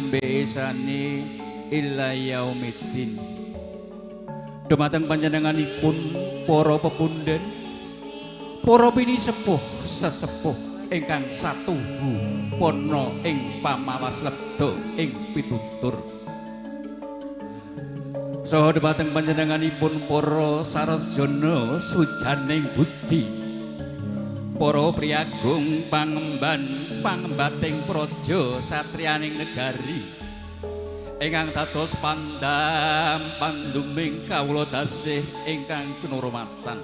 tabi'inhum bi ihsani ila yaumiddin. Dumateng panjenenganipun para pepunden, para pinisepuh sesepuh ingkang satuhu pana ing pamawas lebda ing pitutur. Saha dumateng panjenenganipun para sarjana sujaning budi, para priyagung pangemban pangembating praja satriyaning negari ingkang dados pandam panduming kawula dasih ingkang kinurmatan.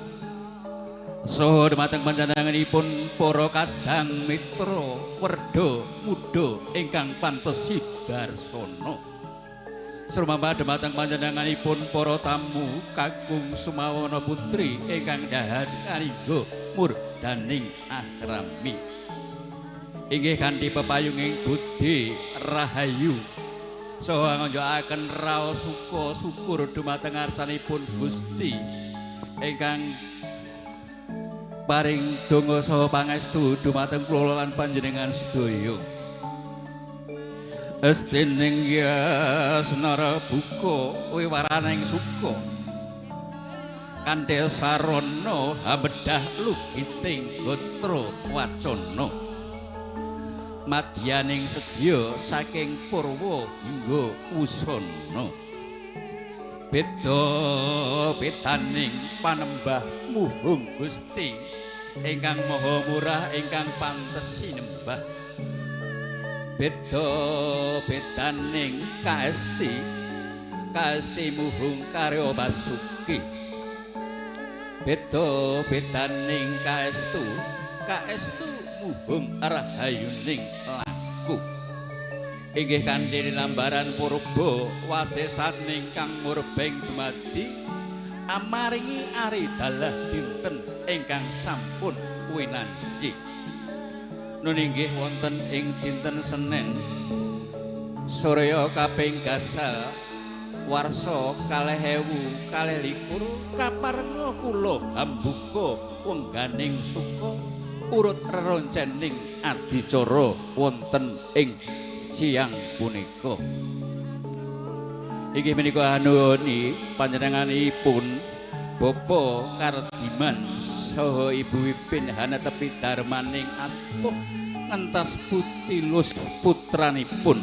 Saha dumateng panjenenganipun para kadang mitra werda muda ingkang pantes sidarsana. Srumambah dumateng panjenenganipun para tamu kakung sumawana putri ingkang dahat kalingga murdaning akrami. Inggih kanthi pepayunging budi rahayu saha nganjakaken raos suka syukur dumateng ngarsanipun Gusti ingkang paring donga saha pangestu dumateng kula lan panjenengan sedaya. Estining yasnara buka wiwaraning suka kanthil sarana hamedhah lugiting gatra wacana madyaning sedya saking purwa hingga wusana beda bedaning panembah muhung Gusti ingkang maha murah ingkang pantes sinembah. Beda bedaning kaesti kaesti muhung karya basuki. Beda bedaning kaestu kaestu muhung rahayuning laku. Inggih kanthi lambaran purba wasesaning kang murbeng dumadi amaringi ari dalah dinten ingkang sampun winanji. Nun inggih wonten ing dinten Senen surya kaping gasal warsa 2022 kaparenga kula hambuka wengganing suka urut reroncening adicara wonten ing siang punika. Inggih menika anuwuni panjenenganipun Bapak Kardiman saha Ibu Wipin hanetepi darmaning aspuh ngentas putilus putranipun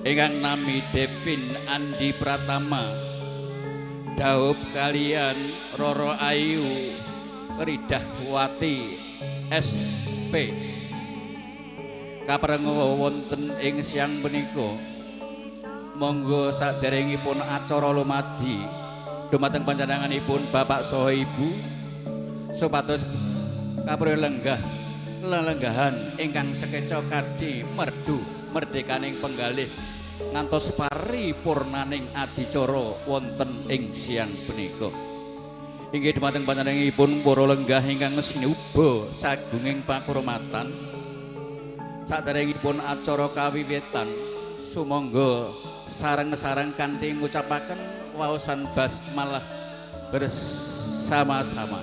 ingkang nami Devin Andi Pratama daup kalian Roro Ayu Ridahwati SP. Kaparenga wonten ing siang punika monggo saderengipun acara lumadi dumateng panjenenganipun bapak saha ibu supados kapri lenggah lelenggahan ingkang sekeca kadhi merdu merdekaning penggalih ngantos paripurnaning adicara wonten ing siang punika. Inggih dumateng panjenenganipun para lenggah ingkang sinuba sagunging pakurmatan saderengipun acara kawiwitan sumangga sareng-sareng kanthi ngucapaken waosan basmalah bersama-sama.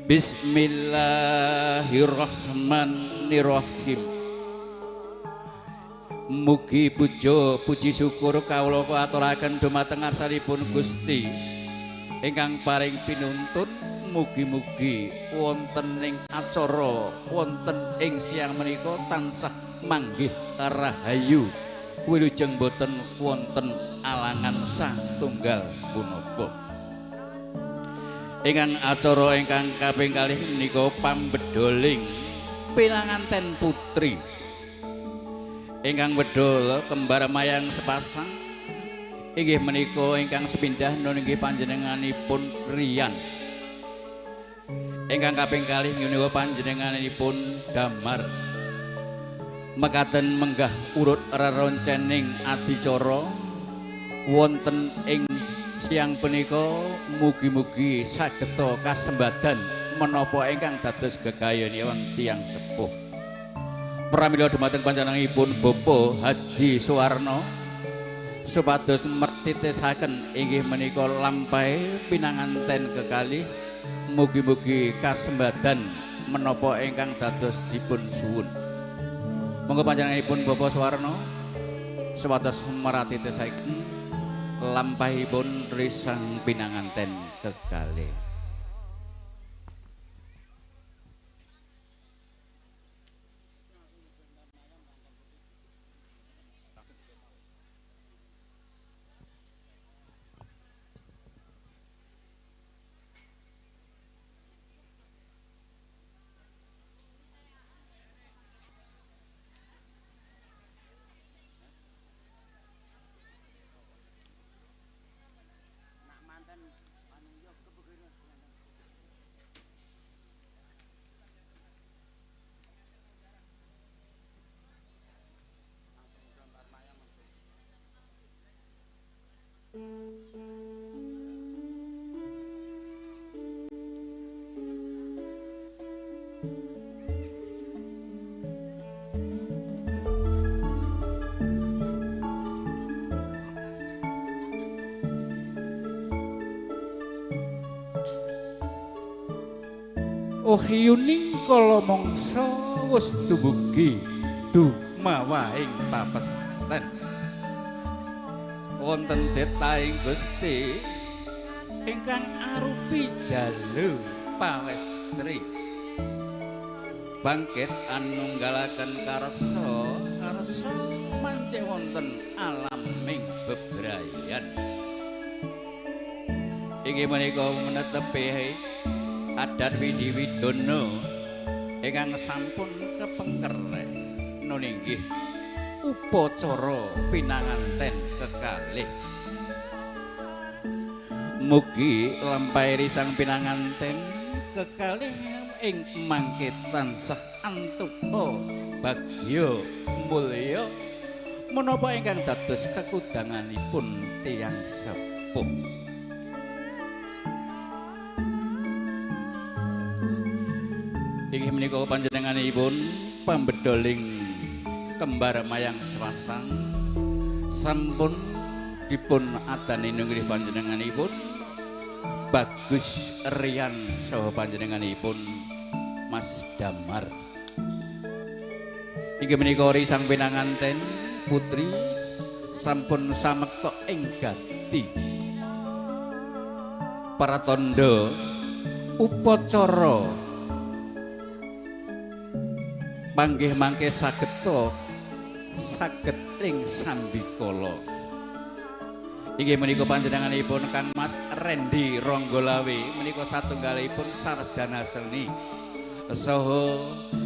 Bismillahirrahmanirrahim. Mugi puja puji syukur kawula aturaken dumateng ngarsanipun Gusti ingkang paring pinuntun. Mugi-mugi wonten ing acara wonten ing siang menika tansah manggih rahayu wilujeng boten wonten alangan satunggal punapa. Ingkang acara ingkang kaping kalih menika pambedoling pinanganten putri ingkang bedol kembar mayang sepasang inggih menika ingkang sepindah nun inggih panjenenganipun Rian. Ingkang kaping kalih menika panjenenganipun Damar. Mekaten menggah urut reroncening adicara wonten ing siang punika mugi-mugi sageta kasembadan menapa ingkang dados gegayonipun tiyang sepuh. Pramila dumateng panjenenganipun Bapak Haji Suwarno supados mertitisaken inggih menika lampahe pinanganten kekalih mugi-mugi kasembadan menapa ingkang dados dipun suwun. Monggo panjenenganipun Bapak Suwarno sewates merati tesaken lampahipun risang pinanganten kekalih. Oh yuning kala mangsa wis dumugi dumawahing papesten wonten titahing Gusti ingkang arupi jalu pawestri bangkit anunggalaken karsa karsa mancih wonten alaming bebrayan. Inggih menika menetepi adat Widi Widono ingkang sampun kepengker nun inggih upacara pinanganten kekalih. Mugi lampahi risang pinanganten kekalih ing mangke tansah antuka bagya mulya menapa ingkang dados kekudanganipun tiyang sepuh. Inggih menika panjenenganipun pambedoling kembar mayang sepasang sampun dipun adani nunggih panjenenganipun Bagus Rian saha panjenenganipun Mas Damar. Inggih menika risang pinanganten putri sampun samekta ing gati pratandha upacara panggih mangke sageta saged ing sambikala. Inggih menika panjenenganipun Kang Mas Randy Ronggolawe menika satunggalipun sarjana seni saha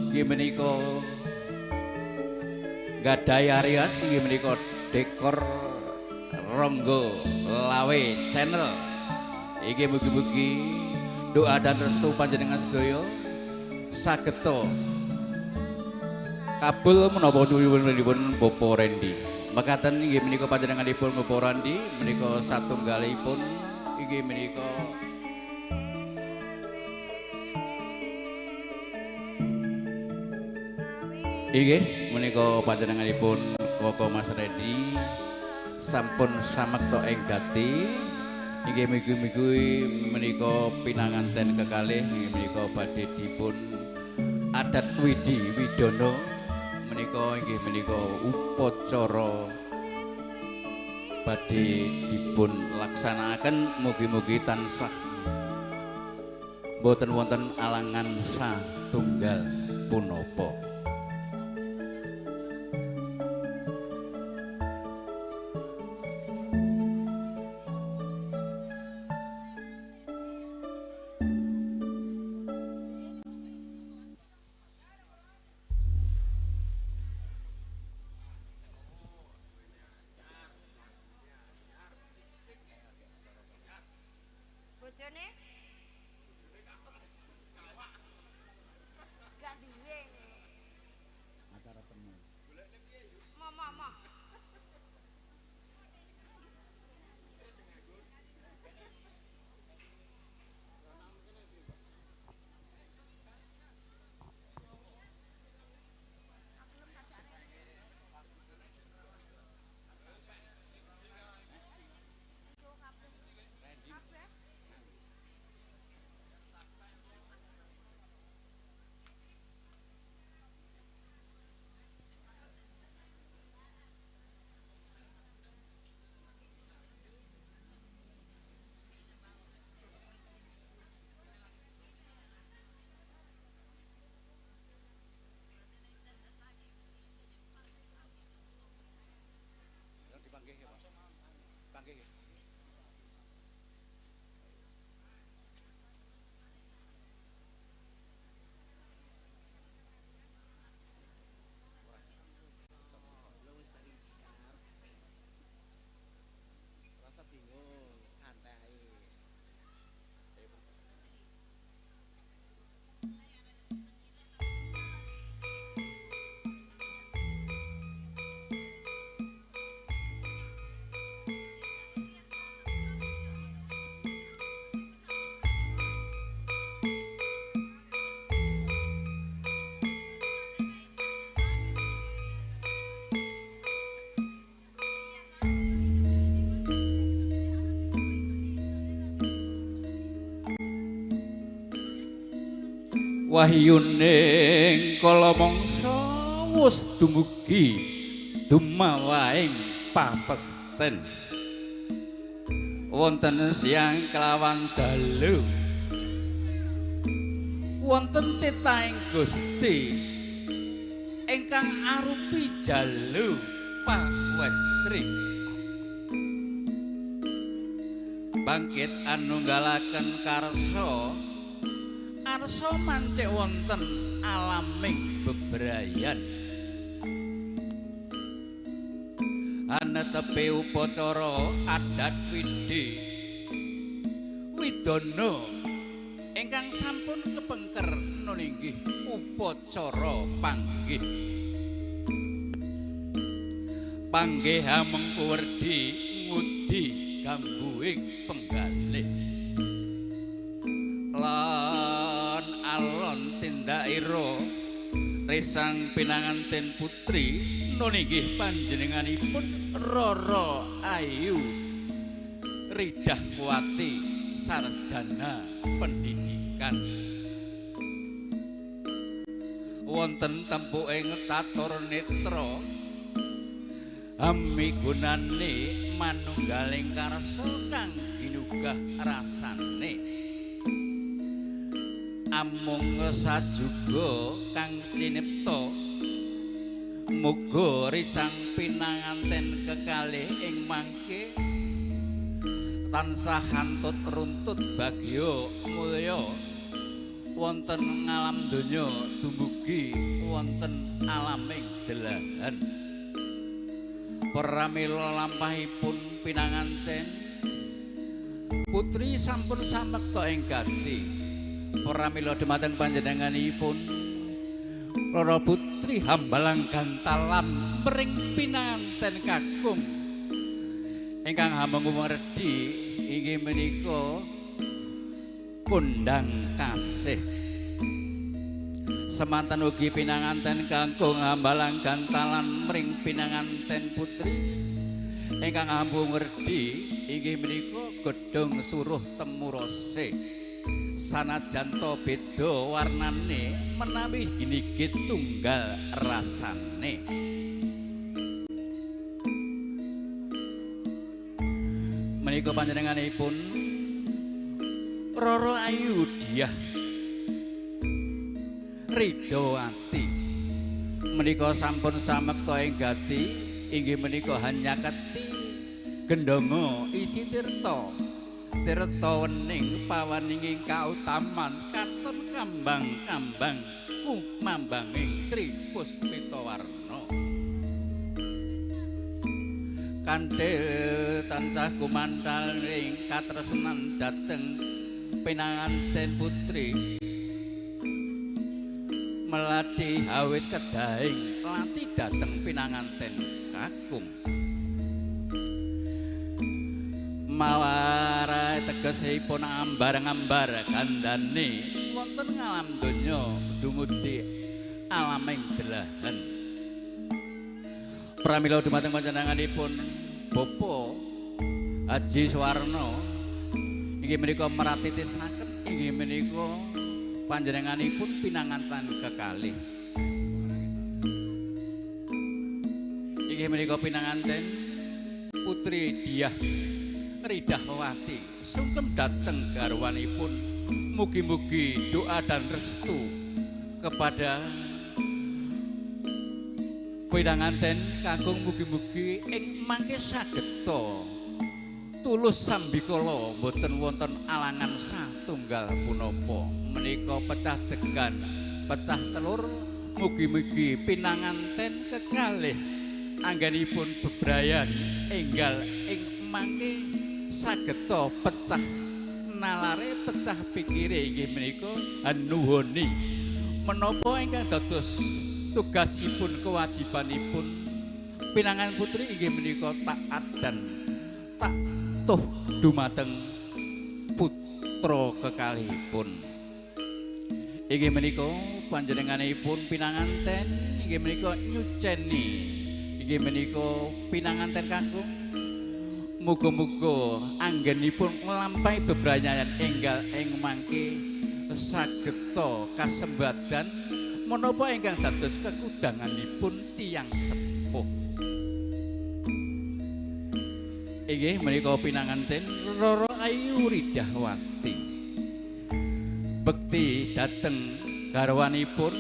inggih menika gadhahi arias inggih menika dekor Ronggo Lawe Channel. Inggih mugi-mugi doa dan restu panjenengan sedaya sageta kabul menapa nyuwunipun Bapak Randy. Mekaten inggih menika panjenenganipun Bapak Randy menika satunggalipun inggih menika inggih menika panjenenganipun Bapak Mas Randy sampun samekta ing gati. Inggih mugi-mugi menika pinanganten kekalih inggih menika badhe dipun adat Widi Widono menika inggih menika upacara badhe dipun laksanakaken mugi-mugi tansah boten wonten alangan satunggal punapa. Bojone? Gak duwe. Wahyuning kala mangsa wus dumugi dumawaing papesten. Wonten siang kelawan dalu wonten titahing Gusti ingkang arupi jalu pawestri. Bangkit anunggalaken karsa arsa mancik wonten alaming bebrayan. Anetepe upacara adat widhi widana ingkang sampun kepengker nuninggih upacara panggih. Panggih hamengku werdi ngudi gambuhing penggalih. Lan alon tindakira resang pinanganten putri nuninggih panjenenganipun Roro Ayu Ridahwati sarjana pendidikan. Wonten tempuking catur netra amigunane manunggaling karsa kang ginugah rasane. Amung sajuga kang cinipta muga risang pinanganten kekalih ing mangke tansah antut runtut bagya mulya wonten ngalam donya dumugi wonten alaming delahan. Pramila lampahipun pinanganten putri sampun samekta ing gati. Pramila dumateng panjenenganipun Roro Putri hambalang gantalan mring pinanganten kakung ingkang hamengku werdi inggih menika kondang kasih. Semanten ugi pinanganten kakung hambalang gantalan mring pinanganten putri ingkang hambu werdi inggih menika gedhong suruh temurose. Sanajan to beda warnane menawi ginigit tunggal rasane. Menika panjenenganipun Roro Ayu Dyah Ridhowati menika sampun samekta ing gati inggih menika hanyaketi gendonga isi tirta. Tirta wening pawaninging kautaman katon kambang-kambang kumambanging tri puspita warna. Kanthil tansah kumanthal ing katresnan dhateng pinanganten putri melati awit kedahing lati dhateng pinanganten kakung. Mawar tegesipun ambar-ambar gandane wonten ngalam donya dumugi alaming delahan. Pramila dumateng panjenenganipun Bapak Haji Suwarno inggih menika meratitisaken inggih menika panjenenganipun pinanganten kekalih. Inggih menika pinanganten Putri Dyah Ridahwati sungkem dhateng garwanipun. Mugi-mugi doa dan restu kepada pinanganten kakung mugi-mugi ing mangke sageta tulus sambikala mboten wonten alangan satunggal punapa. Menika pecah degan pecah telur mugi-mugi pinanganten kekalih anggenipun bebrayan enggal ing mangke sageta pecah nalare pecah pikire inggih menika anuhoni menapa ingkang dados tugasipun kewajibanipun pinangan putri inggih menika taat dan tak tuh dumateng putra kekalihipun. Inggih menika panjenenganipun pinanganten inggih menika nyuceni inggih menika pinanganten kakung muga-muga anggenipun nglampahi bebrayan enggal ing mangke sageta kasembadan menapa ingkang dados kekudanganipun tiyang sepuh. Inggih menika pinanganten Roro Ayu Ridahwati. Bekti dhateng garwanipun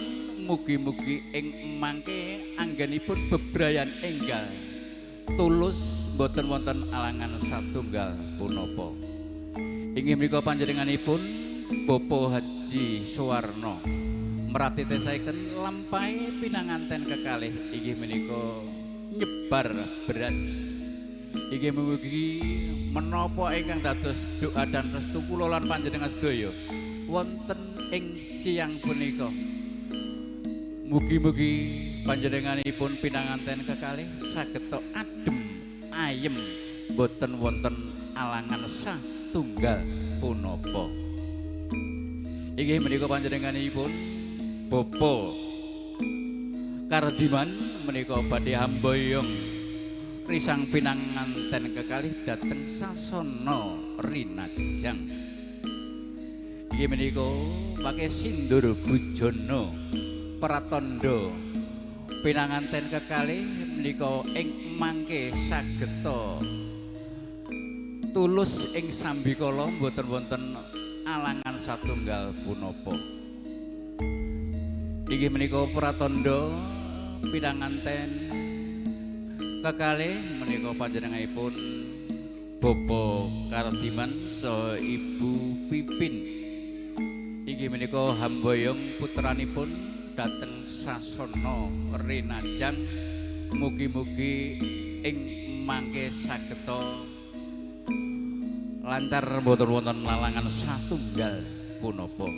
mugi-mugi ing mangke anggenipun bebrayan enggal tulus boten wonten alangan satunggal punapa. Inggih menika panjenenganipun Bapak Haji Suwarno merati tesaken lampahe pinanganten kekalih inggih menika nyebar beras. Inggih mugi menapa ingkang dados doa dan restu kula lan panjenengan sedaya wonten ing siang punika. Mugi-mugi panjenenganipun pinanganten kekalih saged adem ayem boten wonten alangan satunggal punapa. Inggih menika panjenenganipun Bapak Kardiman menika badhe hamboyong risang pinanganten kekalih dhateng sasana rinajang. Inggih menika pake sindur bujana pratandha pinanganten kekalih menika ing mangke sageta tulus ing sambikala mboten wonten alangan satunggal punapa. Inggih menika pratandha pinanganten kekalih menika panjenenganipun Bapak Kardiman saha Ibu Vivin. Inggih menika hamboyong putranipun dhateng sasana rinajang. Mugi-mugi ing mangke sageta lancar mboten wonten lalangan satunggal punapa.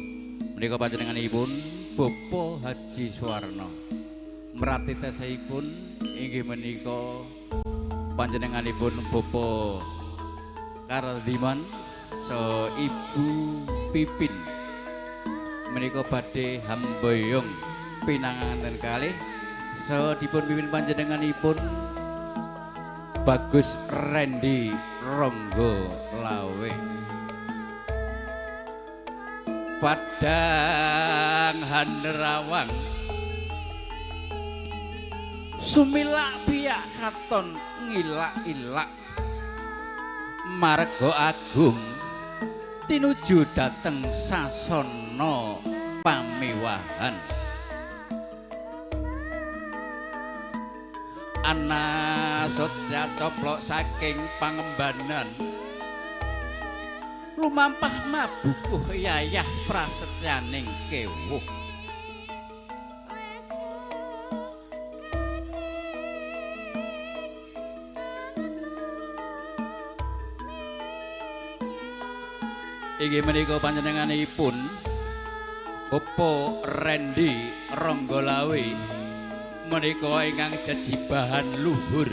Menika panjenenganipun Bapak Haji Suwarno merati tesihipun inggih menika panjenenganipun Bapak Kardiman saha Ibu Pipin menika badhe hamboyong pinanganten kalih saha dipun pimpin panjenenganipun Bagus Rendi Ronggo Lawe. Padang Hanrawang sumilak piyak katon ngilak-ilak marga agung tinuju dhateng sasana pamewahan. Ana sotya coplok saking pangembanan lumampah mabukuh yayah prasetyaning kewuh. Inggih menika panjenenganipun Bapak Rendi Ronggolawe menika ingkang jejibahan luhur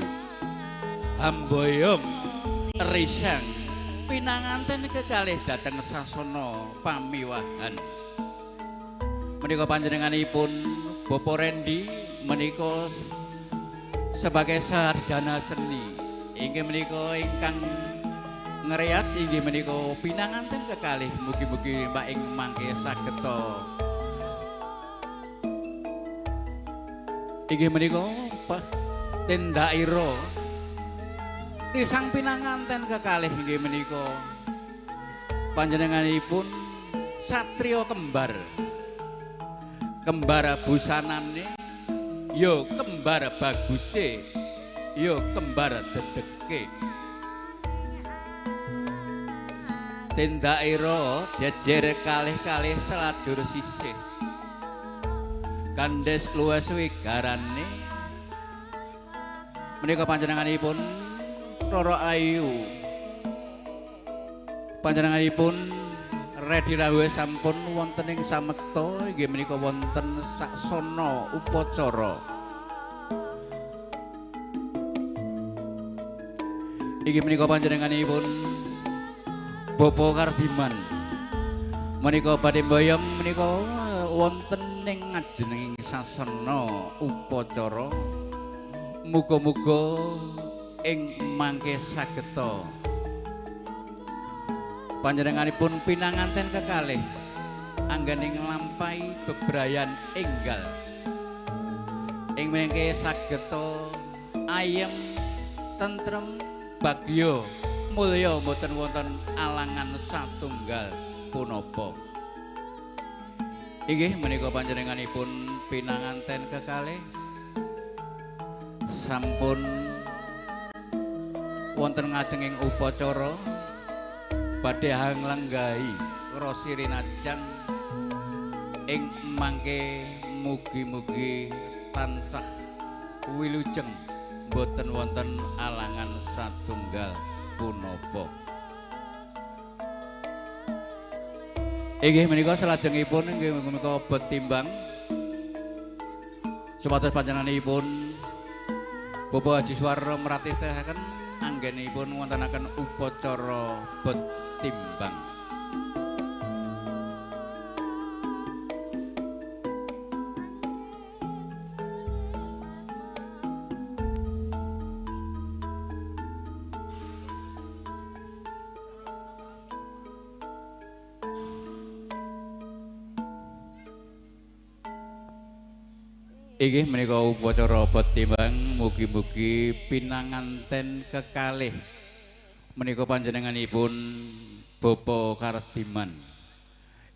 hamboyong risang pinanganten kekalih dhateng sasana pamiwahan. Menika panjenenganipun Bapak Rendi menika sebagai sarjana seni inggih menika ingkang ngrias inggih menika pinanganten kekalih mugi-mugi mbak ing mangke sageta. Inggih menika tindaira risang pinanganten kekalih inggih menika panjenenganipun satria kembar. Kembar busanane ya kembar baguse ya kembar dedeke. Tindaira jejer kalih-kalih selajur sisih kandhes luwes wigarane. Menika panjenenganipun Roro Ayu, panjenenganipun Redi rawuh sampun wonten ing samekta inggih menika wonten saksana upacara. Inggih menika panjenenganipun Bapak Kardiman menika badhe mboyong menika wonten ing ngajenging sasana upacara. Muga-muga ing mangke sageta panjenenganipun pinanganten kekalih anggene nglampahi bebrayan enggal. Ing mengke sageta ayem tentrem bagya mulya mboten wonten alangan satunggal punapa. Inggih menika panjenenganipun pinanganten kekalih sampun wonten ngajenging upacara badhe hanglenggahi rasi rinajang ing mangke mugi-mugi tansah wilujeng boten wonten alangan satunggal punapa. Inggih menika salajengipun inggih menika betimbang supados panjenenganipun Bapak Haji Suwarno meratitaken anggenipun wontenaken upacara betimbang. Inggih menika upacara betimbang mugi-mugi pinanganten kekalih menika panjenenganipun Bapak Kardiman.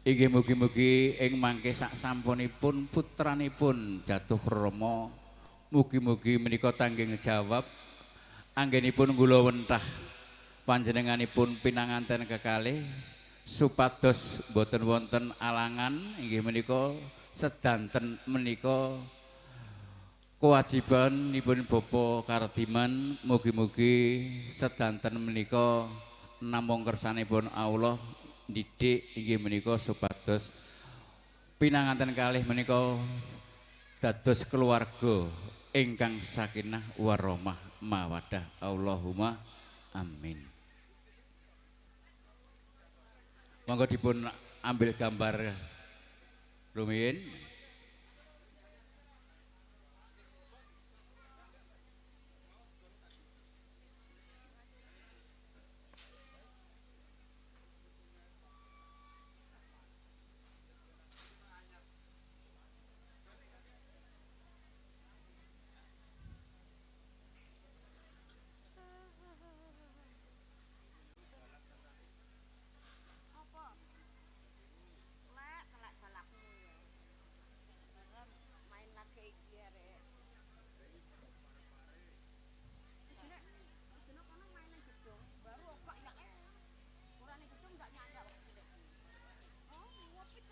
Inggih mugi-mugi ing mangke sak sampunipun putranipun jatuh rama mugi-mugi menika tanggung jawab anggenipun kula wentah panjenenganipun pinanganten kekalih supados boten wonten alangan. Inggih menika sedanten menika kewajiban nipun Bapak Kardiman mugi-mugi sedanten menika namung kersanipun Allah ndidik inggih menika supados pinanganten kalih menika dados keluarga ingkang sakinah warahmah mawadah. Allahumma amin. Monggo dipun ambil gambar rumiyin.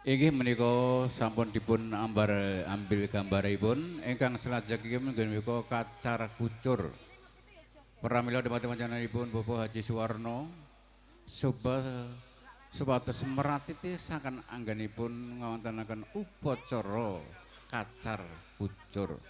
Inggih menika sampun dipun ambar ambil gambaripun ingkang salajengipun menika kacar kucur. Pramila dumateng panjenenganipun Bapak Haji Suwarno supados meratiti saken anggenipun ngawontenaken upacara kacar kucur.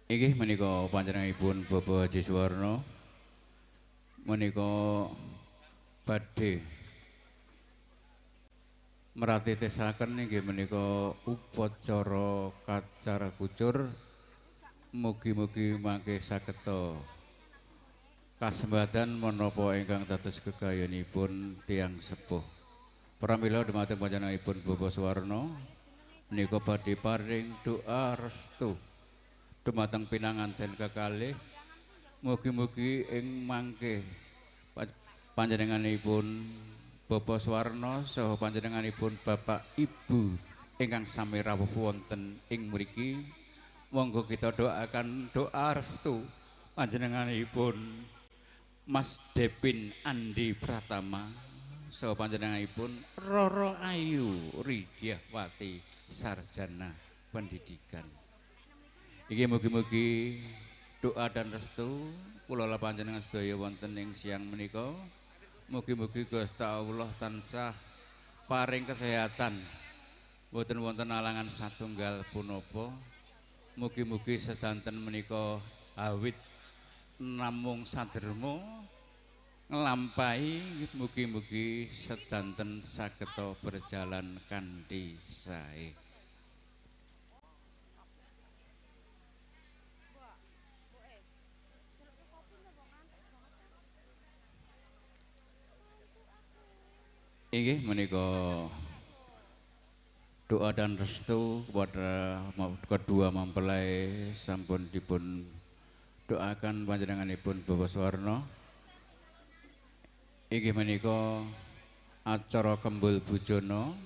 Inggih menika panjenenganipun Bapak Haji Suwarno menika badhe meratitisaken inggih menika upacara kacar kucur mugi-mugi mangke sageta kasembatan menapa ingkang dados gegayonipun tiyang sepuh. Pramila dumateng panjenenganipun Bapak Suwarno menika badhe paring doa restu dumateng pinanganten kekalih mugi-mugi ing mangke panjenenganipun Bapak Suwarno saha panjenenganipun Bapak Ibu ingkang sami rawuh wonten ing mriki monggo kita doakan doa restu panjenenganipun Mas Depin Andi Pratama saha panjenenganipun Roro Ayu Ridyawati sarjana pendidikan. Iki mugi-mugi doa dan restu kula lan panjenengan sedaya wonten ing siang menika. Mugi-mugi Gusti Allah tansah paring kesehatan, mboten wonten alangan satunggal punapa. Mugi-mugi sedanten menika awit namung saderma nglampahi, mugi-mugi sedanten sageta berjalan kanthi sae. Inggih menika doa dan restu kepada kedua mempelai sampun dipun doakan panjenenganipun Bapak Suwarno. Inggih menika acara kembul bujono.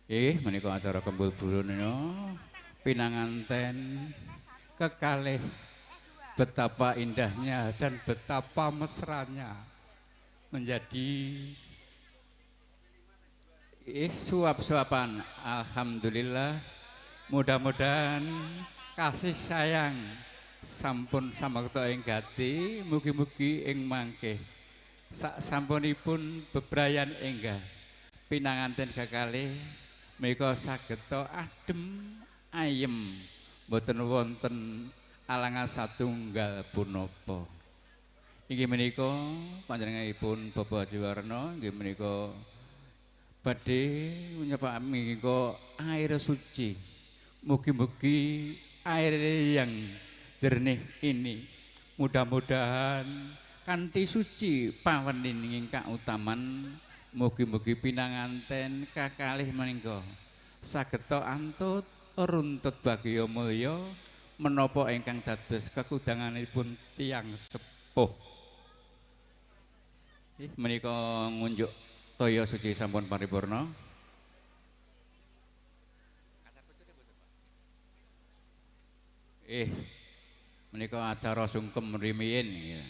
Inggih menika acara kembul bujono pinanganten kekalih, betapa indahnya dan betapa mesranya menjadi suap-suapan. Alhamdulillah, mudah-mudahan kasih sayang sampun samekta ing gati, mugi-mugi ing mangke sak sampunipun bebrayan enggah pinanganten kekalih menika sageta adem ayem, mboten wonten alangan satunggal punapa. Inggih menika panjenenganipun Bapak Haji Warno inggih menika badhe menika air suci. Mugi-mugi air yang jernih ini mudah-mudahan kanthi suci pawening kautaman, mugi-mugi pinanganten kakalih menika sageta antut runtut bagya mulya menapa ingkang dados kekudanganipun tiyang sepuh. Menika ngunjuk toya suci sampun paripurna. Menika acara sungkem rumiyin.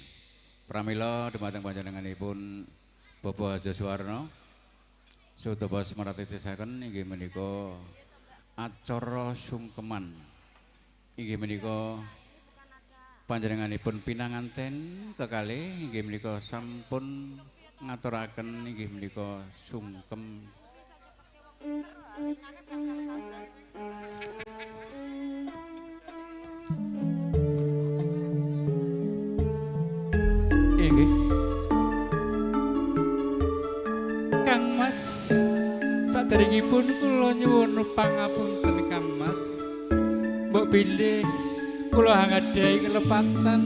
Pramila dumateng panjenenganipun Bapak Haji Suwarno sutapa semaratitisaken inggih menika acara sungkeman. Inggih menika panjenenganipun pinanganten kekalih inggih menika sampun ngaturaken inggih menika sungkem. Inggih Kang Mas, saderengipun kula nyuwun pangapunten Kang Mas. Mbok bilih kula anggadhahi kelepatan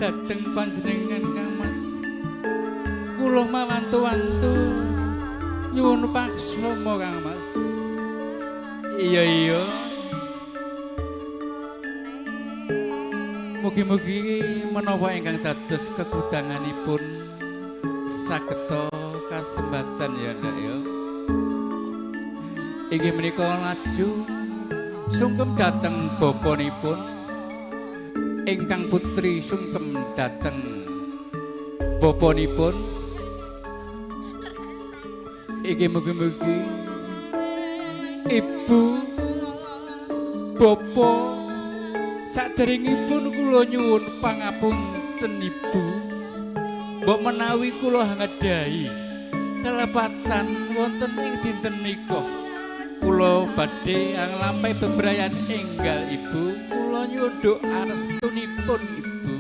dhateng panjenengan Kang Mas. Kula mawantu-wantu nyuwun paksama Kang Mas. Iya iya. Mugi-mugi menapa ingkang dados kekudanganipun sageta kasembatan ya ndak ya. Inggih menika laju sungkem dhateng bapanipun, ingkang putri sungkem dhateng bapanipun. Inggih mugi-mugi ibu bapa saderengipun kula nyuwun pangapunten ibu, mbok menawi kula ngedhahi kelepatan wonten ing dinten menika kula badhe nglampahi bebrayan enggal ibu, kula nyuwun doa restunipun ibu.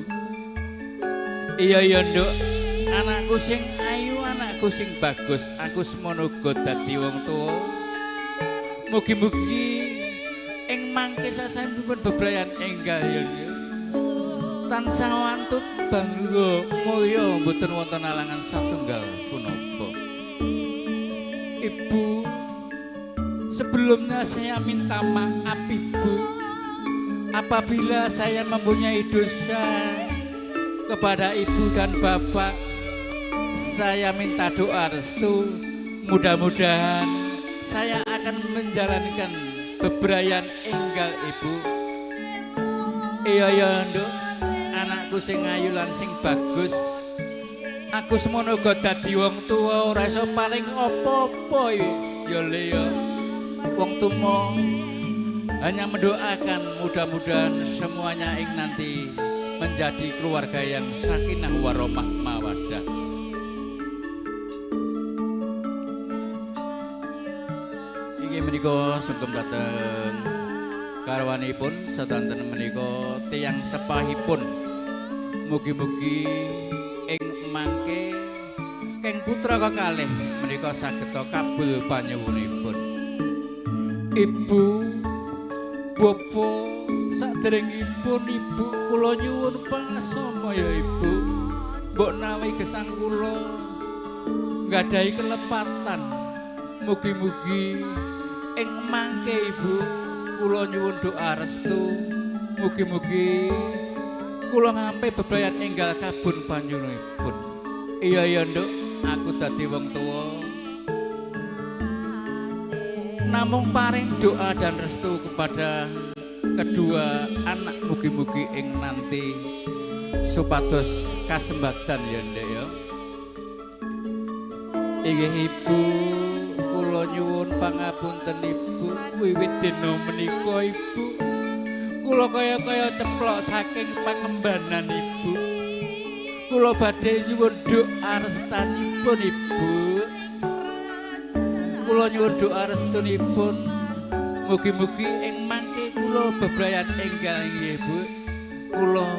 Iya iya nduk, anakku sing ayu, anakku sing bagus, aku semono uga dadi wong tuwa. Mugi-mugi ing mangke sasampunipun bebrayan enggal ya tansah wantut bangga mulya mboten wonten alangan satunggal punapa. Ibu, sebelumnya saya minta maaf ibu apabila saya mempunyai dosa kepada ibu dan bapak. Saya minta doa restu, mudah-mudahan saya akan menjalankan bebrayan enggal ibu. Iya ya nduk, anakku sing ayu lan sing bagus. Aku semono uga dadi wong tuwa ora iso paling apa-apa ya le ya. Wong tuwa hanya mendoakan mudah-mudahan semuanya ing nanti menjadi keluarga yang sakinah warahmah mawaddah. Inggih menika sungkem dhateng garwanipun sedanten menika tiyang sepahipun. Mugi-mugi ing mangke keng putra kekalih menika saged kabul panyuwunipun. Ibu, Bapak, saderengipun Ibu kula nyuwun pangasama ya Ibu. Mbok nawi gesang kula nggadahi kelepatan. Mugi-mugi ing mangke Ibu kula nyuwun doa restu. Mugi-mugi kula ngampe bebrayan enggal kabun panyuwunipun. Iya ya nduk, aku dadi wong tuwa namung paring doa dan restu kepada kedua anak, mugi-mugi ing nanti supados kasembatan ya nduk ya. Inggih Ibu, kula nyuwun pangapunten Ibu, wiwit dina menika Ibu kula kaya-kaya ceplok saking pangembanan Ibu. Kula badhe nyuwun doa restanipun Ibu. Kula nyuwun doa restunipun. Mugi-mugi ing mangke kula bebrayan enggal nggih Bu. Kula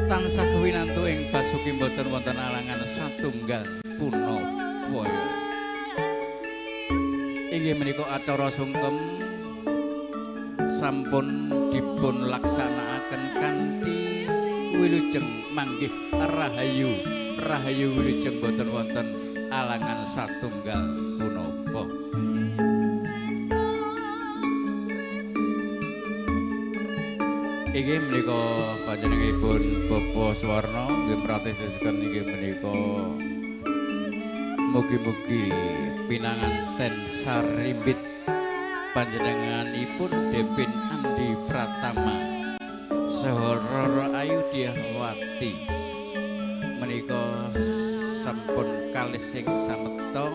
tansah winantu ing basuki mboten wonten alangan satunggal punapa ya. Inggih menika acara sungkem sampun dipun laksanakaken kanthi wilujeng manggih rahayu. Rahayu wilujeng mboten wonten alangan satunggal punapa. Inggih menika panjenenganipun Bapak Suwarno nggih mratesiken inggih menika mugi-mugi pinanganten sarimbit panjenenganipun Devin Andi Pratama saha Roro Ayu Diahwati menika sampun kalih sing samekta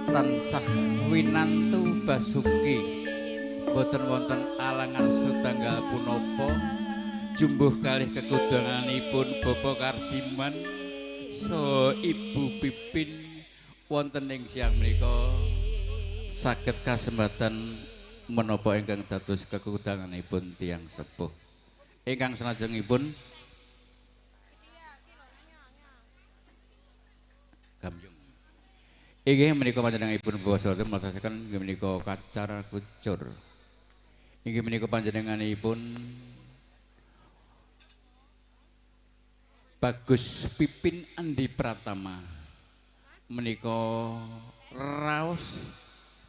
tansah winantu basuki boten wonten alangan setunggal punapa jumbuh kalih kekudanganipun Bapak Kardiman saha Ibu Pipin wonten ing siang menika saged kasembatan menapa ingkang dados kekudanganipun tiyang sepuh. Ingkang salajengipun gamyong. Inggih menika panjenenganipun Bapak Suwarto mlatasaken inggih menika kacar kucur. Inggih menika panjenenganipun Bagus Pipin Andi Pratama menika raos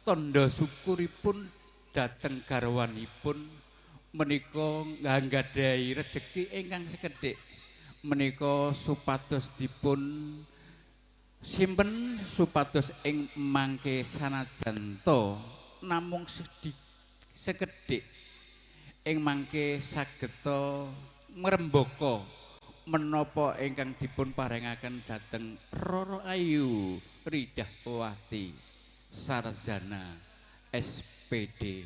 tandha syukuripun dhateng garwanipun menika nggadhahi rejeki ingkang sekedhik menika supados dipun simpen supados ing mangke sanajan ta namung sekedhik ing mangke sageta ngrembaka menapa ingkang dipun paringaken dhateng Roro Ayu Ridahwati sarjana SPD.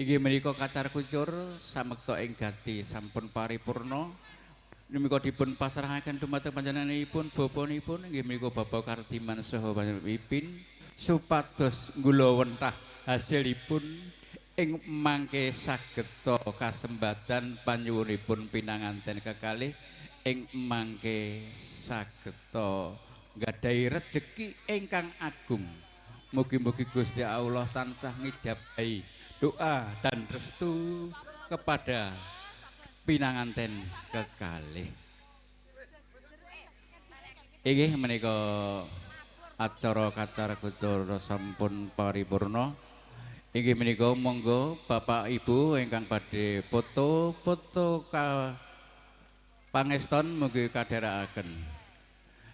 Inggih menika kacar kucur samekta ing gati sampun paripurna. Menika dipun pasrahaken dumateng panjenenganipun bapanipun inggih menika Bapak Kardiman saha panjenengan Pipin supados nggulawentah hasilipun ing mangke sageta kasembatan panyuwunipun pinanganten kekalih ing mangke sageta nggadahi rejeki ingkang agung. Mugi-mugi Gusti Allah tansah ngijabahi doa dan restu kepada pinanganten kekalih. Inggih menika acara kacar kucur sampun paripurna. Inggih menika monggo Bapak Ibu ingkang badhe foto-foto ka pangeston mugi kadherekaken.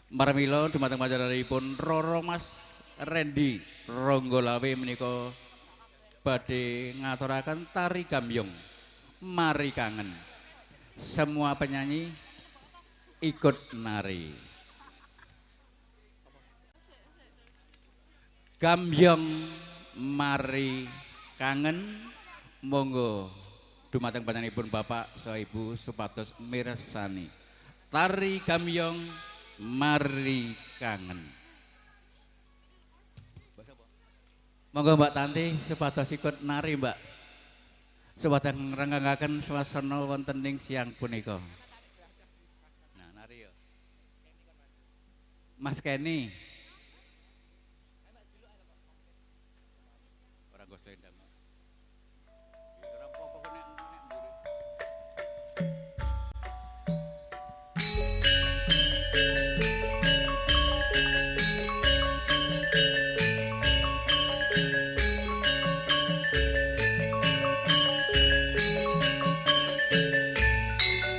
Marmila dumateng panjenenganipun Roro Mas Randy Ronggolawe menika badhe ngaturaken tari gamyong. Mari Kangen. Semua penyanyi ikut nari. Gambyong Mari Kangen, monggo dumateng panjenenganipun Bapak saha Ibu supados mirsani. Tari Gambyong Mari Kangen. Monggo Mbak Tanti supados ikut nari Mbak. Supados ngrenggangaken swasana wonten ing siang punika. Nah, nari yo. Mas Kenny. Ora nggo selendang. Ya ora apa-apa kok nek mburi.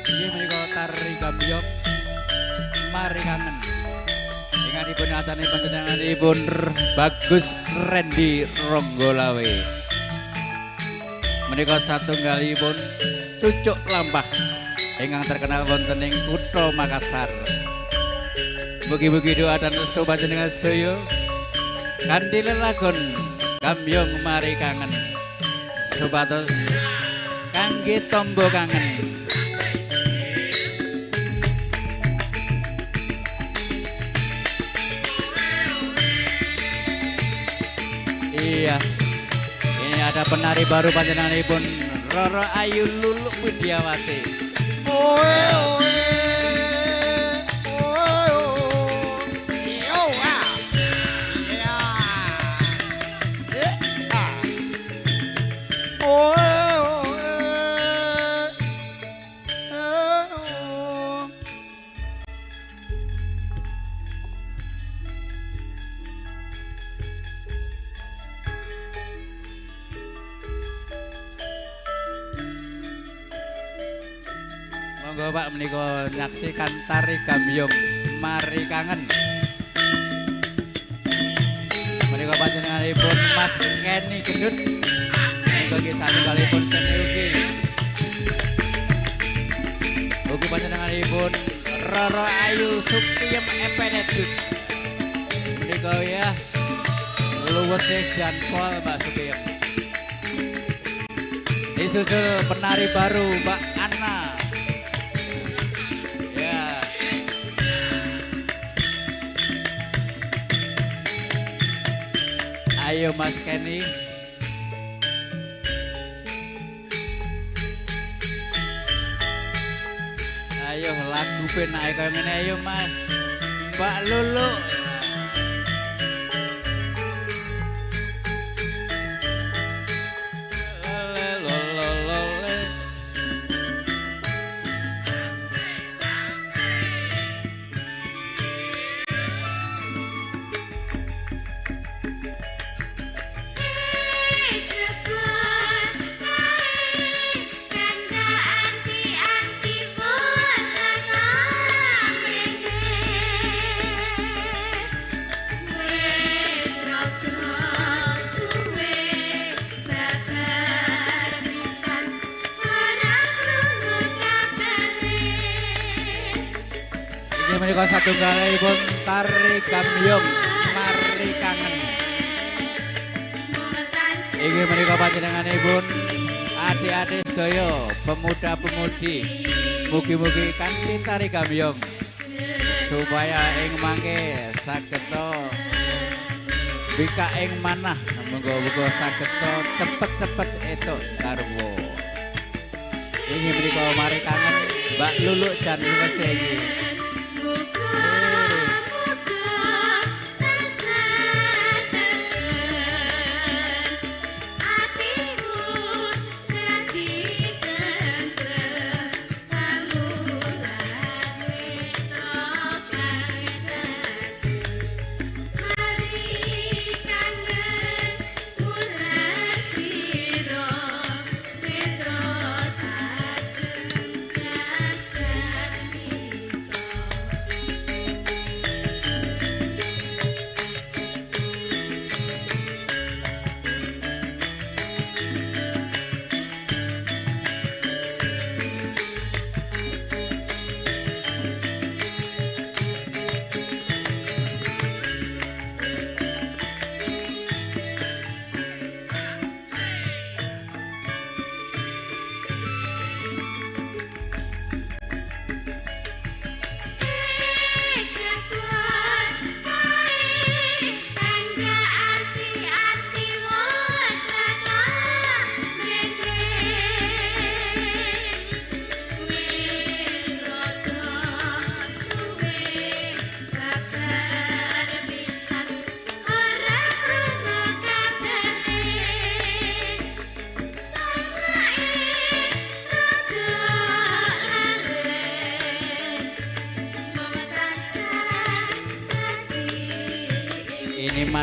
Inggih menika tari Gambyong Mari Kangen. Ingkangipun atane panjenenganipun Bagus Rendi Ronggolawe. Menika satunggalipun cucuk lampah ingkang terkenal wonten ing kutha Makassar. Mugi-mugi doa dan restu panjenengan sedaya kanthi lelagon Gambyong Mari Kangen supados kangge tombo kangen. Iya, ini ada penari baru panjenenganipun Roro Ayu Luluk Widiawati. Oe oe oe oe yo ah ya ah oe oe. Monggo Pak menika nyaksikan tari Gambyong Mari Kangen. Menika panjenenganipun Mas Kenny Gendut. Menika nggih satunggalipun seni ugi. Ugi panjenenganipun Roro Ayu Sukiyem Epenedut. Menika ya luwese jan pol Mbak Sukiyem. Disusul penari baru Mbak Anna. Ya. Ayo Mas Kenny. Ayo lagu penake kaya ngene ayo Mas. Mbak Lulu. Menika satunggalipun tari Gambyong Mari Kangen. Inggih menika panjenenganipun adik-adik sedaya, pemuda-pemudi, mugi-mugi kanthi tari Gambyong supaya ing mangke sageta bikak ing manah, muga-muga sageta cepet-cepet etuk garwa. Inggih menika Mari Kangen Mbak Luluk jan luwes iki.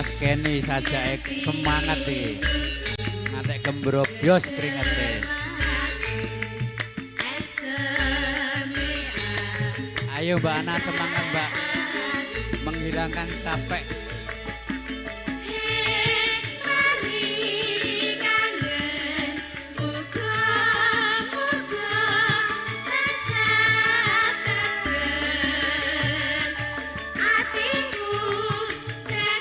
Mas Kenny sajake semangat iki. Ngantek gembrobyos kringete. Ayo Mbak Ana semangat Mbak. Menghilangkan capek.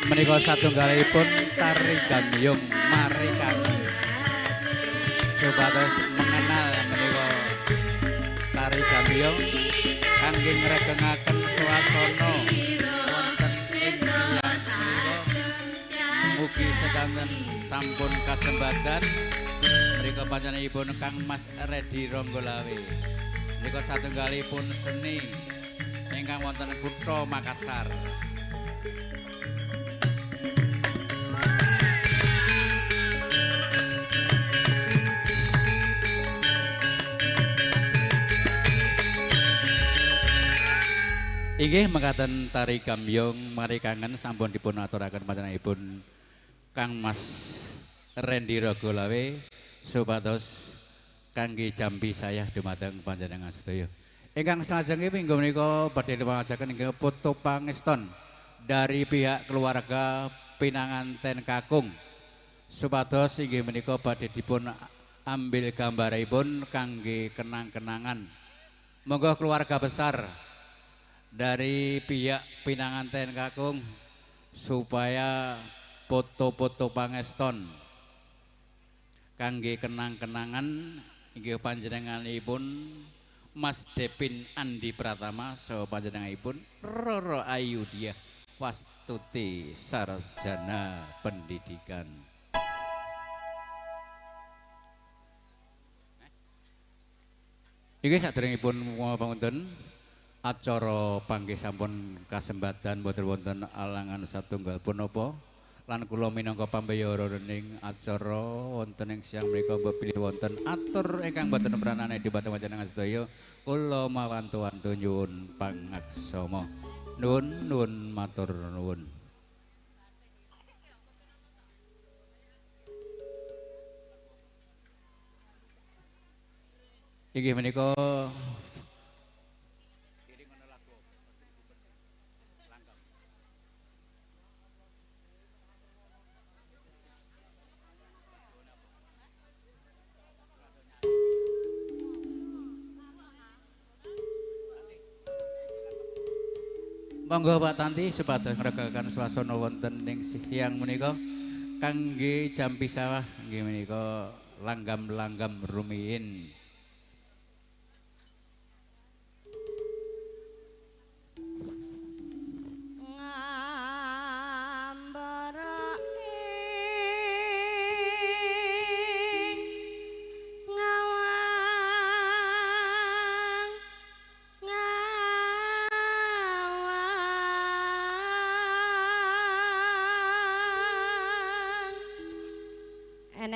Menika satunggalipun tari gambyong mari kami supados mengenal menika tari gambyong kangge ngregengaken swasana wonten ing siang menika. Mugi sedanten sampun kasembadan mriko panjenenganipun Kang Mas Redi Ronggolawe. Menika satunggalipun seni ingkang wonten kutha Makassar. Inggih mekaten tari gambyong mari kangen sampun dipun aturaken panjenenganipun Kang Mas Rendi Rogolawe supados kangge jampi sayah dumateng panjenengan sedaya. Ingkang salajenge minggu menika badhe dipungajaken inggih foto pangeston dari pihak keluarga pinanganten kakung supados inggih menika badhe dipun ambil gambaripun kangge kenang-kenangan. Monggo keluarga besar dari pihak pinanganten kakung supaya foto-foto pangeston kangge kenang-kenangan inggih panjenenganipun Mas Depin Andi Pratama saha panjenenganipun Roro Ayu Diah Wastuti Sarjana Pendidikan. Inggih saderengipun pangunten acara panggih sampun kasembadan boten wonten alangan satunggal punapa lan kula minangka pambayara rening acara wonten ing siang menika bilih wonten atur ingkang boten pranane dhumateng panjenengan sedaya kula mawantu-wantu nyuwun pangaksama. Nuwun nuwun matur nuwun. Inggih menika monggo Pak Tanti supados ngregaken swasana wonten ing siang menika kangge jampi sawah nggih menika langgam-langgam rumiyin.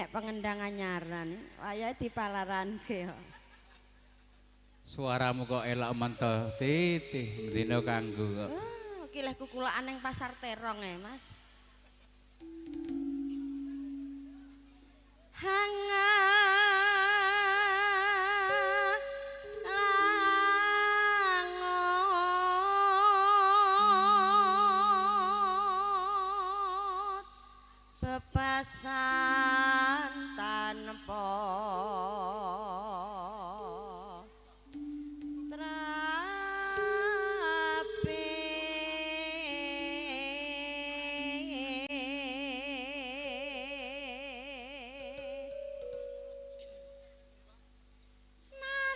Pengendang anyaran, wayahe dipalaranke kok. Suaramu kok elok mentol titih dina kanggo kok. Iki leh kukulakan ning pasar terong e, Mas. Hangat langut bebasan tanpa trapis narapasi meka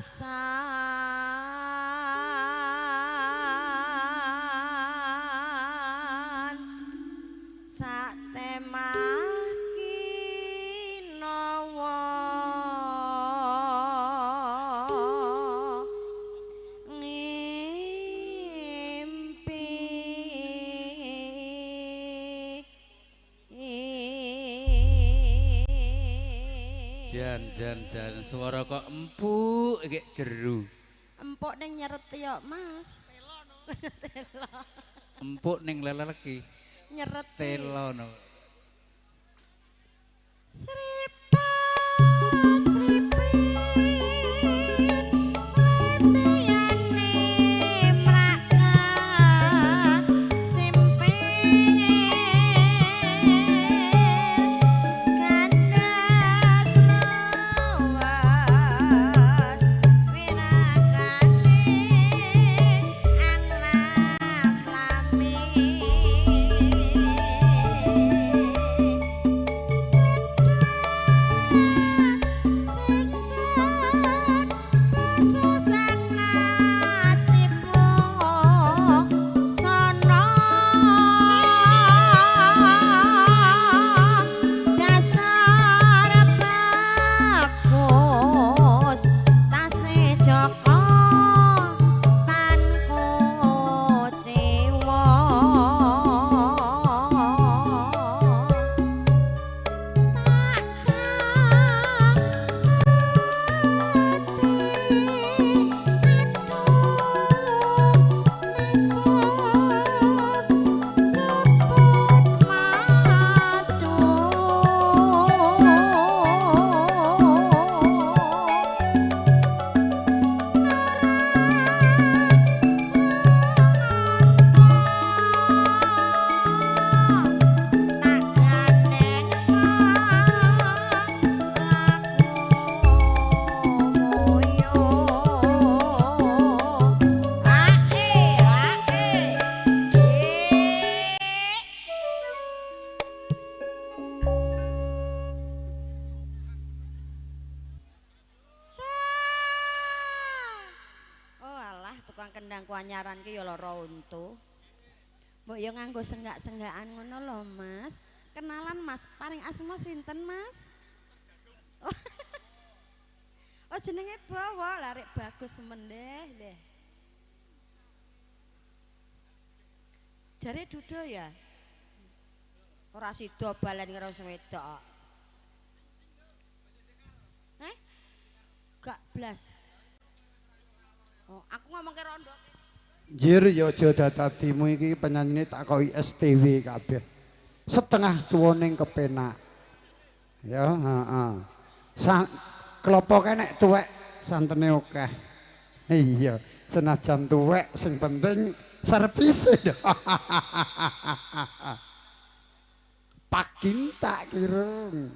Pungkasan sak temah kinawa ngimpi. Jan jan jan suara kok empuk kayak jeru. Empuk ning nyeret yo, Mas. Telo. Empuk ning leleki. Nyeret. Telo no. Sripat sripit lembeyane mraka simpir kandas luwas wirakane anglam-lami. Kendang kuanyaran ki ya lara untu. Mbok ya nganggo senggak-senggakan ngono lho, Mas. Kenalan Mas, paring asma sinten, Mas? Oh, jenenge Bawa, larik bagus mendeh deh. Jare dudo ya. Ora sida balen karo wedok. Eh? Gak blas. Oh, aku ngomong ke rondo. Jir ya aja dadadimu iki penyanyine takoki STW kabeh. Setengah tuwa ning kepenak. Ya, heeh. Klopo nek tuwek santene akeh. Iya, senajan tuwek sing penting servise. Pakin tak kirung.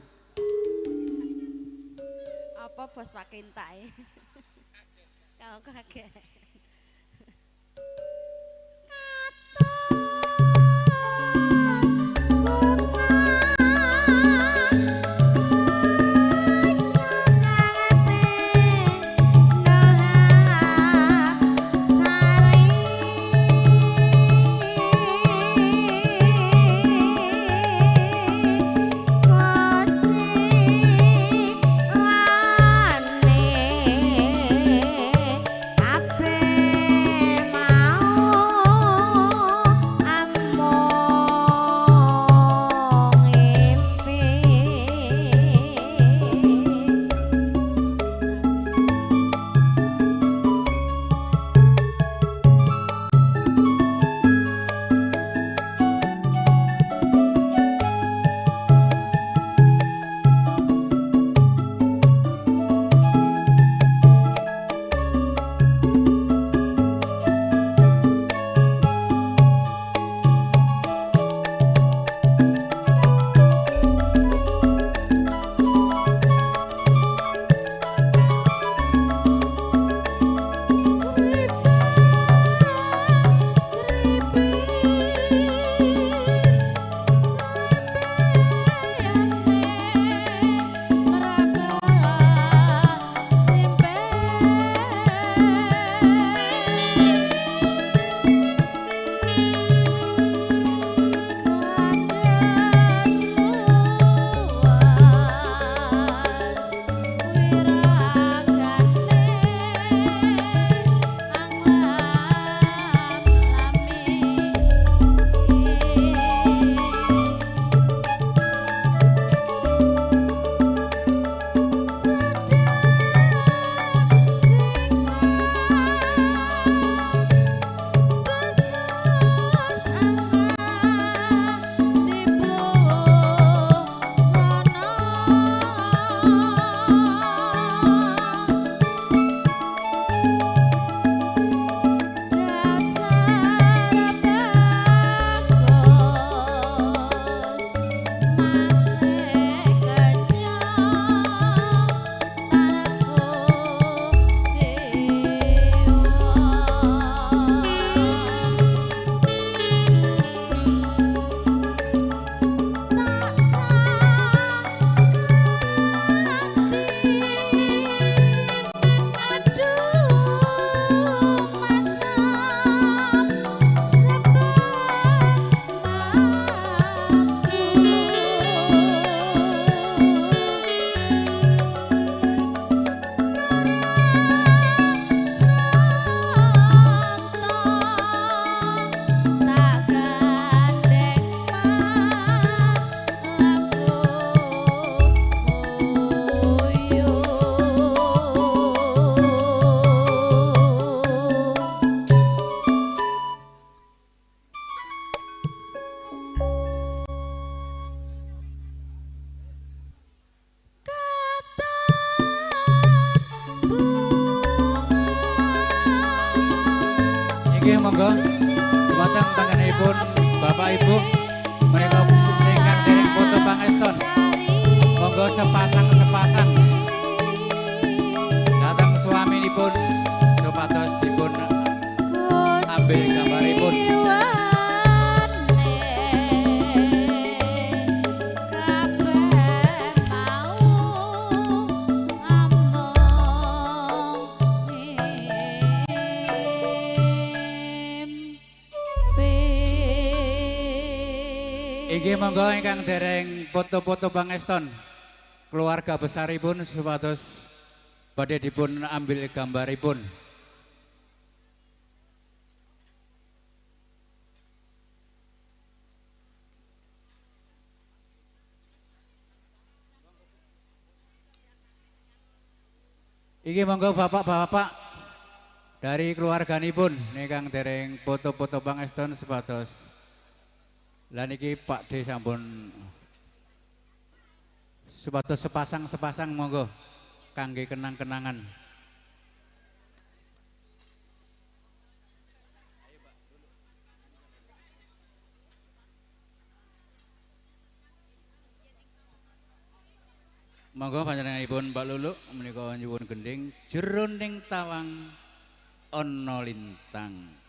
Apa bos pakin tak e? Kau kaget. Kabeh mau Inggih monggo dumateng panjenenganipun Bapak Ibu menika ingkang dereng foto pangeston. Monggo sepasang-sepasang dateng suaminipun supados dipun ambil gambaripun. Inggih monggo ingkang dereng foto-foto pangeston keluarga besaripun supados badhe dipun ambil gambaripun. Iki monggo bapak-bapak dari keluarganipun ingkang dereng foto-foto pangeston supados. Lah niki Pak D sampun supados sepasang-sepasang monggo kangge kenang-kenangan. Monggo panjenenganipun Mbak Luluk menika nyuwun gendhing jroning tawang ana lintang.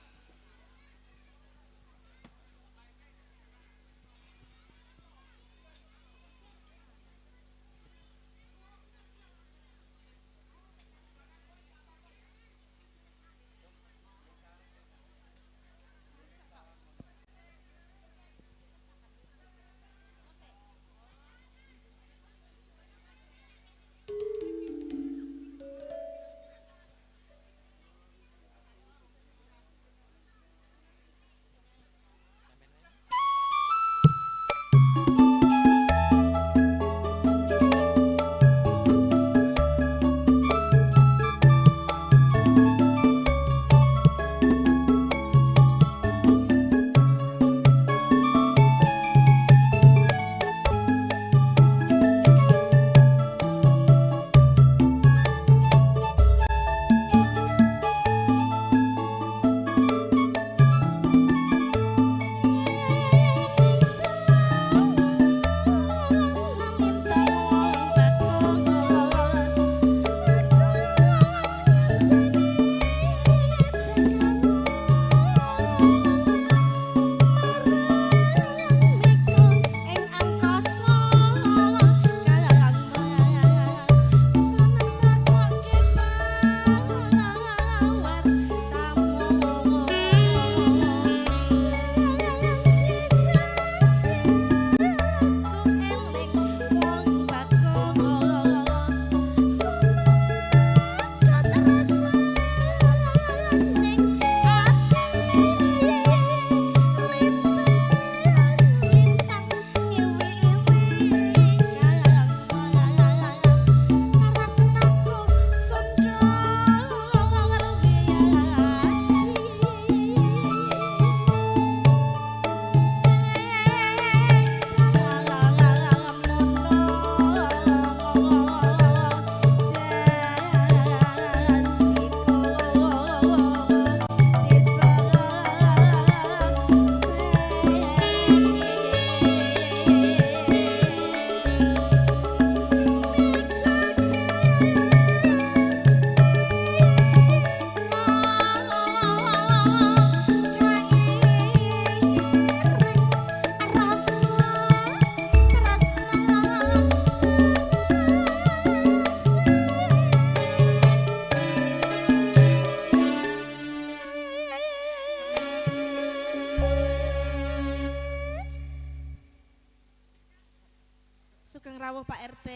Sugeng rawuh Pak RT.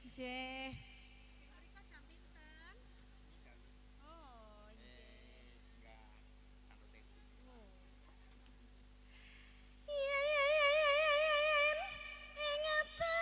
Nggih. Mriko jam pinten? Oh, nggih. Yen ing atas.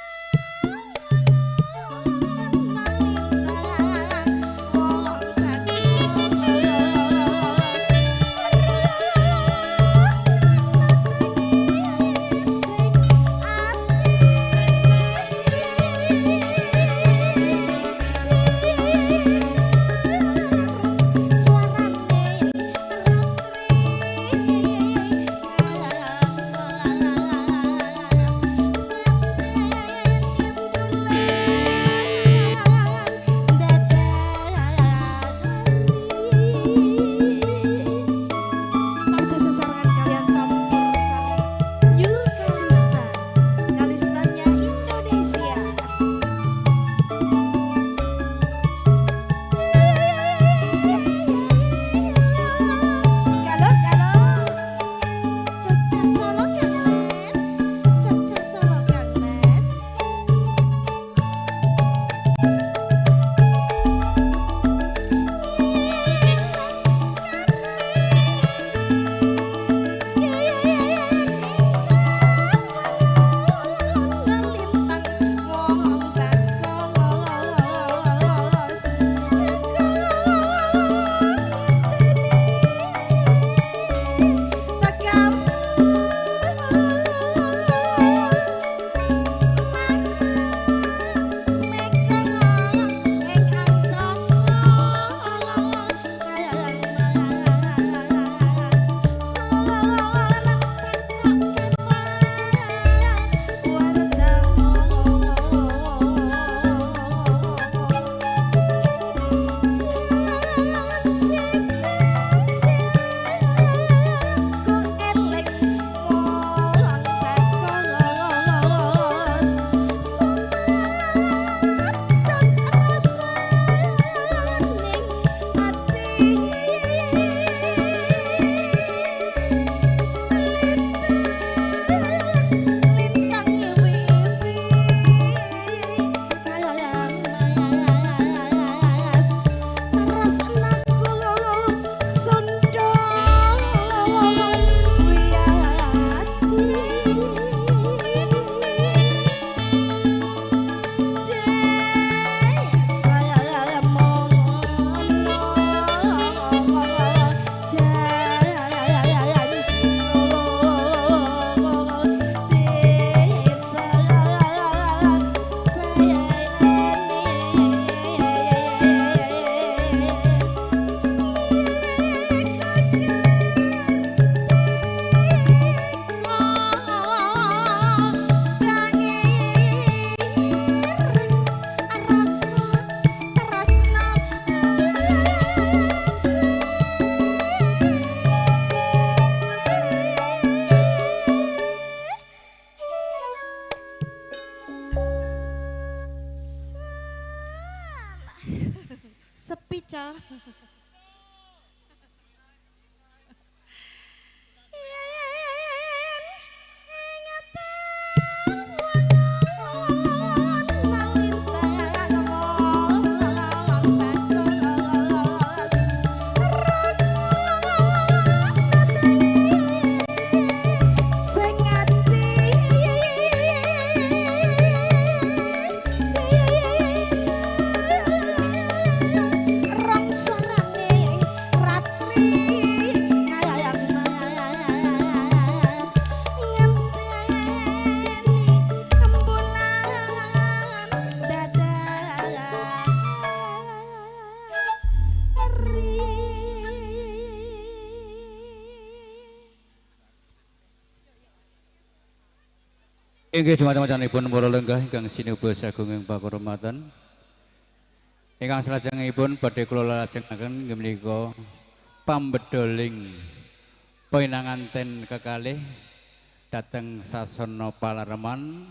Sepi cah. Inggih dumateng para lenggah ingkang sinuba sagunging pakurmatan. Ingkang salajengipun badhe kula lajengaken inggih menika pambedoling pinanganten kekalih dhateng sasana palareman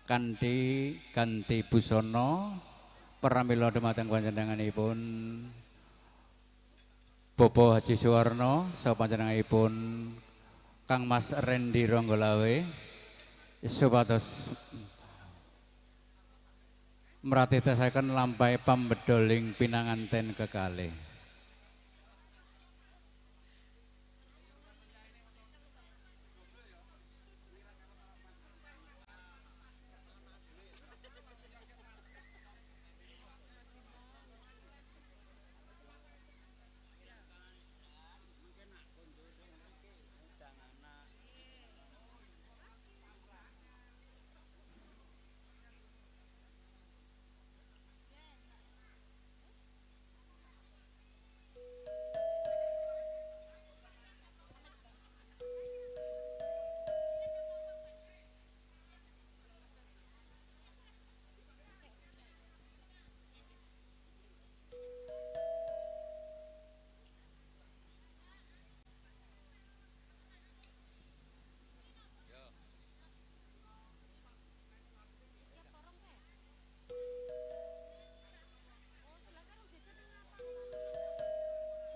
kanthi ganti busana pramila dumateng panjenenganipun Bapak Haji Suwarno saha panjenenganipun Kang Mas Rendi Ronggolawe supados mratitesaken lampahe pambedoling pinanganten kekalih.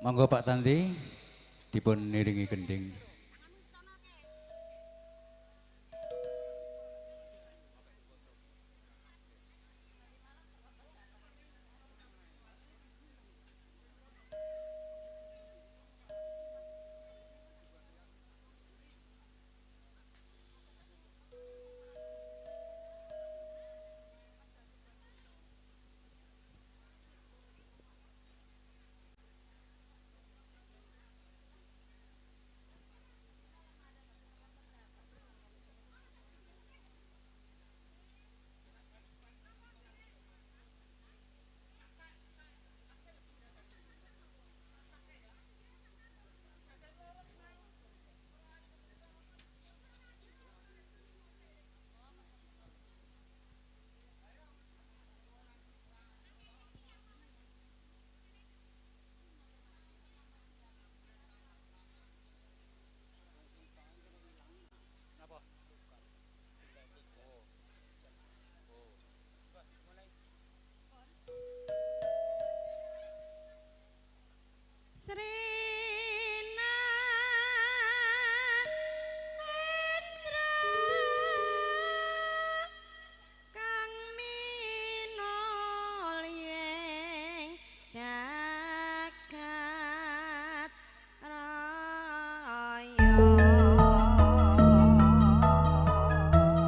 Monggo Pak Tanti dipun niringi gending.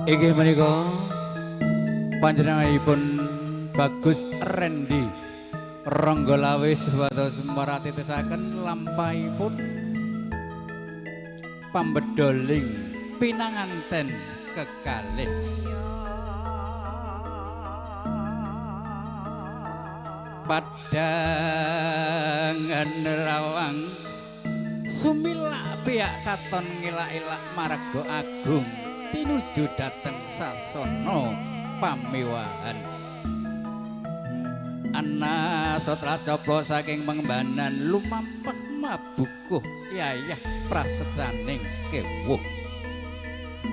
Inggih menika panjenenganipun Bagus Rendi Ronggolawe supados maratitesaken lampahipun pambedoling pinanganten kekalih. Padangan rawang sumilak piyak katon ngilak-ilak marga agung tinuju dhateng sasana pamewahan. Ana sotra coplo saking mengembanan lumampah mabukuh yayah prasetaning kewuh.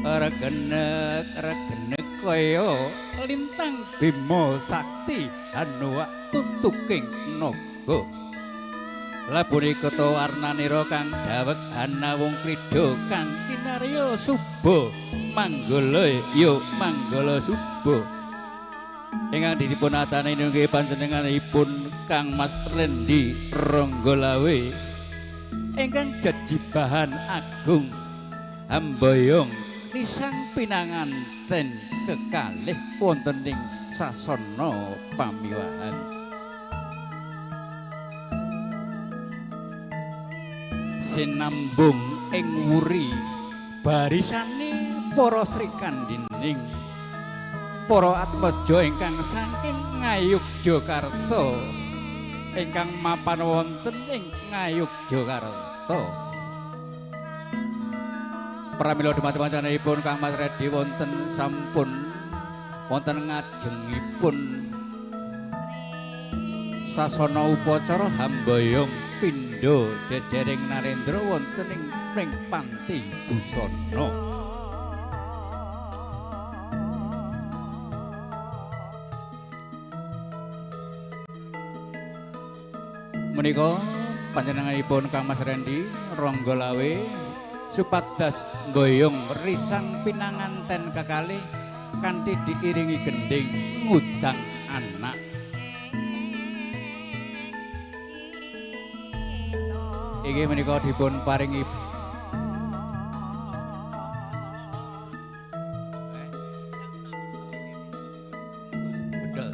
Regenek regenek kaya lintang Bima Sakti hanuwak tutuking naga. Labune keta warnanira kang daweg hanawung krida kang kinarya suba manggala ya manggala suba. Ingkang dipun atani nggih panjenenganipun Kang Mas Rendi Ronggolawe ingkang jejibahan agung hamboyong risang pinanganten kekalih wonten ing sasana pamiwahan. Sinambung ing wuri barisane para srikandining para atmaja ingkang saking Ngayogyakarta ingkang mapan wonten ing Ngayogyakarta. Pramila dumateng panjenenganipun Kang Mas Redi wonten sampun wonten ngajengipun sasana upacara hamboyong pindha jejering narendra wonten ing pring panti busana. Menika panjenenganipun Kang Mas Rendi Ronggolawe supados mboyong risang pinanganten kekalih kanthi diiringi gendhing ngudang anak. Inggih menika dipun paringi bedol.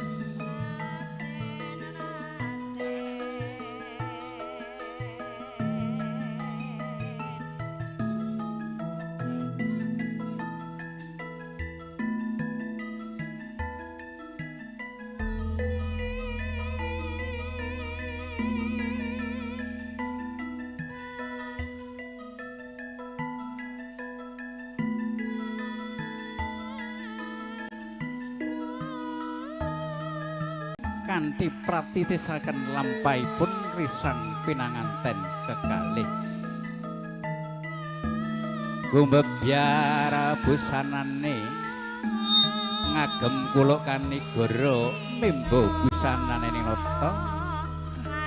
Kanthi pratitisaken lampahipun risang pinanganten kekalih. Gumbebyara busanane ngagem kula kanigara membo busanane ning nata.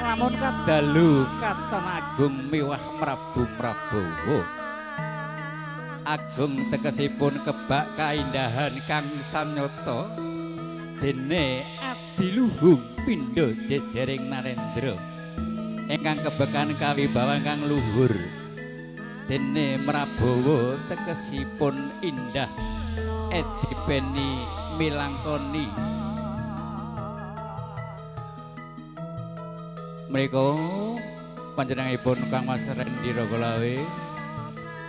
Lamun kadalu katon agung miwah Prabu Prabowo. Agung tegesipun kebak kaindahan kang samnyata dene adiluhung pindha jejering narendra ingkang kebekan kawibawan kang luhur dene Prabowo tegesipun indah edipeni milangkoni. Mriku panjenenganipun Kang Mas Rendi Ronggolawe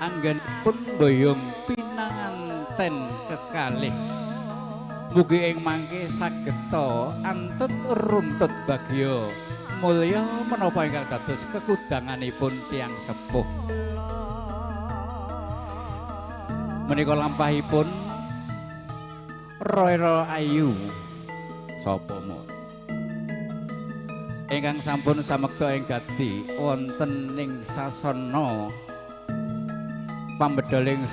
anggenipun mboyong pinanganten kekalih. Mugi ing mangke sageta antut runtut bagya mulya menapa ingkang dados kekudanganipun tiyang sepuh. Menika lampahipun Roero Ayu sapa mo ingkang sampun samekta ing gati wonten ing sasana pambedoling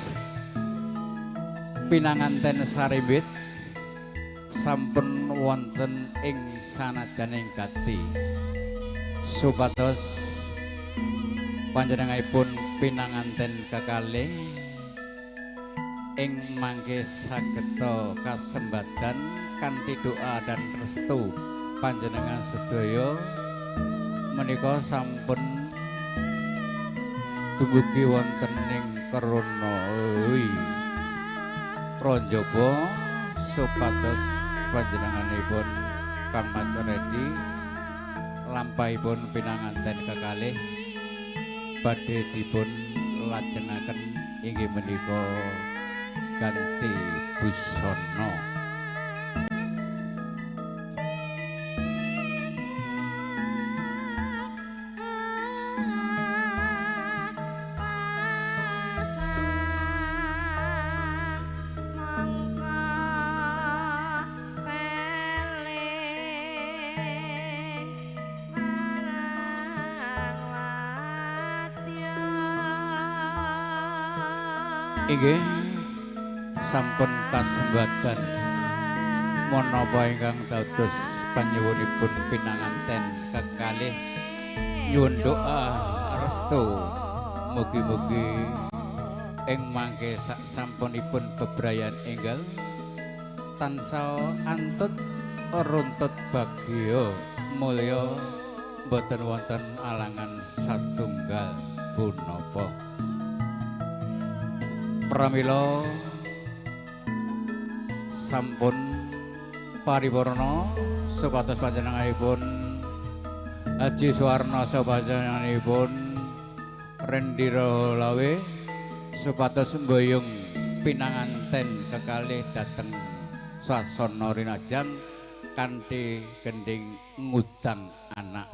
pinanganten sarimbit sampun wonten ing sanajaning gati supados panjenenganipun pinanganten kekalih ing mangke sageta kasembadan kanthi doa dan restu panjenengan sedaya menika sampun dumugi wonten ing Karana Pranjaba supados panjenenganipun Kang Mas Rendi lampahipun pinanganten kekalih badhe dipun lajengaken inggih menika ganti busana. Inggih Sampun kasembadan menapa ingkang dados panyuwunipun pinanganten kekalih nyuwun doa restu mugi-mugi ing mangke sasampunipun bebrayan enggal tansah antut runtut bagya mulya boten wonten alangan satunggal punapa. Pramila sampun paripurna supados panjenenganipun Haji Suwarno sapanjenenganipun Rendira Lawe supados mboyong pinanganten kekalih dhateng sasana rinajang kanthi gendhing ngudang anak.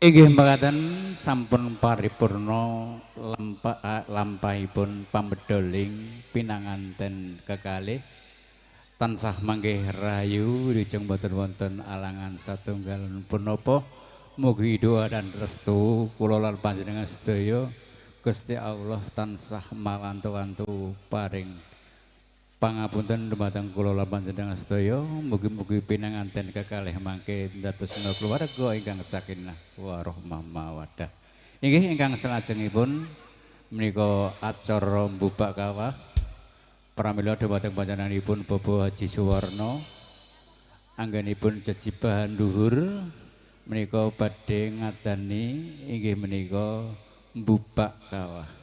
Inggih mekaten sampun paripurna lampahipun pambedoling pinanganten kekalih tansah manggih rahayu wilujeng boten wonten alangan satunggal punapa. Mugi doa dan restu kula lan panjenengan sedaya Gusti Allah tansah mawantu-wantu paring pangapunten dumateng kula lan panjenengan sedaya. Mugi-mugi pinanganten kekalih mangke ndadosna keluarga ingkang sakinah warahmah mawaddah. Inggih ingkang salajengipun menika acara mbubak kawah pramila dumateng panjenenganipun Bapak Haji Suwarno anggenipun jejibahan luhur menika badhe ngadani inggih menika mbubak kawah.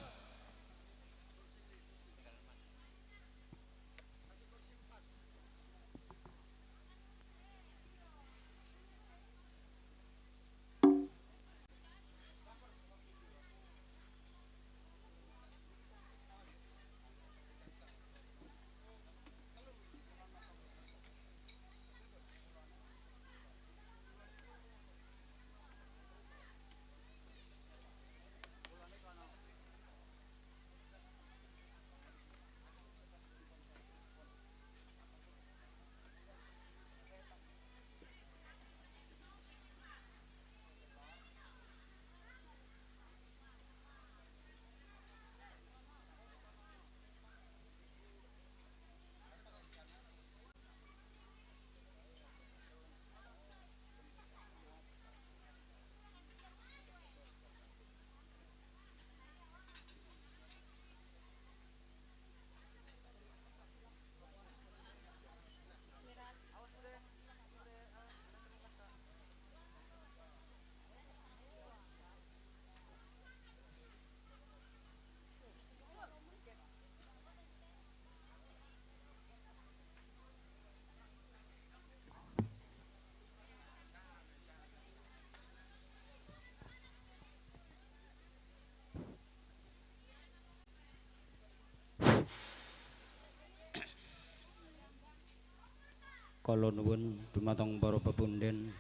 Kala nuwun dumateng para pepunden,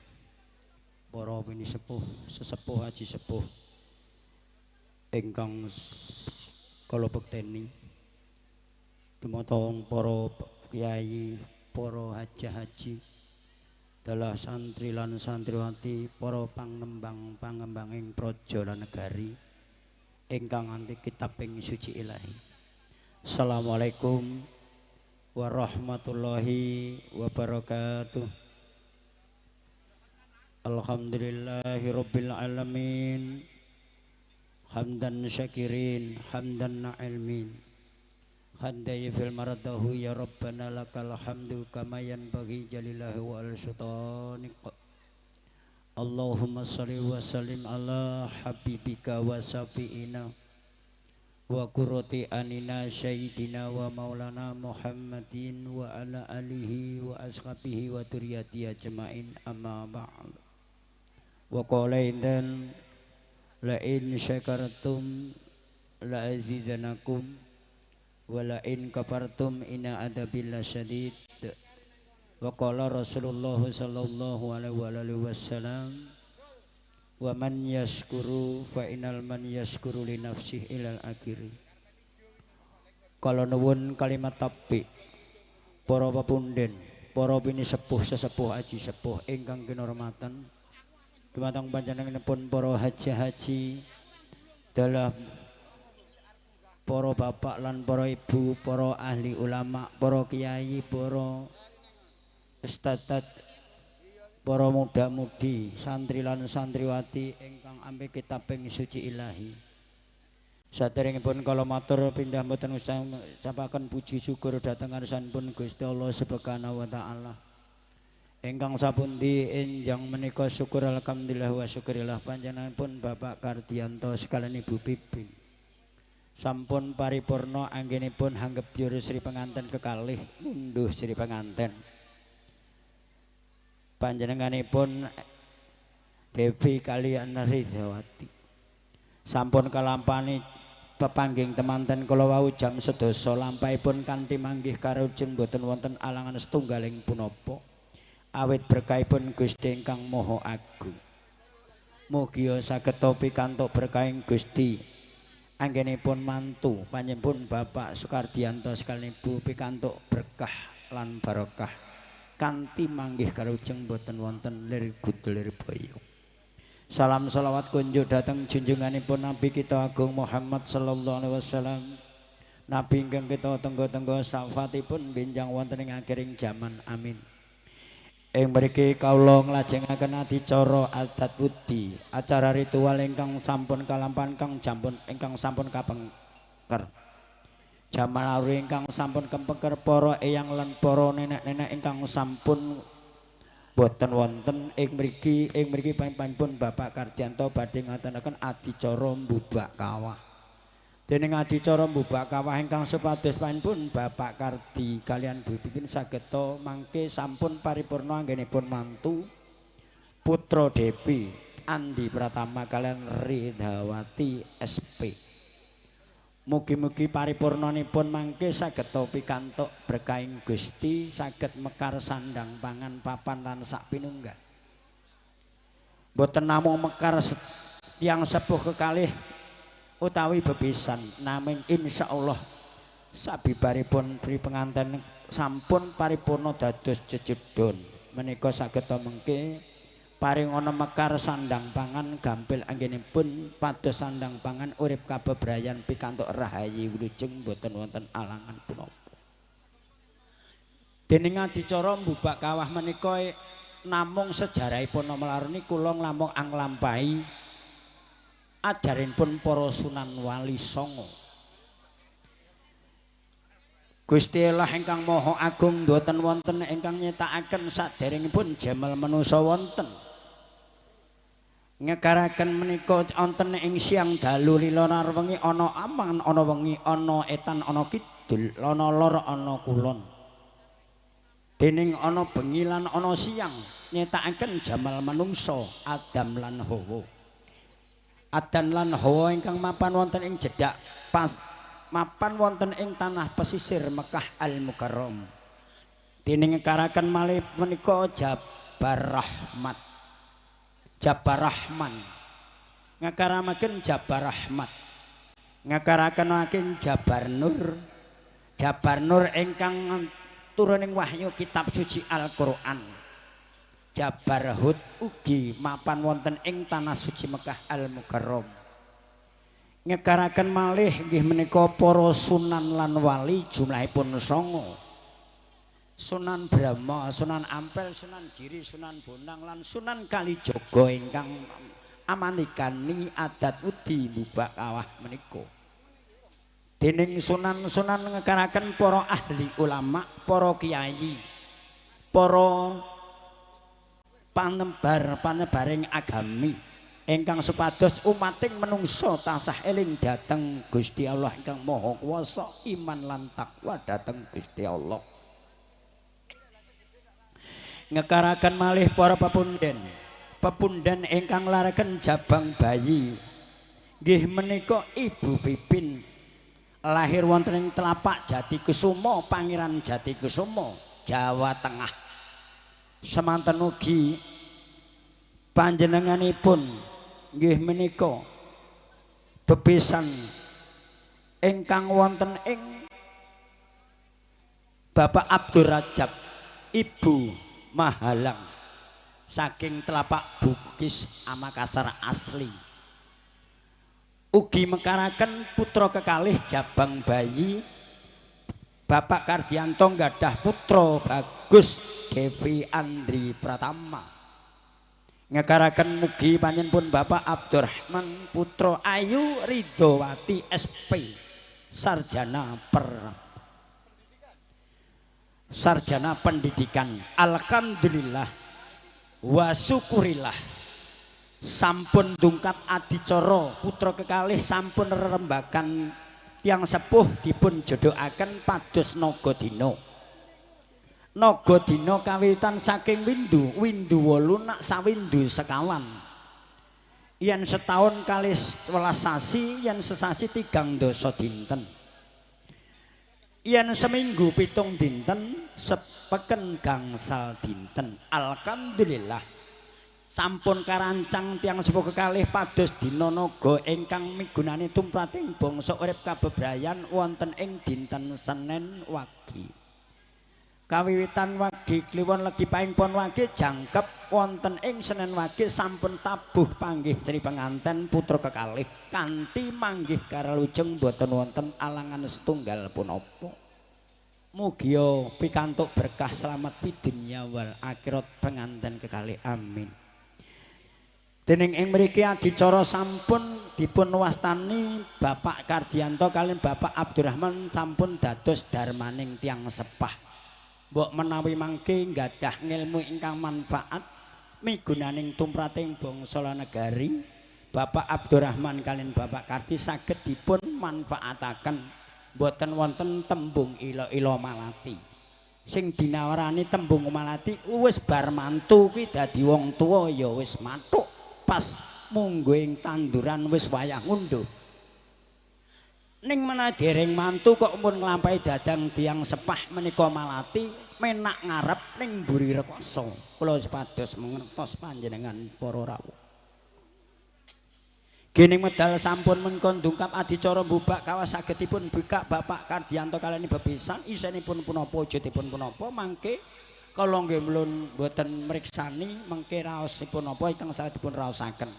para pinisepuh, sesepuh aji sepuh ingkang kala bekteni, dumateng para kiai, para haji-haji, dalah santri lan santriwati, para pangembang-pangembanging praja lan negari ingkang anti kitabing suci ilahi. Assalamualaikum warahmatullahi wabarakatuh. Alhamdulillahirabbil alamin. Hamdan syakirin, hamdan na'ilmin. Hamdan fil maradahu ya rabbana lakal hamdu kama yanbaghi jalillahi wal sultanik. Allahumma shalli wa sallim ala habibika wa syafi'ina wa qurrati anina sayyidina wa maulana Muhammadin wa ala alihi wa ashabihi wa dzurriyyati ajmain, amma ba'd. Wa qala indan la in syakartum la azidanakum wa la in kafartum inna adzabil lasyadid. Wa qala Rasulullah sallallahu alaihi wasallam wa man yaskuru fa innal man yaskuru li nafsihi ilal akhiri. Kala nuwun kalimat tabik para pepunden, para pinisepuh, sesepuh aji sepuh ingkang kinurmatan dumateng panjenenganipun para haji-haji, dalah para bapak lan para ibu, para ahli ulama, para kiai, para ustadz, para muda-mudi, santri lan santriwati ingkang ampe kitabing suci ilahi. Saderengipun kala matur pindah mboten ucapaken puji syukur dhateng ngarsanipun Gusti Allah Subhanahu wa taala. Ingkang sapundi enjang menika syukur alhamdulillah wa syukurillah panjenenganipun Bapak Kardianto sekalian Ibu Pipin. Sampun paripurna anggenipun hanggep juru Sri Penganten kekalih ngunduh Sri Penganten. Panjenenganipun Devi kaliyan Ridawati sampun kalampani pepangging temanten kala wau jam 10 lampahipun kanthi manggih karujeng boten wonten alangan setunggaling punapa awit berkahipun Gusti ingkang Maha Agung. Mugia saged pikantuk berkahing Gusti. Anggenipun mantu panjenengan Bapak Sukardianto sekalian Ibu pikantuk berkah lan barokah kanthi manggih kalujeng boten wonten lir gudelir boyo. Salam salawat kunjuk dhateng junjunganipun Nabi kita Agung Muhammad sallallahu alaihi wasallam. Nabi ingkang kita tenggo-tenggo syafaatipun benjang wonten ing akhiring jaman. Amin. Ing mriki kawula nglajengaken adicara adat budi, acara ritual ingkang sampun kalampan kang jampun ingkang sampun kapengker. Jaman auri ingkang sampun kepengker para eyang lan para nenek-nenek ingkang sampun boten wonten ing mriki panjenenganipun Bapak Kardianto badhe ngaturaken adicara mbubak kawah. Dening adicara mbubak kawah ingkang supados panjenenganipun Bapak Kardi kalian Bu Pipin sageta mangke sampun paripurna anggenipun mantu Putra Depi Andi Pratama kalian Ridawati SP. Mugi-mugi paripurnanipun mangke sageta pikantuk berkahing Gusti, saged mekar sandang pangan papan lan sak pinunggal. Boten namung mekar tiyang sepuh kekalih utawi bebesan, naming insyaallah sabibaripun pri penganten sampun paripurna dados jejedon menika sageta mengke paring ana mekar sandang pangan gampil anggenipun pados sandang pangan urip kabebrayan pikantuk rahayu wilujeng boten wonten alangan punapa. Dening adicara mbubak kawah menika namung sejarahipun Nomolaruni kula nglamung anglampahi ajarinipun para Sunan Wali Songo. Gusti Allah ingkang Maha Agung boten wonten ingkang nyetakaken saderengipun jemel manusa wonten. Ngekaraken menika wonten ing siang dalu lila wengi ana aman ana wengi ana etan ana kidul ana lor ana kulon. Dening ana bengi lan ana siang nyetakaken jamal manungsa Adam lan Hawa. Adam lan Hawa ingkang mapan wonten ing jedhak pas mapan wonten ing tanah pesisir Mekah Al Mukarram. Dening ngekaraken malih menika Jabar Rahmat. Jabar Rahman. Ngakaramaken Jabar Rahmat. Ngakaraken Jabar Nur. Jabar Nur ingkang turuning wahyu kitab suci Al-Qur'an. Jabar Hud ugi mapan wonten ing tanah suci Mekah Al Mukarram. Ngekaraken malih nggih menika para sunan lan wali jumlahipun 9. Sunan Brahma, Sunan Ampel, Sunan Giri, Sunan Bonang lan Sunan Kalijaga ingkang amanikani adat udi mbubak kawah menika. Dening sunan-sunan ngekaraken para ahli ulama, para kiai, para panebar panebaring agami ingkang supados umating menungso tansah eling dhateng Gusti Allah ingkang Maha Kuwasa, iman lan takwa dhateng Gusti Allah. Ngekaraken malih para pepunden, pepunden ingkang laraken jabang bayi nggih menika Ibu Pipin lahir wonten ing Telapak Jatikusumo, Pangeran Jatikusumo, Jawa Tengah. Semanten ugi panjenenganipun nggih menika bebesan ingkang wonten ing Bapak Abdur Rajab, Ibu Mahalang saking Telapak Bugis Amakasar asli. Ugi mekaraken putra kekalih jabang bayi Bapak Kardianto nggadah putra Bagus Devi Andri Pratama. Ngekaraken mugi panjenenganipun Bapak Abdurrahman putra Ayu Ridowati SP sarjana pendidikan. Alhamdulillah wa syukurillah sampun dungkap adicara putra kekalih sampun rerembakan tiyang sepuh dipun jodohaken pados naga dina. Naga dina kawitan saking windu, windu 8 nak sawindu sekawan. Yen setahun kalih 11 sasi, yen sesasi 3 dasa dinten. Yen seminggu 7 dinten, sepeken gangsal dinten. Alhamdulillah. Sampun karancang tiyang sepuh kekalih pados dina naga ingkang migunani tumrating bangsa urip kabebrayan wonten ing dinten Senen Wage. Kawiwitan Wage Kliwon legi paing pon wage jangkep wonten ing Senen Wage sampun tabuh panggih sri penganten putra kekalih kanthi manggih karalujeng boten wonten alangan setunggal punapa. Mugia pikantuk berkah selamat pidunya wal akhirat penganten kekalih, amin. Dening ing mriki adicara sampun dipun wastani Bapak Kardianto kaliyan Bapak Abdurrahman sampun dados darmaning tiyang sepah. Mbok menawi mangke nggadah ngilmu ingkang manfaat migunaning tumrating bangsa lan negari, Bapak Abdurrahman kaliyan Bapak Kardi saged dipun manfaataken mboten wonten tembung ila-ila malati. Sing dinawarani tembung malati wis bar mantu kuwi dadi wong tuwa ya wis mathuk. Pas mungguing tanduran wis wayah ngunduh. Ning menawi dereng mantu kok pun nglampahi dadang tiyang sepah menika malati menak ngarep ning mburi rekoso. Kula supados mangertos panjenengan para rawuh. Gening medal sampun menika ndungkap adicara mbubak kawas sagedipun bikak Bapak Kardianto kaliyan bebesan isenipun punapa wujudipun punapa mangke kala nggih mlun mboten mriksani mengke raosipun napa ingkang saged dipun raosaken.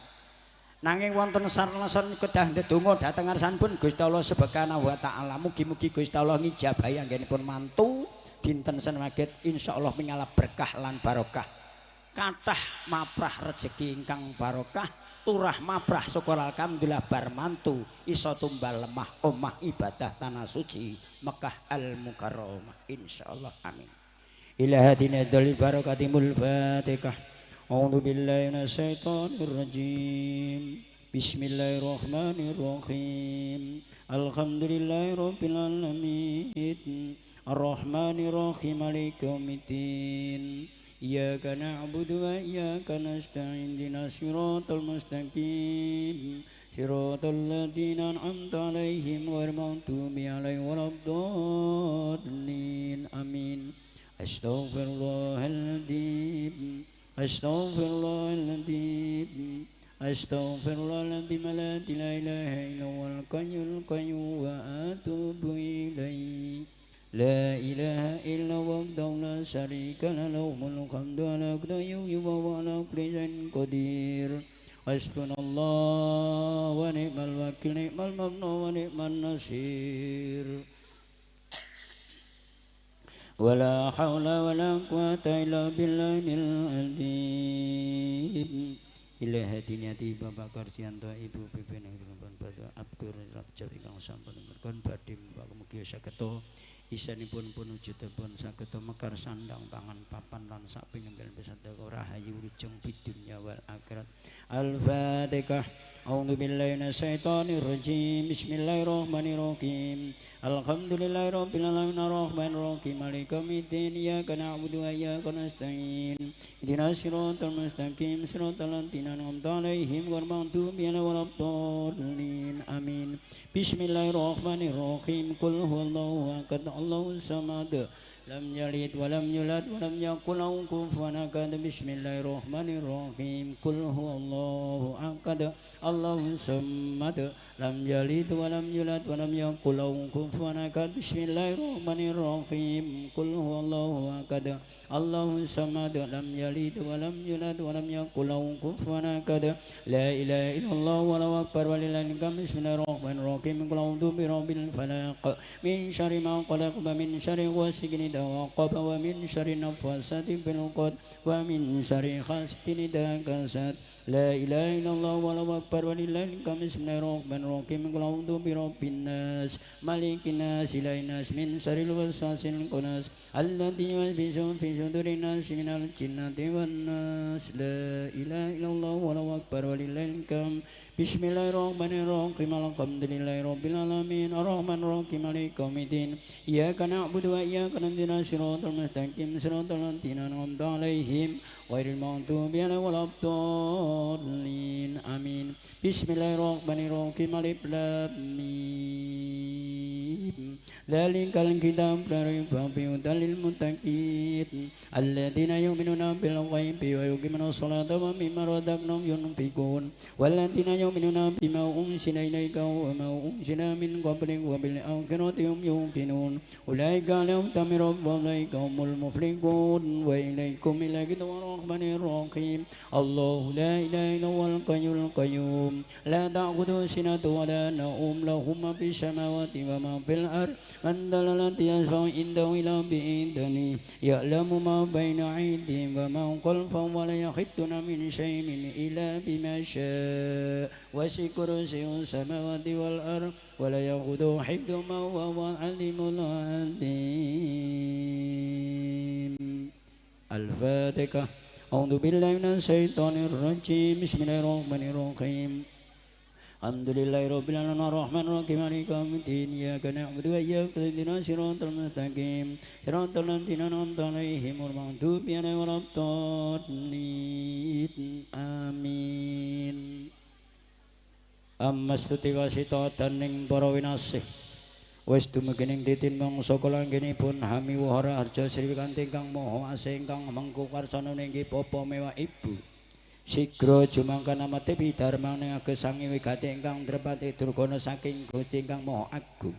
Nanging wonten sarlason kedah ndedonga dhateng ngarsanipun Gusti Allah Subhanahu wa taala. Mugi-mugi Gusti Allah ngijabahi anggenipun mantu dinten Senen Wage insyaallah mingalap berkah lan barokah. Kathah maprah rejeki ingkang barokah, turah maprah syukur alhamdulillah bar mantu iso tumbal lemah omah ibadah tanah suci Mekah Al Mukarramah insyaallah, amin. Ila hadina dzal barakatimul Fatihah. A'udzu billahi minasyaitonir rajim. Bismillahirrahmanirrahim. Alhamdulillahirabbil alamin. Arrahmanir rahim maliki yaumiddin. Iyyaka na'budu wa iyyaka nasta'in. Ihdinas siratal mustaqim. Siratal ladzina an'amta 'alaihim ghairil maghdubi 'alaihim waladdallin. Amin. Astaghfirullahaladzim, astaghfirullahaladzim, astaghfirullahaladzim, la ilaha illa huwal hayyul qayyum wa atubu ilaih. La ilaha illa huwa wahdahu la syarika lahu, lahul mulku wa lahul hamdu wa huwa ala kulli syai'in qadir. Hasbunallahu wa ni'mal wakil, ni'mal mawla wa ni'man nasir. Wala hawla wala quwata illa billahil azim. Ila hadiniyati Bapak Kardianto Ibu Pipi Abdur Rajab ingkang sampun merkon badhe mugi saged isanipun pun wujudipun saged mekar sandang pangan papan lan sak pinunggil pisadaka rahayu wilujeng bidunya wal akhirat. Al-Fatihah. A'udzu billahi minasyaitonir rajim. Bismillahirrahmanirrahim. Alhamdulillahirabbil alamin arrahmanir rahim maliki yaumiddin. Iyyaka na'budu wa iyyaka nasta'in. Ihdinas siratal mustaqim siratal ladzina an'amta 'alaihim ghairil maghdubi 'alaihim waladdallin. Amin. Bismillahirrahmanirrahim. Qul huwallahu ahad, Allahus samad, lam yalid wa lam yulad wa lam yakul lahu kufuwan ahad. Bismillahirrahmanirrahim. Qul huwallahu ahad, Allahus samad, lam yalid wa lam yulad wa lam yakul lahu kufuwan ahad. Bismillahirrahmanirrahim. Qul huwallahu ahad, Allahus samad, lam yalid wa lam yulad wa lam yakul lahu kufuwan ahad. La ilaha illallah wallahu akbar walillahil hamd. Bismillahirrahmanirrahim. Qul a'udzu birabbil falaq min syarri ma khalaq wa min syarri ghasiqin idza waqab wa min syarri naffatsati fil 'uqad wa min syarri hasidin idza hasad. La ilaha illallah wallahu akbar walillahil hamd. Bismillahirrahmanirrahim. Qul a'udzu birabbin nas, malikin nas, ilahin nas, min syarril waswasil khannas alladzi yuwaswisu fi sudurin nas minal jinnati wan nas. La ilaha illallah wallahu akbar walillahil hamd. Bismillahirrahmanirrahim. Alhamdulillahirabbil alamin arrahmanir rahim maliki yaumiddin. Iyyaka na'budu wa iyyaka nasta'in. Siratal mustaqim siratal ladzina an'amta 'alaihim ghairil maghdubi 'alaihim waladdallin. Amin. Bismillahirrahmanirrahim. Alif lam mim. Dzalikal kitab la raiba fihi hudan lil muttaqin alladzina yu'minuna bil ghaibi wa yuqimuna sholata wa mimma razaqnahum yunfiqun walladzina yu'minuna bima unzila ilaika wa ma unzila min qablik wa bil akhirati hum yuqinun ulaika lahum tamirun wa ulaika humul muflihun wa ilaikum ilaika warahmanir rahim. Allahu la ilaha illa huwal hayyul qayyum la ta'khudhuhu sinatun wa la nawm lahu ma fis samawati wa ma fil ard man dzal ladzi yashfa'u indahu illa bi'idhnihi ya'lamu ma baina aydihim wa ma khalfahum wa la yahituna min syai'in illa bima syaa wasi'a kursiyyuhu samawati wal ard wa la ya'uduhu hifdhuhuma wa huwal 'aliyyul 'azim. Al-Fatihah. A'udzu billahi minasyaitonir rajim. Bismillahirrahmanirrahim. Alhamdulillahirabbil alamin arrahmanir rahim maliki yaumiddin iyyaka na'budu wa iyyaka nasta'in ihdinas siratal mustaqim siratal ladzina an'amta 'alaihim ghairil maghdubi 'alaihim waladdallin. Amin. Amastuti wasita daning para winasih wis dumugi ing titin mangsa kala anggenipun hami wahara harja sri wikanti ingkang maha asih ingkang mengku karsana inggih bapa mewah ibu. Sigra jumangkan amate pidharmane agesangi wigati ingkang drepati durgana saking Gusti ingkang Maha Agung.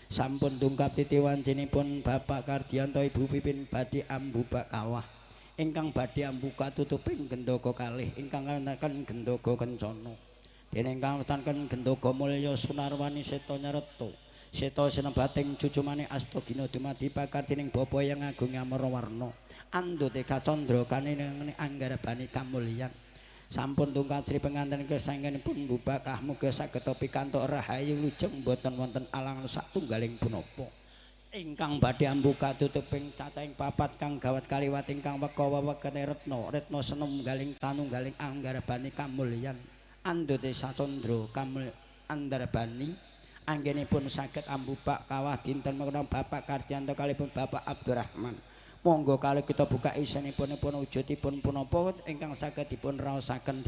Sampun tungkap titi wancinipun Bapak Kardianto Ibu Pipin badhe ambubak kawah ingkang badhe ambuka tutuping gendaga kalih ingkang kawontenaken gendaga kencana. Dene ingkang wontenaken gendaga mulya Sunarwani Seta Nyarta. Seta sinebating cucumane Astagina dumadi pakardining Bapa yang Agung Amarawarna. Andhute kacandra kanene anggarbani kamulyan. Sampun tungkat sri penganten kesangenipun bubakah muga saged pikantuk rahayu lujeng boten wonten alangan satunggaling punapa. Ingkang badhe ambuka tutuping cacahing papat kang gawat kaliwat ingkang weka wewekene retna retna senunggaling tanunggaling anggarbani kamulyan. Andhute sacandra kamul andarbani anggenipun saged ambubak kawah dinten menawa Bapak Kardianto kalipun Bapak Abdurrahman. Monggo kalih kita buka isenipun wujudipun punapa ingkang saged dipun raosaken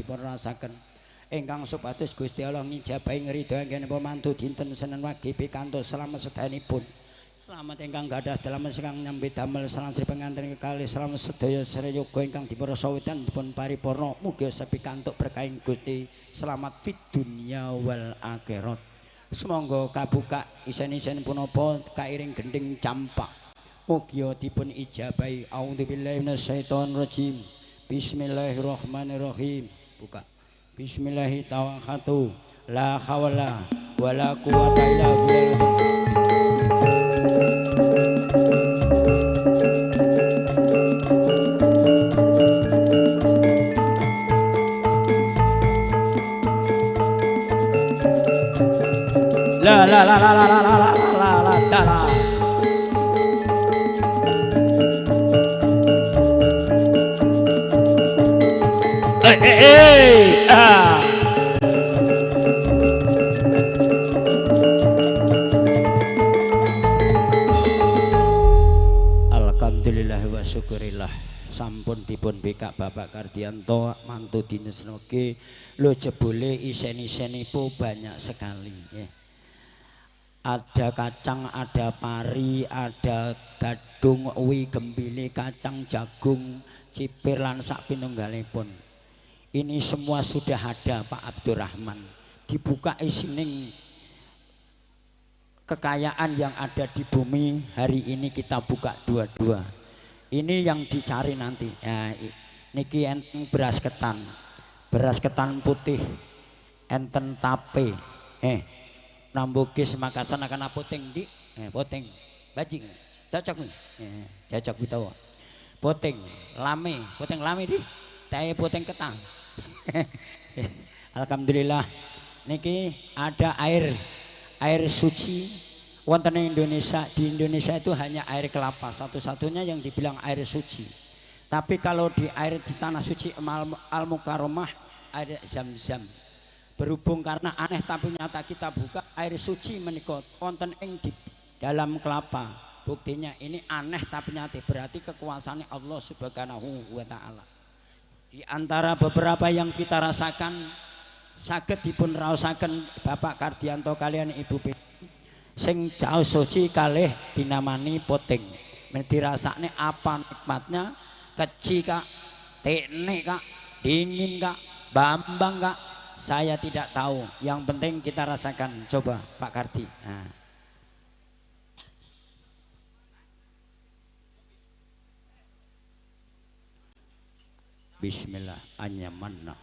ingkang supados Gusti Allah ngijabahi ngridho anggenipun mantu dinten Senen wage pikantuk slamet sedayanipun. Slamet ingkang gadah dalem ingkang nyambi damel salam sri pengantin kekalih slamet sedaya sreyoga ingkang dipun rasawitan dipun paripurna mugi pikantuk berkahing Gusti selamat fid dunya wal akhirat. Sumangga kabuka isen-isen punapa kairing gending campak. Mugia dipun ijabahi. A'udzubillahi minasyaitonir rajim. Bismillahirrahmanirrahim. Buka. Bismillahirrahmanirrahim. La haula wala quwata illa billah. La la la la la la la la la la. Alhamdulillah wa syukurillah sampun dipun bikak Bapak Kardianto mantu dines wage lho jebule isen-isenipu banyak sekali ya. Ada kacang, ada pari, ada gadung, uwi, gembili, kacang, jagung, cipir lan sak pinunggalipun. Ini semua sudah ada Pak Abdurrahman. Dibuka isining kekayaan yang ada di bumi hari ini kita buka dua-dua. Ini yang dicari nanti. Ya, niki enten beras ketan putih, enten tape. Nambogis Makassar akan poting di, poting, bajing, cocok nih, cocok bitawa. Poting, lame, poting lame di, tae poting ketang. Alhamdulillah, niki ada air, air suci. Wonten Indonesia, di Indonesia itu hanya air kelapa, satu-satunya yang dibilang air suci. Tapi kalau di air di tanah suci Al Mukarramah air zam-zam. Berhubung karena aneh tapi nyata kita buka air suci menika wonten ing di dalam kelapa. Buktinya ini aneh tapi nyata, berarti kekuasaannya Allah Subhanahu wa taala. Di antara beberapa yang kita rasakan saged dipun raosaken Bapak Kardianto kalian Ibu P. Sing jauh suci kalih dinamani poting. Men dirasakne apa nikmatnya keci kak, teknik kak, dingin kak, bambang kak, saya tidak tahu. Yang penting kita rasakan. Coba Pak Kardi. Nah. Bismillah anyamanna.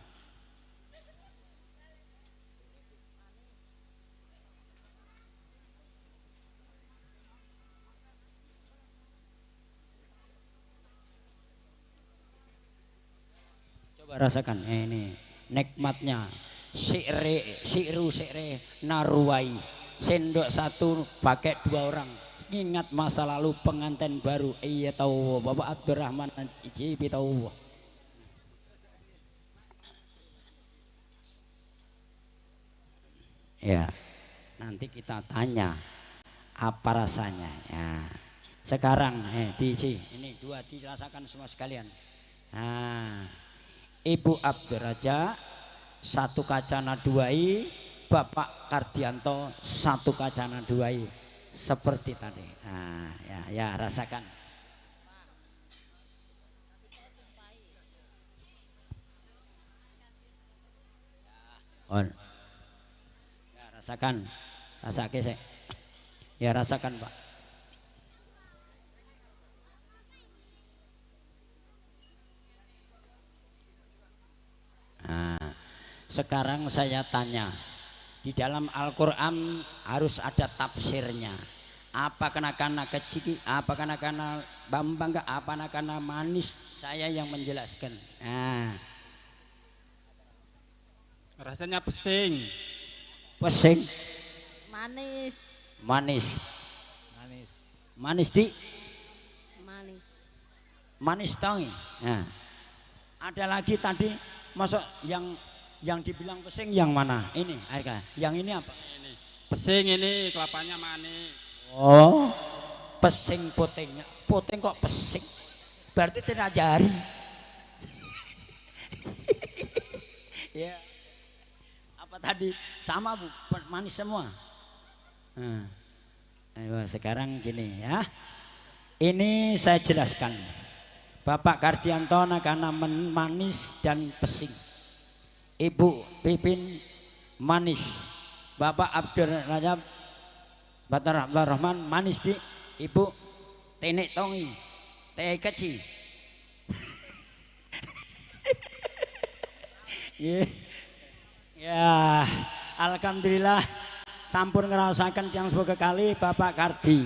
Coba rasakan ini nikmatnya. Sikre, sikru, sikre, naruwai. Sendok satu pakai dua orang. Ingat masa lalu pengantin baru. Iya tahu Bapak Abdurrahman Cipi tahu. Ya, nanti kita tanya apa rasanya. Ya. Sekarang ini dua dirasakan semua sekalian. Nah, Ibu Abdurraja satu kacana 2i, Bapak Kardianto satu kacana 2i seperti tadi. Nah, ya, ya rasakan. On. Ya, rasakan, rasake sik. Ya rasakan Pak. Nah, sekarang saya tanya, di dalam Al-Quran harus ada tafsirnya. Apa karena kecil, apa karena bambang, apa karena manis, saya yang menjelaskan. Nah. Rasanya pesing. Pesing. Manis. Manis. Manis. Manis di? Manis. Manis tongi. Nah. Ada lagi tadi masuk yang dibilang pesing yang mana? Ini, yang ini apa? Ini. Pesing ini kelapanya manis. Oh, pesing putingnya. Puting kok pesing? Berarti tidak jari. Ya. Apa tadi? Sama Bu, manis semua. Nah. Ayo sekarang gini ya. Ini saya jelaskan. Bapak Kardianto karena manis dan pesing. Ibu Pipin manis. Bapak Abdul Rajab Batar Abdul Rahman manis di. Ibu tenek tongi teh keci. Ya, alhamdulillah sampun ngerasakan yang sebagai kali Bapak Kardi.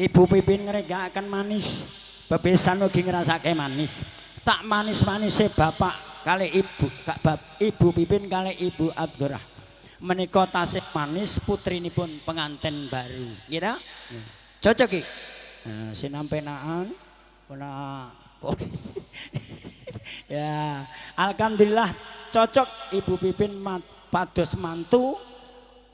Ibu Pipin ngeregakaken manis. Bebesan ugi ngrasake manis. Tak manis-manise bapak kali ibu, Ibu Pipin kali Ibu Abdurrahman. Menika tasih manis putrinipun pengantin baru. Nggih ta? Cocok iki. Nah, sinampenaan puna ya, alhamdulillah cocok Ibu Pipin pados mantu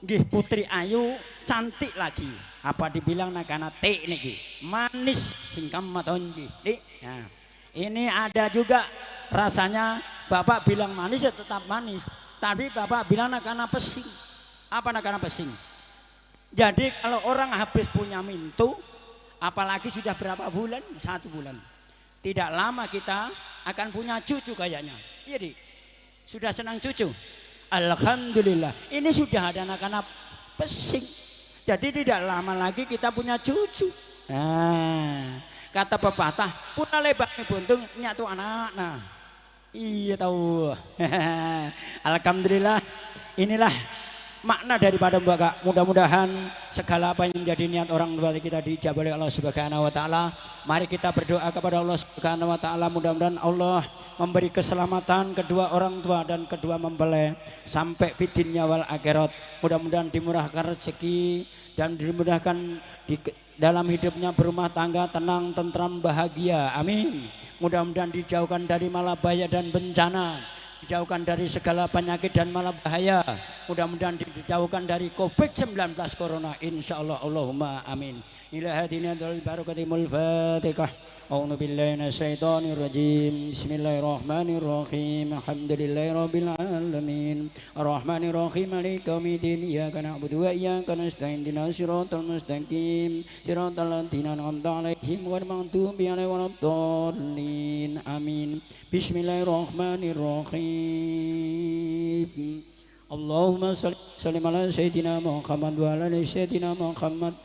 nggih putri ayu cantik lagi. Apa dibilang nakana te niki manis singkam matonji. Nah, ini ada juga rasanya bapak bilang manis ya tetap manis. Tapi bapak bilang nakana pesing. Apa nakana pesing? Jadi kalau orang habis punya mintu, apalagi sudah berapa bulan? 1 bulan. Tidak lama kita akan punya cucu kayaknya. Iya di. Sudah senang cucu. Alhamdulillah. Ini sudah ada nakana pesing. Jadi tidak lama lagi kita punya cucu. Nah, kata pepatah, puna lebar buntung nyatu anak. Nah, iya tahu. Alhamdulillah, inilah makna daripada Mbak. Mudah-mudahan segala apa yang menjadi niat orang tua kita diijabah oleh Allah Subhanahu wa taala. Mari kita berdoa kepada Allah Subhanahu wa taala, mudah-mudahan Allah memberi keselamatan kedua orang tua dan kedua mempelai sampai fidinya wal akhirat. Mudah-mudahan dimurahkan rezeki dan dimudahkan di dalam hidupnya berumah tangga tenang, tentram, bahagia. Amin. Mudah-mudahan dijauhkan dari malabahaya dan bencana, dijauhkan dari segala penyakit dan malabahaya. Mudah-mudahan dijauhkan dari COVID-19 Corona. Insyaallah Allahumma amin. Ila hadina dal barakatimul Fatihah. A'udzu billahi minasyaitonir rajim. Bismillahirrahmanirrahim. Alhamdulillahi rabbil alamin. Arrahmanir rahim. Maliki yaumiddin. Iyyaka na'budu wa iyyaka nasta'in. Ihdinas siratal mustaqim. Siratal ladzina an'amta 'alaihim ghairil maghdubi 'alaihim waladdallin. Amin. Bismillahirrahmanirrahim. Allahumma shalli ala sayyidina Muhammad wa ala ali sayyidina Muhammad.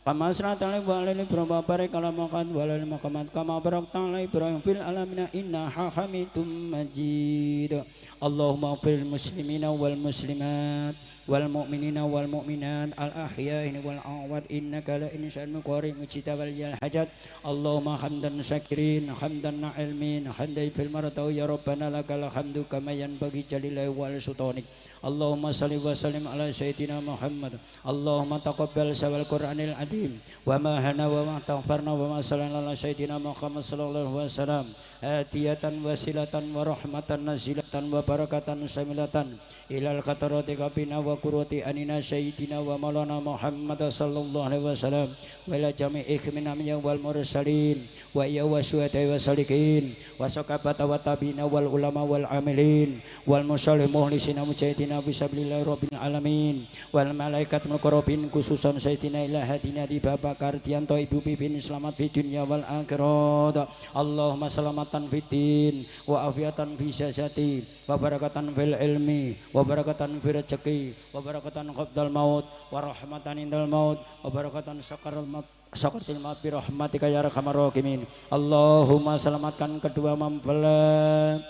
Kama sallallahu alaihi wa ala Ibrahim wa barik ala Muhammad wa ala ali Muhammad kama barakta ala Ibrahim fil alamin innaka Hamidum Majid. Allahumma ighfir lil muslimina wal muslimat wal mu'minina wal mu'minat al ahya'i wal amwat innaka la insan qarib mujtabal jal hajat. Allahumma hamdan syakirin hamdan ilmin hamdan fil marataw ya rabbana lakal hamdu kama yanbaghi jalilai wal sultanik. Allahumma shalli wa sallim ala sayyidina Muhammad. Allahumma taqabbal sawal Qur'anil azim wa ma hana wa ma taghfarna wa ma sallallahu ala sayyidina Muhammad sallallahu alaihi wasallam atiyatan wasilatan wa rahmatan nazilatan wa barakatan samilatan ilal qatarati kabina wa qurrati anina sayyidina wa maulana Muhammad sallallahu alaihi wasallam wa ila jami'i min wal mursalin wa ya wa syuhada'i wa salikin wa sakabata wa tabina wal ulama wal amilin wal muslim muhlisina mujahidina fisabilillahi rabbil alamin wal malaikat muqarrabin khususan sayyidina ila hadina di Bapak Kardianto Ibu Pipin selamat di dunia wal akhirat. Allahumma selamatan fiddin wa afiatan fi jasadi wa barakatan fil ilmi wa barakatan fi rezeki wa barakatan qabdal maut wa rahmatan indal maut wa barakatan sakarul maut sakratil maut bi rahmatika ya arhamar rahimin. Allahumma selamatkan kedua mempelai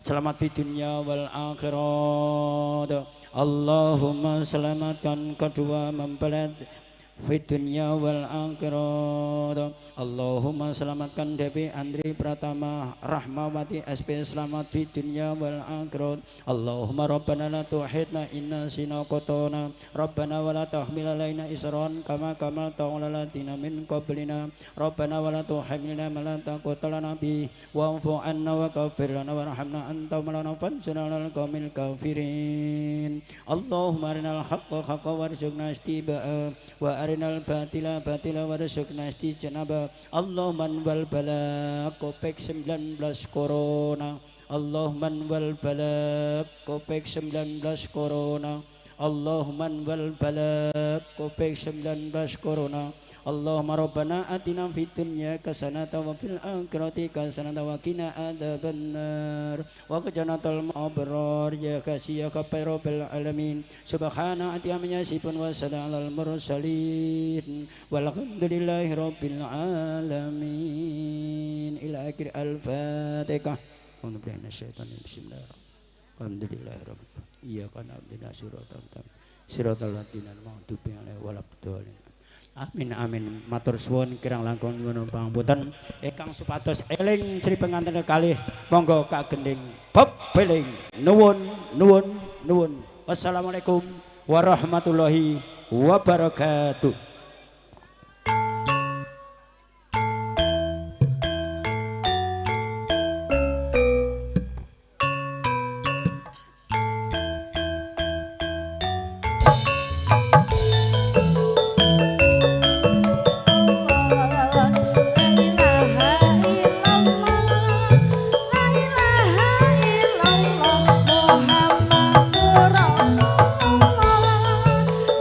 selamat di dunia wal akhirat. Allahumma selamatkan kedua mempelai di dunia wal akhirat. Allahumma selamatkan Dewi Andri Pratama Rahmawati SP selamat di dunia wal akhirat. Allahumma rabbana la tu'akhidna in nasina qatana rabbana wa la tahmil alaina isran kama kamalta ala ladina min qablina rabbana wa la tuhammilna ma la taqata lana bi wa'fu 'anna wa ghfir lana warhamna anta maulana fansurna 'alal qaumil kafirin. Allahumma arinal haqqa haqqan warzuqna ittiba'ah wa arinal batila batila warzuqna ijtinaba. Allahumma wal bala Covid-19 corona. Allahumma wal bala Covid-19 corona. Allahumma wal bala Covid-19 corona. Allahumma rabbana atina fid dunya hasanatan wa fil akhirati hasanatan wa qina adzabannar wa qinatal abrar ya kasih ya rabbil alamin. Subhana ati yasifun wa salamun alal mursalin walhamdulillahi rabbil alamin. Ila akhir al-Fatihah. Bismillahirrahmanirrahim. Iyyaka na'budu wa siratal ladzina an'amta 'alaihim waladdallin. Amin amin. Matur suwun kirang langkung nyuwun pangapunten ingkang supados eling Sri Penganten kalih monggo kagending bebeling nuwun nuwun nuwun. Wassalamualaikum warahmatullahi wabarakatuh.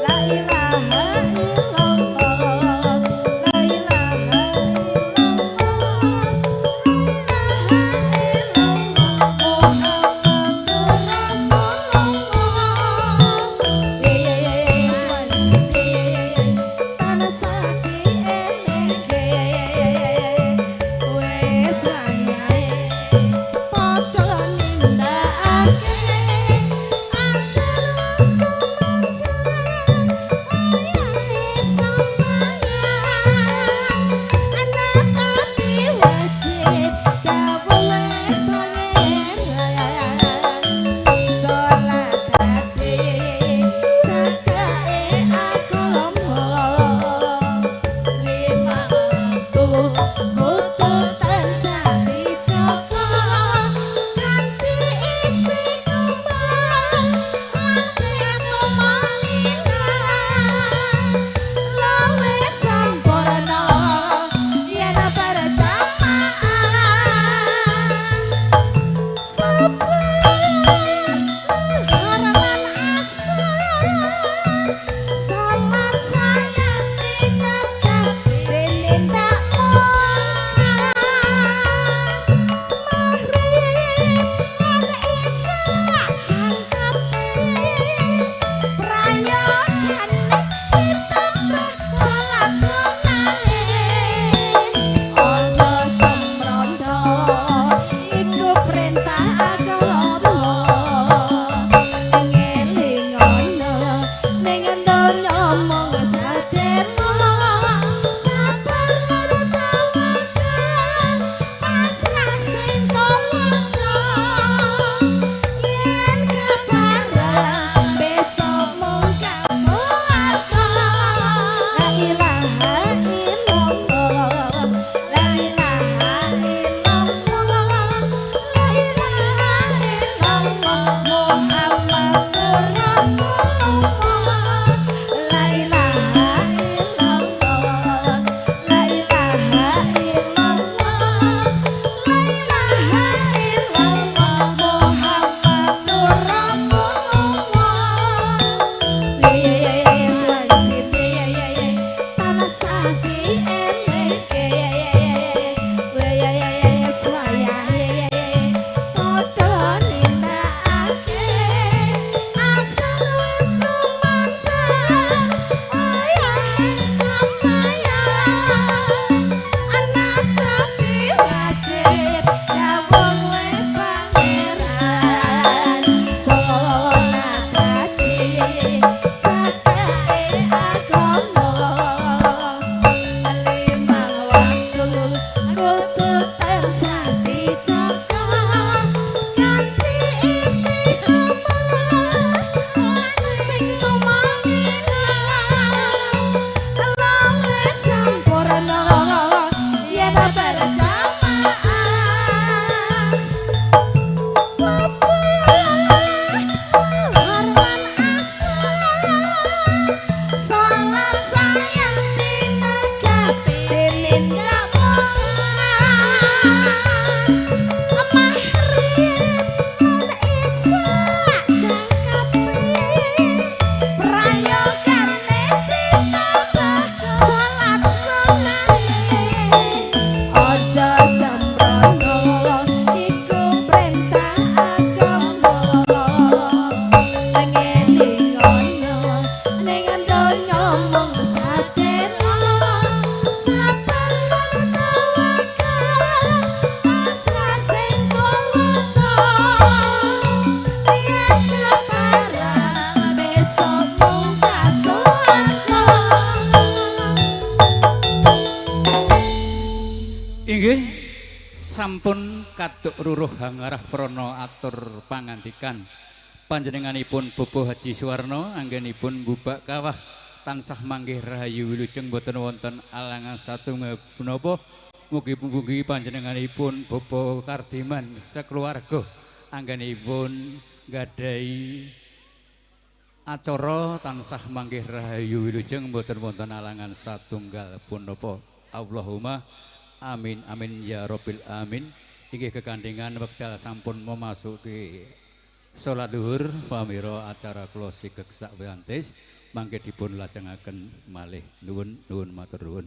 La ilaha illallah. Inggih, sampun kaduk ruruh hangarah prana atur pangandikan. Panjenenganipun Bapak Haji Suwarno anggenipun mbubak kawah tansah manggih rahayu wilujeng boten wonten alangan satunggal punapa. Mugi-mugi panjenenganipun Bapak Kardiman sekeluarga anggenipun nggadahi acara tansah manggih rahayu wilujeng boten wonten alangan satunggal punapa. Allahumma amin amin ya rabbil amin. Inggih kekandingan wekdal sampun memasuki salat zuhur, pamira acara kula sigek sakwiantis mangke dipun lajengaken malih. Nuwun nuwun matur nuwun.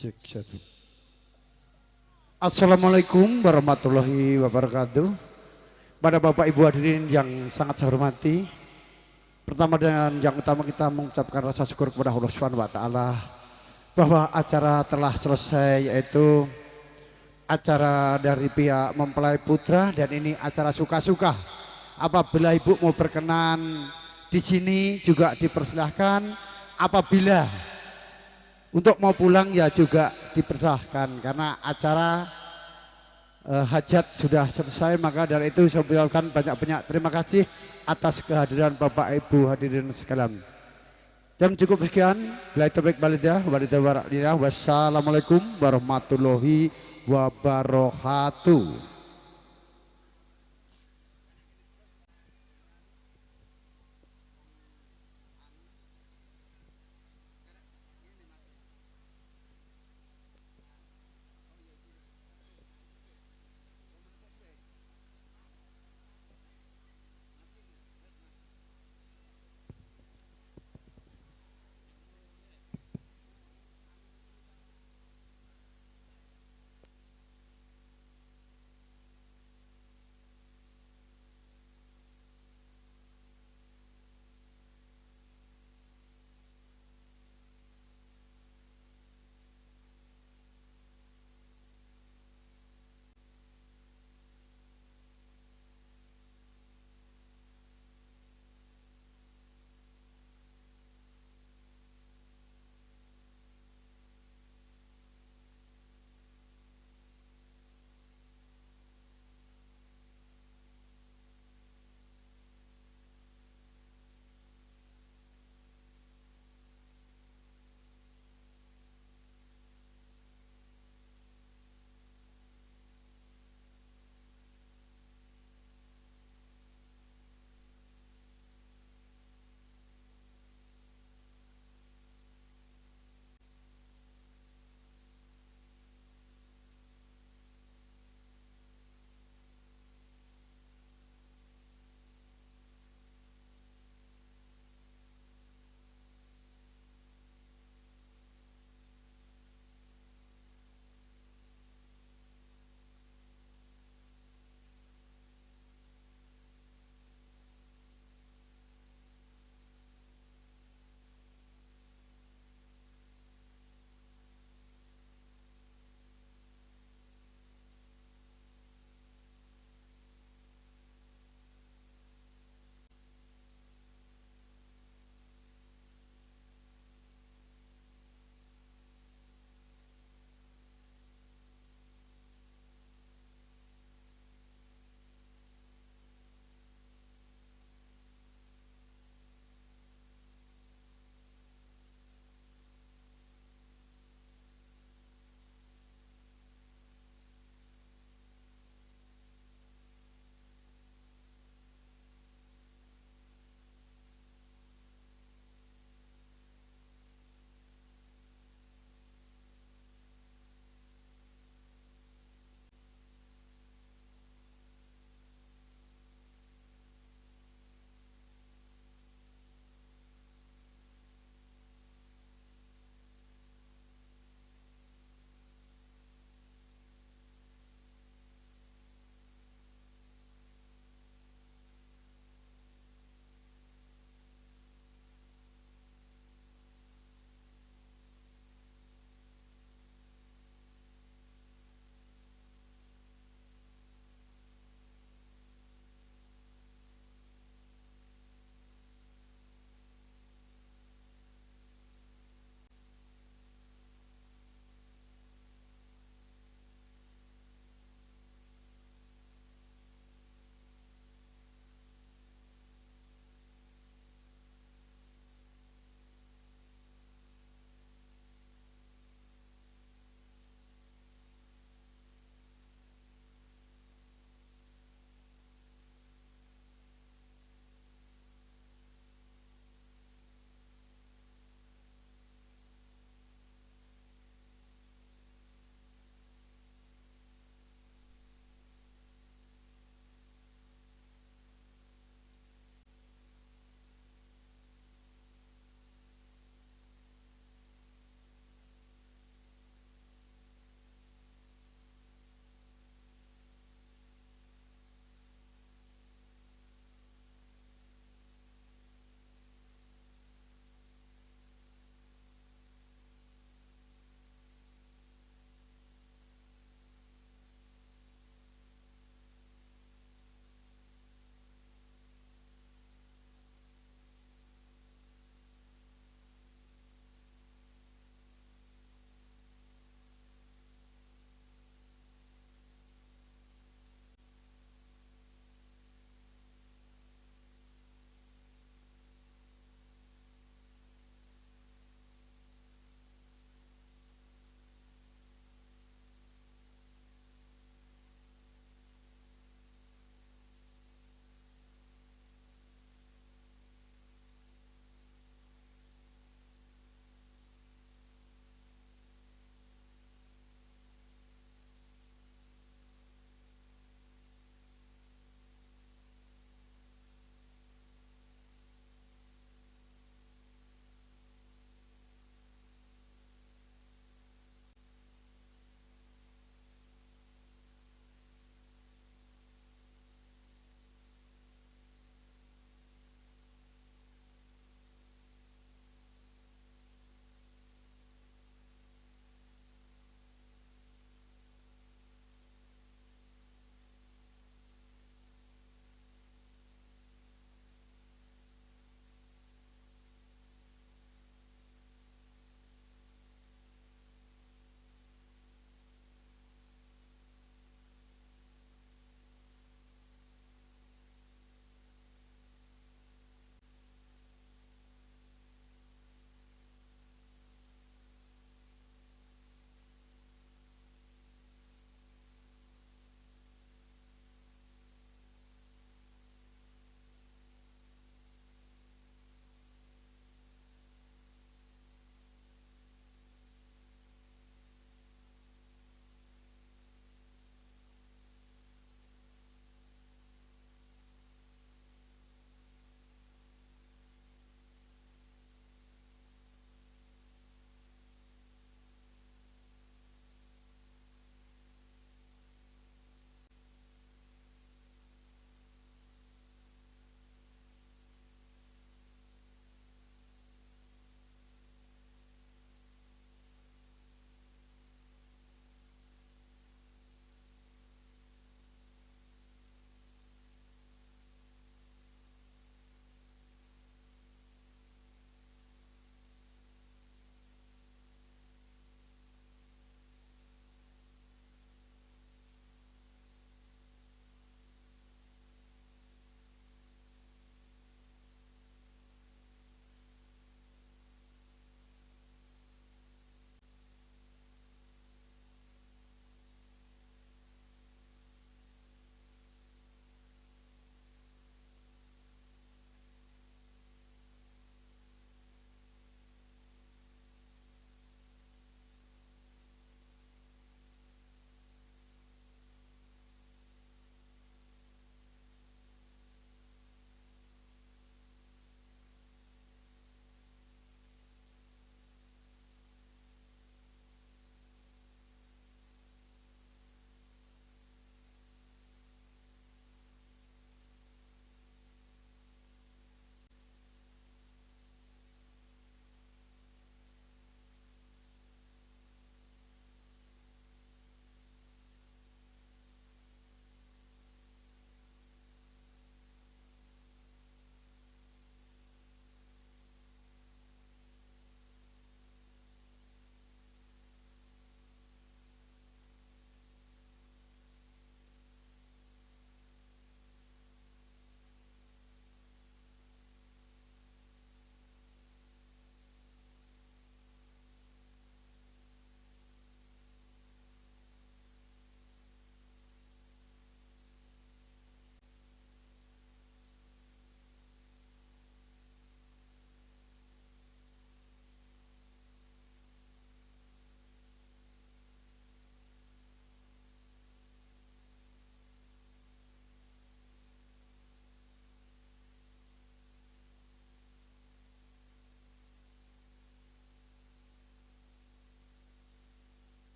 Cek, cek. Assalamualaikum warahmatullahi wabarakatuh. Pada Bapak Ibu hadirin yang sangat saya hormati, pertama dan yang utama kita mengucapkan rasa syukur kepada Allah Subhanahu wa taala bahwa acara telah selesai, yaitu acara dari pihak mempelai putra, dan ini acara suka-suka. Apabila Ibu mau berkenan di sini juga dipersilahkan, apabila untuk mau pulang ya juga dipersilahkan, karena acara hajat sudah selesai. Maka dari itu saya ucapkan banyak-banyak terima kasih atas kehadiran Bapak Ibu hadirin sekalian. Dan cukup sekian. Wassalamualaikum warahmatullahi wabarakatuh.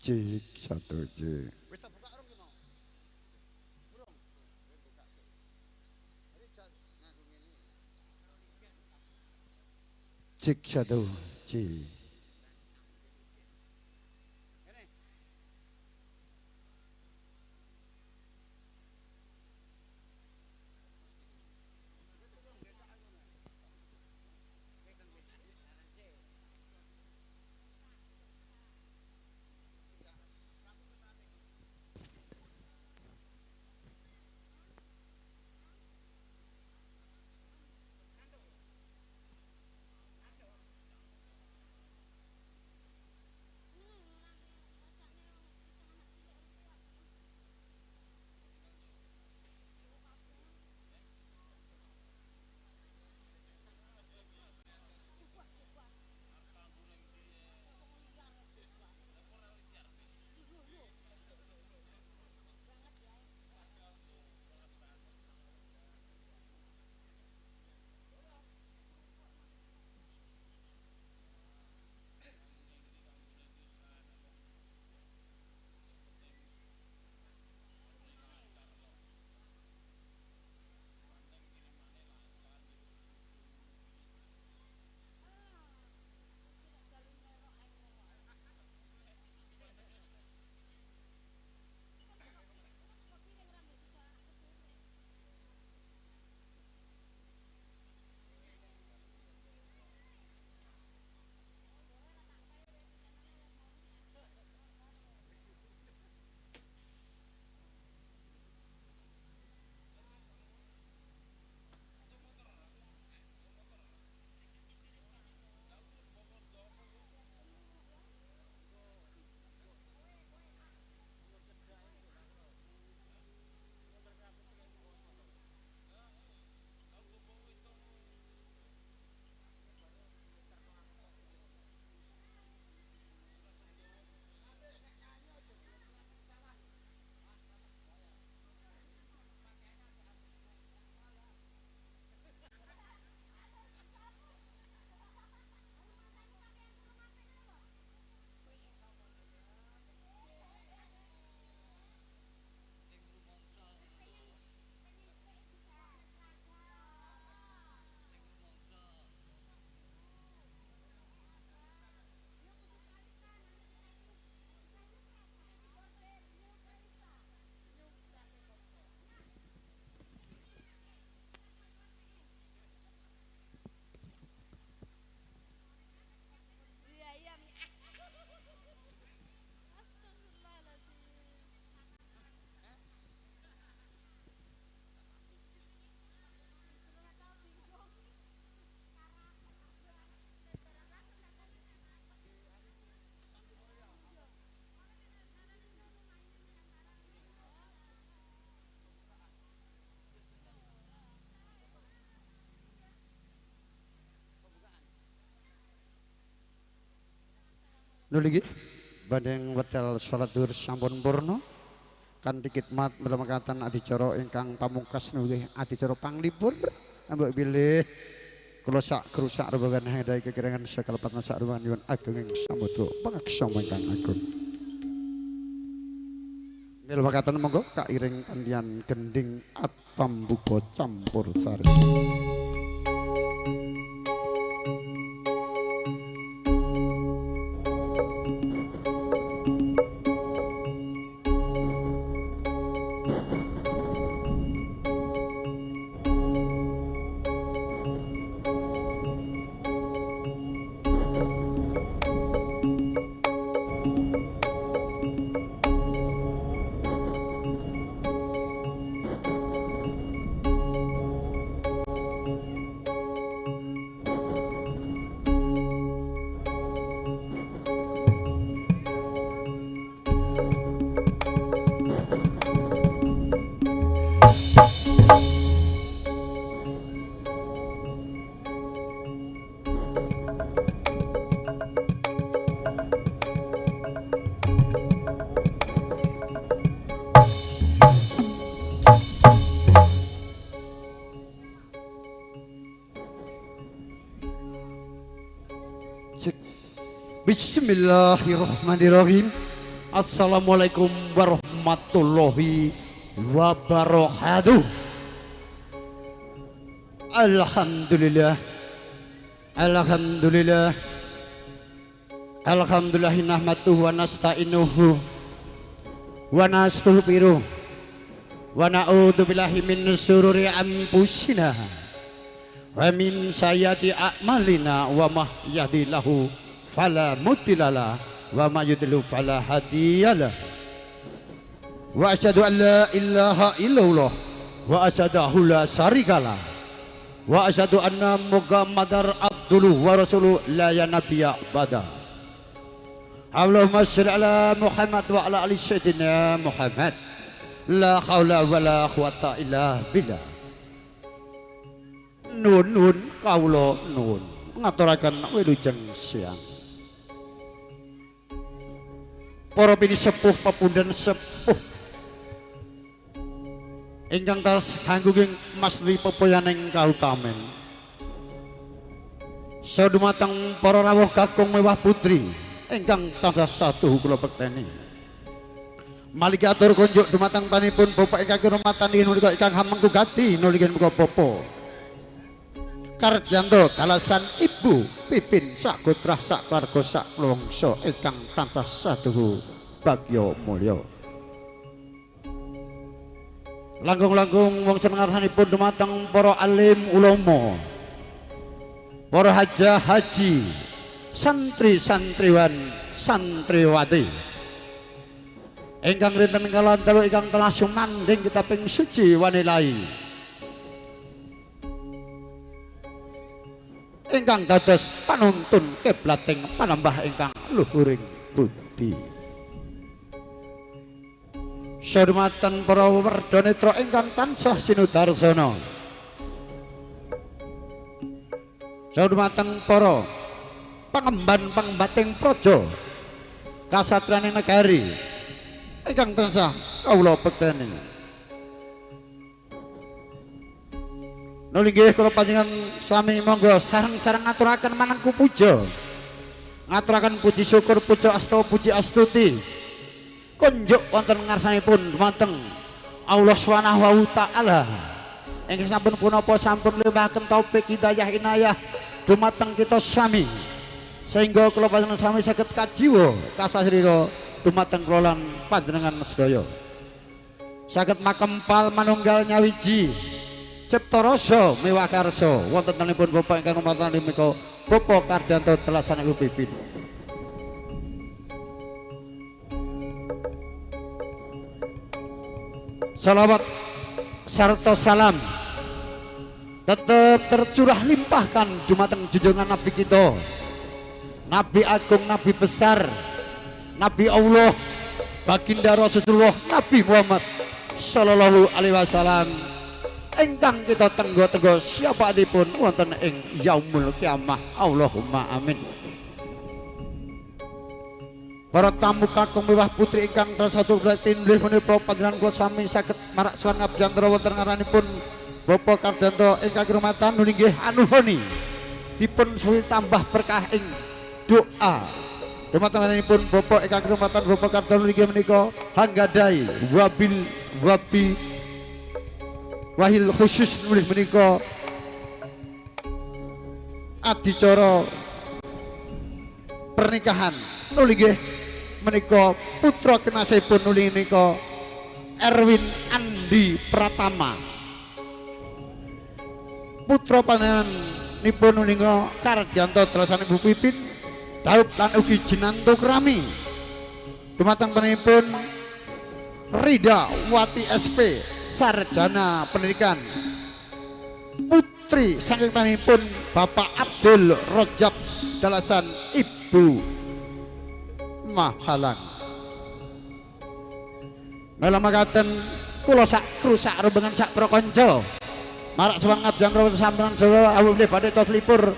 Cek satu cek. Cek satu cek. Nuli nggih bandeng wetel salat zuhur sampun purna kanthi khidmat mekaten adicara ingkang pamungkas nggih adicara panglipur ambek bilih kula sak krusak rembagan handai kekirangan sakalepat sak ruangan nyuwun ageng ing samudra pangaksama ingkang agung. Mil mekaten monggo kairing kandian gending atambuka campur sari. Bismillahirrahmanirrahim. Assalamualaikum warahmatullahi wabarakatuh. Alhamdulillah. Alhamdulillah. Alhamdulillah nahmaduhu wa nasta'inuhu wa nastaghfiruh wa na'udzu billahi min syururi anfusina wa min sayyiati a'malina wa may yahdihillahu fala mudhillalah wa may yudlil fala hadiyalah. Wa asyhadu an la ilaha illallah wa asyhadu la syarikalah wa asyhadu anna Muhammadar abduhu wa rasuluhu la nabiyya ba'da. Allahumma sholli ala Muhammad wa ala ali sayyidina Muhammad. La haula wala quwata illa billah. Nun nun kawula nuwun ngaturaken wilujeng siang. Para pinisepuh pepundhen sepuh ingkang tas hanggunging masli pepoyaning kautamen. Saha dumateng para rawuh kakung mewah putri ingkang tansah satuhu kula bekteni. Maliki atur kunjuk dumateng panipun bapak ingkang kinurmatan menika ingkang hamengku gati nulikin muka bapa Kardianto dalasan ibu Pipin sak gotrah sak keluarga sak klongso ingkang tansah saduhu bagya mulya. Langkung-langkung wong senengarsanipun dumateng para alim ulama, para hajah haji, santri santriwan santriwati ingkang rinten kalan dalu ingkang telah sumandhing kitabing suci wanilai ingkang dados panuntun kiblating panambah ingkang luhuring budi. Sadumateng para werda netra ingkang tansah sinudarsana, sadumateng para pangemban pangembating praja kasatriyaning negari ingkang tansah kawula bekteni. Nuli nggih kula panjenengan sami monggo sareng-sareng ngaturaken manengku puja, ngaturaken puji syukur puja asta puji astuti kunjuk wonten ngarsanipun dumateng Allah Subhanahu wa taala ingkang sampun punapa sampun limpahaken taufik hidayah inayah dumateng kita sami sehingga kula panjenengan sami saged kajiwa kasasrira dumateng kula lan panjenengan sedaya saged makempal manunggal nyawiji cipta rasa mewah karsa wonten tenipun Bapak ingkang rumatani menika Bapak Kardianto Telasan Ibu Pipin. Salawat sarta salam tetap tercurah limpahkan dumateng junjungan Nabi kita, Nabi Agung, Nabi besar, Nabi Allah, baginda Rasulullah Nabi Muhammad sallallahu alaihi wasallam ingkang kita tenggo-tenggo syafaatipun wonten ing yaumul kiamah. Allahumma amin. Para tamu kakung mewah putri ingkang tresna tinulih menika panjenengan kula sami saged marak sowan ngabjantara wonten ngaranipun Bapak Kardianto ingkang kinurmatan nuli nggih anuhuni dipun suwi tambah berkah ing doa dumatengipun Bapak ingkang kinurmatan Bapak Kardianto nggih menika hanggadai wabil wabi wahil khusus nuli menika adicara pernikahan nuli nggih menika putra kinasihipun nuli menika Erwin Andi Pratama, putra panjenenganipun nuli Kardianto Telasan Ibu Pipin daup lan ugi jinanto krami dumateng panjenenganipun Rida Wati SP sarjana pendidikan, putri saking panjenenganipun Bapak Abdul Rojab Dalasan Ibu Mahalang. Mela makaten kula sak kru sak rombongan sak prakanca marak sowan ngabjang sampeyan sedaya awuh badhe tos lipur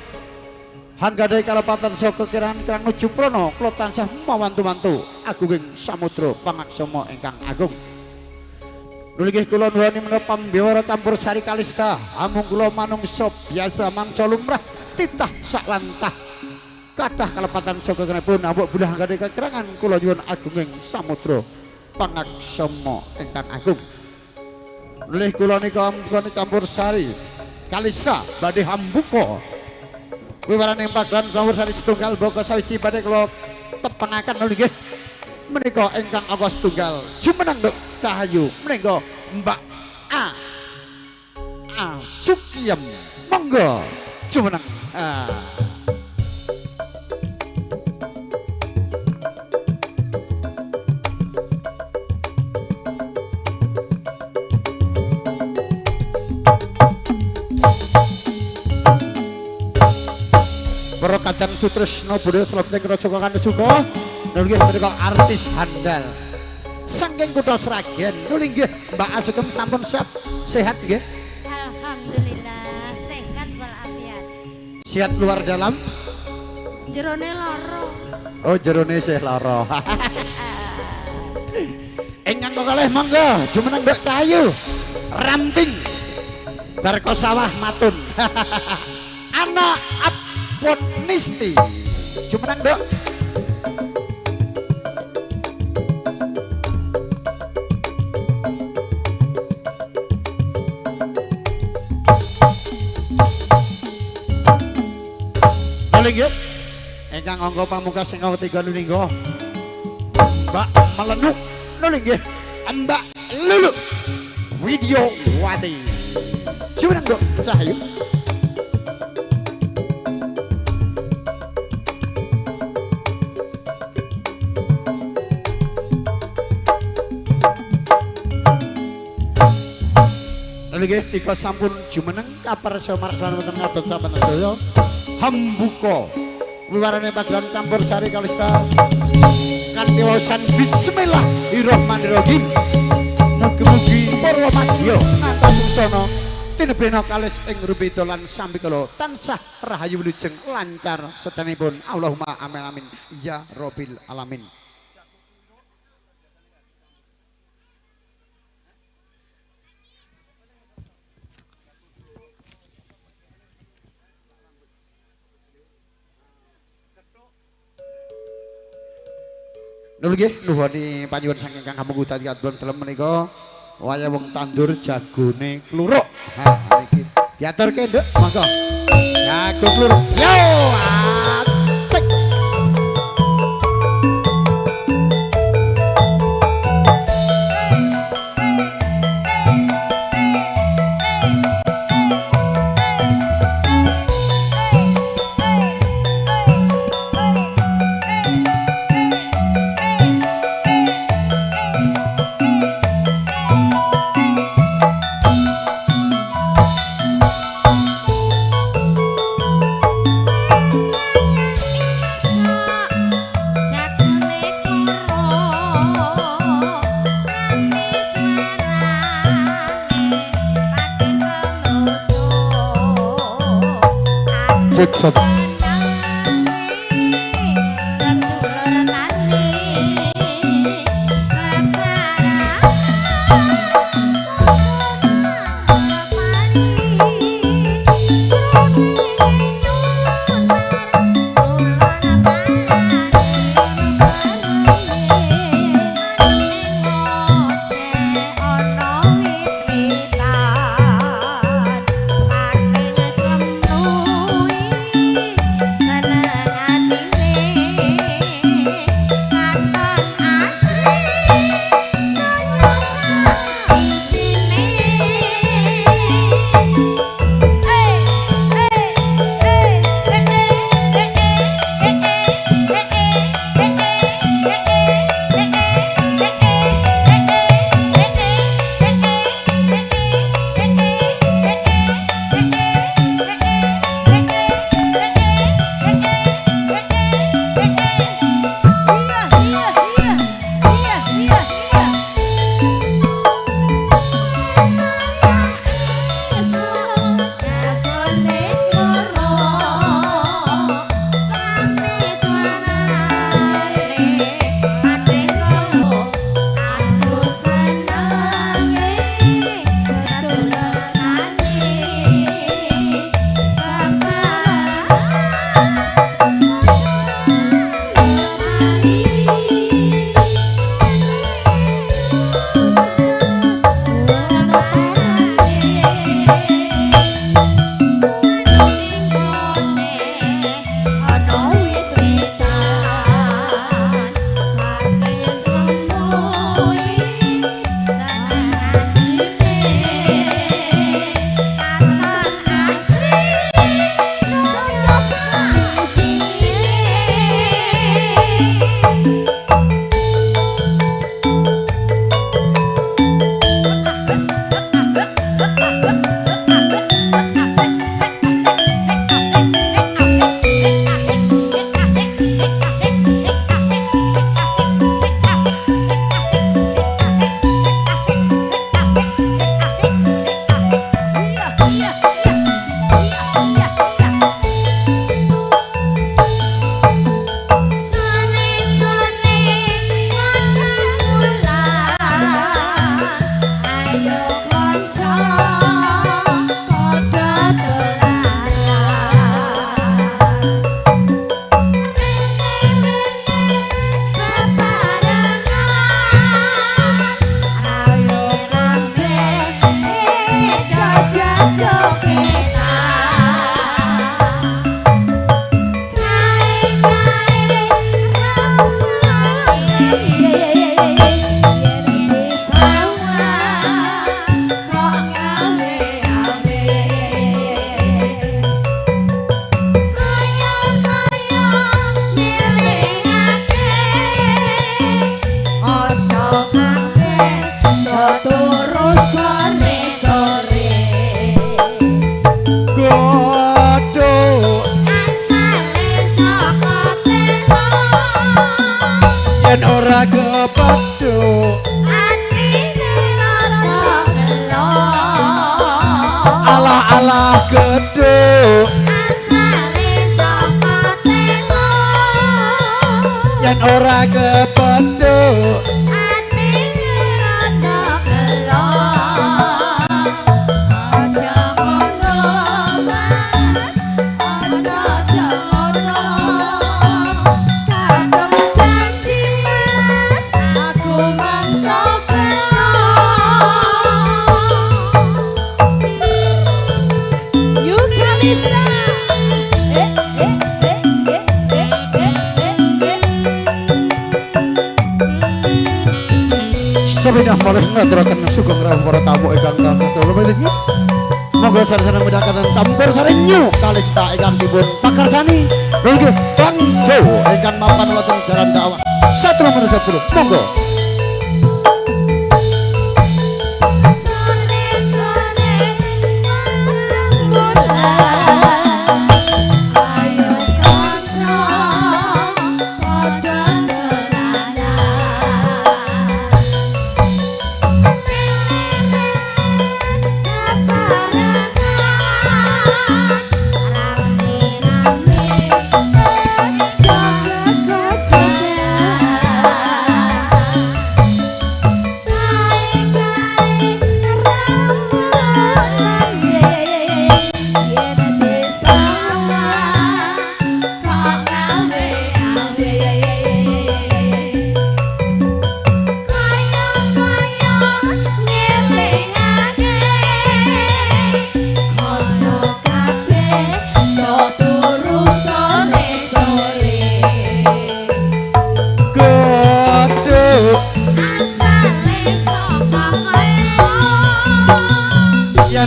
hanggadhahi kalepatan saka kekirangan kirang nuju prana kula tansah mawantu-wantu agunging samudra pangaksama ingkang agung. Nuli nggih kula nuwuni menapa pambewara campur sari kalista amung kula manungsa biasa mangsa lumrah titah sak lantah Kathah kalepatan saka kenepun awak bulah anggane kekerangan kula nyuwun agunging samudra pangaksama ingkang agung. Nulih kula nika mukane campur sari Kalista badhe hambuka. Wiwarane pagelaran campur sari setunggal baka sawiji badhe kula tepengaken nulih nggih. Menika ingkang angka setunggal jumeneng Nduk Cahayu menika Mbak A A Sukiyem monggo jumeneng. Para kadang Sutresno Budaya Slopeng Raja Kanisuka nggih menika artis handal saking kutha Sragen. Nuli nggih Mbak Asukem sampun siap sehat nggih? Alhamdulillah sehat walafiat. Sehat luar dalam? Jerone lara. Oh jerone isih lara. Ingkang kalih monggo jumeneng Nduk Cahayu ramping Barko sawah matun. Anak Aponisti jumeneng Nduk. Nggih. Ingkang angka pamungkas ingkang ketiga nulingga Mbak Melenuk nuli nggih Mbak Lulu Widyowati. Jumeneng Nduk Cahayu. Nuli nggih tiga sampun jumeneng kaparsa marsan wonten ngadeg saben sedaya. Hambuka wiwarane pagelaran campur sari Kalista kanthi waosan bismillahirrahmanirrahim. Mugi-mugi purwa madya ngantos busana tinebena kalis ing rubeda lan sambikala tansah rahayu wilujeng lancar sedanipun. Allahumma amin amin ya rabbil alamin. Nuli nggih nuwuni panyuwun saking Kang Hamungku dadi katon dalem menika wayah wong tandur jagone kluruk. Ha niki diaturke Nduk monggo. Jago kluruk. Yo asik. Cek. Ora kepethuk atine rada gelo. Aja ngono Mas, aja ngono. Kadung janji Mas, aku mangko gelo. Yukalista. Sepindah malih ngaturaken sugeng rawuh para tamu ingkang tansah kula. Monggo sareng-sareng midhangetaken campur sari New Kalista ingkang dipun pakarsani nggih Bang Jo ingkang mapan wonten Jalan Dakwah 1 10. Monggo.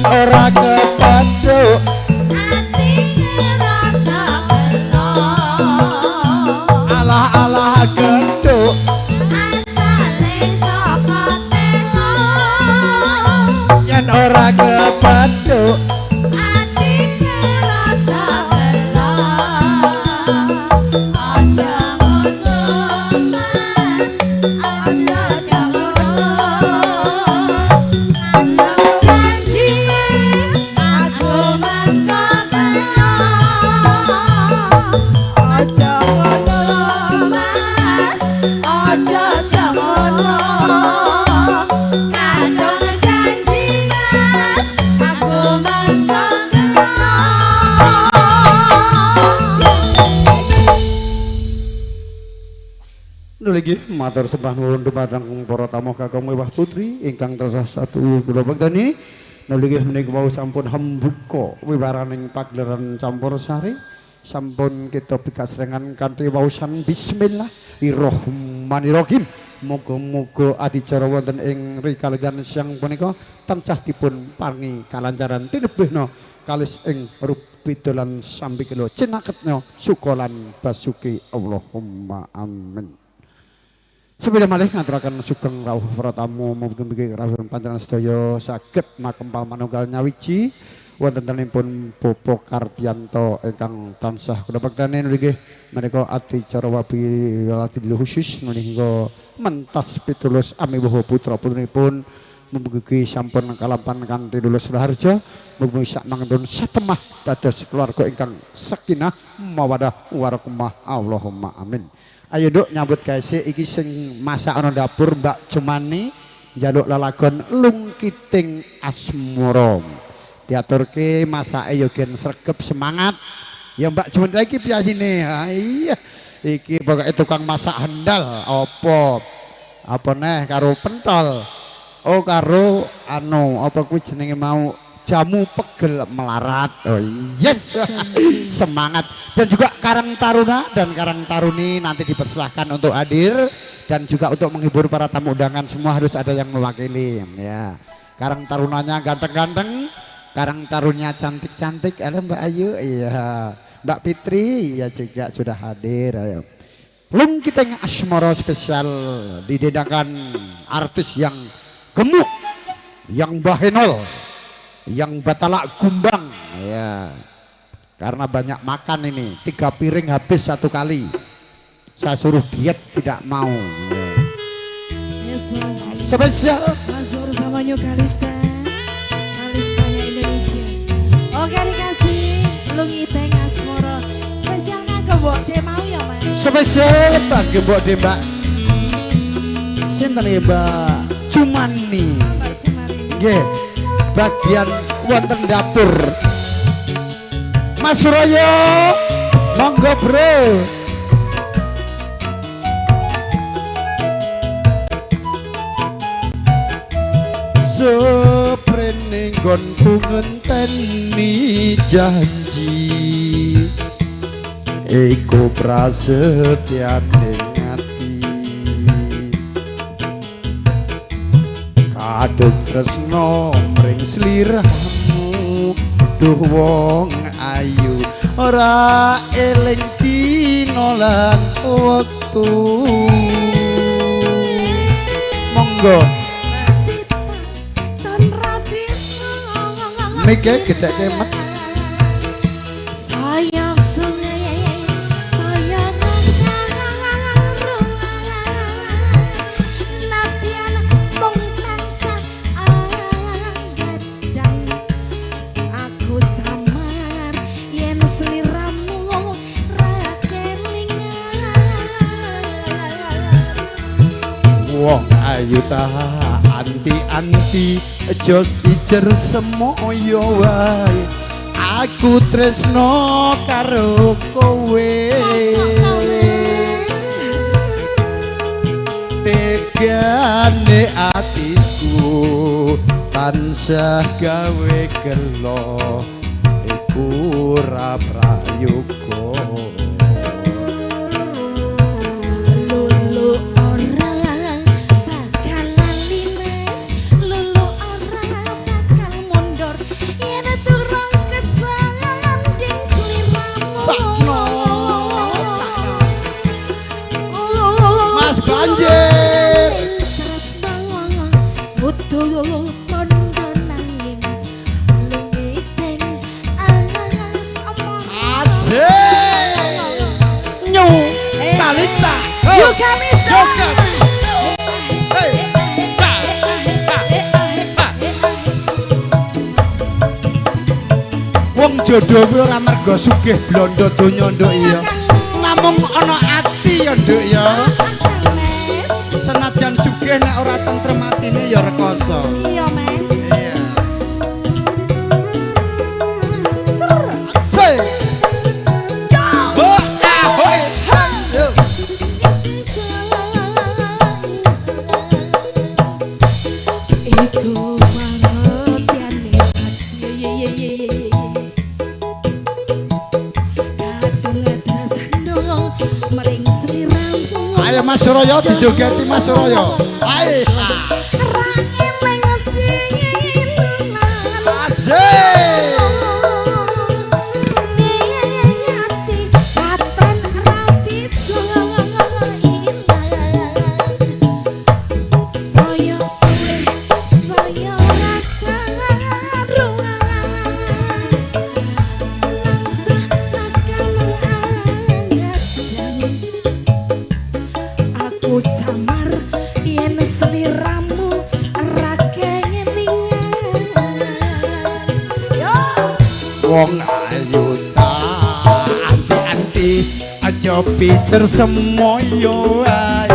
Ora kepethuk atine rada gelo. Alah-alah gedhuk asale saka telo. Yen ora kepethuk atine rada gelo. Aja ngono Mas, aja ngono. Nggih, matur sembah nuwun dumateng para tamu kakung mewah putri ingkang tansah satu kula bekteni. Nggih menika wau sampun hembuka wiwaraning pagelaran campur sari. Sampun kita pikasrengan kanthi waosan bismillahirrahmanirrahim. Muga-muga adicara wonten ing rikaliyan siang punika tansah dipun paringi kalancaran tinebihna kalis ing rupida lan sambikala cinaketna suka lan basuki. Allahumma amin. Sepindah malih ngaturaken sugeng rawuh para tamu mugi-mugi rawuh panjenengan sedaya saged makempal manunggal nyawiji wontenipun Bapak Kardianto ingkang tansah kula bekteni nggih menika adicara wabi khusus menika mentas pitulus amiwuh putra putrinipun mugi-mugi sampun kalampan kanthi lulus raharja mugi sak mangkentun satemah dados keluarga ingkang sakinah mawaddah warahmah. Allahumma amin. Ayo nduk nyambut gawe sik iki sing masak ana dapur Mbak Jemani njaluk lelagon Lungkiting Asmara. Diaturke masake ya gen sregep semangat. Ya Mbak Jumen iki piyayine. Ha iya. Iki pokoke tukang masak handal apa? Apa neh karo pentol. Oh karo anu apa kuwi jenenge mau jamu pegel melarat. Oh yes. Semangat. Dan juga Karang Taruna dan Karang Taruni nanti dipersilahkan untuk hadir dan juga untuk menghibur para tamu undangan, semua harus ada yang mewakili ya. Karang Tarunanya ganteng-ganteng, Karang Tarunya cantik-cantik. Ada Mbak Ayu, iya. Mbak Fitri ya juga sudah hadir. Ayo. Lungkiting Asmara spesial didedangkan artis yang gemuk, yang bahenol, yang batalak gumbang ya. Karena banyak makan ini, 3 piring habis 1 kali. Saya suruh diet tidak mau. Ya. Spesial langsung bersama New Kalista, Kalistanya Indonesia. Oke dikasih Lungkiting Asmara spesial nganggo Mbok De mau ya Mas. Spesial bagi Mbok De Mbak. Sinten nggih Mbak? Cumani. Mbak Sumari. Nggih. Bagian wonten dapur. Mas Suroyo, monggo bro. Seprene nggonku ngenteni janji, iku prasetyane ati. Kadung tresno mring sliramu, duh wong ayu ora eling dina lan wektu. Monggo. Mike gedeke met. Saya sungai, saya natian mung tansah anggadang. Aku samar yen sliramu ra kelingan. Wong ayu ta anti-anti aja ijer semoyo wae. Aku tresno karo kowe. Tegane atiku tansah gawe gelo, iku ora prayoga. Lulu ora bakal lali Mas, lulu ora bakal mundur yen turun kesanding sliramu. Sakno, sakno. Mas Banjir. Tresno butuh kondo nanging lungkiting asmara. Asik. New Kalista. New Kalista. Hey. Sa. Ha. Ha. Wong jodoh kuwi ora mergo sugih blondo donya nduk iya. Namung ana ati ya nduk ya. Senajan sugih nek ora tentrem atine ya rekoso. Iya Mas. Iya. Asik. Iku pangertiane ati. Ye ye ye ye ye. Kadung tresno mring sliramu. Ayo Mas Suroyo dijogeti Mas Suroyo. Ayo. Ra eling dina. Asik. Ati katon ra bisa ilang. Saya suwe saya ora karuan. Tansah bakal anggadang. Aku samar yen sliramu ra kelingan. Yo. Wong ayu ta anti-anti aja pijer semoyo wae.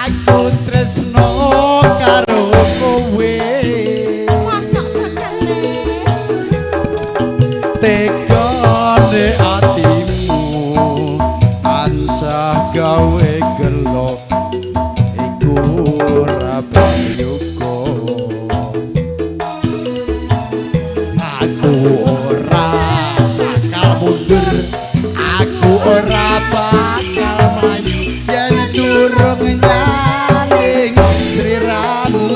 Aku tresno karo Tegane atimu tansah gawe gelo iku ora prayoga. Aku ora bakal mundur, aku ora bakal mlayu yen durung nyaring sliramu.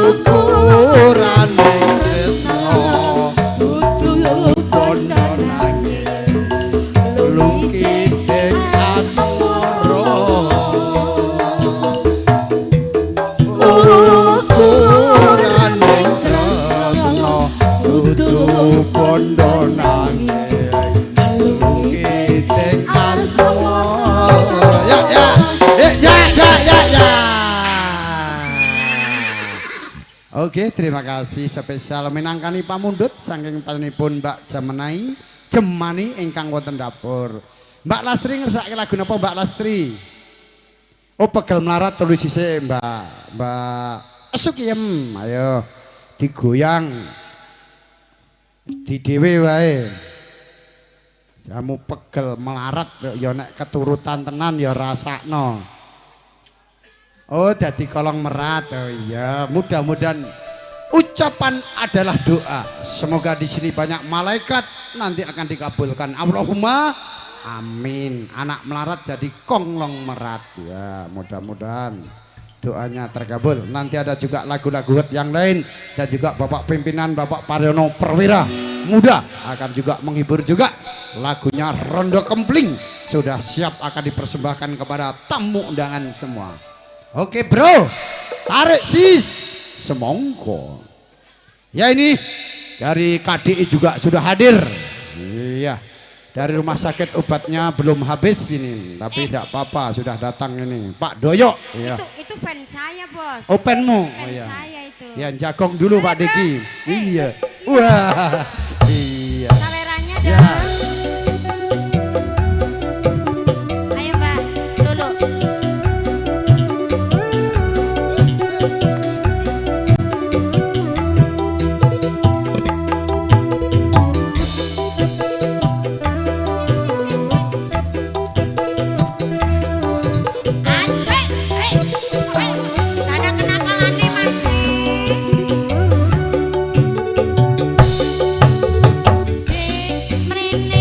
Ukurane tresno Kudu bondo nanging lungkiting asmara. Ukurane tresno kudu bondo nanging lungkiting asmara. Ya ya ya ya ya ya. Oke, terima kasih spesial minangkani pamundhut saking panjenenganipun Mbak Jamenai Jemani ingkang wonten dapur. Mbak Lastri ngersakake lagu napa Mbak Lastri? Oh, pegel melarat tulis sisih Mbak. Mbak Sukiem, ayo digoyang di dhewe wae. Jamu pegel melarat ya nek keturutan tenan ya rasakno. Oh, jadi kolong merat. Oh iya, mudah-mudahan ucapan adalah doa. Semoga di sini banyak malaikat nanti akan dikabulkan. Allahumma amin. Anak melarat jadi konglong merat. Ya, mudah-mudahan doanya terkabul. Nanti ada juga lagu-lagu yang lain dan juga Bapak pimpinan Bapak Paryono Perwira Muda akan juga menghibur juga. Lagunya Rondo Kempling sudah siap akan dipersembahkan kepada tamu undangan semua. Oke bro, tarik sis, semongko. Ya ini dari KDI juga sudah hadir. Iya, dari rumah sakit obatnya belum habis ini, tapi tidak apa-apa sudah datang ini. Pak Doyok. Iya. Itu fans saya bos. Openmu. Fans Oh, iya. saya itu. Ya jagong dulu Pak Diki. Iya. Wah. Iya. Sawerannya Ya. dong. Ayo Mbak, Lulu. Asik, eh, eh, karena kenakalannya masih. Mrene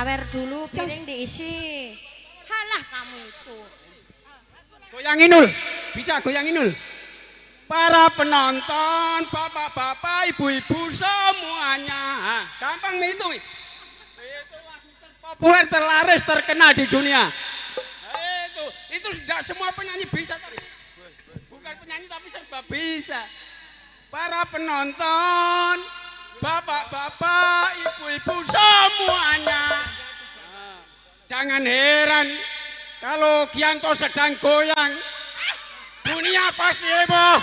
Sawer dulu, piring diisi. Halah kamu itu. Goyang Inul, bisa goyang Inul. Para penonton, bapak-bapak, ibu-ibu semuanya. Gampang itu. Itu lagu terpopuler, terlaris, terkenal di dunia. Itu tidak semua penyanyi bisa. Bukan penyanyi tapi serba bisa. Para penonton, bapak-bapak, ibu-ibu semuanya. Jangan heran kalau Gianto sedang goyang, dunia pasti heboh.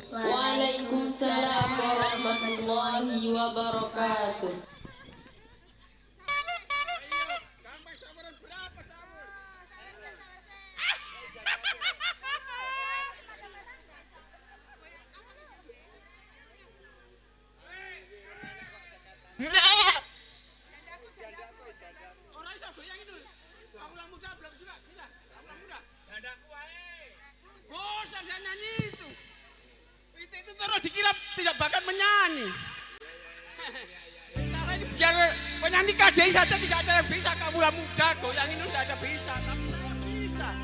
Waalaikumsalam warahmatullahi wabarakatuh. Orang iso goyang itu. Kaula muda belum juga bisa. Kaula muda. Dandaku wae. Bosan saya nyanyi itu. Itu terus dikira tidak bahkan menyanyi. Cara ini biar penyanyi KDI saja tidak ada yang bisa. Kaula muda goyang itu tidak ada bisa, tapi saya bisa.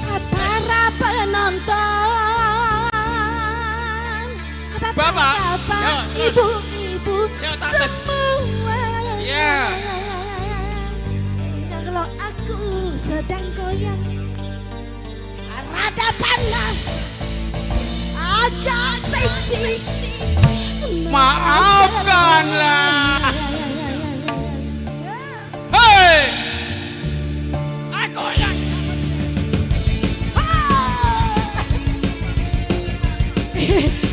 Para penonton, bapak-bapak, ibu-ibu, semua. Kalau aku sedang goyang, rada panas, agak seksi, maafkanlah. Hei, goyang.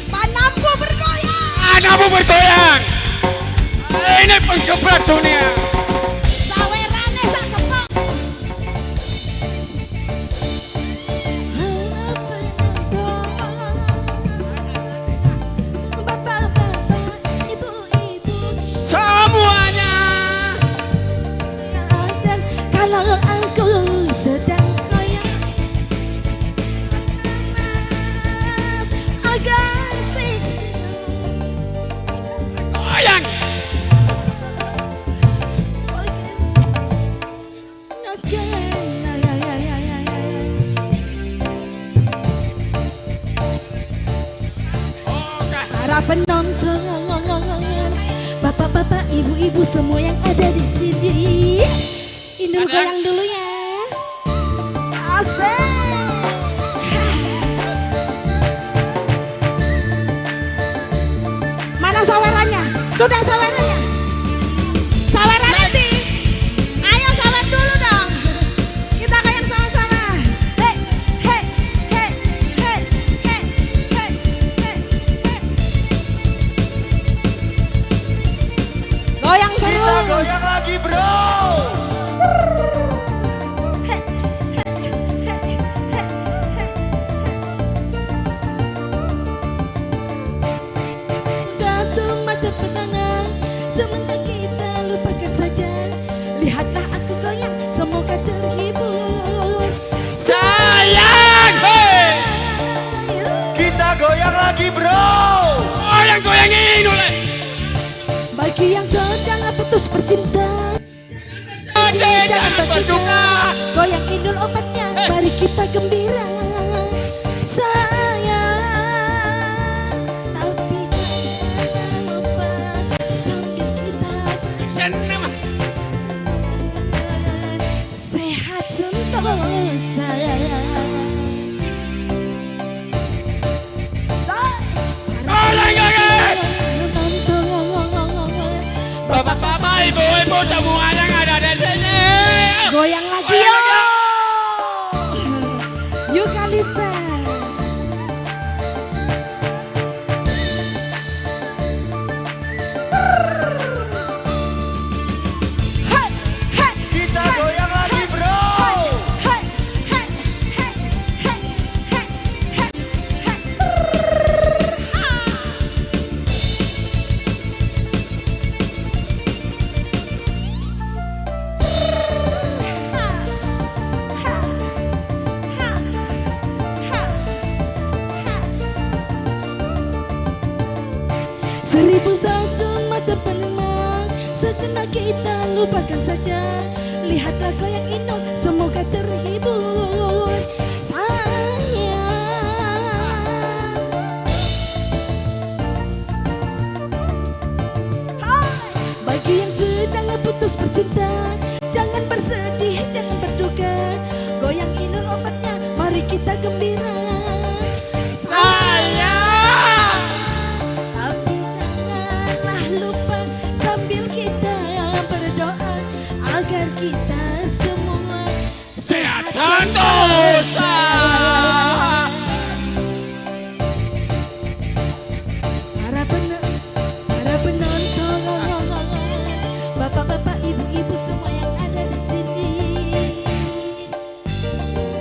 Panampu bergoyang. Panampu bergoyang. Ini penggebrak dunia. Sawerane sak kepok. Bapak-bapak, ibu-ibu, semuanya. Kalau aku sedang goyang, agak seksi. Goyang. Para penonton, bapak-bapak, ibu-ibu semua yang ada di sini, Inul goyang dulu ya. Asik. Mana sawerannya? Sudah sawerannya? Saweran nanti. Ayo sawer dulu dong. Kita goyang sama-sama. Hey, hey, hey, hey, hey, hey, hey, hey. Goyang terus. Kita goyang lagi, bro. Hey, hey, hey, hey, hey. Satu macam kenangan, sementara kita lupakan saja. Lihatlah aku goyang, semoga terhibur. Sayang, hey. Kita goyang lagi, bro. Goyang goyangin oleh. Bagi yang sedang putus bercinta, jangan berduka. Goyang Inul obatnya, mari kita gembira. Sayang, tapi jangan lupa sambil kita sehat sentosa. Bapak-bapak, ibu-ibu semua yang ada di sini. Goyang lagi yo. Yuk Kalista. Hey. 1001 mata penemang. Sejenak kita lupakan saja. Lihatlah goyang Inul, semoga terhibur. Sayang. Hai. Bagi yang sedang putus bercinta, jangan bersedih, jangan berduka. Goyang Inul obatnya, mari kita gembira. Sayang. Tapi janganlah lupa sambil kita berdoa agar kita semua Sehat sehat sentosa. Para penonton, bapak-bapak, ibu-ibu semua yang ada di sini.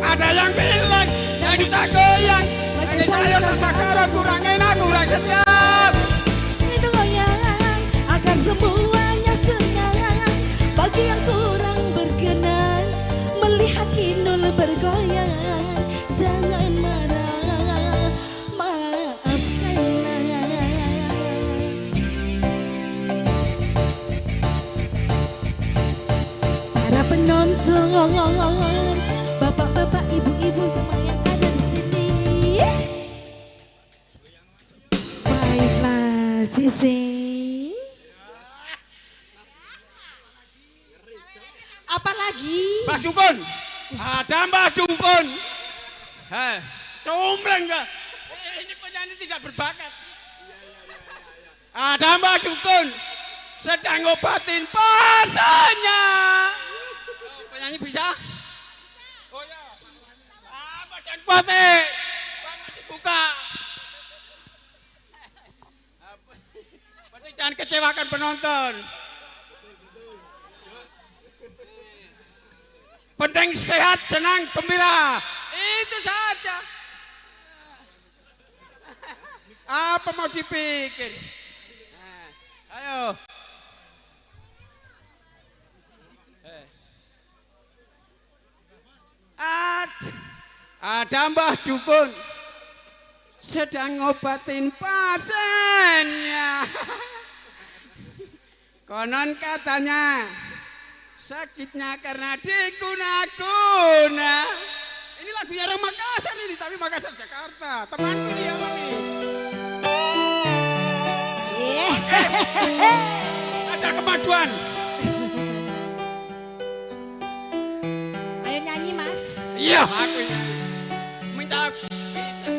Ada yang bilang yang kita goyang, Bagi ini saya saya sama karo kurang enak, kurang sedap. Ini goyang agar semuanya senang. Bagi yang kurang berkenan melihat Inul bergoyang, jangan marah, maafkanlah. Para penonton, bapak-bapak, ibu-ibu semua yang ada di sini. Baiklah, Sisi. Apalagi? Mbah Dukun, ada Mbah Dukun. Heh, cumreng enggak? Ini penyanyi tidak berbakat. Ada Mbah Dukun sedang ngobatin pasiennya. Oh, penyanyi bisa? Oh ya. Apa dan kuat nih? Bapak dibuka. Penting jangan kecewakan penonton. Penting sehat, senang, gembira. Itu saja. Apa mau dipikir? Nah, ayo. Ada Mbah Dukun sedang ngobatin pasiennya. Konon katanya sakitnya karena diguna-guna. Ini lagunya orang Makassar ini, tapi Makassar Jakarta. Temanku dia tapi. Ada kemajuan. Ayo nyanyi, Mas. Iya, aku ini. Minta aku bisa.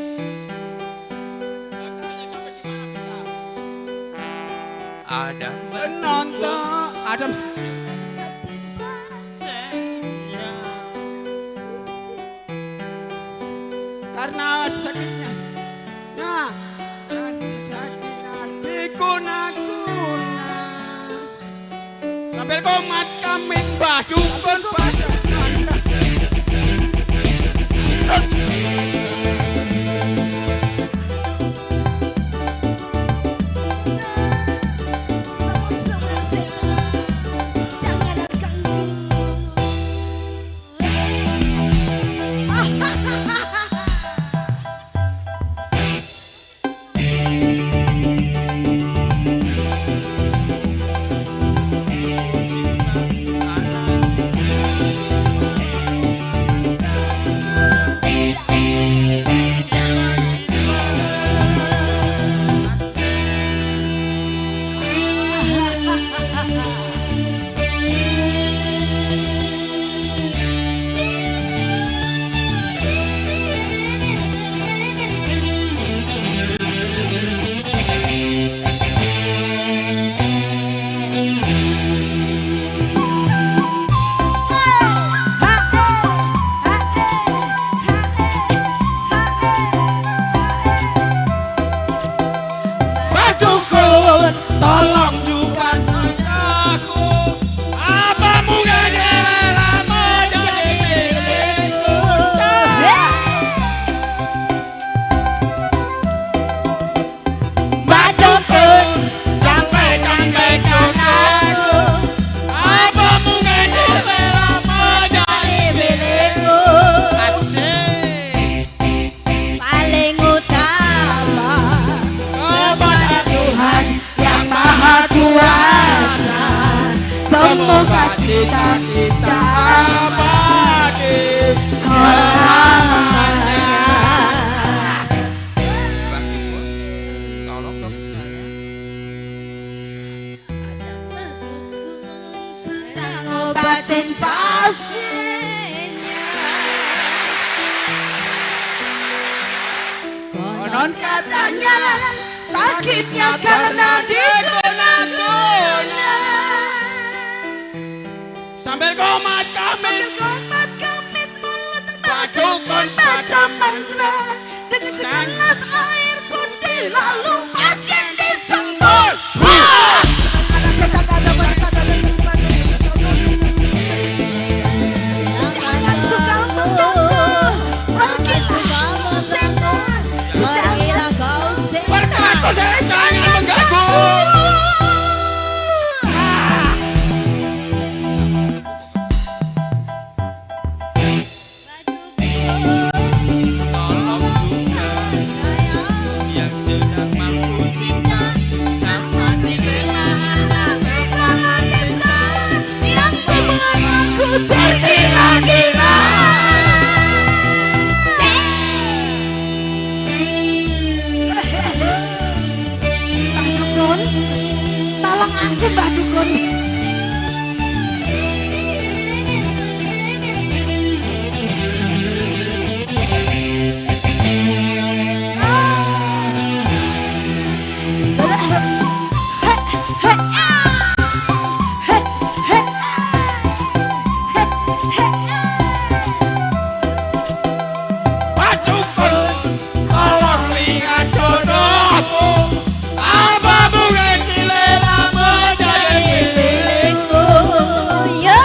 Katanya sampai di mana bisa. Ada penonton, ada karena sakitnya. Nah, sakitnya diguna-guna. Sambil komat kami Mbah Dukun pada terus. Semua senang, jangan ganggu. Semoga cinta kita abadi selamanya. Tolong dong saya. Sedang ngobatin pasiennya. Konon katanya sakitnya karena diguna-guna. Sambil komat kamit, sambil komat kamit mulut Dukun baca mantra dengan segelas air putih lalu pasien disembur. Jangan suka mengganggu, pergilah kau setan, Pergilah kau setan. Pergilah jangan mengganggu. Tolong juga yang sedang mampu cinta sama si Lela Kepala desa yang membuat aku tergila-gila. Mbah Dukun, tolong aku Mbah Dukun. Pak Dukun, tolong lihat jodohmu. Apa bukan si Lela menjadi Milikku, ya.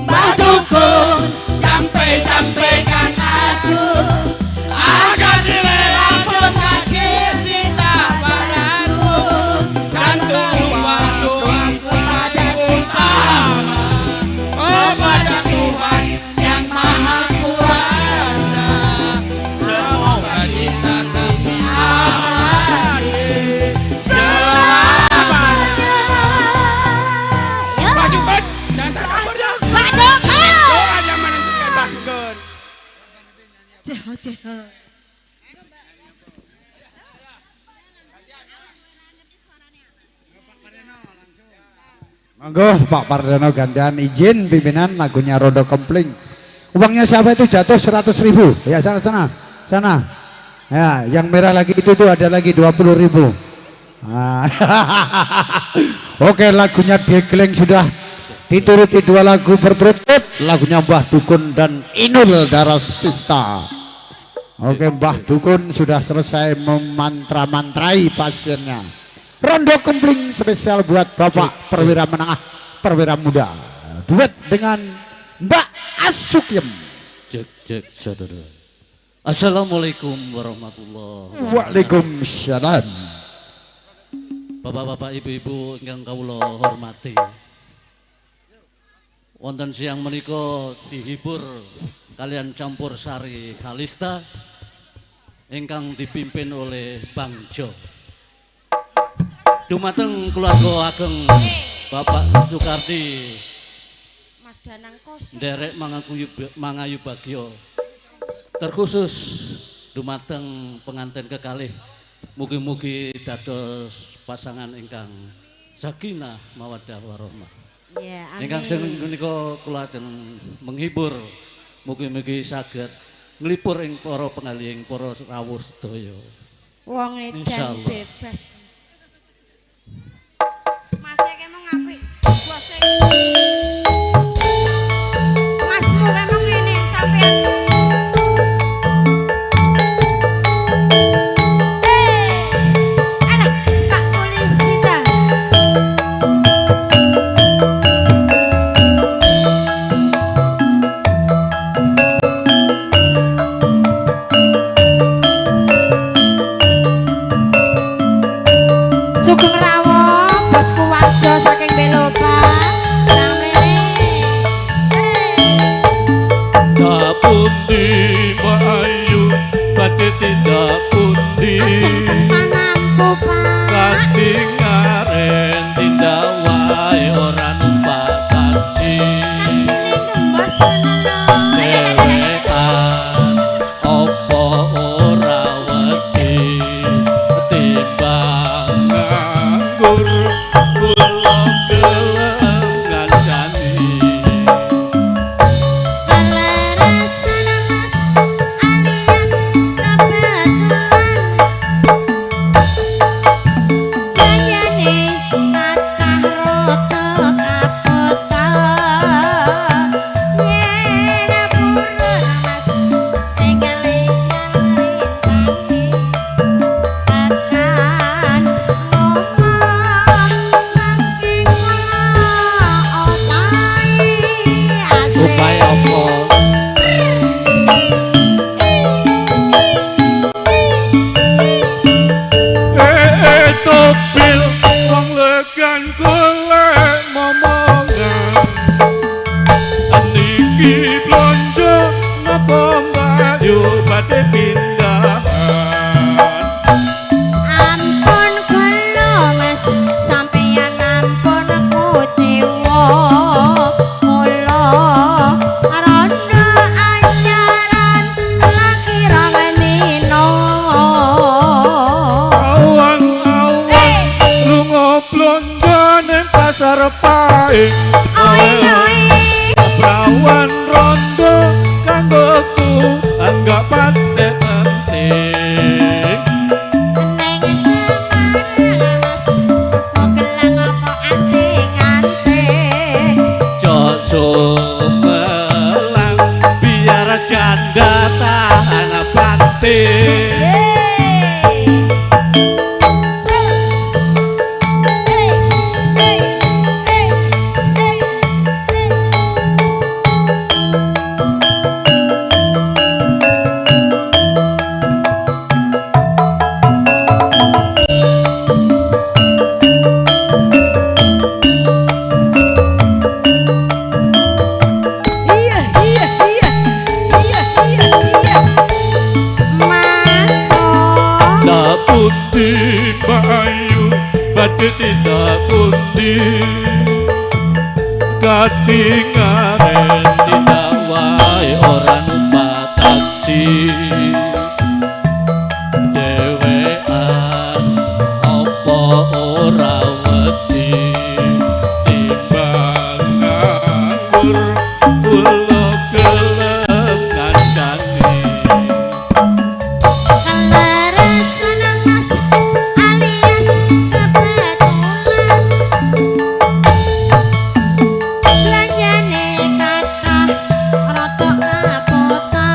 Mbah Dukun, sampai-sampaikan aku agar si Lela semakin cinta padaku dan semua doaku ada utama kepada Tuhan yang Maha Kuasa. Semoga cinta kami abadi selamanya. Ya. Mbah Dukun, jangan takabur ya. Pak Dukun. Doa yang menentukan Mbah Dukun. Ceho ceho. Monggo Pak Pardono gantian izin pimpinan lagunya Rondo Kempling. Uangnya siapa itu jatuh 100.000. Ya sana sana. Sana. Ya, yang merah lagi itu tuh ada lagi 20.000. Ah. Oke, lagunya Degleng sudah dituruti dua lagu berturut-turut, lagunya Mbah Dukun dan Inul Daratista. Oke, Mbah Dukun sudah selesai memantra-mantrai pasiennya. Rondo Kempling spesial buat Bapak perwira menengah, perwira muda. Duet dengan Mbak Asukiem. Cek cek saudara. Assalamualaikum warahmatullahi wabarakatuh. Waalaikumsalam. Bapak-bapak, ibu-ibu ingkang kawula hormati. Wonten siang menika dihibur kalian campur sari Kalista ingkang dipimpin oleh Bang Jo. Dumateng keluarga ageng Bapak Soekardi Mas Danang kosong. nderek mangayu bagyo. Terkhusus dumateng pengantin kekalih mugi-mugi dados pasangan ingkang sakinah mawaddah warahmah. Ya, amin. Ingkang sing menika kula ajeng menghibur mugi-mugi saged nglipur ing para pengalih ing para rawuh sedaya. Wong edan Insyaallah. bebas. Mas e mau ngakui bose. Masmu kemo ngene sampean. Alah, Pak polisi ta. Sugeng rawuh bosku Warjo saking Belopa. Nang mrene. Pundi Mbak Ayu badhe tindak pundi Ajeng teng panampu Pak. Katingaren tindak wae ora numpak taksi. Taksine gembos ngono lho. Dhewean apa ora wedi timbang nganggur kula gelem ngancani. Kalerasan Mas alias kebetulan gayane kathah rata kapotan yen purun Mas tinggal-tinggal rintane tekan omah mangke kula opahi asik. Upaya apa? Topil wong legan golek momongan. Niki blonjo napa mbayu badhe pindahan. Ampun kula Mas, sampeyan ampun kuciwa. Kula rondo anyaran lagi rong dina. Awan-awan lunga blonjo ning pasar Paing. Oi oi. Prawan rondo kanggoku enggak patek penting. Neng Semarang Mas, tuku gelang apa anting-anting. Jok sumelang biar janda tahan banting. Iya, iya, iya. Iya, iya, iya. Masuk. Tak putih bayu badhe tidak putih. Katingaren tindak wae ora numpak taksi. Dhewean apa ora wedi timbang nganggur kula gelem kancane. Kalerasan Mas alias kebetulan belanjane kathah rada kapotan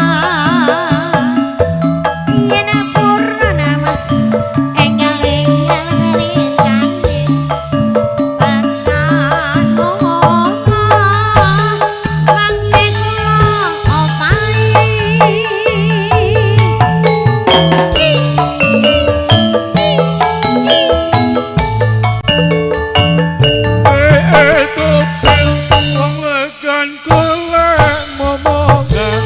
yen purun Mas enggal-enggal rincane tekan omah mangke kula opahi. Topel wong legan golek momongan.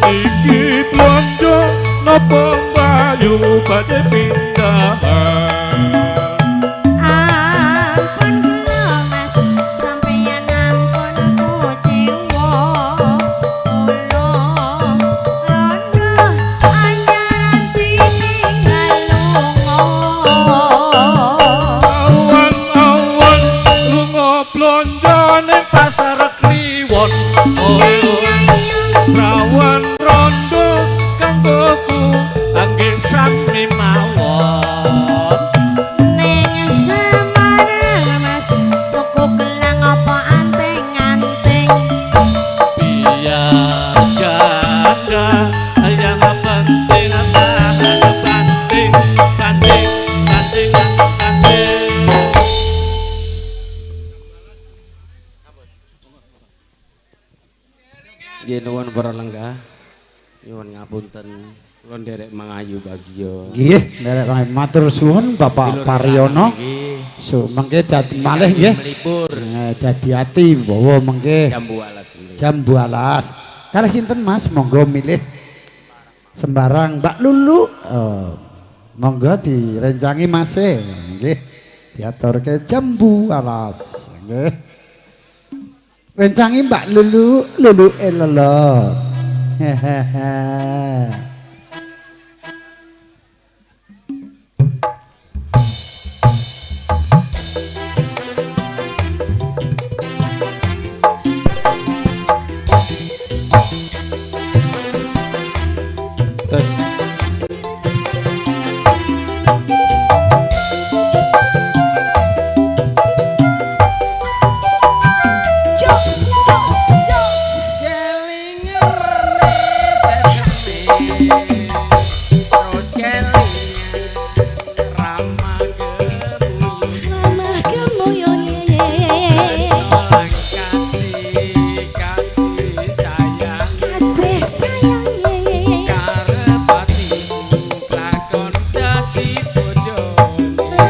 Niki blonjo napa mbayu badhe pindahan. Ampun kula Mas, sampeyan ampun kuciwa. Kula rondo anyaran ditinggal lunga. Awan-awan lunga blonjo ning pasar Kliwon. Prawan rondo kanggoku angge sami mawon. Neng Semarang Mas, tuku gelang apa anting-anting. Biar janda yang penting tahan banting banting banting banting. Nggih nuwun para lenggah. Nyuwun ngapunten kula nderek mangayu bagya. Nggih, nderek matur suwun Bapak Paryono. So mengke dadi malih nggih. Melipur. Dadi ati bawa mengke jam 12. Jam 12. Kalih sinten Mas? Monggo milih sembarang Mbak Lulu. Oh. Monggo direncangi Mas e. Nggih. Diaturke jambu alas. Nggih. Rencangi Mbak Lulu, Lulu elelep. Hehehe. Terus. Jos, jos, jos. Terus kelingan ramah gemuyun Ramah gemuyune. lan kasih kasih sayang Kasih sayange. karep atiku lakon dadi bojone.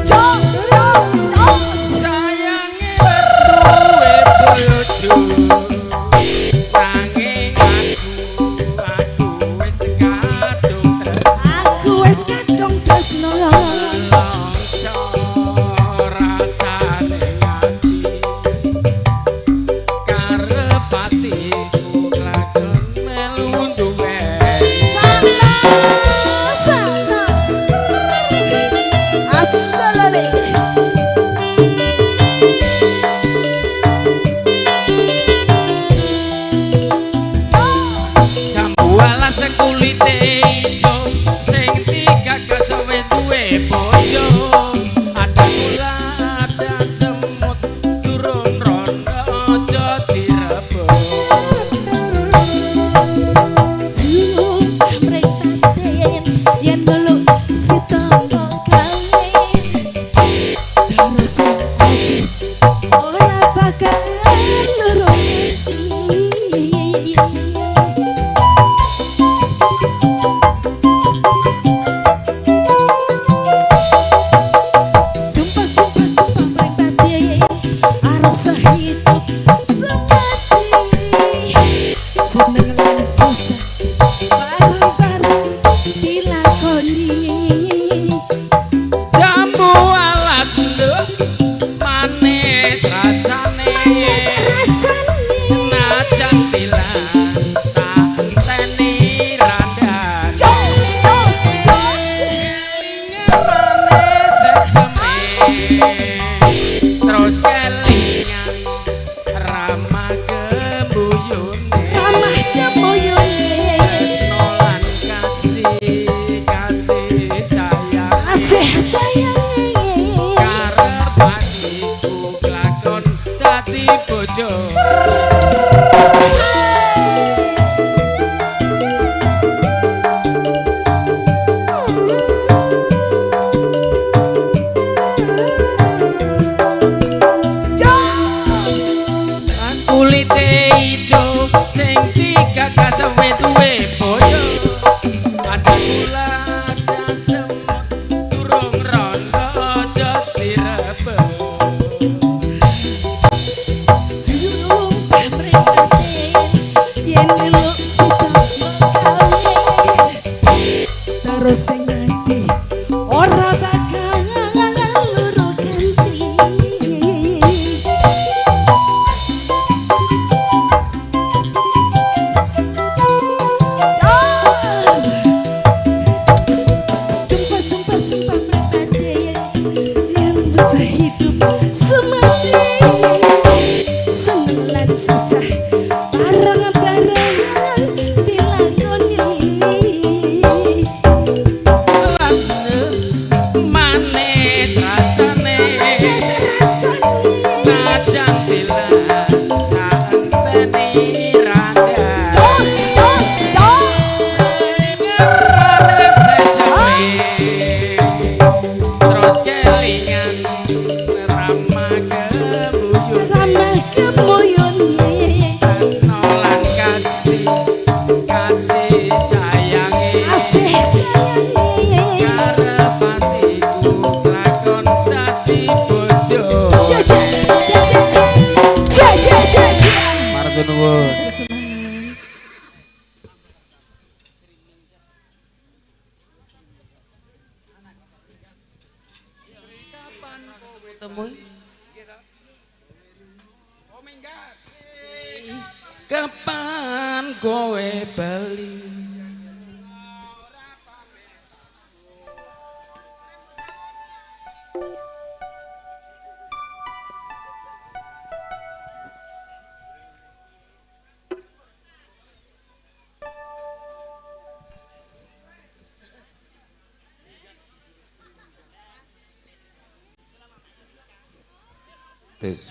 Jos, jos, jos. Sayange duwe bojo nanging aku wis kadung tresno. Aku wis kadung tresno. Longso rasane ati karep atiku lakon melu duweni. Sana, sana. Asalale. Jambu alas kulite ijo sing digagas wis duwe bojo. Ada gula ada semut durung rondo aja direbut. Sumpah mripate yen meluk si tombo gawe. Terus ati ora bakal loro ngerti. Sumpah, sumpah, sumpah mripate arep sehidup semati. Seneng lan susah bareng-bareng dilakoni. Jambu alas nduk manis rasane. Manis rasane. Najan tilas tak enteni randane. Jos, jos, jos. Manis seseme terus kelingan ramah gembuyune. Ramah gemuyune. Tresno lan kasih kasih sayang Kasih sayange. karep atiku lakon dadi bojo. Jos. Kulite ijo sing digagas wis duwe bojo. Ada gula ada semut durung rondo aja direbut. Sumpah mripate yen leluk si tombo gawe. Terus sing ati ora bakal loro ganti. Jos. Sumpah, sumpah, sumpah mripate yen sehidup semati. Seneng lan susah bareng-bareng dilakoni. Manis rasane Manis rasane. najan tilas tak enteni randane. Jos, jos, jos. Manis seseme terus kelingan ramah gembuyune. Ramah gemuyune. Tresno lan kasih kasih sayange Kasih sayange. karep atiku lakon dadi bojo. Ja, ja, ja, ja. Ja, ja, ja, ja. Matur nuwun. Semangat. Ketemu. Kapan kowe bali? Tes.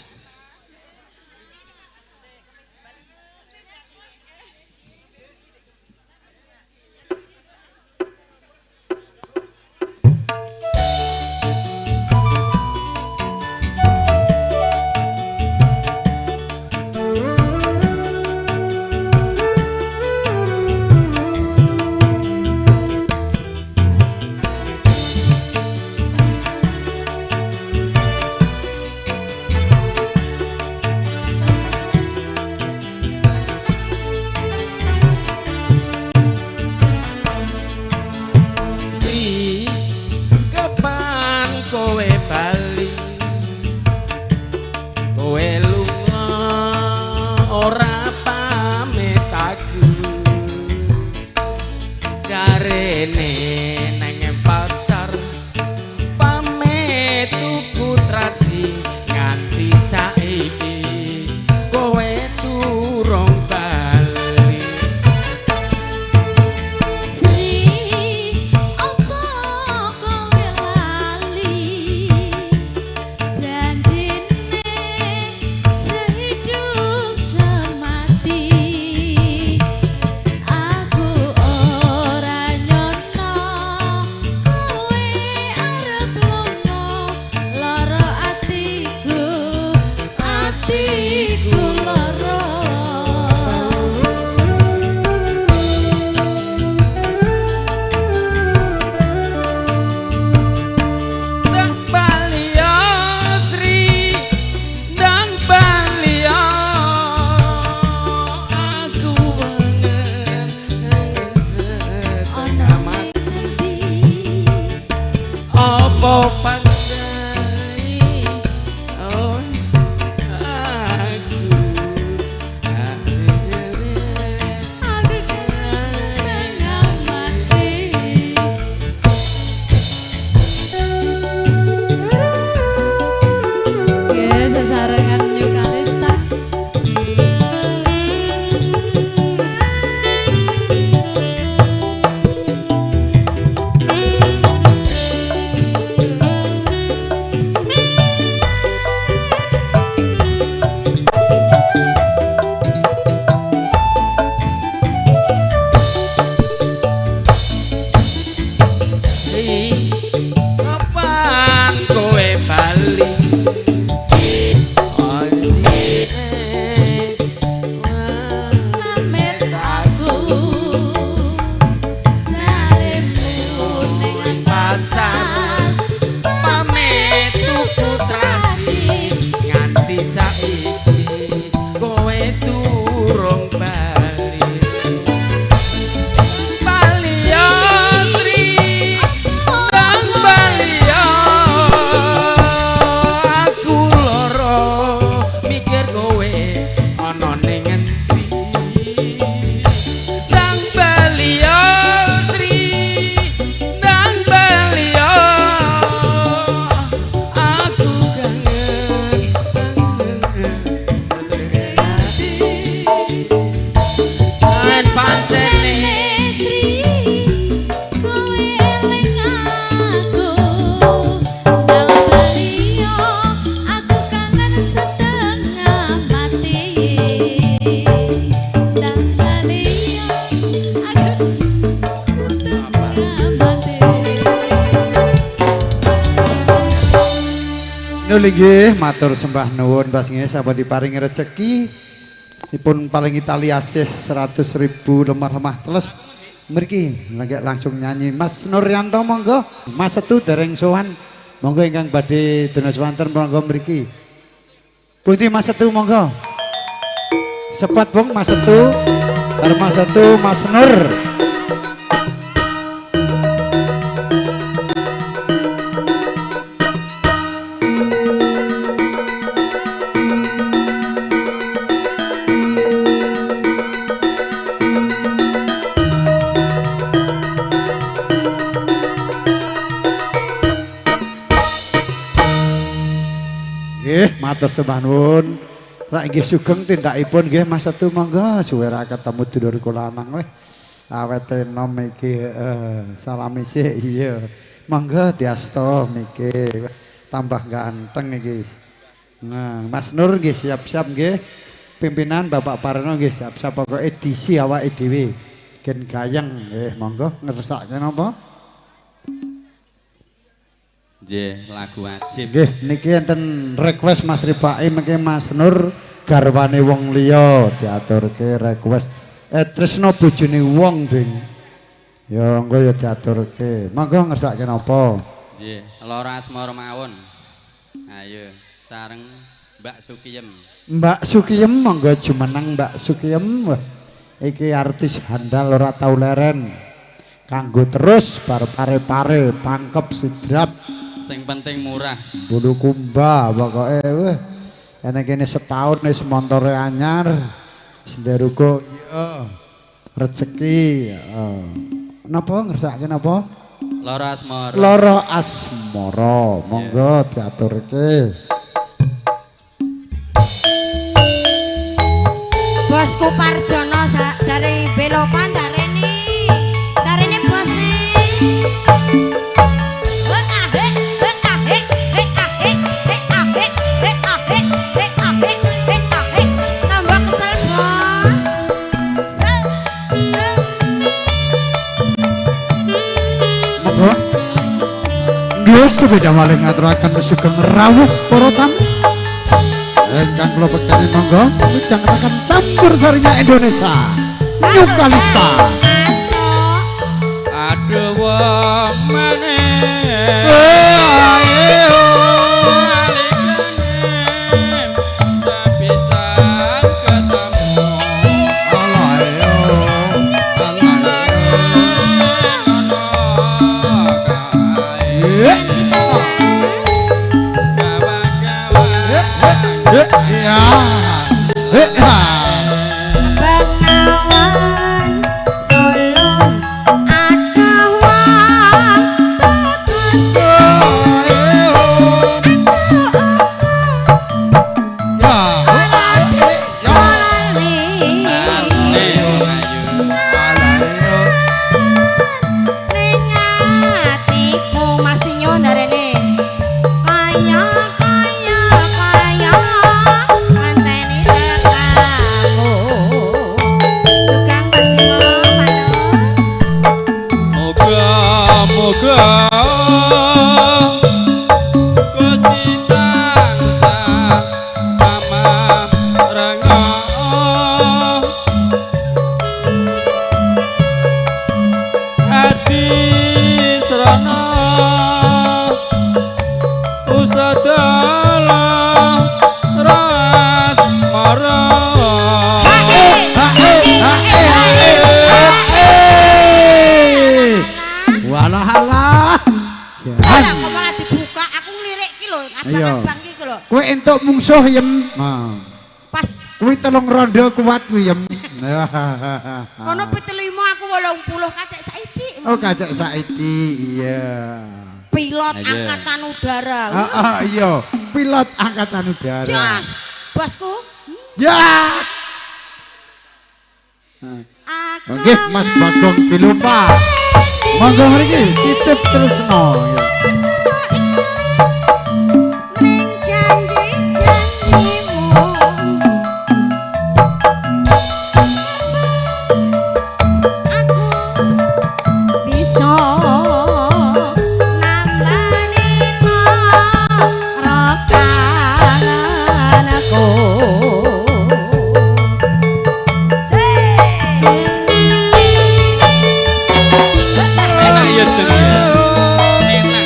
Nggih, matur sembah nuwun Mas nggih sampun diparingi rejeki dipun paringi tali asih 100.000 lemah-lemah teles. Mriki langsung nyanyi Mas Nuryanto monggo, Mas Setu dereng sowan. Monggo ingkang badhe dono swanten monggo mriki. Pundi Mas Setu monggo. Sepat Bung Mas Setu, karo Mas Setu Mas Nur. Matur sembah nuwun. Rak nggih sugeng tindakipun nggih Mas Setu monggo suwe ra ketemu dulur kula lanang weh. Awet enom iki salami sik iya. Monggo diasta niki tambah ganteng iki. Nah, Mas Nur nggih siap-siap nggih. Pimpinan Bapak Parno nggih siap-siap pokoke edisi awake dhewe. Gen gayeng nggih monggo ngersake napa? Nggih, lagu wajib. Nggih, niki enten request Mas Ripai mengke Mas Nur garwane wong liya diaturke request. Tresno bojone wong, Ding. Ya engko ya diaturke. Monggo ngersake napa? Nggih, Loro Asmara mawon. Ayo sareng Mbak Sukiyem. Mbak Sukiyem monggo jumeneng Mbak Sukiyem. Wah, iki artis handal ora tau leren. Kanggo terus bar pare-pare pangkep sidrap. Sing penting murah. Bulukumba pokoke wah. Ene kene setahun wis montore anyar. Senderugo iya. Rezeki heeh. Napa ngersake napa? Loro Asmara. Loro Asmara. Monggo diaturke. Bosku Parjono dari Belopan darene. Darene bose. Tambah kesel bos. Monggo. Nggih sepeda malih ngaturaken sugeng rawuh para tamu. Ingkang kula bekteni monggo midhangetaken campur sarinya Indonesia. New Kalista. Aduh wong maneh. Bengawan Solo ada wong bagus. Ora bisa lali ning atiku masih nyondarene kaya kaya kaya ngenteni tekamu. Sugeng Pak Jimo Pak Nur. Muga-muga Gusti tansah pamarenga. Ati srana usadala rasmara. Walah alah. Lah kok malah dibuka, aku ngelirik ki lho, Iya. abang-abang ki lho. Kowe entuk mungsuh yem. Nah. Pas Kuwi telung rondo kuat kuwi yem. kono 75 aku 80 kacek saiki. Oh kacek saiki iya. Pilot Ayo. angkatan udara. Heeh iya, pilot angkatan udara. Jos, bosku. Ya. Aku Nggih Mas Bagong Bilupa. Monggo mriki titip tresno ya. ning janji-janjimu. Aku bisa nambani lara kangenku. Enak ya jenenge. Enak.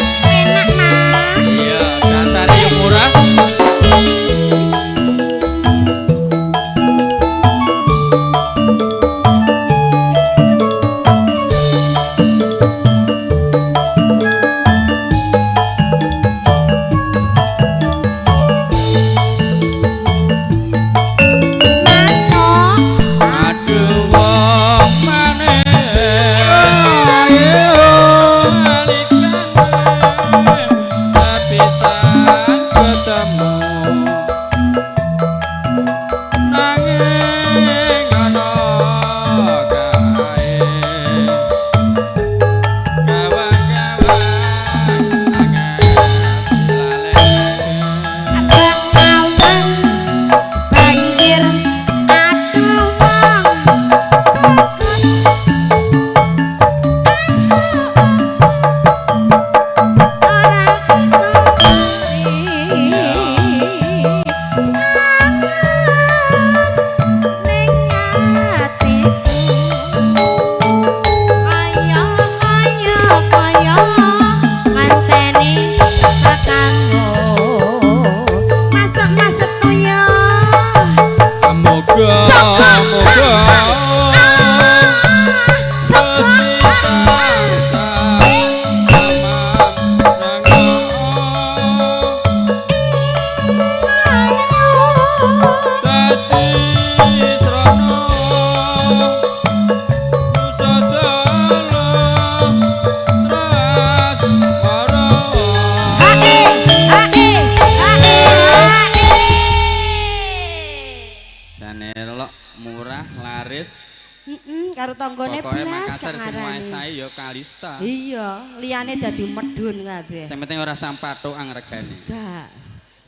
tanggane Pokoke blas Makassar gak sing ngarani. nguasai ya Kalista. Iya, liyane dadi medun kabeh. Sing penting ora sampathokan regane. Gak.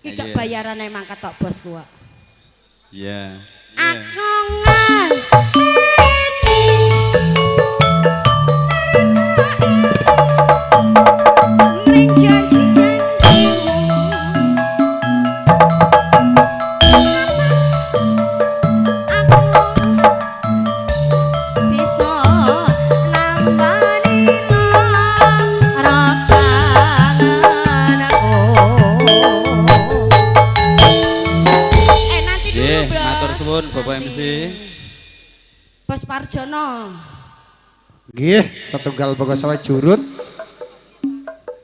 Iki gak Iya. bayarane mangkat tok bosku kok. Iya. Aku ngenteni ning janji-janjimu. Aku bisa nambani lara kangenku. Nanti dulu, Nggih, Bros. matur suwun Bapak Nanti. MC. Bos Parjono. Nggih, setunggal bangsa jurut.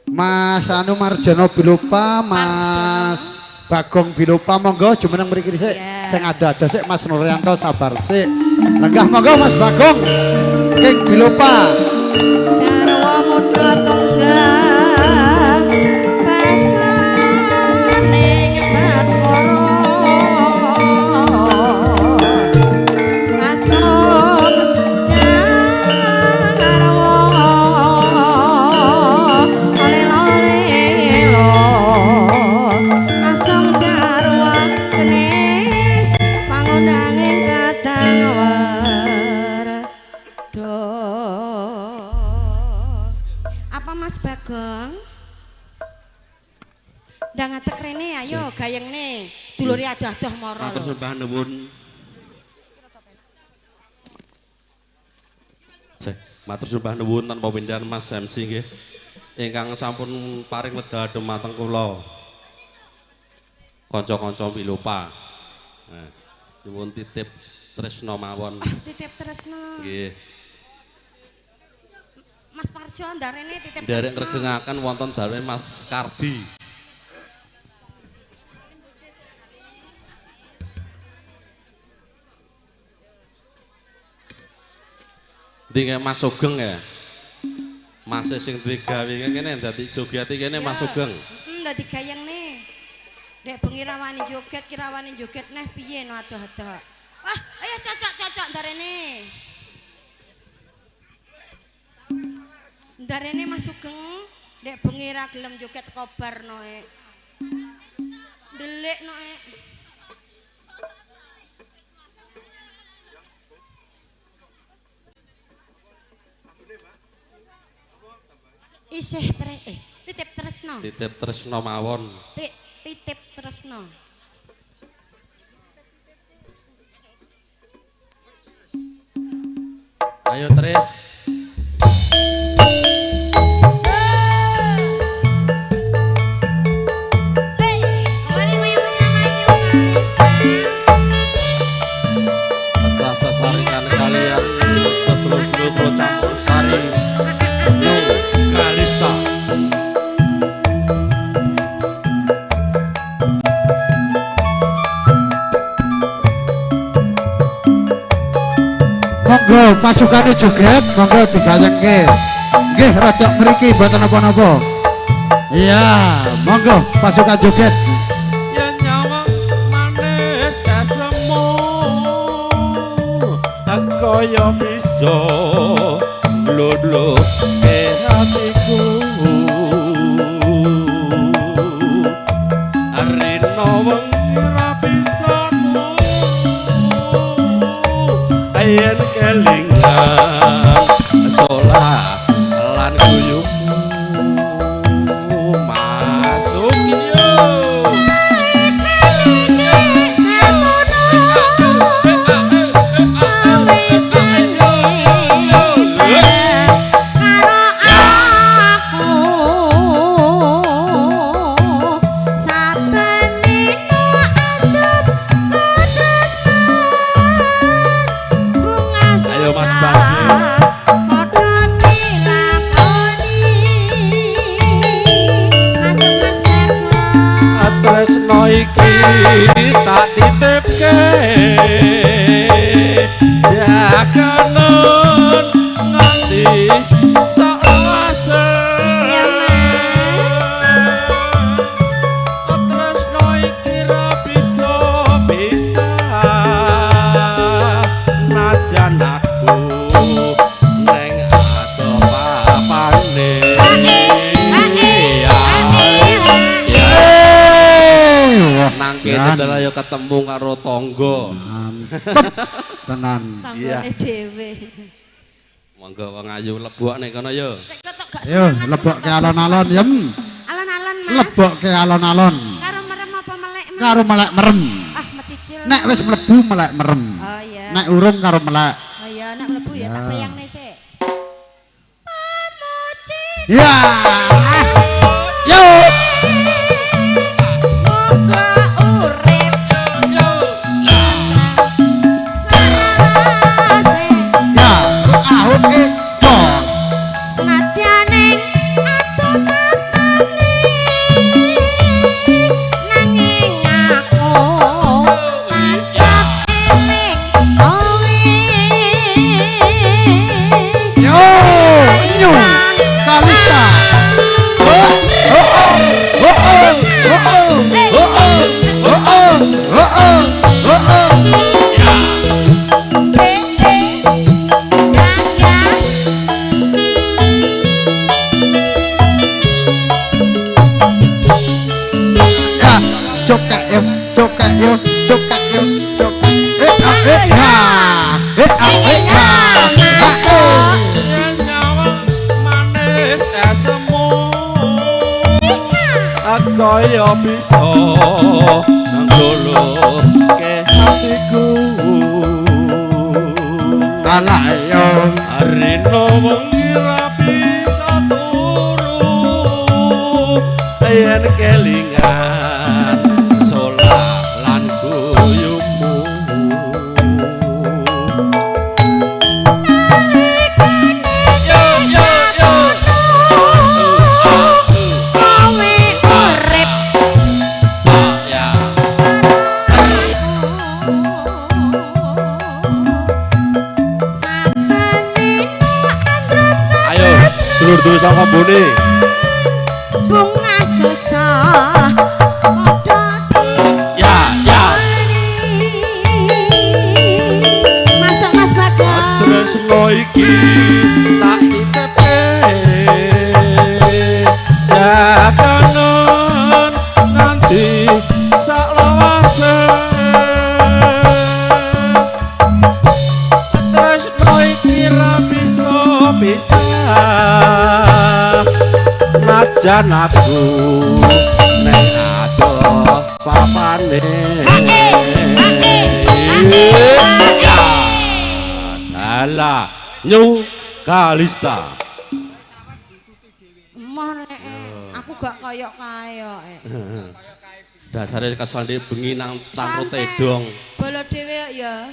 Mas Anu Marjono Bilopa, Mas Bagong Bilopa monggo jumeneng mriki sik. Iya. Sing ado-ado sik Mas Nuryanto sabar sik. Lenggah monggo Mas Bagong. King Bilopa. Jarwo muda tunggal pasaning baskara asum jarwo lelo-lelo asum jarwo kenis pangundange kadang werdo. Apa Mas Bagong? Ndang ngadeg rene ayo gayengne. Dulure adoh-adoh mara. Matur sembah nuwun. Cek, matur sembah nuwun tanpa pindhan Mas MC nggih. Ingkang sampun paring wekdal dumateng kula. Kanca-kanca Wilopa. Nah, nyuwun titip tresna mawon. Titip tresna. Nggih. Mas Parjo ndang rene titip Nderek tresna. ngregengaken wonten daleme Mas Kardi. Ndi kae Mas Sugeng ya? Mas sing duwe gawe kene dadi jogete kene Mas Sugeng. Heeh, dadi gayengne. Dek bengi rawani joget, ki rawani joget neh piye no adoh-adoh. Wah, ayo cocok-cocok ndarene. Ndarene Mas Sugeng, dek bengi ra gelem joget kobar noe. Ndelik noe. Isih titip tresno. Titip tresna mawon. Titip tresno. Ayo Tris. Kemarin goyang bersama Yu Kalista. Sesah-sesaringan kalian sedulur-sedulur campur sari. Yu Kalista. Monggo pasukane joget, monggo digayengke. Nggih, rada mriki mboten napa-napa. Iya, monggo pasukan joget. Yen nyawang manis esemu kaya bisa mlodlo ke hatiku. Rino wengi ra bisa turu yen kelingan solah lan guyumu masuk yo. Ayo Mas Bagio. Tresno iki tak titipke jaganen nganti saklawase. Tresno iki ra bisa bisa najan aku Dalah ya ketemu karo tangga. Mantep tenan. Tanggane dhewe. Monggo wong ayu lebokne kono yo. Yo lebokke alon-alon yem. Alon-alon Mas. Lebokke alon-alon. Karo merem apa melek Mas? Karo melek merem. Ah mecicil. Nek wis mlebu melek merem. Oh iya. Nek urung karo melek. Oh iya nek mlebu ya tak bayangne sik. Pamuji. Ya. Yo. Muga urip yo. Ya, ahok e Senadyan ing atuh nanging aku tetep eling kowe. Yo, nyu Kalista. Oh, oh, oh, oh, oh, oh, oh, oh, oh, oh, oh. Ya. Ya, cokek yo, cokek yo, cokek yo, cokek. Eh, ah, eh, ya. Eh, ah, eh, ya. Ah, eh. Nyawang manis esemu kaya bisa nggoloke hatiku. Alah yo. Arino wengi ra bisa turu yen kelingan solah lan guyumu. Yo yo yo. Kowe urip Ya. Ayo, dulur-dulur saka mbone. Bunga susah padha Ya, ya. Masuk Mas Bagong. Tresno iki tak titepe jaganen nganti sak lawase. Tresno iki ra bisa pisah najan aku neng adoh papane. Ya. Alah, Nyu Kalista. Emoh nek aku gak koyok-koyok. Dasare kesel ndek bengi nang tangro tedong. Bolo dhewe ya.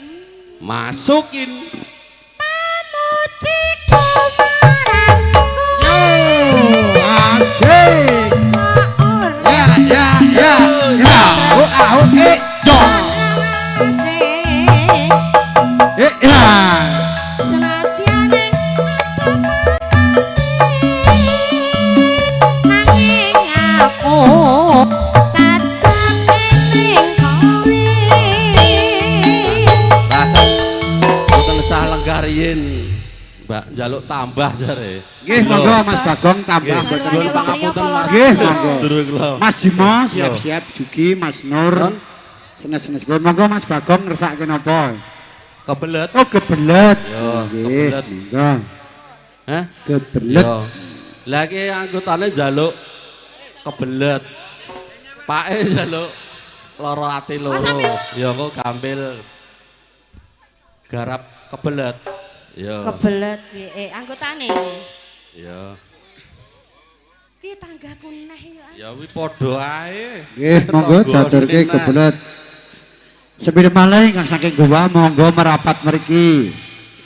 Masukin. Pamujiku marang Yo, asik. Ya, ya, ya, ya. Oh, ah, oh, eh, yo. Eh, ya. Senadyan ing nanging aku tetep eling kowe. Rasa boten sah lenggah riyin. Mbak njaluk tambah jare. Nggih, monggo Mas Bagong tambah Nggih, mboten. nyuwun pangapunten Mas. Nggih, monggo. Sedulur kula. Mas Jimo siap-siap Juki, Mas Nur. Senes-senes. Monggo Mas Bagong ngersake napa? Kebelet. Oh, kebelet. Yo, Nggih, kebelet. monggo. Hah? Kebelet. Yo. Lah iki anggotane njaluk kebelet. Pake njaluk lara ati loro. Ya engko gampil garap kebelet. Yo. Kebelet piye anggotane? Yo. Ki tanggaku neh ya. Ya kuwi padha ae. Nggih, monggo diaturke kebelet. Sepindah malih ingkang saking Gowa monggo merapat mriki.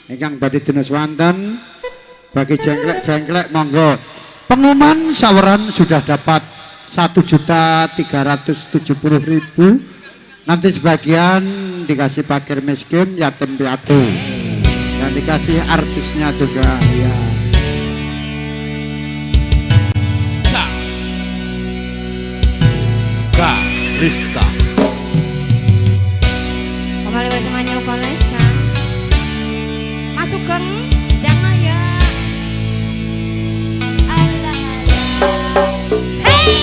Ingkang badhe dina swanten bagi jengklek-jengklek monggo. Pengumuman saweran sudah dapat 1.370.000. Nanti sebagian dikasih fakir miskin, yatim piatu. Dan dikasih artisnya juga ya. Kalista. Kembali bersama Nyu Kalista. Mas Sugeng, jangan ya. Alah alah. Hey.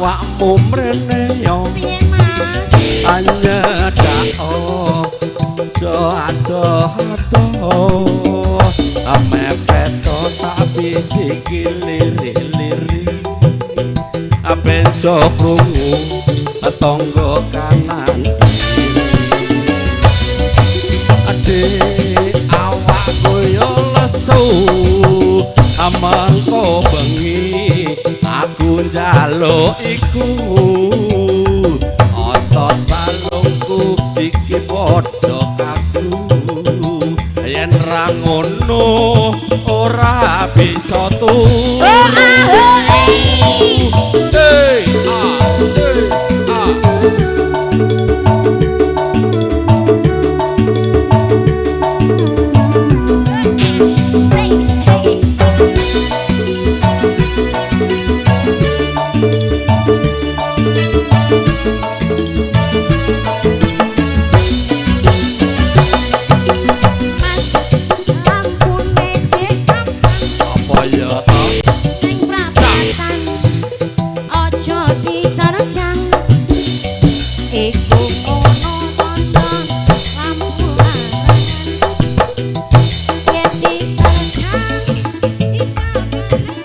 Awakmu mrene yo Piye Mas? Anyedak aja adoh-adoh mepet tak bisiki lirik-lirik benjo krungu tangga kanan kiri. Adik awakku yo lesu mengko bengi aku njaluk iku otot balungku iki padha kaku yen ra ngono ora bisa turu. Hey, ah, hey, ah. Mas, lampune jek kapan Apa ya toh? ning prapatan aja diterjang iku ono tanda lampu larangan yen diterjang iso kena.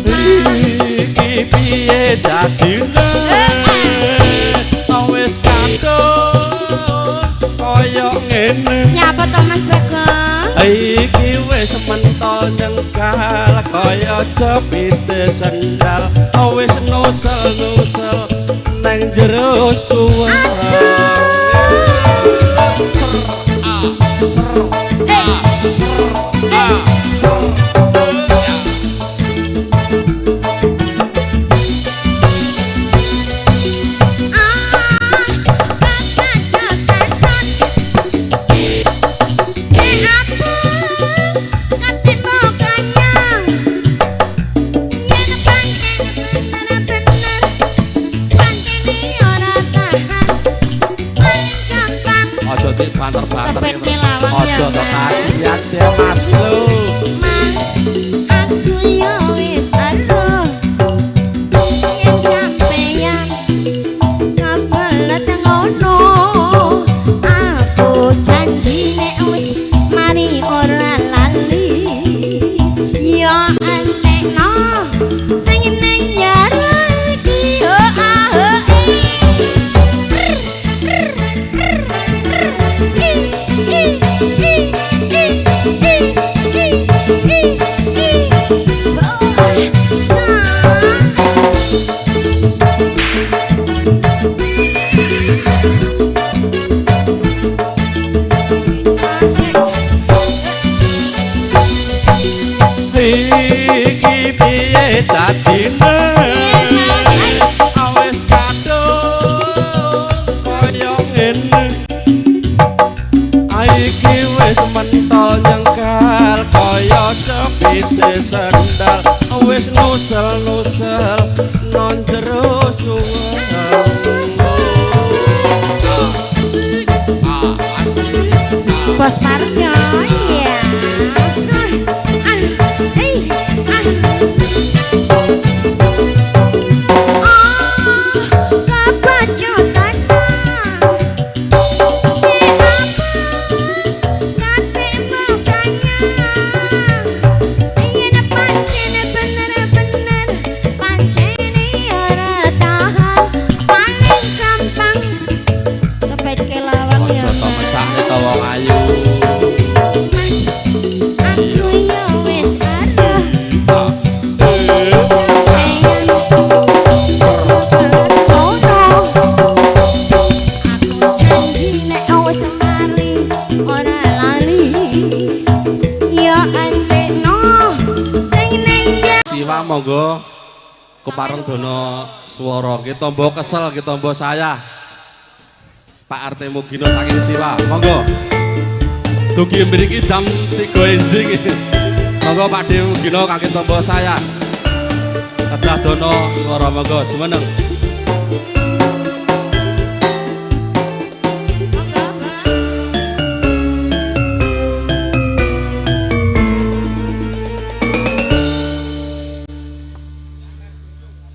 Iki piye dadine wis kadung kaya ngene. Nyapa to Mas Bagong? Iki wis mentol nyengkal kaya jepite sendal wis nusel-nusel nang jero suweng. Aja dibanter-banter. Kepetke lawang ya, Aja to Mas. kasihan ya Mas lho. Aku yo wis ero yen sampeyan kebelet ngono aku janji nek wis mari ora lali ya entekno sing ning jero iki. Oh ah oh Iki piye dadine wis kadung kaya ngene. Iki wis mentol nyengkal kaya cepite sendal wis nusel-nusel nang jero suweng. Bos Parjo ya. Ah, eh, ah. Oh, kebacotan. Kate mukanya. Yen pancen bener-bener pancene ora tahan paling gampang kepetke lawang ya. Aja to mesakne to wong ayu. Mas, aku yo wis ero aku janji nek wis mari ora lali ya entekno sing ning Siwa monggo kepareng dono swara. Ki tombo kesel, ki tombo saya. Pak RT Mugino saking Siwa. Monggo. Dugi mriki jam 3 enjing. Monggo Pak D Mugino kangge tampa saya. Kedah dono swara monggo jumeneng.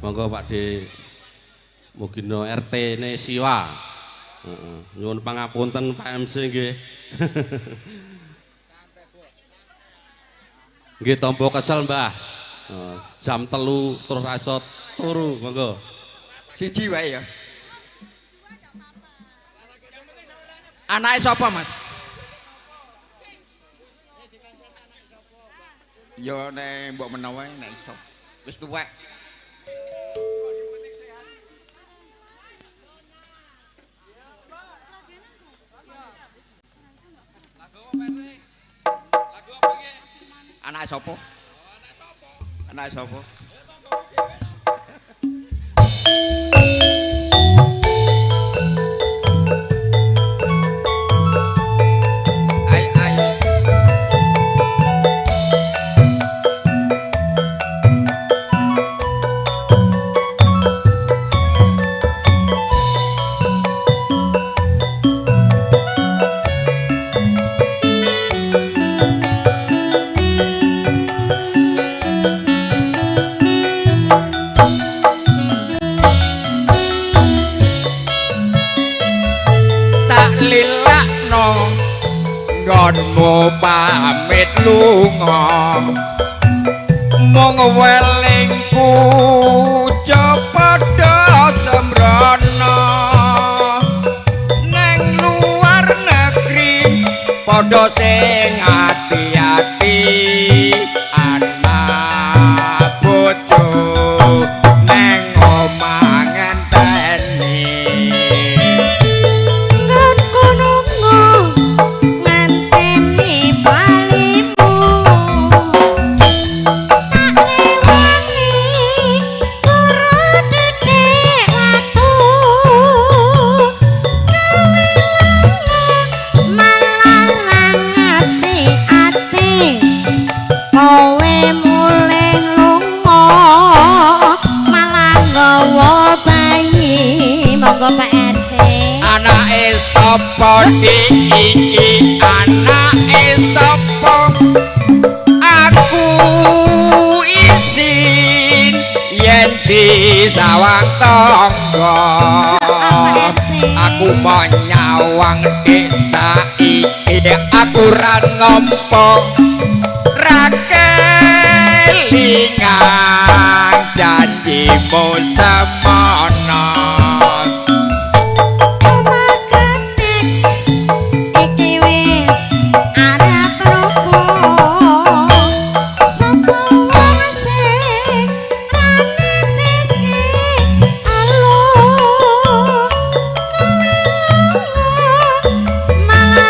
Monggo Pak D Mugino RT ne Siwa. Nyuwun pangapunten Pak MC nggih. Nggih tombo kesel Mbah. Jam 3 terus ra iso turu monggo. Siji wae ya. Anake sapa Mas? Ya nek mbok menawa nek iso. Wis tuwek. Anak sapa? Anak sapa? Ai ai. Nggonmu pamit lunga mung welingku padha sembrana neng luar negeri padha sing ati-ati anak bojo neng omah ngenteni. Anake sapa dik iki, anake sapa? Aku isin yen disawang tangga. Aku mau nyawang dik saiki, aku ra nampa ra kelingan janjimu semono. Malah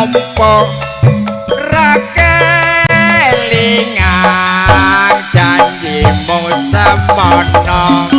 nampa ra kelingan janjimu semono.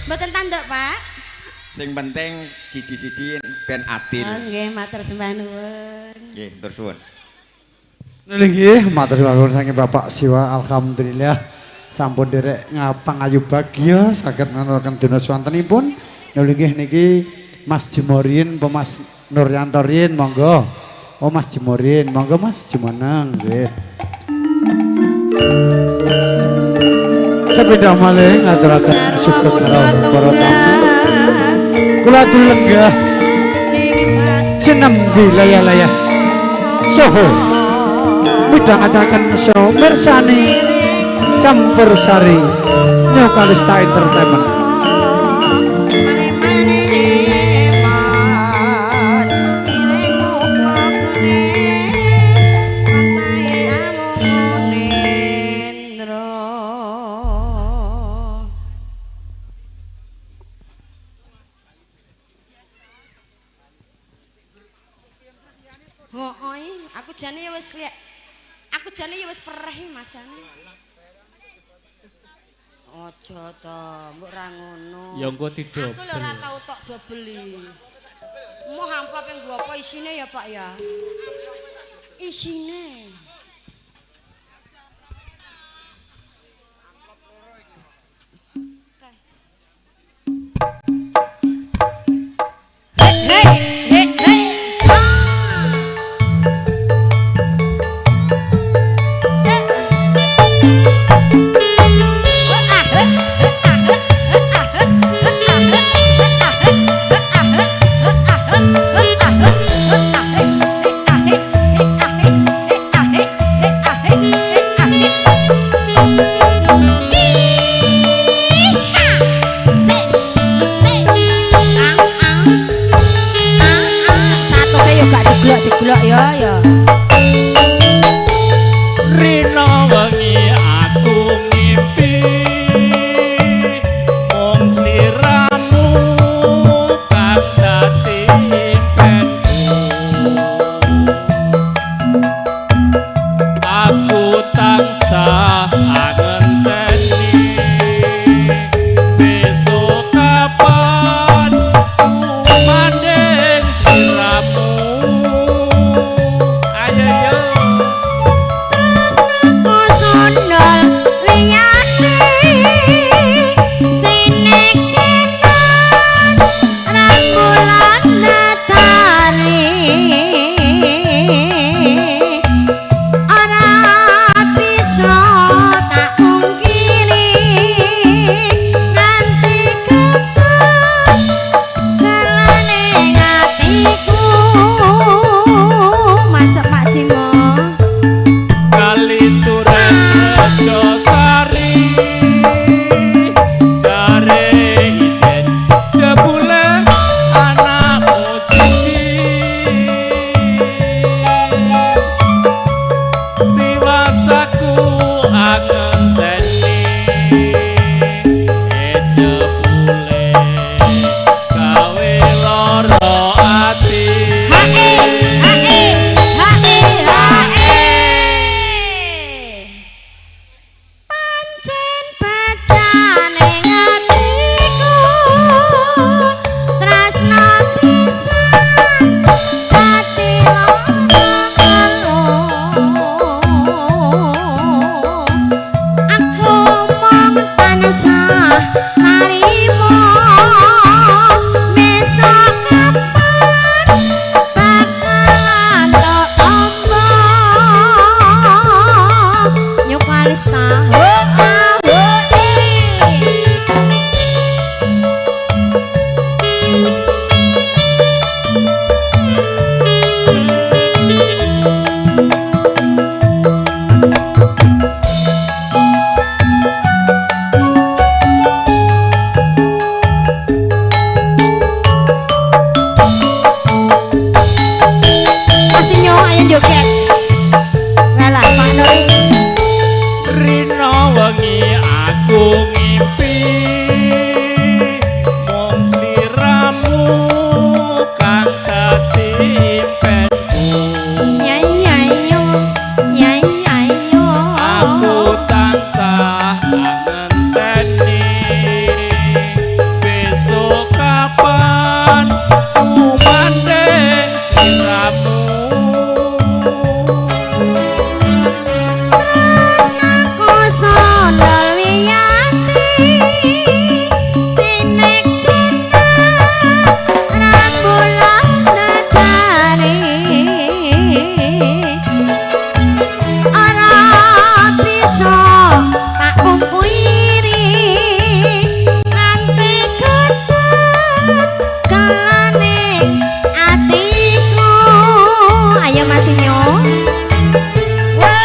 Mboten tanduk, Pak. Sing penting siji-siji ben adil. Oh nggih, matur sembah nuwun. Nggih, matur suwun. Nggih, matur suwun saking Bapak Siwa, alhamdulillah sampun derek ngapangayu bagya saged ngaturaken dina swantenipun. Nggih niki Mas Jemorin apa Mas Nuryanto Rin, monggo. Oh Mas Jemorin, monggo Mas Jumeneng nggih. Sepeda malih ngaturaken sugeng rawuh para tamu. Kula lenggah sinembi layah-layah soho midhangetaken so mirsani campur sari New Kalista Entertainment. Aja to, mbok ra ngono. Ya engko didobel. Aku lho ora tau tok dobeli. Moh amplop nggo apa isine ya, Pak ya? Isine. Hei, hei, hei.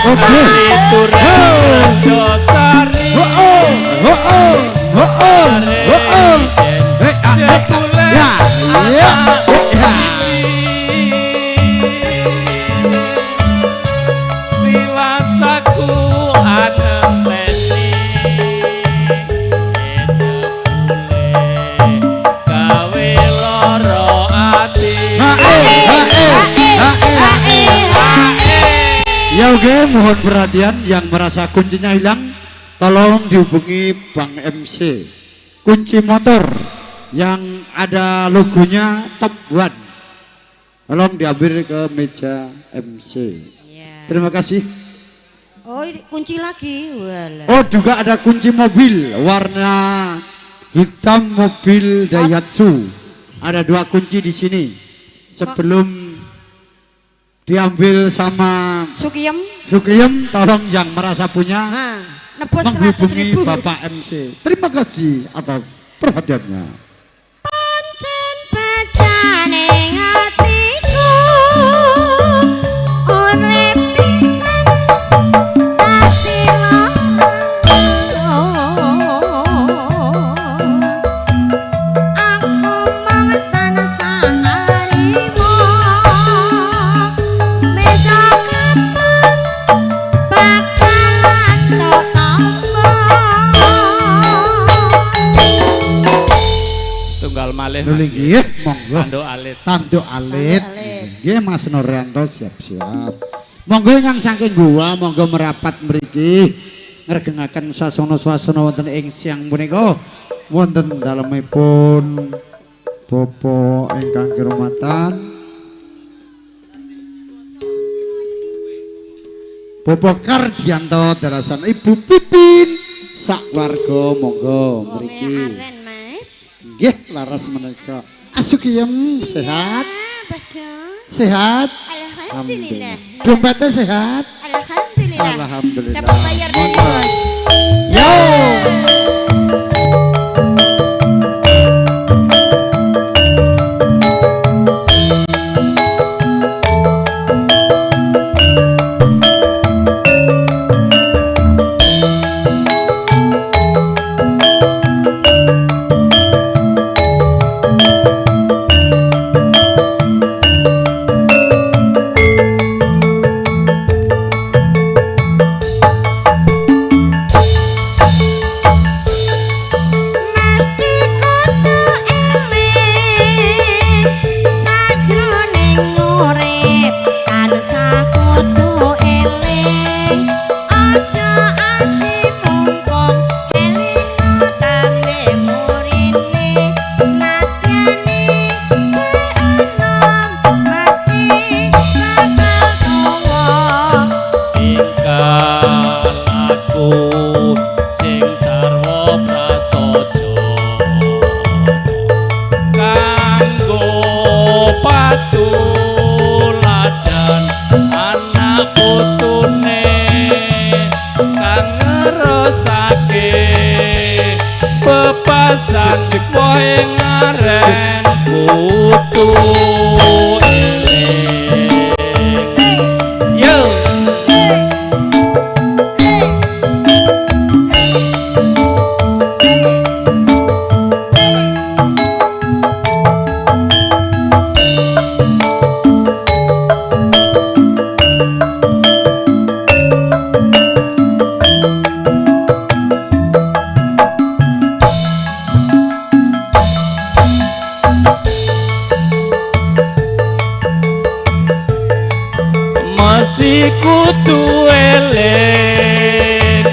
Oke. Sari. Ya, ya, ya. Tiwasaku anenteni jebule gawe lara ati. Ya oke, mohon perhatian yang merasa kuncinya hilang, tolong dihubungi Bang MC. Kunci motor yang ada logonya Top One, tolong diambil ke meja MC. Ya. Terima kasih. Oh, ini kunci lagi. Walah. Oh, juga ada kunci mobil warna hitam, mobil Daihatsu. Ada dua kunci di sini. Sebelum diambil sama Sukiyem, Sukiyem, tolong yang merasa punya nah, nebus menghubungi 100.000. Bapak MC. Terima kasih atas perhatiannya. Pancen bacane atiku urip pisan dadi aku mung tansah nrimo besok kapan bakalan tok tampa. Tunggal malih Nuli Mas. nggih, monggo. Tanduk alit. Tanduk alit. Nggih Mas Nuryanto siap-siap. Monggo ingkang saking gua monggo merapat mriki ngregengaken sasana-swasana wonten ing siang punika wonten dalemipun Bapak ingkang kirumatan Bapak Kardianto dalasan Ibu Pipin sak warga monggo Wong mriki. aren Mas. Nggih laras menika. Asukiyem sehat? Mas Jo. Sehat? Alhamdulillah. Dompetnya sehat? Alhamdulillah. Alhamdulillah. Dapat bayar dari bos. Yo. Mesti kudu eling sajroning urip tansah kudu eling aja aji mumpung eling tambe murine nadyane sing enom mesti bakal tuwa. Tingkah laku sing sarwa prasaja kanggo patuladan anak putune kang ngerosake pepasan wohe ngaren kudu eling. Yo. Mesti kudu eling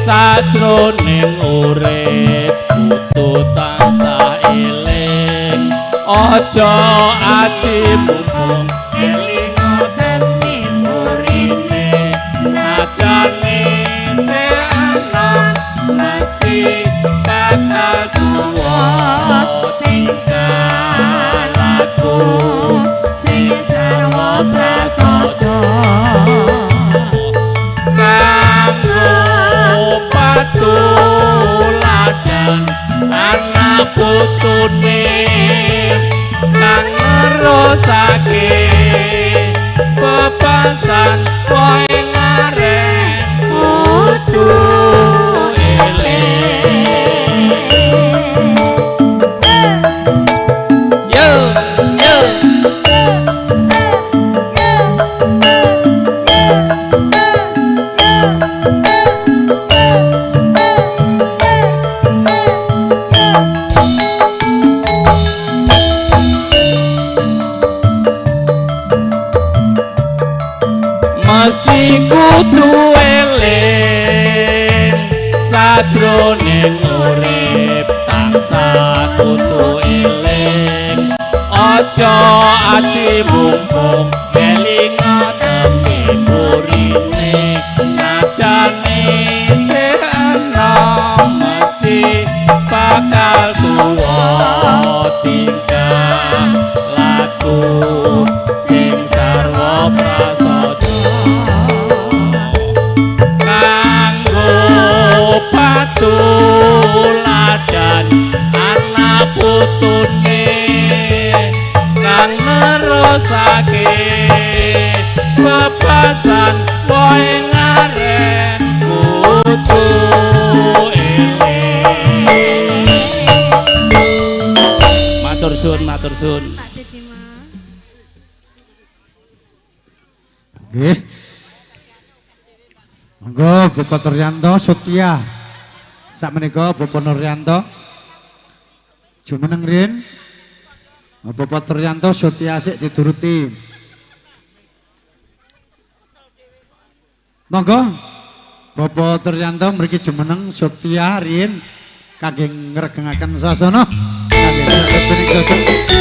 sajroning urip kudu tansah eling aja aji mumpung Eling tembe murine najane sing enom mesti bakal tuwa. Tingkah laku sing sarwa prasaja kanggo patuladan anak putune kang ngerosake mesti kudu eling sajroning urip tansah kudu eling aja aji mumpung elinga tembe burine najane isih enom mesti bakal tuwa tingkah laku sing sarwa prasaja kanggo patuladan anak putune kang nerusake bebasan wae ngaren kudu eling. Matur suwun, matur suwun. Pak Dejima. Nggih. Monggo Bapak Nuryanto Setia. Sakmenika Bapak Nuryanto jumeneng riyin. Bapak Nuryanto Setia sik dituruti. Monggo Bapak Nuryanto mriki jumeneng Setia riyin kangge ngregengaken sasana. Kangge ngregengaken.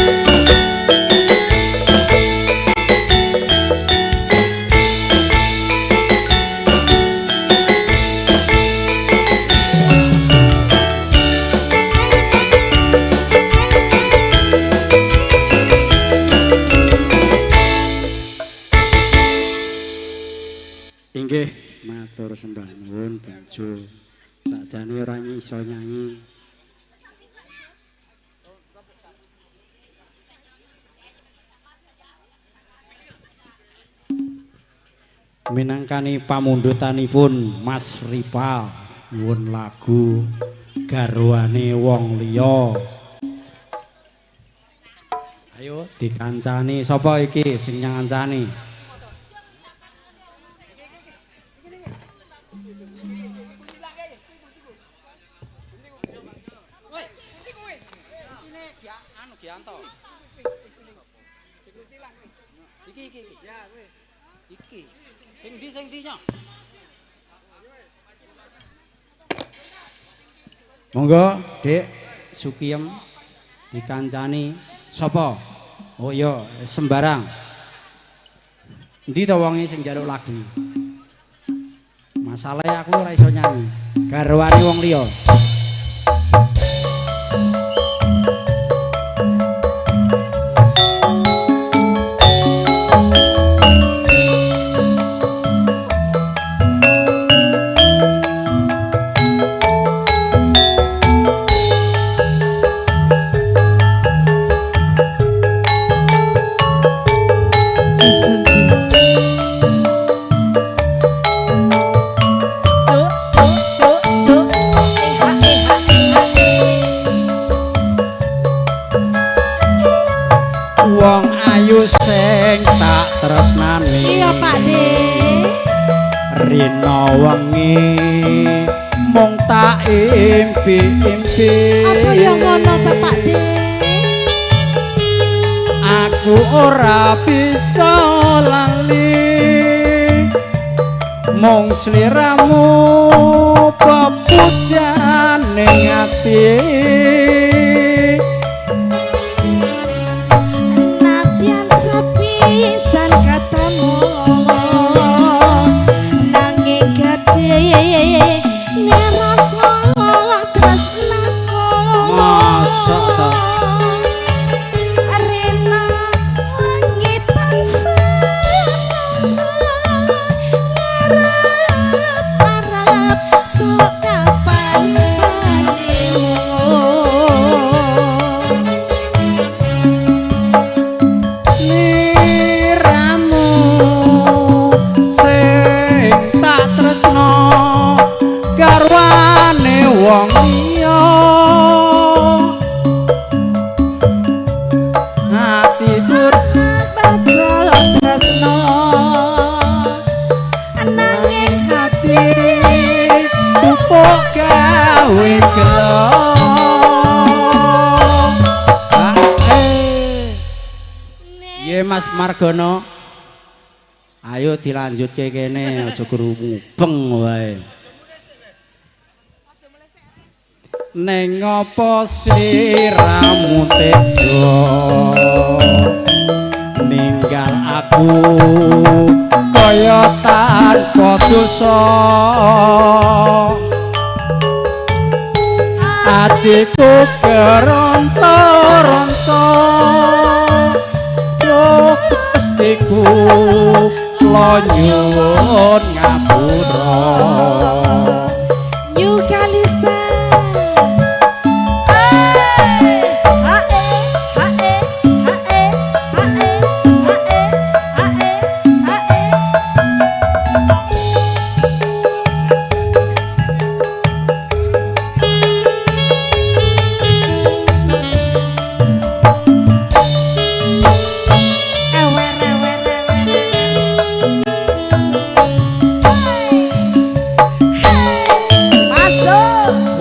Inggih, matur sembah nuwun Bangjo. Sakjane ora iso nyanyi. Minangkani pamundhutanipun Mas Ripal nyuwun lagu Garwane Wong Liya. Ayo dikancani sapa iki sing ngancani? Monggo, Dik Sukiem dikancani sapa? Oh iya, sembarang. Endi to wonge sing njaluk lagu? Masalahe aku ora iso nyanyi. Garwane wong liya. Wong ayu sing tak tresnani. Iya Pak De. Rina wengi mung tak impi-impi. Apa ya ngono ta Pak De? Aku ora bisa lali mung sliramu pepujane ati. Nadyan sepisan katamu nanging gedhe nerasa tresnaku. Masa ta Rena wengi tansah ngarep-arep sok kapan balimu. Sliramu sing tak tresno garwane wong liya. Ati Bajul tresno nanging ati pupuk gawe gelo. Ye Mas Margono. Ayo dilanjutke kene aja krungu beng wae. Neng apa sliramu tega ninggal aku kaya tanpa dosa, atiku keronta-ronta, duh Gustiku kula nyuwun ngapura. New Kalista.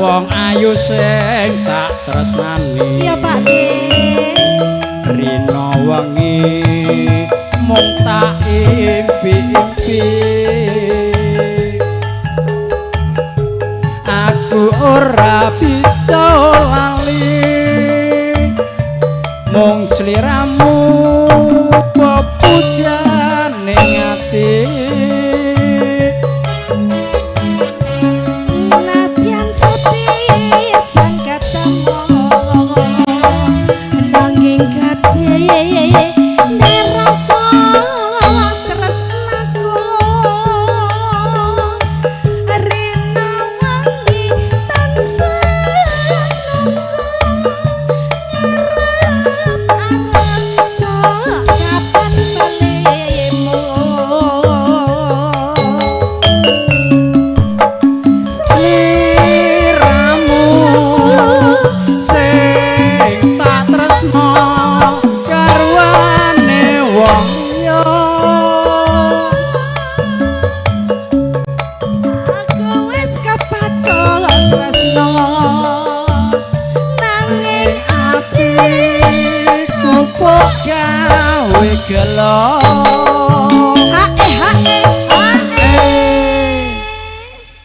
Wong ayu sing tak tresnani. Iya Pak De. Rina wengi mung tak impi-impi, aku ora bisa lali mung sliramu pepujane ati.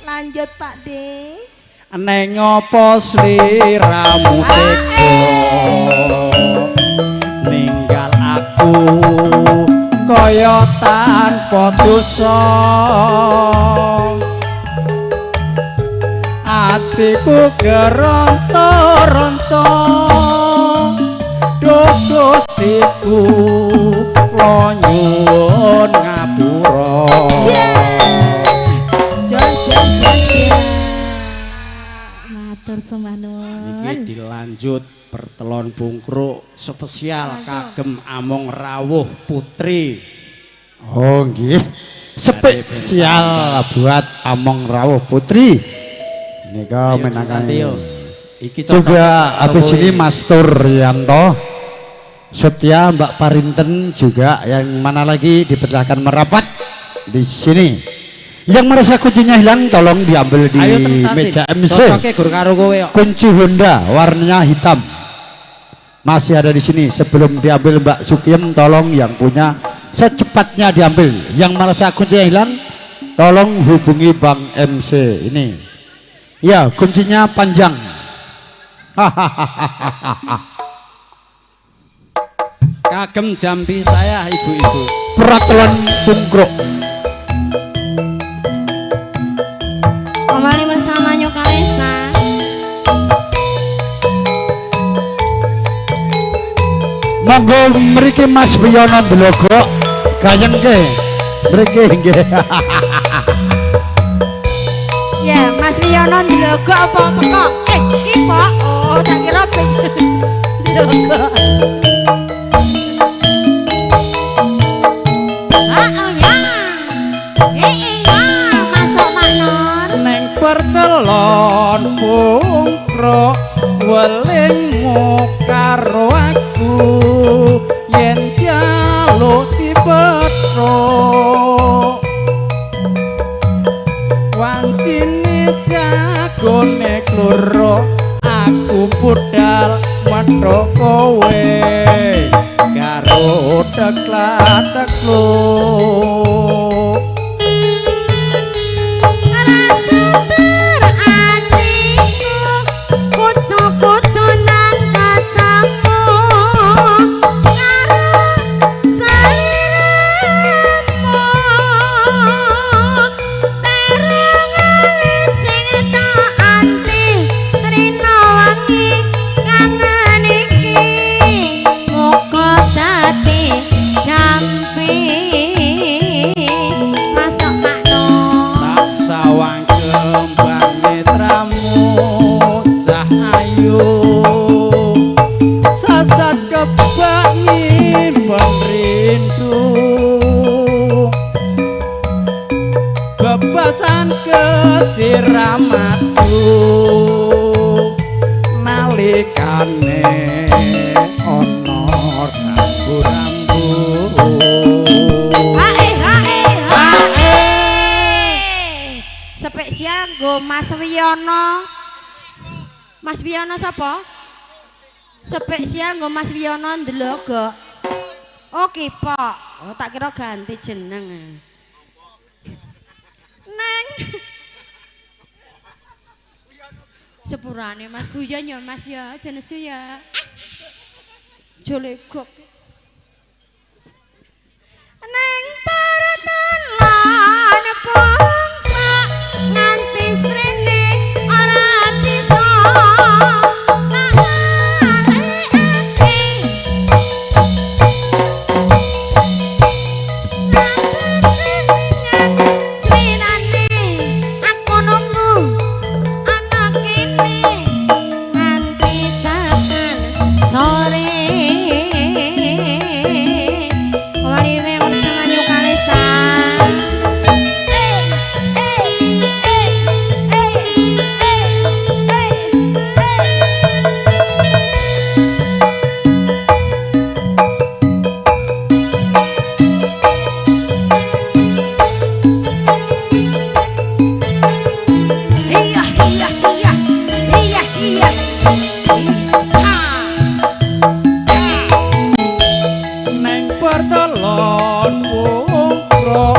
Lanjut Pak De. Neng apa sliramu tega ninggal aku kaya tanpa dosa, atiku geronta-ronta, duh Gustiku kula nyuwun ngapura. Matur sembah nuwun. Niki dilanjut pertelon bungkruk spesial kagem Among Rawuh Putri. Oh nggih, spesial buat Among Rawuh Putri. Nika menangkan iki juga habis ini Mas Turyanto Setia, Mbak Parinten juga, yang mana lagi dipersilahkan merapat di sini. Yang merasa kuncinya hilang tolong diambil di ayo, meja MC. Kunci Honda warnanya hitam masih ada di sini. Sebelum diambil Mbak Sukiem, tolong yang punya secepatnya diambil. Yang merasa kuncinya hilang tolong hubungi Bang MC ini. Ya, kuncinya panjang. Hahaha. Kagem jambi saya ibu-ibu. Peratelan bungkruk. Kembali bersama New Kalista. Monggo mriki Mas Wiyono Dlogok gayengke. Mriki nggih. Ya, Mas Wiyono Dlogok apa pekok? Iki Pak. Oh, tak kira Dlogok. Pertelon bungkruk welingmu karo aku yen jaluk dipethuk, wancine jagone kluruk aku budal methuk kowe karo teklak-tekluk. Kesiram madu nalikane ana rambu-rambu. Hae hae hae. Spesial nggo Mas Wiyono. Mas Wiyono sapa? Spesial nggo Mas Wiyono ndelogok. Oh kipok. Oh tak kira ganti jeneng. Neng. Sepurane Mas guyon ya Mas ya, aja nesu ya. Jolegok. Neng paratan lan pongkak nganti sprene ora bisa tak lalekake. Srinane aku nunggu ana kene nganti tekan sore. Warine bersama New Kalista. Iya iya iya iya iya. Ha. Neng pertelon wongro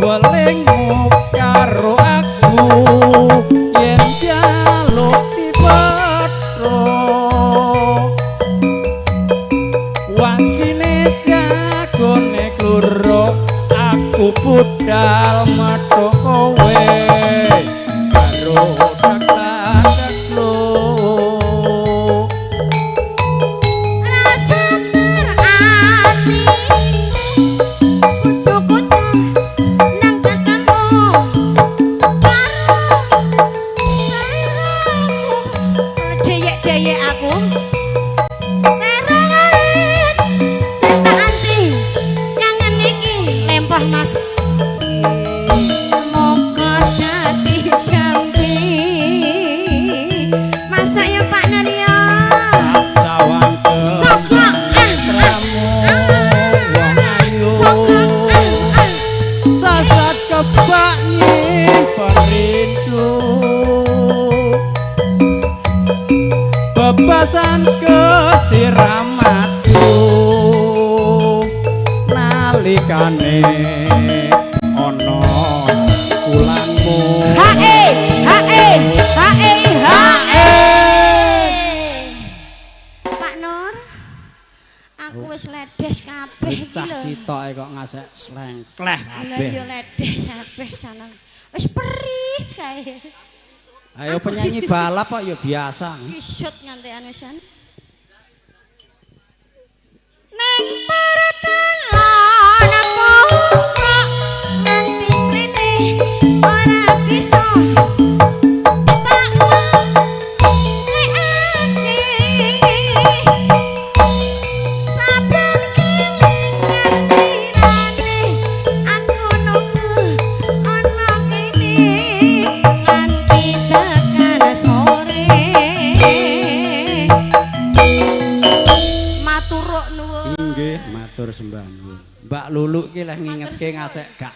welingmu karo aku yen jaluk dipetro wancine jagone kluruk aku budal metu kowe karo daklak-dakluk. Rasa teratiku kutu-kutu nang ketemu karo seliramu deyek-deyek aku terang arit tak anti kangen iki lempah Mas. Semoga dadi jambi masuk ya Pak Naryo. Sawang Soko ah ah wong ayu Soko ah ah sasat kebak nyimpen rindu bebasan kesiram madu nalikane ana ulangmu. Hae hae hae hae. Pak Nur, aku wis ledes kabeh iki Cah lho. sitoke kok ngasek slengkleh Lah kabeh. yo ledes kabeh sanang. Wis perih kae. Ayo penyanyi balap kok ya biasa. Kisut nganti anusan. Neng pertelon pongkok nganti mrene ora bisa tak lalekake. Saben kelingan sirane aku nunggu ana kene nganti tekan sore. Maturuk nuwun. Nggih, matur sembah nuwun. Mbak Lulu iki leh ngingetke ngasek gak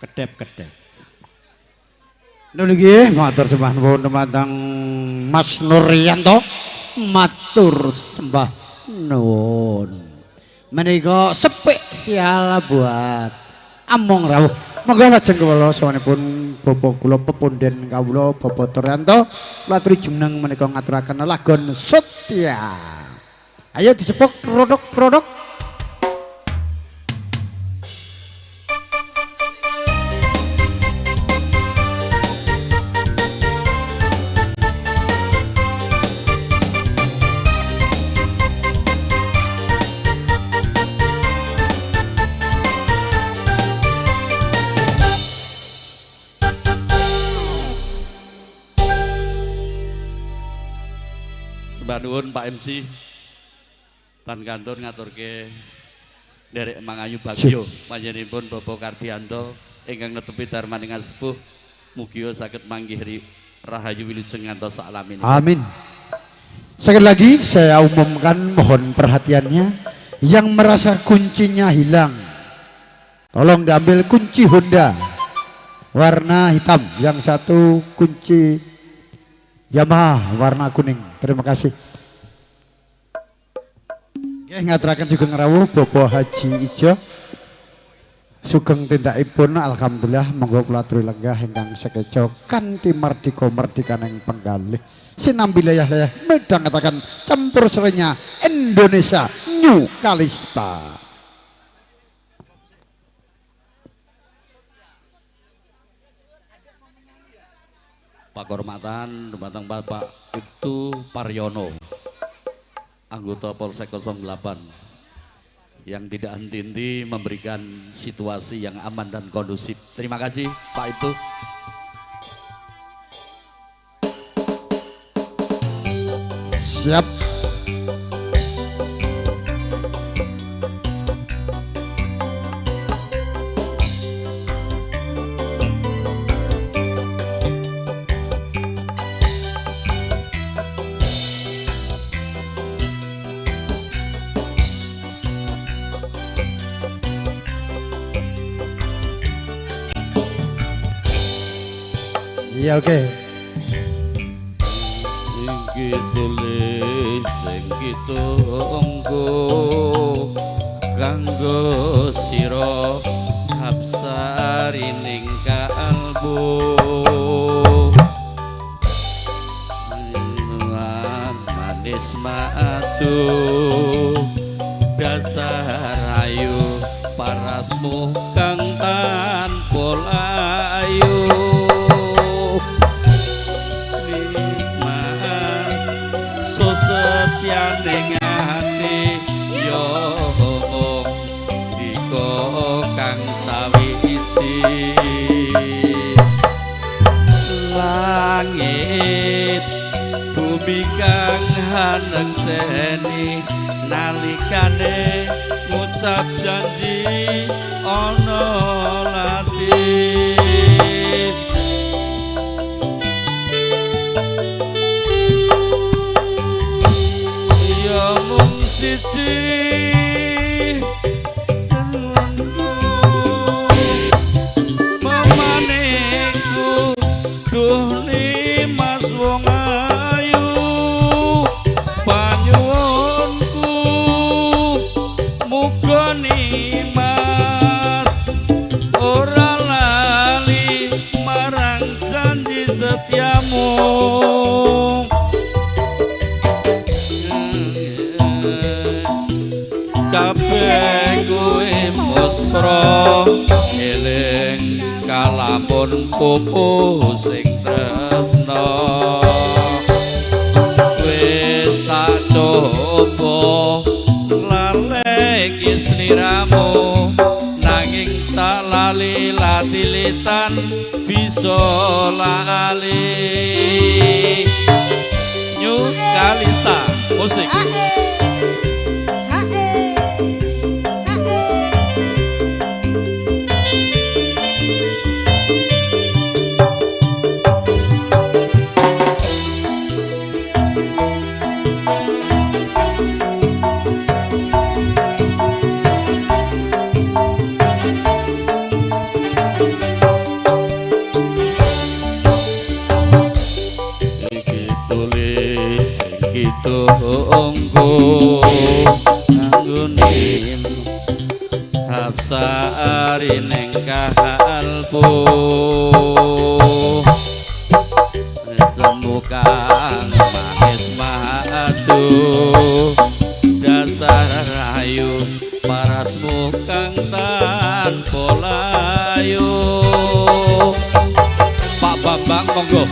kedep-kedep. Nuwun nggih, matur sembah nuwun dumateng Mas Nuryanto. Matur sembah nuwun. Menika spesial buat Among rawuh. Monggo lajeng kawula sawanipun bapak kula pepunden kawula Bapak Nuryanto kula aturi jumeneng menika ngaturaken lagon Setia. Ayo dicepuk rodok-rodok. Sembah nuwun Pak MC. Tan kantor ngaturke nderek mangayu bagyo panjenenganipun Bapak Kardianto ingkang netepi darmaning sepuh Mugia saged manggih rahayu wilujeng ngantos saklamin. Amin. Sekali lagi saya umumkan, mohon perhatiannya, yang merasa kuncinya hilang tolong diambil kunci Honda warna hitam, yang satu kunci Yamaha warna kuning. Terima kasih. Nggih ngaturaken sugeng rawuh Bapak Haji Ijo. Sugeng tindakipun alhamdulillah monggo kula aturi lenggah ingkang sekeca kanthi mardika mardikaning penggalih sinambi layah-layah midhangetaken campur serinya Indonesia New Kalista. Pakormatan dumateng Bapak Ibtu Paryono, anggota Polsek 08 yang tidak henti-henti memberikan situasi yang aman dan kondusif. Terima kasih Pak Ibtu. Siap. Iya, oke. Sing tulis sing kitunggu kanggo sira hapsari ning kalbu manis matu dasar ayu parasmu kang tanpa layu. Setyane ati yo mung dika kang sawiji langit bumi kang hanekseni nalikane ngucap janji ana lati. Siji pamaneku duh nimas wong ayu panyuwunku muga nimas ora lali marang janji setiamu. Kabeh kuwi muspra eling kalamun pupu sing tresna wis tak coba laleki sliramu nanging tak lali latilitan bisa lali. New Kalista musik. Tunggu nanggunim hapsari ning kalbu sembukang manis madu dasar rahayu parasmu kang tanpa layu. Pak Bambang monggo.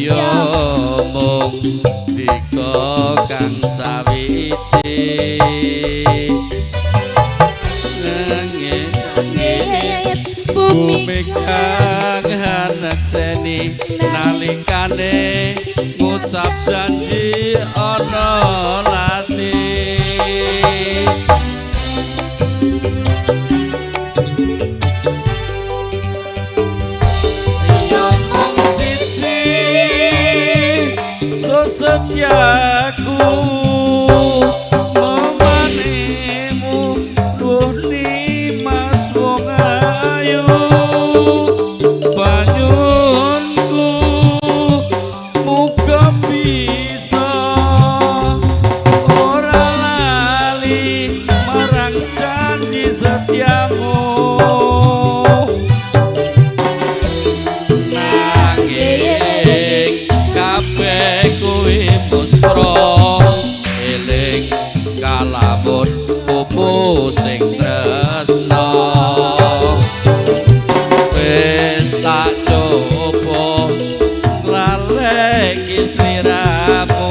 Yo mung dika kang sawiji bumi kang hanekseni nalikane ngucap janji ana lati. kalamun pupu sing tresna. Wis tak coba laleki sliramu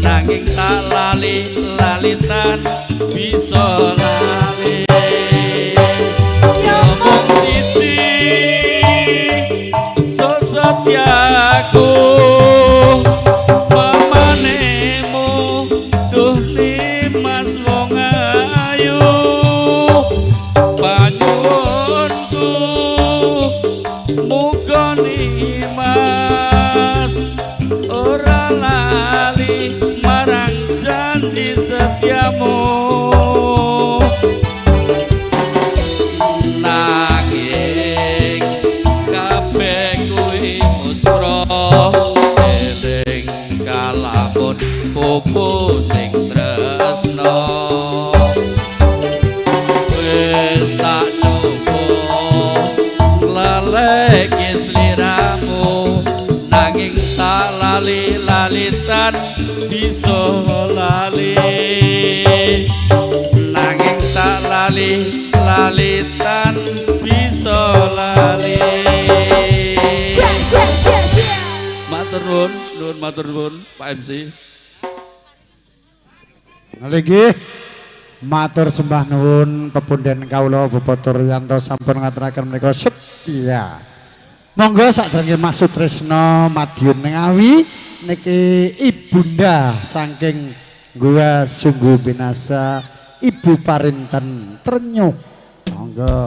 nanging tak lali lalitan bisa lali. Mung siji sesetiaku pemanemu duh Nimas wong ayu panyuwunku muga Nimas ora lali marang janji setiamu. Nanging kabeh kuwi musra eling kalamun pupu sing tresna. Wis tak coba laleki sliramu nanging tak lali lalitan bisa lali. Nanging tak lali lalitan bisa lali. Matur nuwun, nuwun matur nuwun Pak MC. Nggih. Matur sembah nuwun pepunden kawula Bapak Turyanto sampun ngaturaken menika setia. Monggo sakderenge Mas Sutrisno Madiun Ngawi niki ibunda saking Gua Sungguh Binasa Ibu Parinten Trenyuh. Monggo.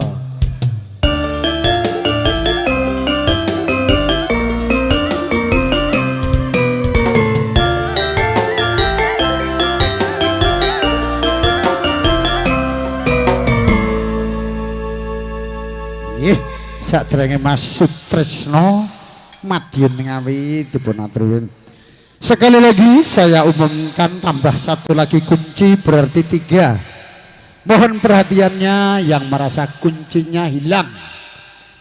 Nggih, sakderenge Mas Sutrisno Madiun Ngawi dipun aturi. Sekali lagi saya umumkan tambah satu lagi kunci berarti 3. Mohon perhatiannya yang merasa kuncinya hilang.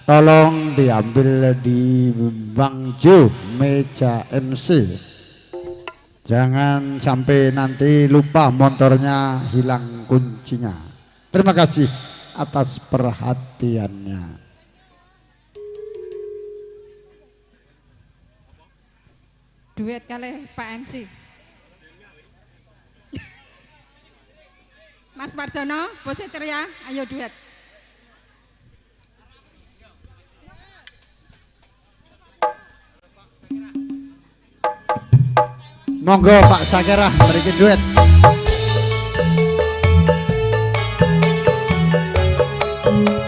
Tolong diambil di Bang Jo meja MC. Jangan sampai nanti lupa motornya hilang kuncinya. Terima kasih atas perhatiannya. Duet kali Pak MC. Mas Parjono, Bose Ceria, ayo duet. Monggo Pak Sakerah mriki duet. Thank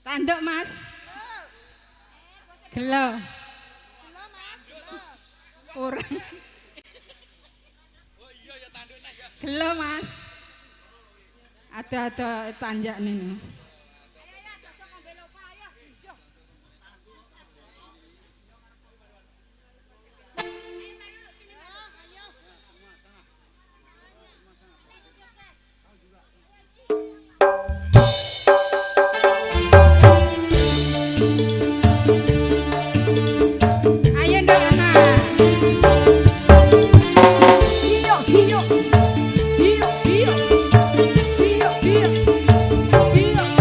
Tanduk, Mas. Gelo. Kurang. Gelo, Mas. Ada-ada tanjak nih. Ayo nduk anak. Hiyo hiyo hiyo hiyo hiyo hiyo hiyo.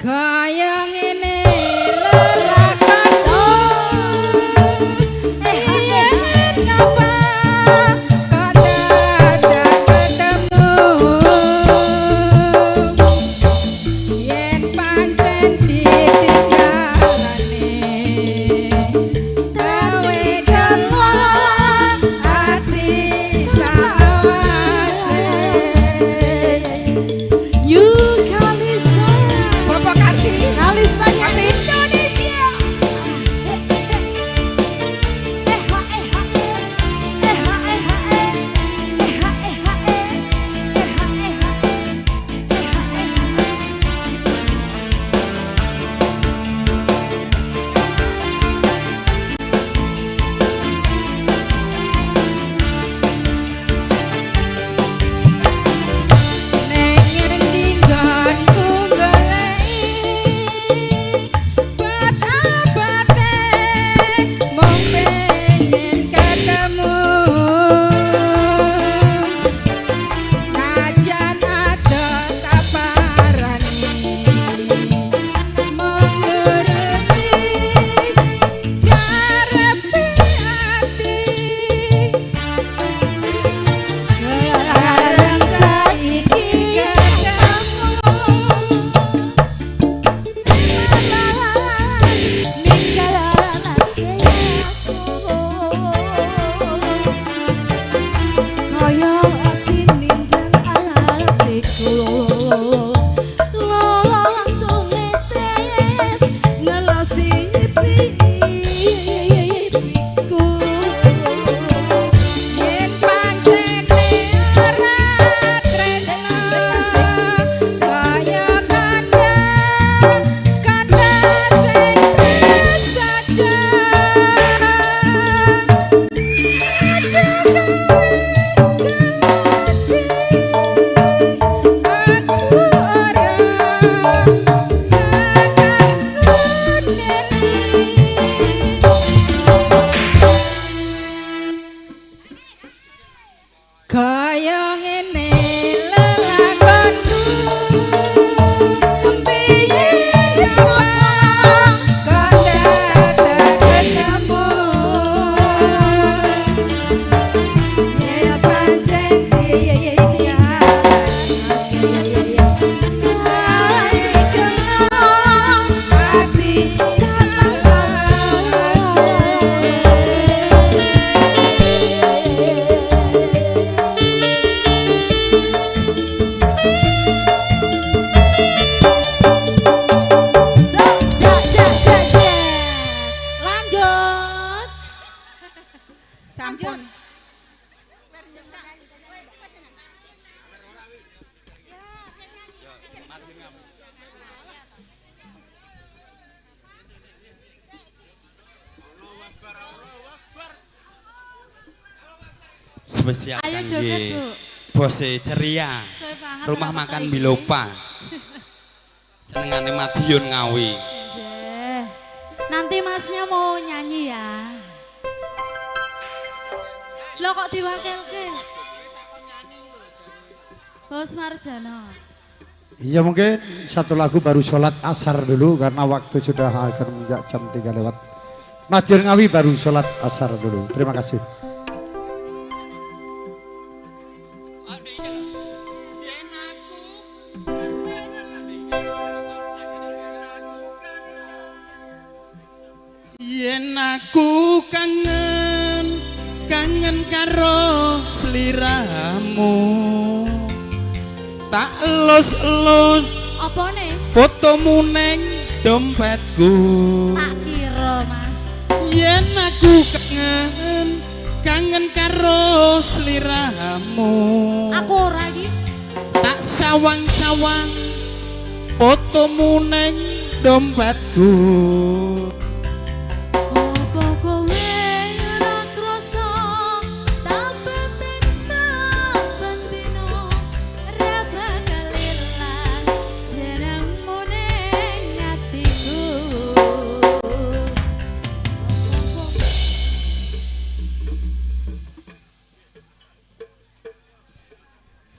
Kaya ngene lelakonku, yen ngapa kok dadak ketemu, yen pancen ditinggalane gawe gelo ati sawase. You Kalista, Bapak Karti, Kalistanya Indonesia. Eh ha eh ha eh ha eh ha eh ha eh ha eh ha eh ha eh ha eh ha. Neng ngendi nggonku goleki bat-abate mung pengen ketemu, najan adoh taparani mung nuruti karepe ati. Bareng saiki ketemu ninggalake aku, kaya asin ninjal atiku, lolong tumetes ngelosi pipiku. Yen pancene ora tresno kaya kandha kandha sing saja aja gawe gelati aku ora bakal nguneni. Kaya ngene lelakonku, Piye ngapa kok dadak ketemu, yen pancen ditinggalake gawe gelo ati Ja ja ja ja. Lanjut. Sampun. Spesial Ayo kangge joget, Bu. Bose ceria. Suwe banget Rumah ora makan teko iki. Bilopa. Senengane Madiun Ngawi. Nggih. Nanti masnya mau nyanyi ya. Lo kok diwakilke? Bos Marjano. Iya mungkin satu lagu baru sholat asar dulu karena waktu sudah akan menginjak jam 3 lewat. Madiun Ngawi baru sholat asar dulu. Terima kasih. Yen aku kangen, kangen karo sliramu, tak elus-elus Apa nih? fotomu neng dompetku. Tak kira mas. Yen aku kangen, kangen karo sliramu, Aku ora iki. tak sawang-sawang fotomu neng dompetku. Apa kowe ora krasa tak penting saben dina ora bakal ilang jenengmu ning atiku.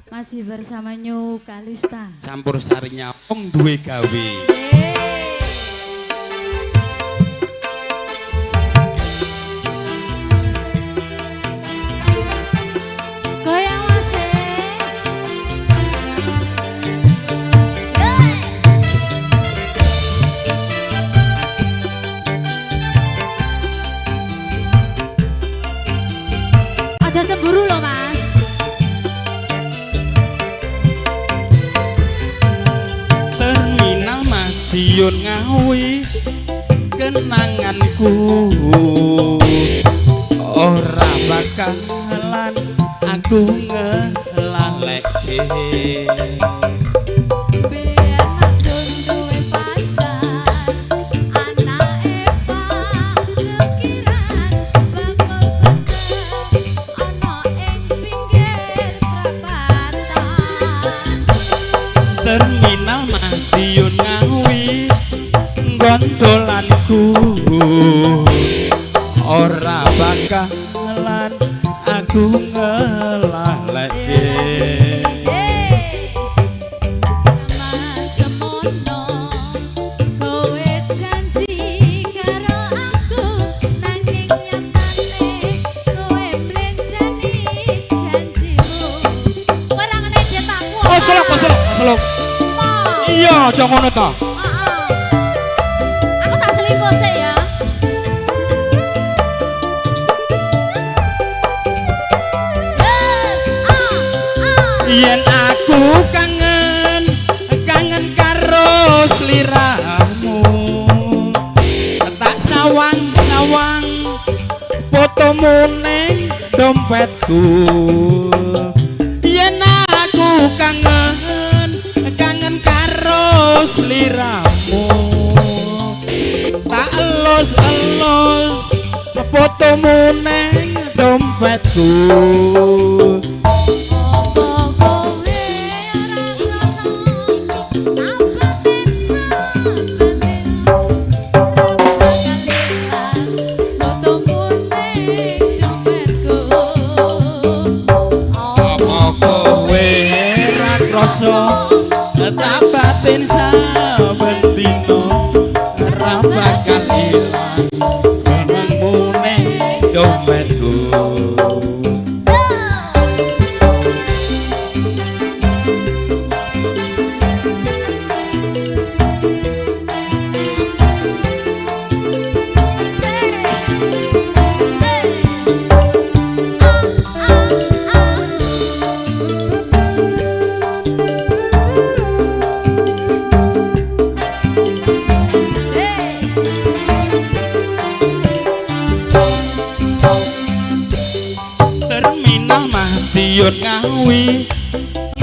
Masih bersama New Kalista. Campur sarinya wong duwe gawe. Nggih. Madiun Ngawi kenanganku ora bakalan aku ngelaleke. Terminal Madiun Ngawi gondolanku ora bakalan aku ngelaleke. Kowe janji karo aku nanging nyatane kowe mblenjani janjimu. Ora ngene cetakku. Oh, selok, selok, selok. Iya, aja ngono ta. Aku tak selingkuh sik ya. Yen aku kangen, kangen karo sliramu. Tak sawang-sawang fotomu ning dompetku. Yen aku kangen, kangen karo sliramu. Tak elus-elus fotomu ning dompetku. Tak batin saben dina ora bakal ilang jenengmu ning dompetku. Terminal Madiun Ngawi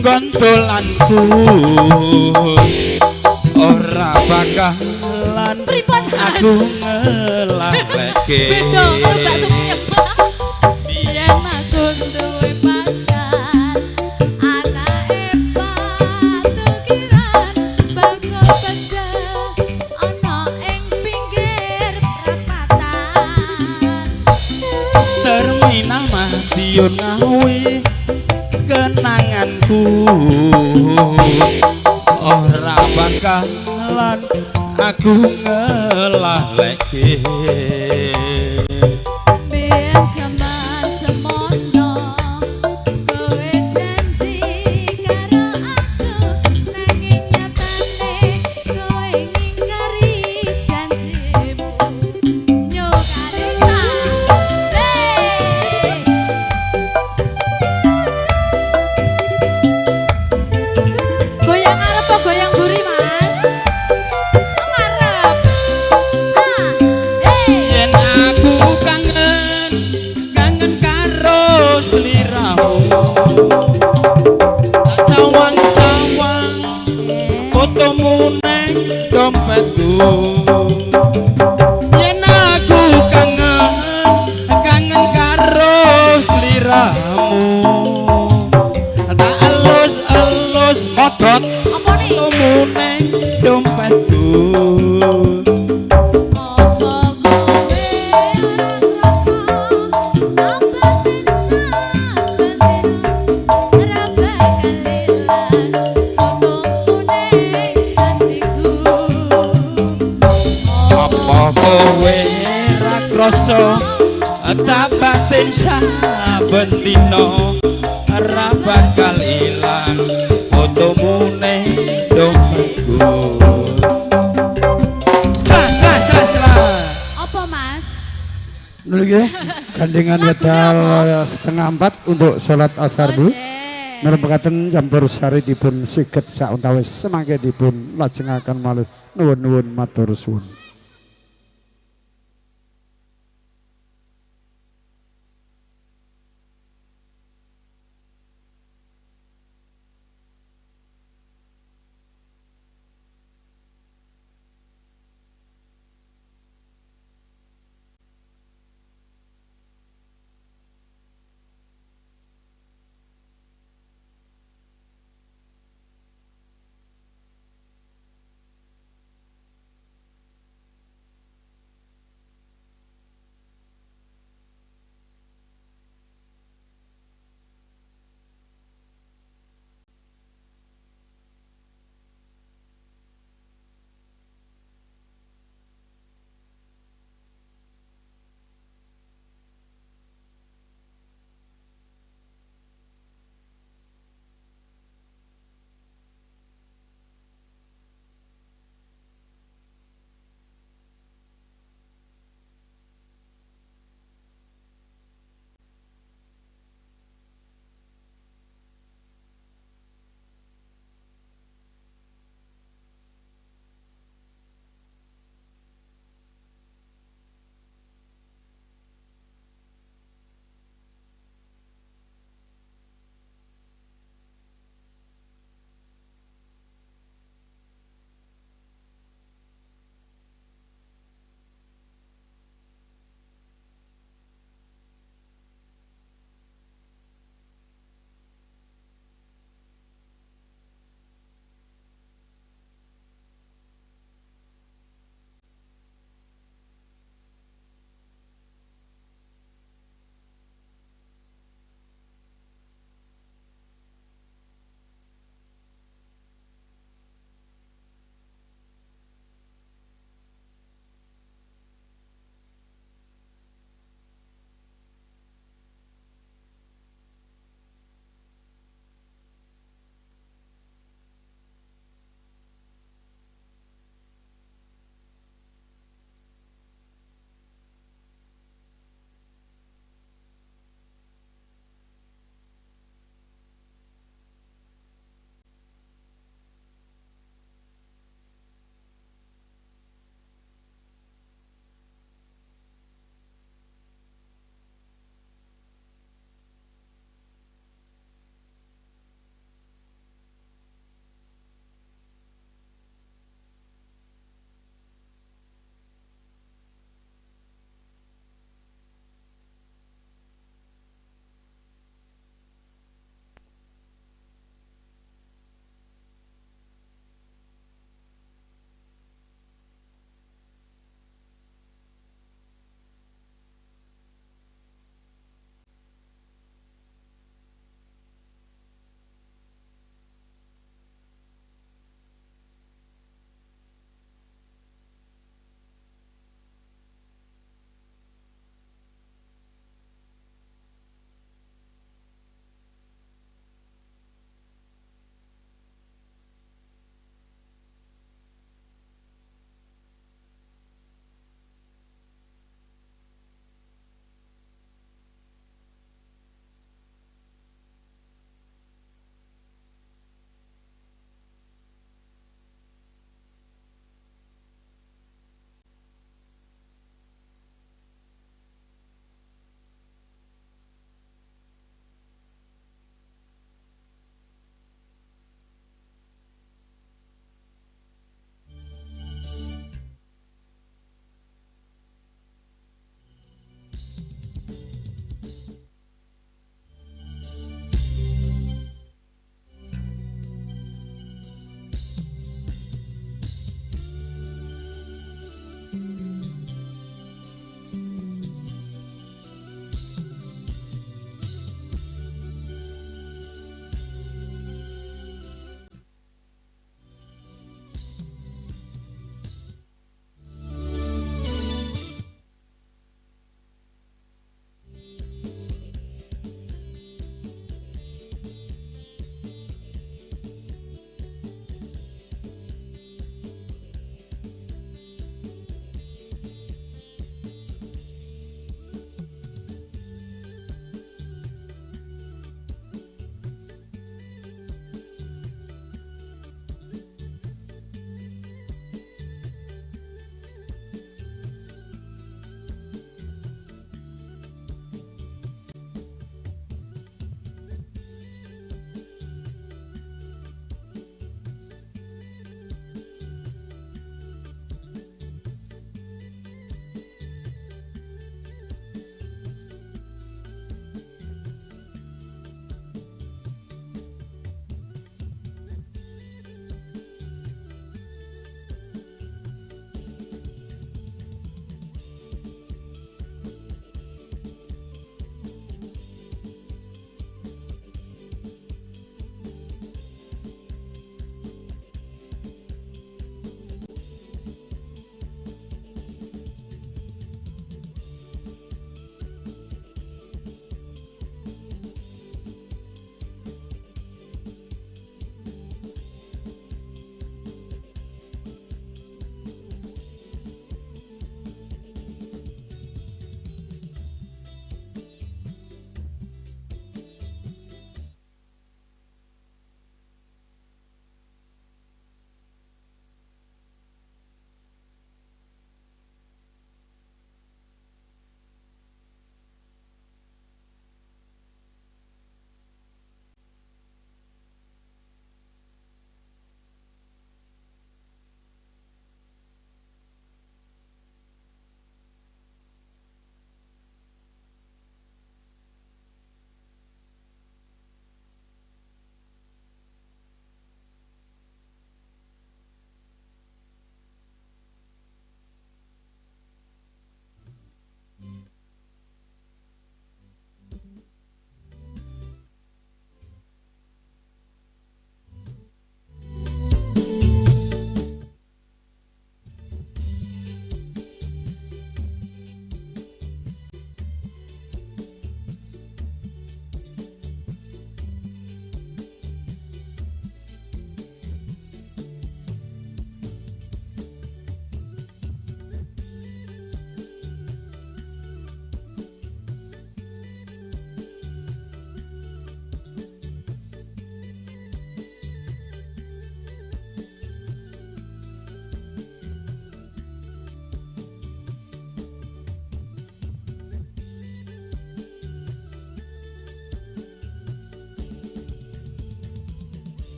gondolanku ora bakalan aku ngelaleke. Beda karo bakso piyambak. Biyen aku duwe pacar anake patukiran bakul pecel ana ing pinggir prapatan. Terminal Madiun Ngawi kenanganku ora bakalan aku ngelaleke. Biyen jaman semono kowe janji karo aku nanging nyatane kowe ngingkari janjimu. Nyokane ta. Goyang ngarep apa goyang buri, Mas? Ngarep. Yen aku kangen, kangen karo sliramu. Tak sawang-sawang fotomu neng dompetku. Yen aku kangen, kangen karo sliramu. Tak elus-elus modot fotomu neng dompetku. Apa kowe ra krasa tak batin saben dina ora bakal ilang fotomu ning dompetku. Slah slah slah slah. Apa, Mas? Dulu nggih, gandengan wedal 3:30 untuk sholat asar Bu. Ngrembakaken campur sari dipun siget sauntawis semangke dipun lajengaken malih. Nuwun-nuwun matur suwun.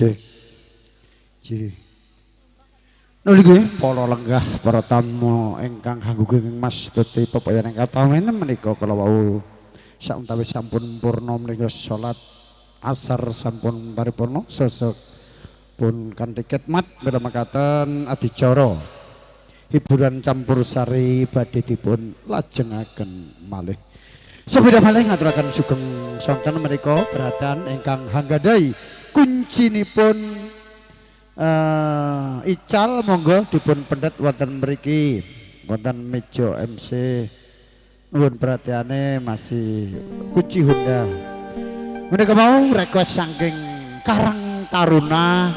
Cek. Cek. Nuli nggih para lenggah para tamu ingkang hangguging Mas Tuti pepayan ingkang tamen menika kala wau sauntawis sampun purna menika salat asar sampun paripurna sesuk pun kanthi khidmat mila mekaten adicara hiburan campur sari badhe dipun lajengaken malih. Sepindah malih ngaturaken sugeng sonten menika perhatian ingkang hanggadhahi kuncinipun ical monggo dipun pendet wonten mriki wonten meja MC. Nuwun perhatiane masih kunci Honda. Menika mau request saking Karang Taruna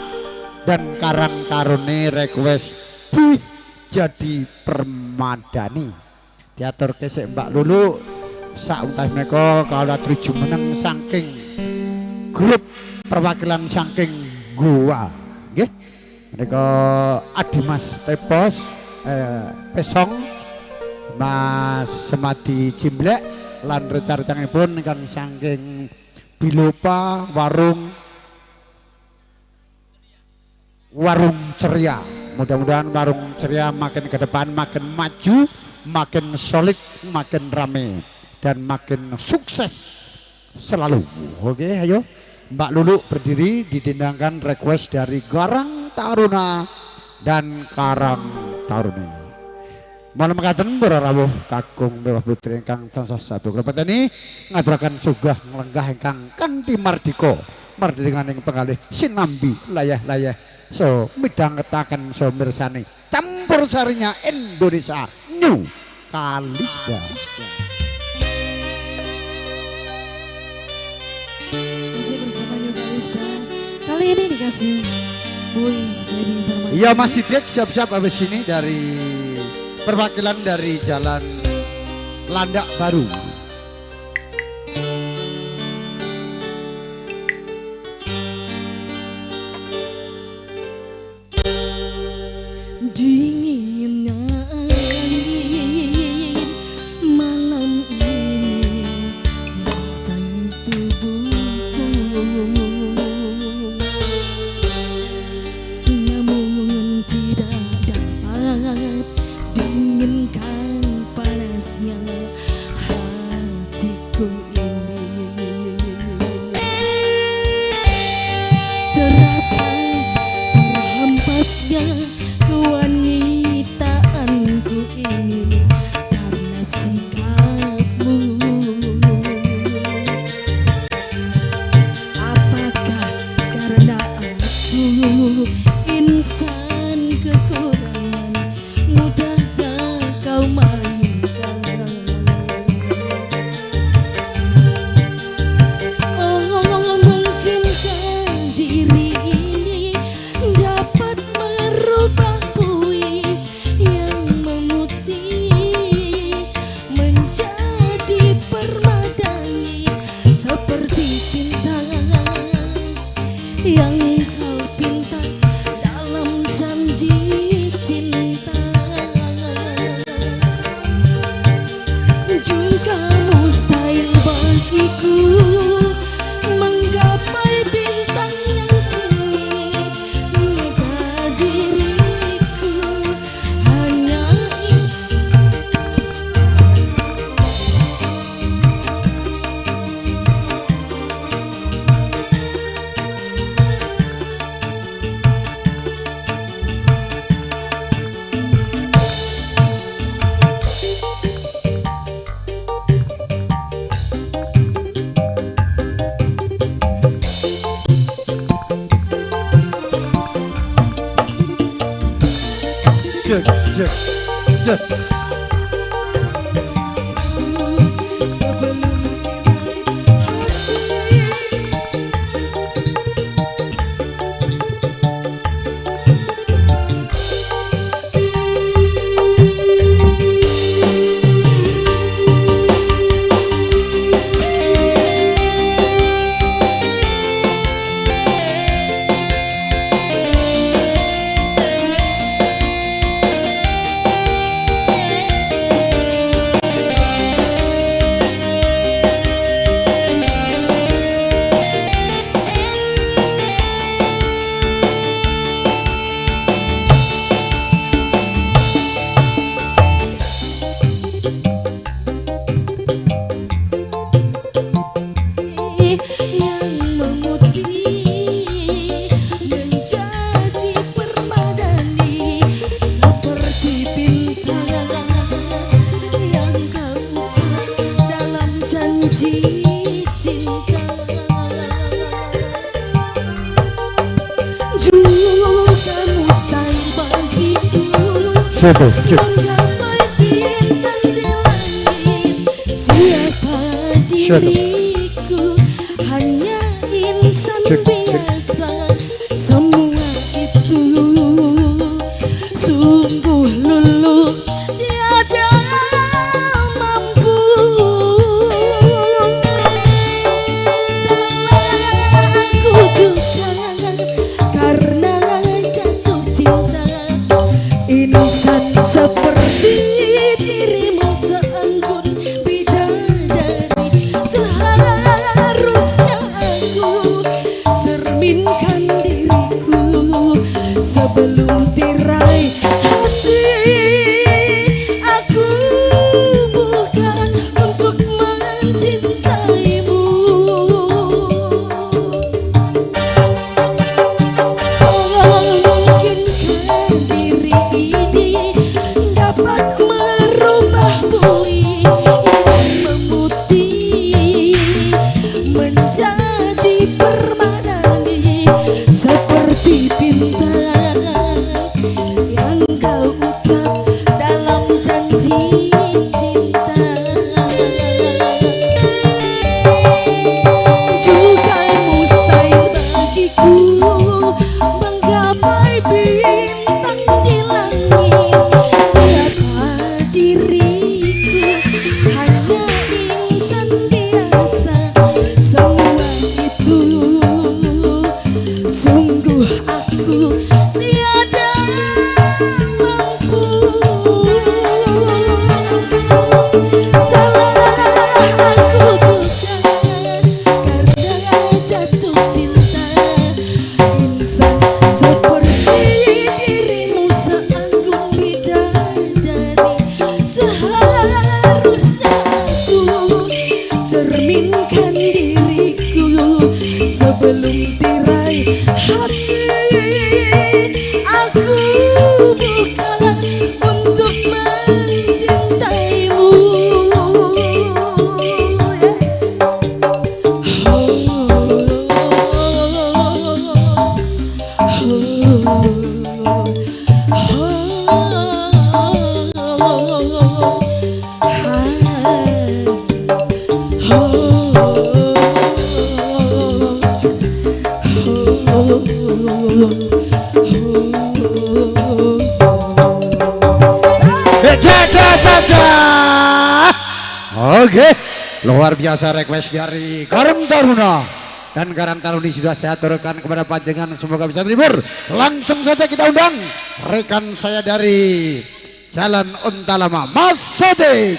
dan Karang Taruni request buih jadi permadani. Diaturke sik Mbak Lulu sauntah menika kawula jumeneng saking grup perwakilan saking Goa. Nggih. Menika Adimas Tepos Pesong Mas Semadi Cimblek lan reca-recangipun ingkang saking Bilopa Warung Warung Ceria. Mudah-mudahan Warung Ceria makin ke depan makin maju, makin solid, makin rame dan makin sukses selalu. Oke, ayo Mbak Lulu berdiri didendangkan request dari Karang Taruna dan Karang Taruni. Malam mekaten para rawuh kakung mewah putri ingkang tansah satu klepeteni ngaturaken sugah nglenggah ingkang kanthi mardika mardinganing pengalih sinambi layah-layah so midhangetaken so mirsani campur sarinya Indonesia New Kalista. Masih bersama New Kalista. Kali ini dikasih Bui jadi permainan. Iya Mas Sidik siap-siap habis ini dari perwakilan dari Jalan Landak Baru. Dinginnya angin malam ini membasahi tubuhku, namun tidak dapat dinginkan panasnya hatiku ini. Terasa terhempasnya kewanitaanku ini karena sikapmu. Apakah karena aku insan kekurangan mudahnya kau mainkan? Oh, mungkinkah diri ini dapat merubah buih yang memutih menjadi permadani seperti bintang yang kau pinta dalam janji cinta. Juga mustahil bagiku menggapai bintang yang tinggi, maka diriku hanya Cek cek cek. Sebelum hati Siapa? Menggapai bintang di langit. Siapa diriku? Hanya insan biasa. Semua itu sungguh luluh tiada mampu. Salah aku juga karena jatuh cinta. Insan seperti dirimu seanggun bidadari. Seharusnya aku cerminkan diriku sebelum tirai hati aku buka untuk mencintaimu. Oh, mungkinkah diri ini dapat merubah bui yang memutih menjadi permadani seperti bintang yang kau ucap dalam janji cinta. Juga mustahil bagiku menggapai bintang di langit. Siapa diriku? Hanya insan biasa. Semua itu sungguh aku tiada mampu. Salah aku juga karena jatuh cinta. Insan seperti dirimu seanggun bidadari. Seharusnya aku cerminkan diriku sebelum tirai hati aku buka untuk mencintaimu. Oke, luar biasa request dari Karang Taruna. Dan Karang Taruni sudah saya aturkan kepada panjenengan, semoga bisa terhibur. Langsung saja kita undang rekan saya dari Jalan Untalama, Mas Sodik.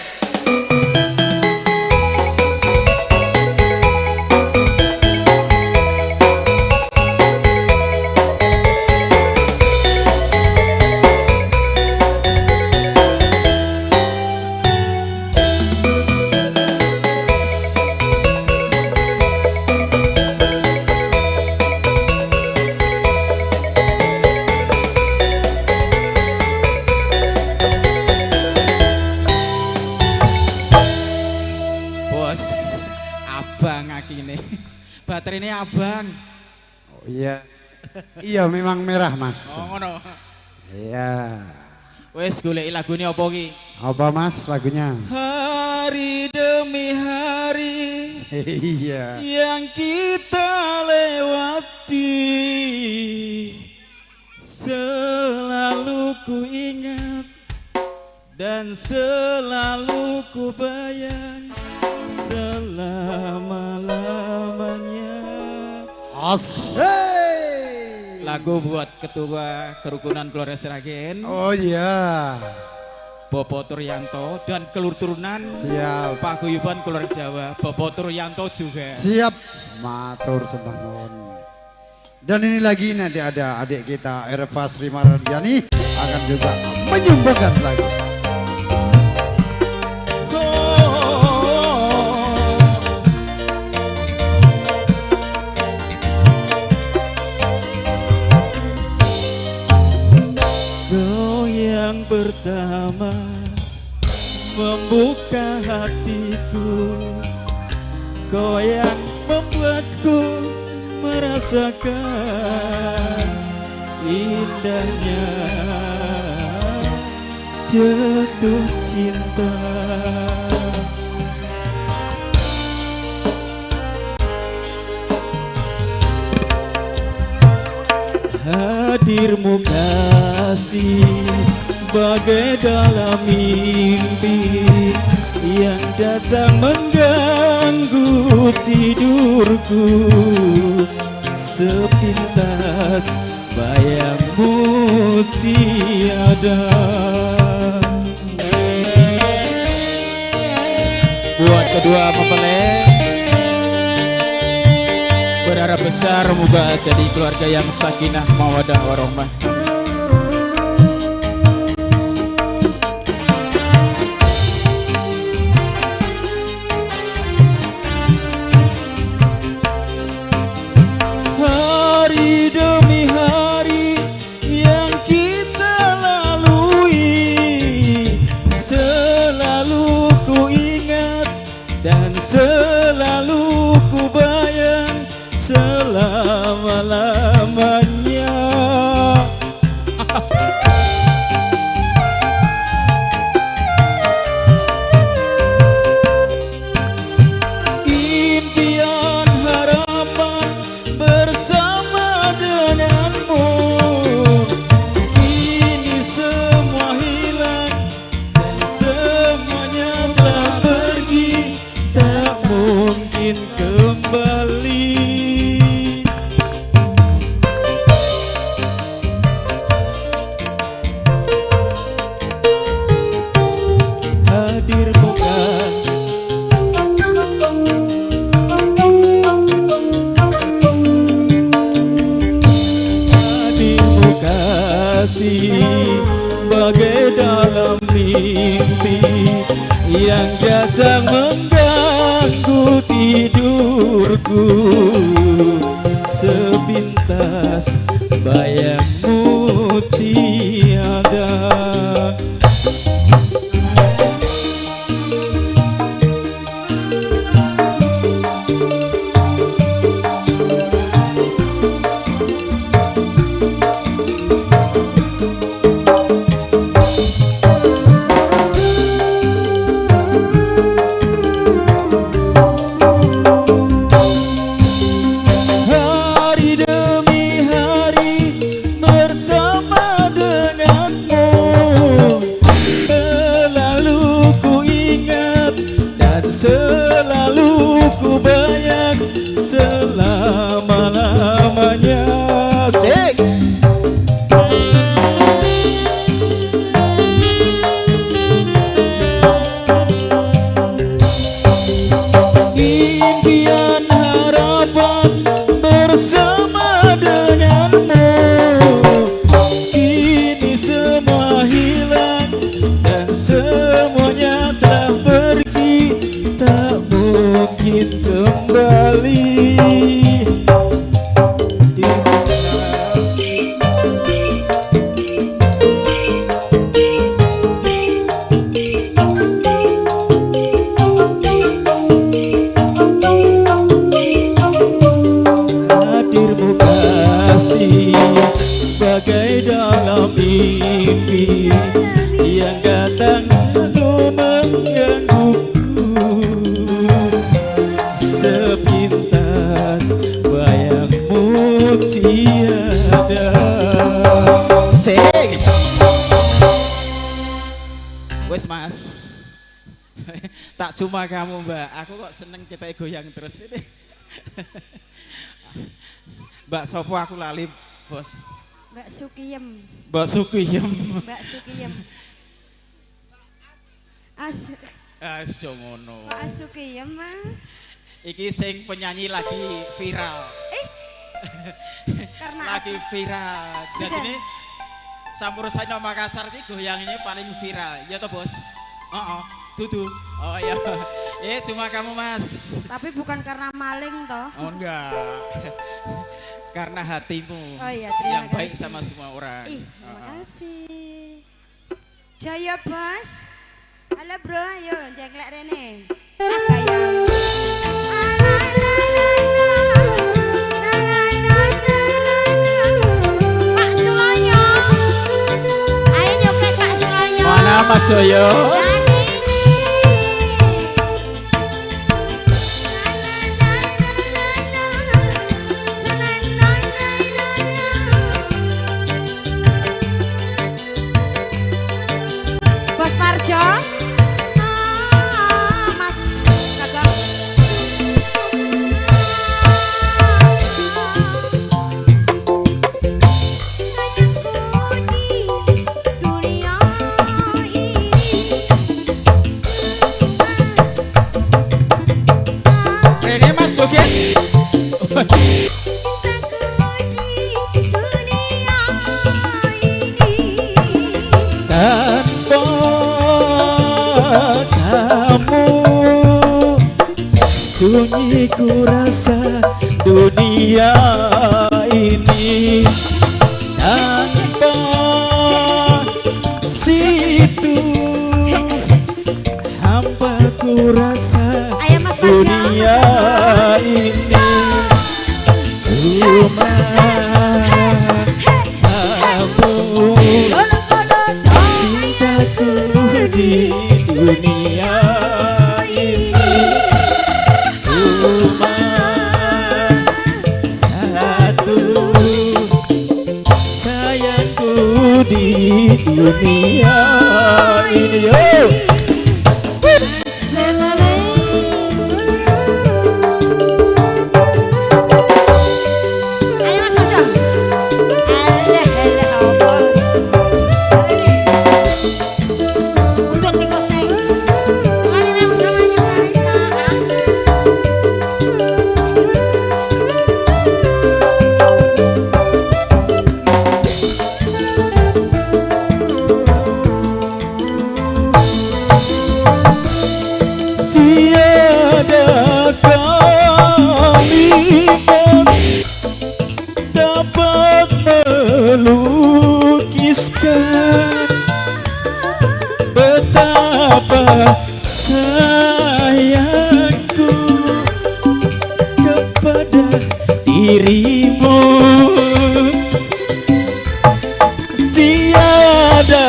Bos, abang akine. Baterainya abang. Oh, iya. Iya memang merah, Mas. Oh, ngono. Iya. Wes goleki lagune apa ki? Apa, Mas, lagunya? Hari demi hari Iya. yang kita lewati, selalu ku ingat dan selalu ku bayang selama-lamanya. Asik. Lagu buat Ketua Kerukunan Keluarga Sragen. Oh iya. Bopo Turyanto dan kelurunan Siap. Paguyuban Keluarga Jawa, Bopo Turyanto juga. Siap, matur sembah nuwun. Dan ini lagi nanti ada adik kita Erva Sri Mardiani akan juga menyumbangkan lagu. Kau yang pertama membuka hatiku, kau yang membuatku merasakan indahnya jatuh cinta. Hadirmu kasih bagai dalam mimpi yang datang mengganggu tidurku. Sepintas bayangmu tiada. Buat kedua mempelai, berharap besar moga jadi keluarga yang sakinah mawadah warohmah. Hari demi hari yang kita lalui, selalu ku ingat dan selalu ku bayang selama-lamanya. Impian harapan bersama denganmu kini semua hilang dan semuanya telah pergi, tak mungkin kembali. Hadirmu kan hadirmu kasih bagai dalam mimpi yang datang mengganggu tidurku. Sepintas bayangmu tiada. Hari demi hari bersama denganmu, selalu ku ingat dan selalu ku bayang selama-lamanya. Sing. Impian harapan bersama denganmu kini semua hilang dan semuanya telah pergi, tak mungkin kembali. Hadirmu kasih bagai dalam mimpi yang datang selalu menggangguku. Sepintas bayangmu tiada. Sing. Wes mas, tak cuma kamu mbak, aku kok seneng kita goyang terus ini. Mbak sopo aku lali bos. Mbak Sukiyem. Mbak Sukiyem. Mbak Sukiyem. As. Aso ngono. Mbak Sukiyem mas. Iki sing penyanyi lagi viral. Karena lagi viral. Jadi ini Sampur Saino Makassar iki goyangnya paling viral. Ya toh bos? Oh, dudu. Oh iya. Cuma kamu mas. Tapi bukan karena maling toh. Oh enggak. Karena hatimu. Oh iya, terima yang baik kasih. Sama semua orang. Ih, terima kasih. Jaya bos. Halo bro, ayo jengklek rene. Ah gaya. Pak Suloyo. Ayo nyoket Pak Suloyo. Mana Mas Joyo. Bos Parjo. Mas Kakak. Rene Mas joget. Tanpa kamu sunyi ku rasa dunia ini. Tanpa situ hampa ku rasa Ayo Mas Parjo. dunia ini. Cuma kamu cintaku di dunia ini. Cuma satu sayangku di dunia ini. Yo. Ayo Mas Parjo. Alah alah apa. Untuk tikus sek. Mari nang sama nyukarita. Tiada kalimat dapat melukiskan betapa sayangku kepada dirimu. Tiada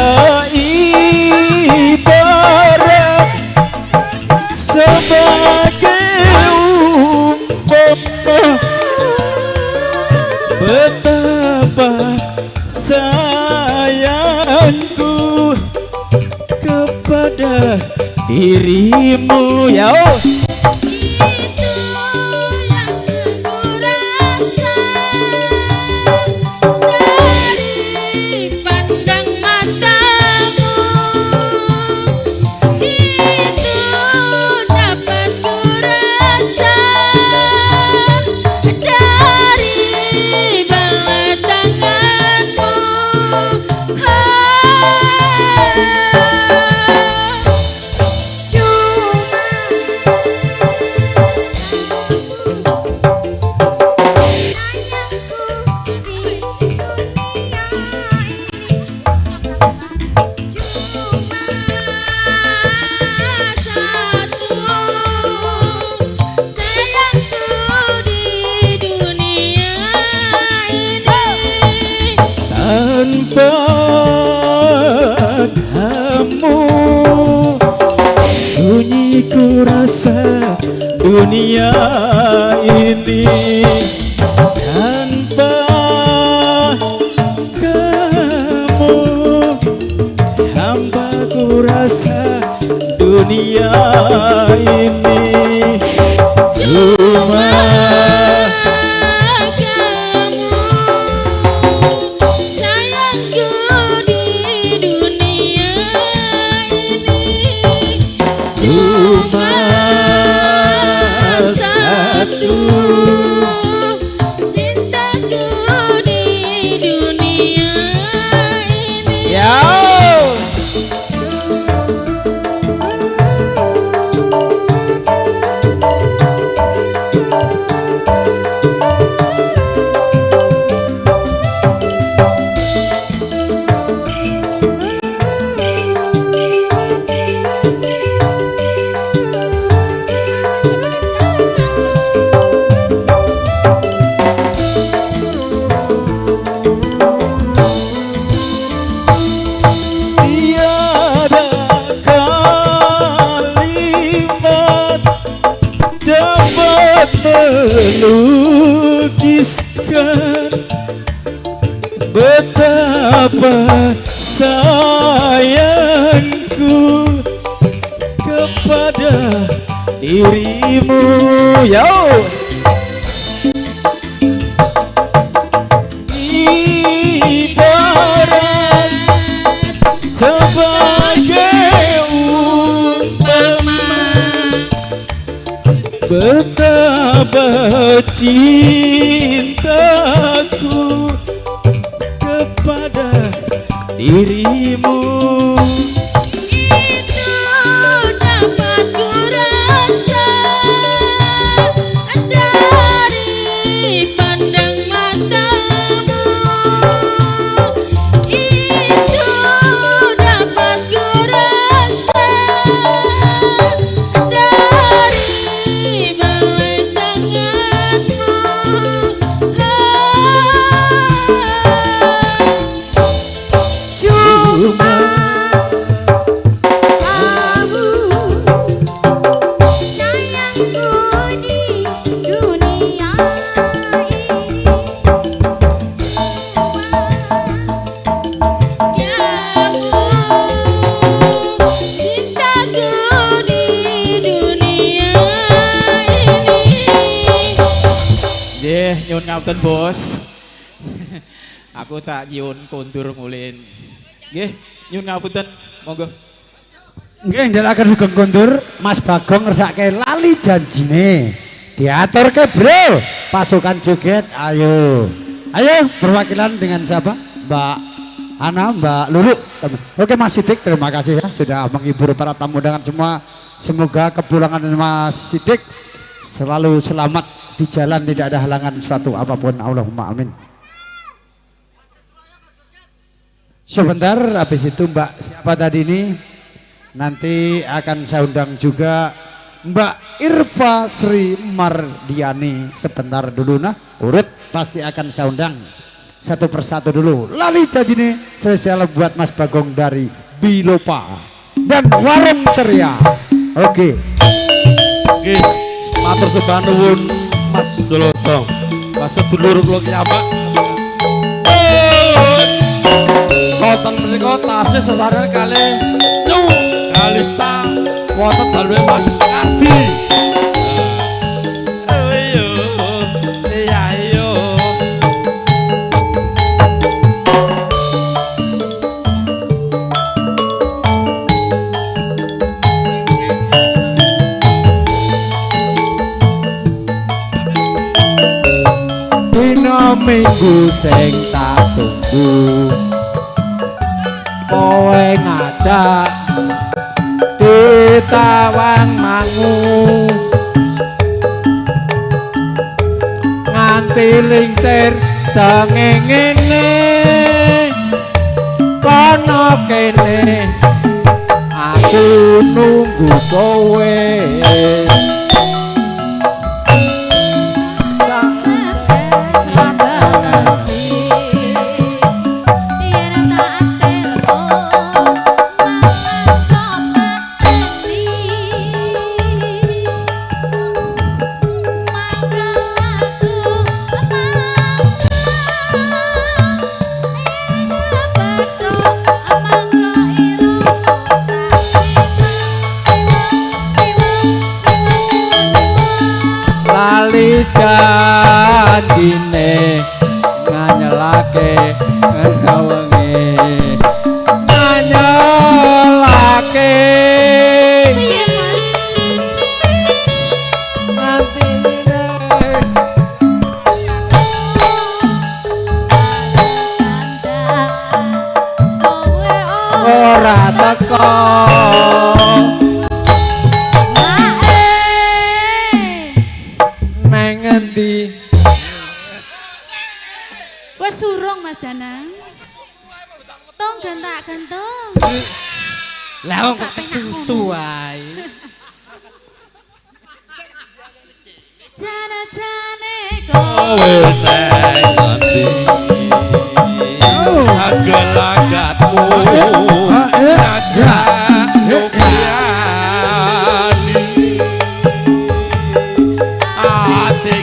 ibarat sebagai umpama betapa sayangku kepada dirimu. Ya oh. Pandang matamu itu dapat ku rasa dari belah tanganmu. Sayangku di dunia ini. Tanpa kamu sunyi ku rasa dunia ini. Tanpa kamu hampa ku rasa dunia ini. Cuma Kamu sayangku di dunia ini. Cuma satu satu cintaku di dunia ini. Ya. Melukiskan betapa sayangku kepada dirimu. Yo, ibarat sebagai umpama betapa cintaku kepada dirimu. Itu dapat ku rasa dari pandang matamu. Itu dapat ku rasa dari belai tanganmu. Cuma kamu sayangku di dunia ini. Kamu cintaku di dunia ini. Nggih, nyuwun ngapunten, Bos. Aku tak nyuwun kondur mulin. Nggih, nyuwun ngapunten, monggo. Nggih, ndelaken sugeng kondur Mas Bagong ngersake lali janjine. Diaturke, Bro. Pasukan joget, ayo. Ayo, perwakilan dengan siapa? Mbak Ana, Mbak Lulu. Oke, Mas Sidik, terima kasih ya sudah menghibur para tamu undangan semua. Semoga kepulangan Mas Sidik selalu selamat di jalan, tidak ada halangan suatu apapun. Allahumma amin. Sebentar, habis itu Mbak siapa tadi ini nanti akan saya undang juga Mbak Irfa Sri Mardiani. Sebentar dulu nah, urut pasti akan saya undang satu persatu dulu. Lali Jajine spesial buat Mas Bagong dari Bilopa dan Warung Ceria. Oke. Oke, matur sembah nuwun Mas Doloto. Mas sedulur kula kiambak. Wonten mriku tasih sesarengan kalih Nyu Kalista wonten daleme Mas Kardi. Ayo, iya ayo. Dina Minggu sing tak tunggu, kowe ngajak ditawang mangu, nganti lingsir sengengene kono kene aku nunggu kowe. Lali janjine nganyelake wengi, nganyelake Piye Mas? nganti ora teko. Neng endi? Wes surung Mas Danang. Tong gentak gentung. Lah wong kok kesusu wae. Jane-jane Kowe neng endi? Agelagatmu ngajak nyupiani. Ati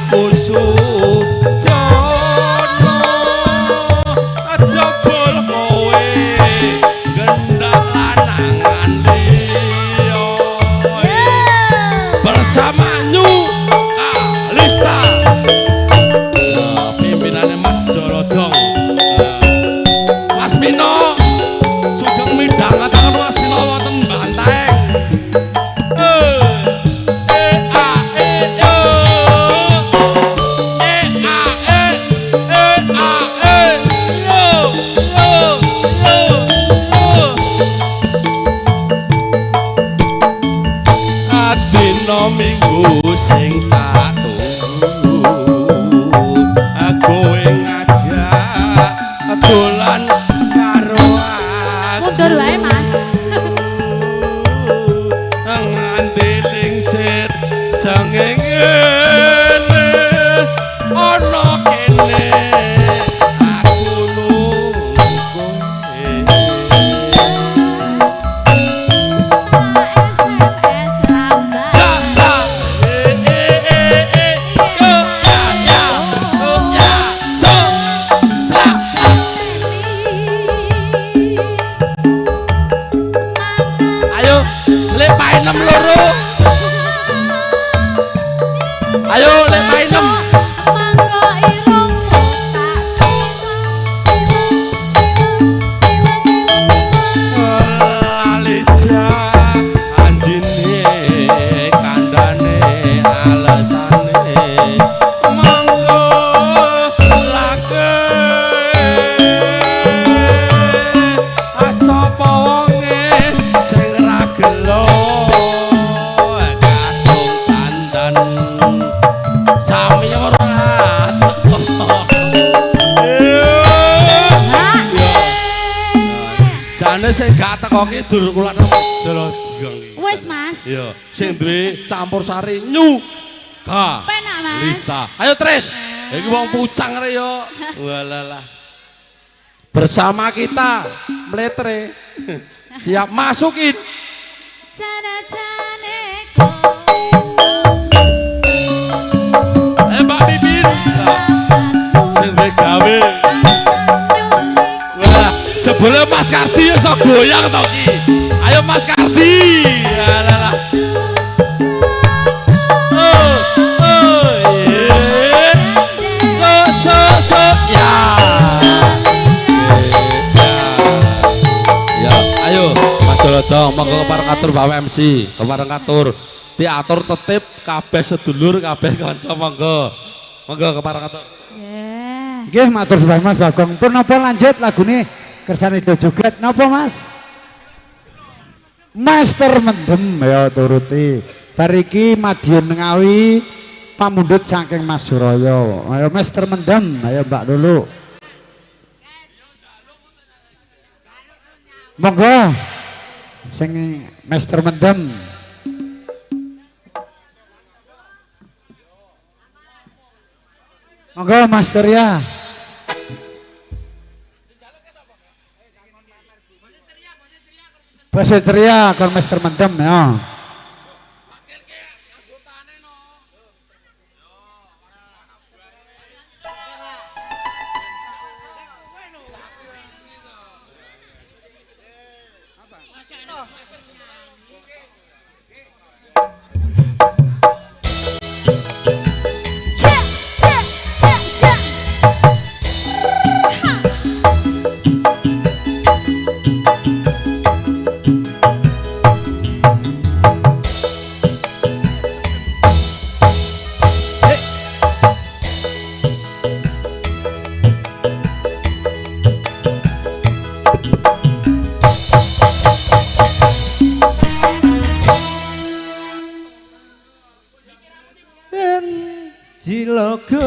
Dina Minggu sing tak tunggu, kowe ngajak dolan karo aku. Mundur wae, Mas. Nganti lingsir sengenge ana kene aku nunggu kowe. SMS lambat. Ya ya e e e e yo ya ya oh ya so sa sa. Ayo lek paenem loro. Ayo lek paenem. Mangko irungmu tak Lali janjine kandhane alesane monggo lake sapa wonge sing ra gelo kadung tandan sami ora teko. Jane sing gak teko ki dur kula delok iki. Wes, Mas. Iya, sing duwe campur sari nyu. Ga. Penak, Mas. Lista. Ayo Tris. Iki wong pucang re yo. Walalah. Bersama kita mletre. Siap masukin. Cara-carane kowe Eh Mbak Bibin. Sing duwe gawe. Wah, jebule Mas Kardi iso goyang to ki. Ayo Mas Kardi. Alalah. Oh, oh, yeah. So, so, so, ya. Ya, ayo Mas Dolodo, monggo kepareng katur Bapak MC, kepareng katur. Diatur tetep kabeh sedulur, kabeh kanca monggo. Monggo kepareng katur. Nggih matur suwun Mas Bagong. Pun napa lanjut lagune kersane do joget napa Mas? Master Mendem ya turuti. Bar iki Madiun Ngawi pamundhut saking Mas Suraya. Ayo Master Mendem, ayo Mbak Lulu. Monggo sing Master Mendem. Monggo Mas Surya. Basa ceria kon Master Mendem ya. Cek, cek, cek, cek. Ha. Jilogo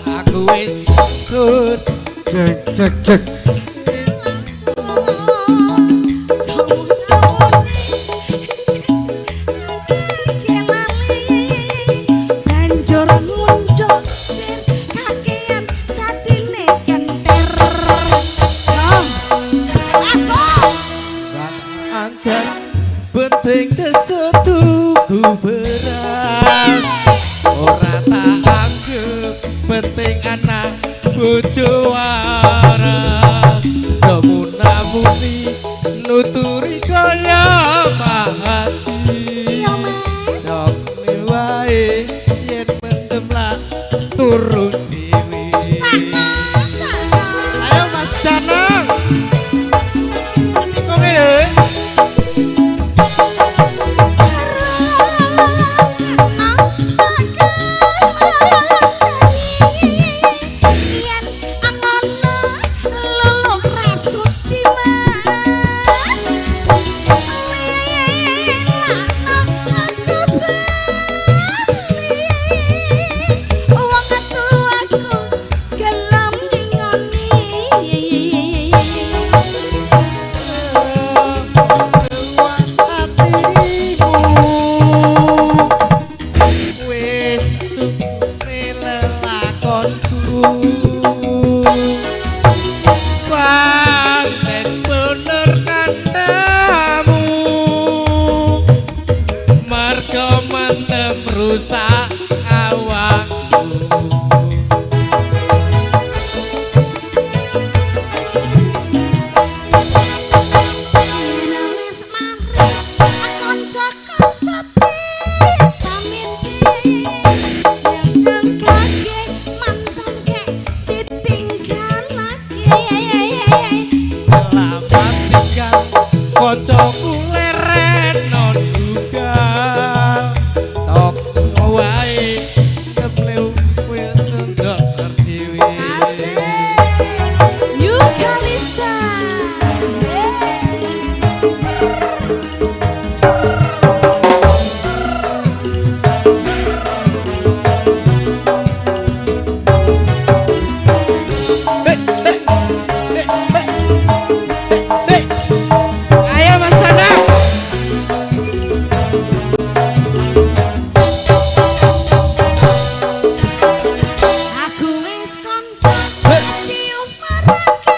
aku wis tur Cek cek cek. Banjur muncul sir kakean dadine kenter. Yo. Masuk. Angkas penting sesuatu beras ora tak anggep penting anak bojo waras Jamuna-muni nuturi kaya Pak Haji. Iya, Mas. Yokne wae yen mendem lak turun dhewe. Sakno, sakno. Ayo Mas Danang. Tikunge lho. Yen angono lulung rasuti Mas. rusak awakku. Selamat tinggal kancaku leren non dugal tok wae kepleu kuwi ndosor dhewe. Asik. New Kalista. Ayo Mas Danang. Aku wis kontrak cium marake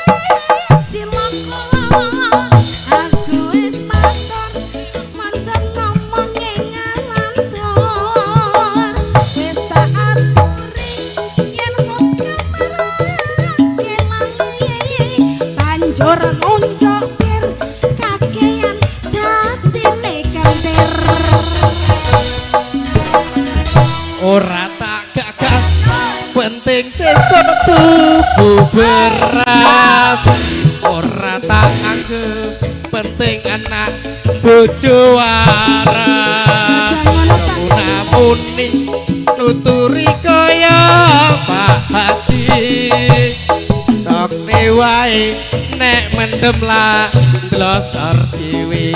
cilaka. Aku wis matur mantan ngomonge ngalantur. Wis tak aturi yen foto marake lali. Banjur nguncuk bir kakean dadine kentir. Ora tak gagas penting sesuk tuku beras. Ora tak anggep penting anak bojo waras. Muni nuturi kaya Pak Haji. Tokne wae nek mendem lah ndlosor dhewe.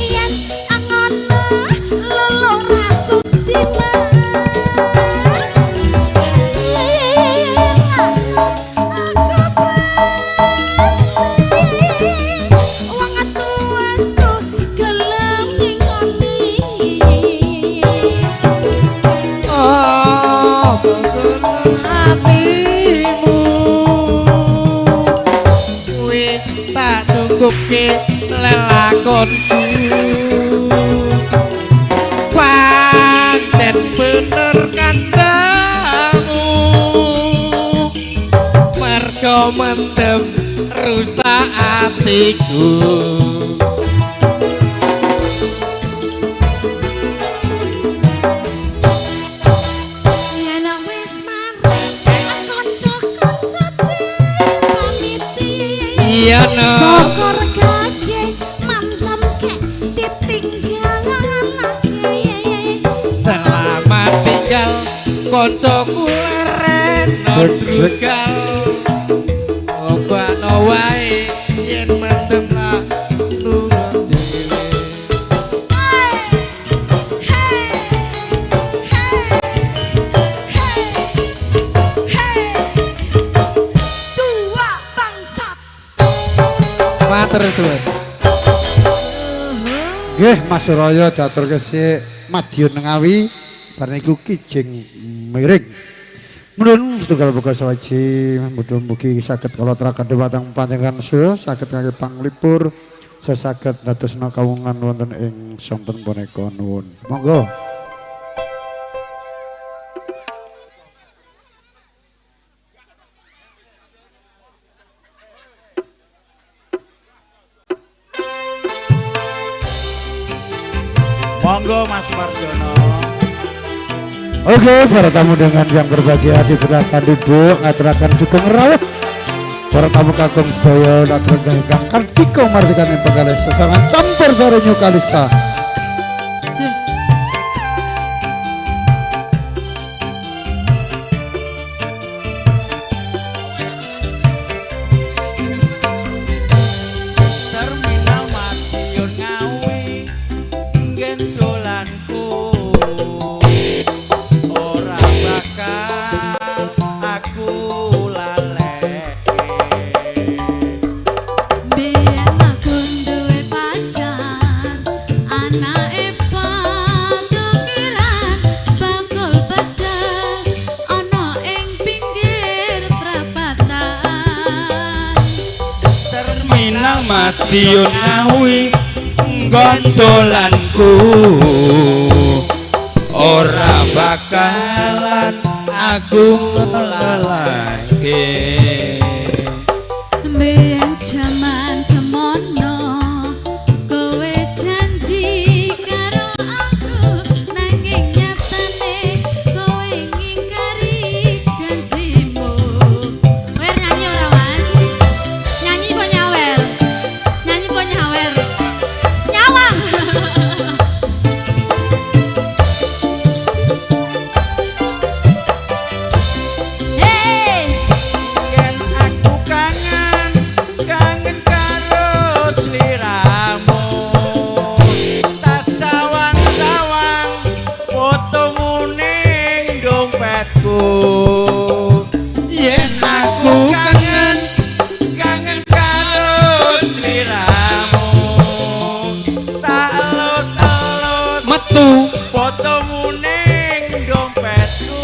Yen angon lolo rasuti mas. Aku wong tuaku gelem ngingoni. Atimu wis tak cukupke lelakonku. Pancen bener kandhamu mergo mendem rusak atiku. Yen wis mari kanca-kanca dipamiti. Iya no. Syukur kake mantem ke ditinggal lagi. Selamat tinggal kancaku leren drugal. Obano wae yen mendem lah nurut dhewe. Dua bangsat. Matur suwun. Nggih Mas Suraya diaturke sik Madiun Ngawi bar niku Kijing Miring. Menurun setunggal buka sawaji mugi-mugi saged kala terakan dhumateng panjenengan sedaya saged kangge panglipur sesaged dadosna kawungan wonten ing sonten punika nuwun. Monggo. Monggo Mas Marjono. Oke, para tamu dengan yang berbahagia diperlakan duduk ngaturaken sugeng rawuh. Para tamu kakung sedaya latrenggah ingkang kartika mardikane penggalih sesarengan campur sari New Kalista. Terminal Madiun Ngawi nggen dolanku ora bakal aku laleke. Biyen aku duwe pacar anake Pak Madiun Ngawi gondolanku ora bakalan aku nglalake. Mbiyen jaman semono kowe janji karo aku, nanging nyatane kowe ngingkari janjimu. Kowe nyanyi ora, Mas? Nyanyi apa nyawer? Nyanyi apa nyawer? Nyawang. Hey, Yen aku kangen, kangen karo sliramu. Tak sawang-sawang fotomu ning dompetku. Yen aku kangen, kangen karo sliramu. Tak elus-elus metu fotomu ning dompetku.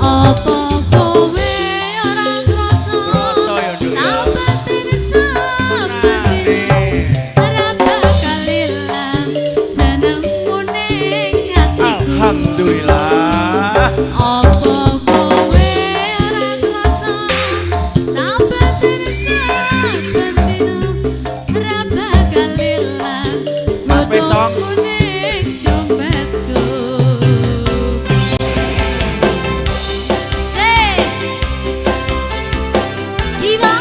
Apa kowe ora krasa? Krasa ya, Nduk, ya. Tau batin saben ora bakal ilang jenengmu ning atiku. Alhamdulillah. Apa kowe ora krasa? Tau batin saben dina ora bakal ilang Mas Pesong. fotomu ning dompetku. Hey. Kiwa,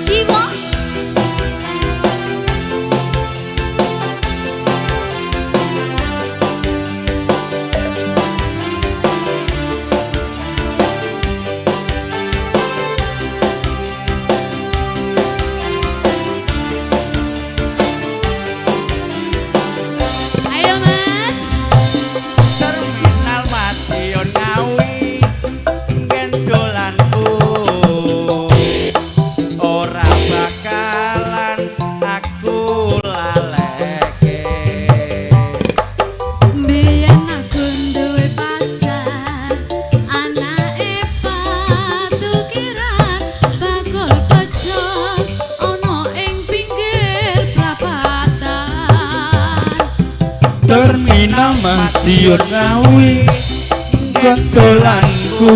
kiwa. Ayo Mas. Terminal Madiun Ngawi ngendolanku ora bakalan aku laleke. Mbiyen aku duwe pacar, anake patukiran, bakul pecel ana ing pinggir prapatan. Terminal Madiun Ngawi gondolanku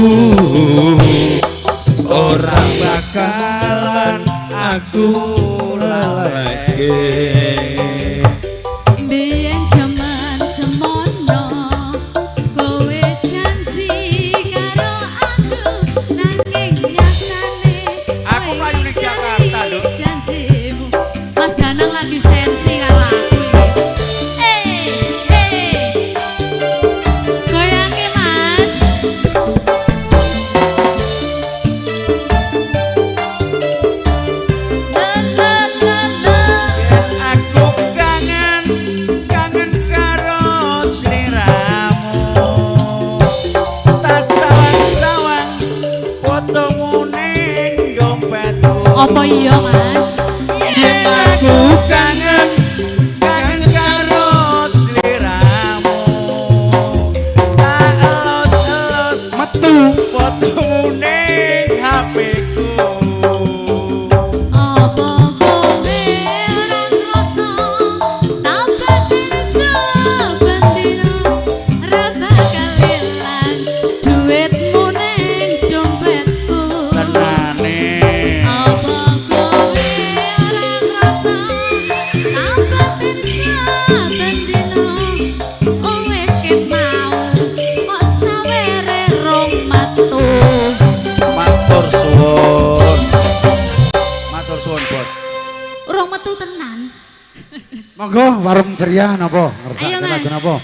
ora bakalan aku laleke. Mbiyen jaman semono kowe janji karo aku, nanging nyatane Aku mlayu ning Jakarta, Nduk. janjimu. Mas Danang lagi sensi karo aku iki. Eh, eh. Goyange, Mas. La la la la. Yen aku kangen, kangen karo sliramu. Tak sawang-sawang fotomu ning dompetku. Apa iya, Mas? Yen aku kangen, kangen karo sliramu. Tak elus-elus metu fotomu ning HP-ku. Apa kowe ora krasa? Tak batin saben dina ora bakal ilang duitmu ning dompetku. Tenane. Apa kowe ora krasa? Tak batin saben dina wis ket mau kok sawere rong metu. Matur suwun. Matur suwun, Bos. Rong metu tenan. Monggo warung ceria napa? Ayo, Ngersake Mas. lagu napa?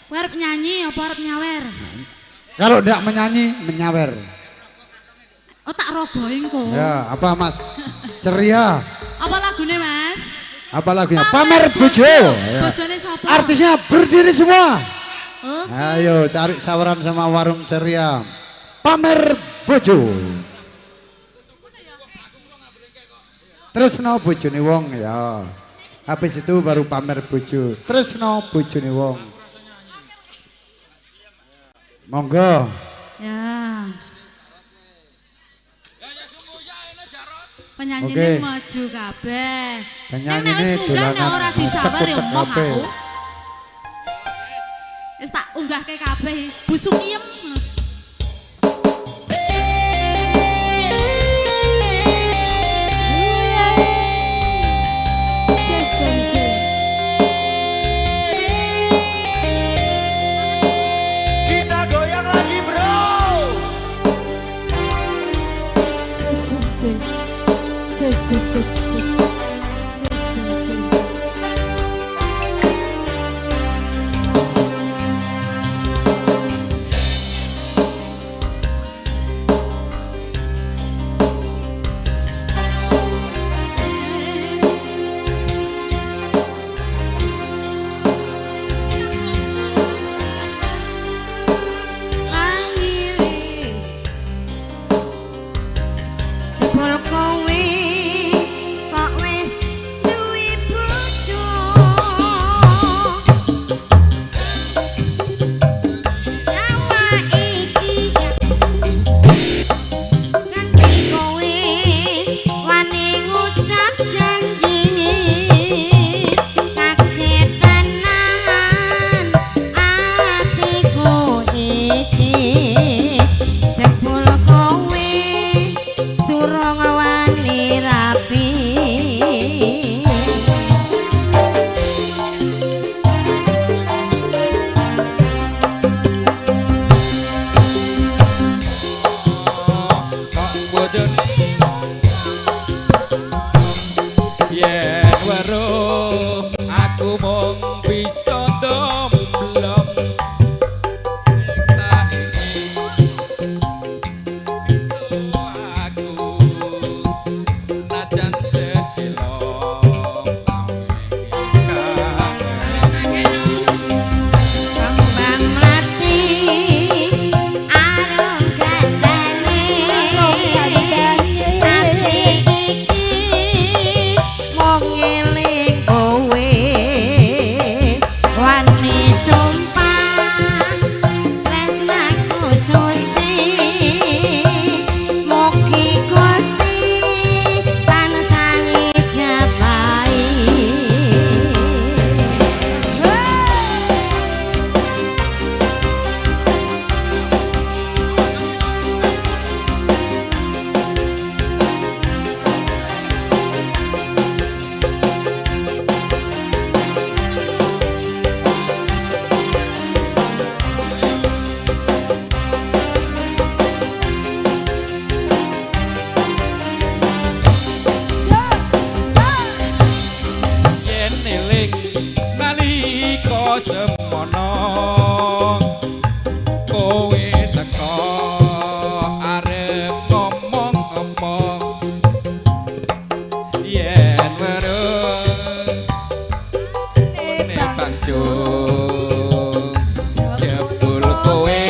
Kowe arep nyanyi apa arep nyawer? Kalau ndak menyanyi, menyawer. Oh tak robohi engko. Ya, apa Mas? Ceria. Apa lagune, Mas? Apa lagunya? Pamer bojo. Ya. Bojone sapa? Artisnya berdiri semua. Oh. Ayo cari saweran sama warung ceria. Pamer bojo. Tresno bojone wong ya. Habis itu baru pamer bojo. Tresno bojone wong. Monggo. Ya. Penyanyine maju kabeh. Penyanyine nek wis munggah nek ora disawer ya moh aku. Wis tak unggahke kabeh. Bu Sukiem. Kita goyang lagi, bro. Jebul kowe kok wis duwe bojo. Nyawa iki nganti kowe wani ngucap janji. Kaget tenan atiku iki. Jebul kowe durung wani rapi. Kok bojone yen weruh aku mung bisa ndomblong. Tak aku najan sedelo Kembang mlati arum gandane. Ati iki mung ngeling kowe. Wani sumpah tresnaku suci. Mugi Gusti tansah ngijabahi. Yen eling nalika semono kowe teko arep ngomong apa yen weruh bangsul jebul kowe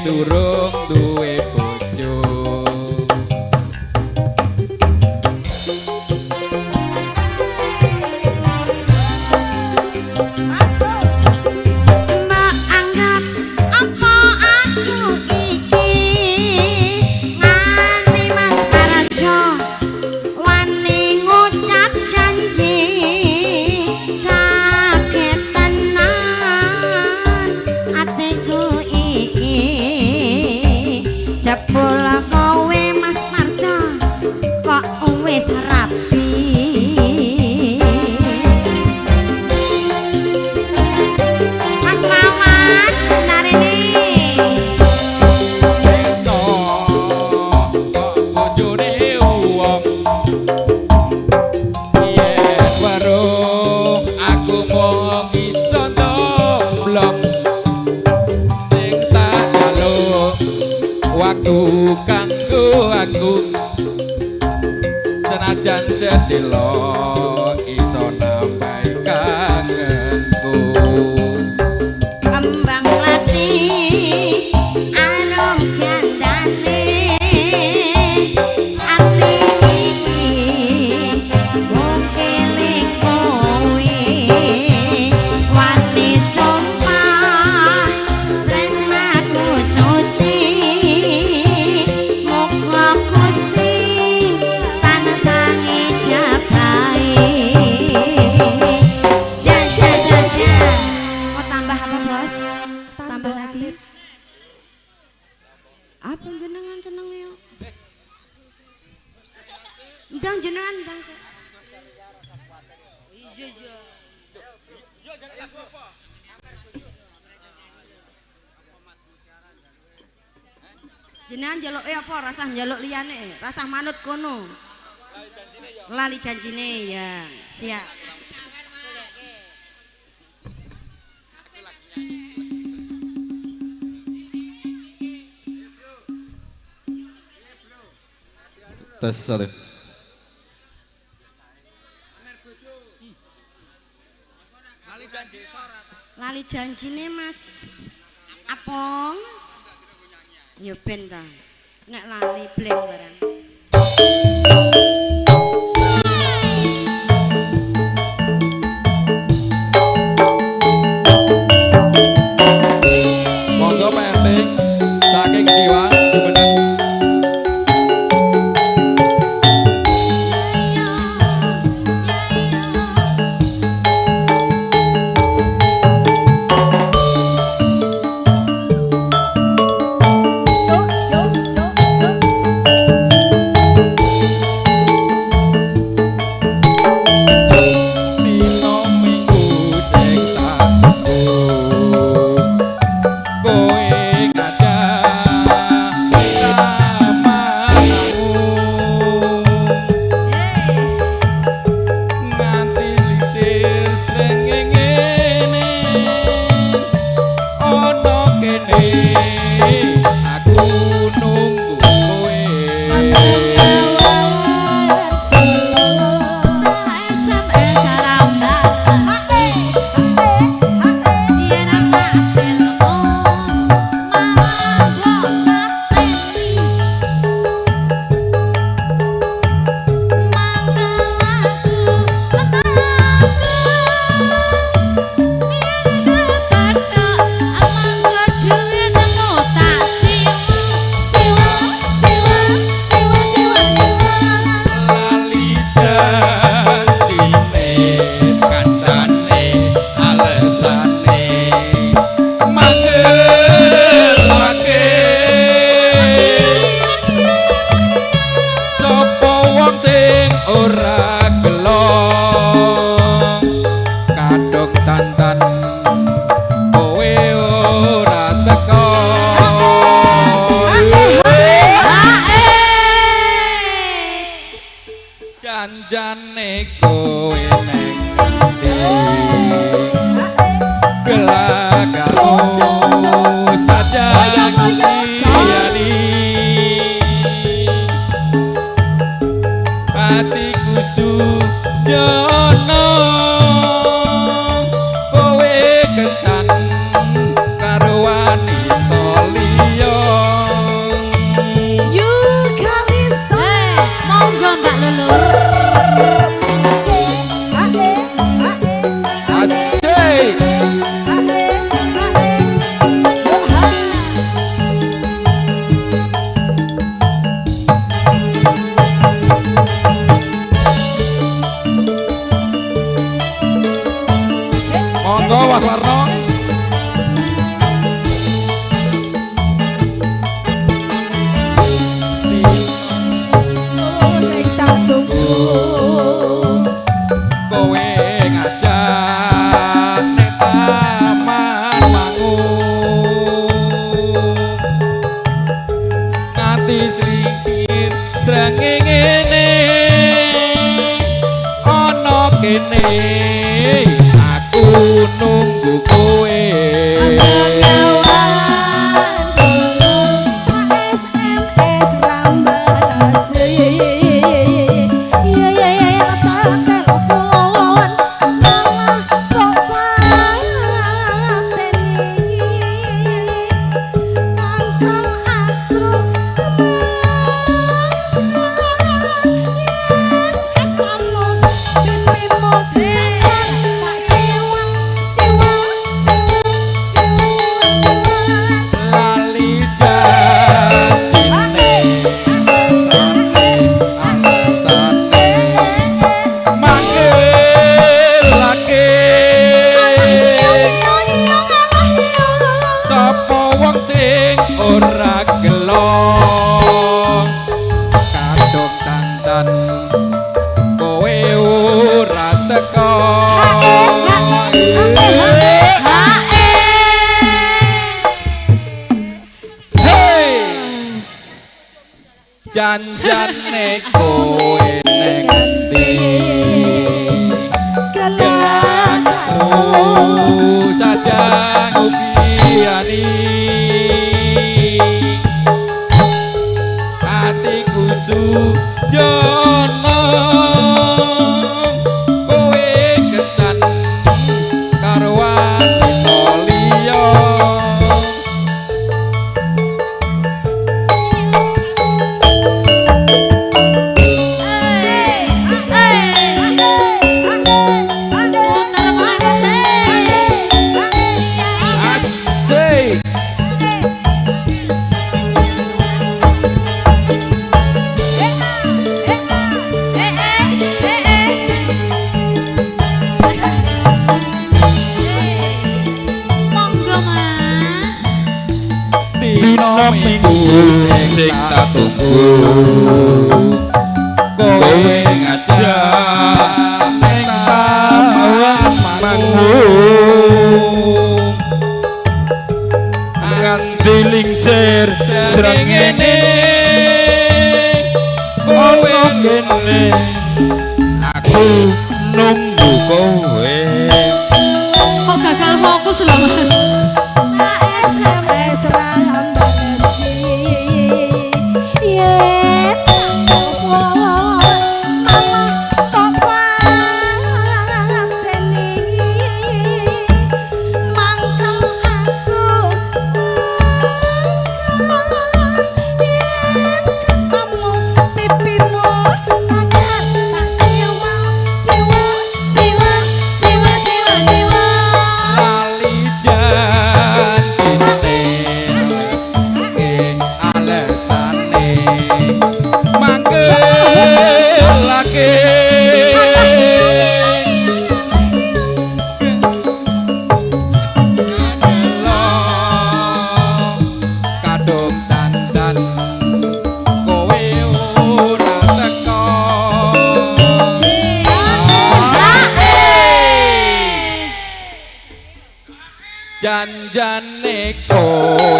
durung duwe bojo. Mbak anggap apa aku iki nganti Mas Parjo wani ngucap janji. Kaget tenan atiku iki. Jebul kowe Mas Parjo kok wis rapi. Mas Wawan narene. Kok bojone wong yen weruh aku mung iso ndomblong. Sing tak jaluk waktu kanggo aku senajan sedelo iso nambahi kangenku. Kembang mlati arum gandane. Ati iki mung eling kowe. Wani sumpah tresnaku suci. Muga Gusti Jenengan njaluke apa? Rasah njaluk liyane, rasah manut kono. Lali janjine ya. Siap. Tes satu. Lali janjine Mas Apong. Ya ben ta. Nek lali blank barang. Monggo Pak RT saking Siwa jumeneng. Aku nunggu kowe. Janjane kowe neng endi gelakmu saja ngubiyani hatiku sujono kowe kencan karo wanita liya. Asik. Monggo Mas. Dina minggu sing tak tunggu kowe ngajak ning taman manggung nganti lingsir srengenge kowe ngene aku nunggu kowe. Kok gagal fokus lho Mas. SMS rambalesi yen telepon mama kok pateni mangkel aku yen ketemu pipimu akan tak jiwa jiwa jiwa jiwa jiwa jiwa lali janjine alesane mangkelake kadung dandan kowe ora teko. Janjane kowe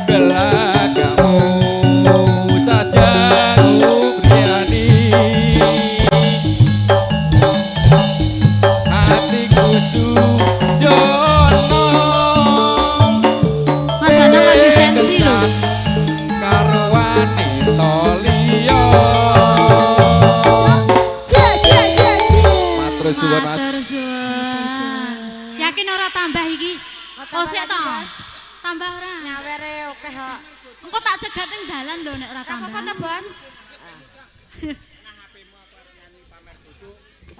gelagamu saja ngubriyani hatiku sujono Mas Danang lagi sensi lho. karo wanita liya. Cia cia cia cia. Matur suwun Mas. Matur suwun. Yakin ora tambah iki? Oh sik to. Tambah ora? Nyawere akeh kok. Engko tak cegat ning dalan lho nek ora tambah. Apa to, Bos?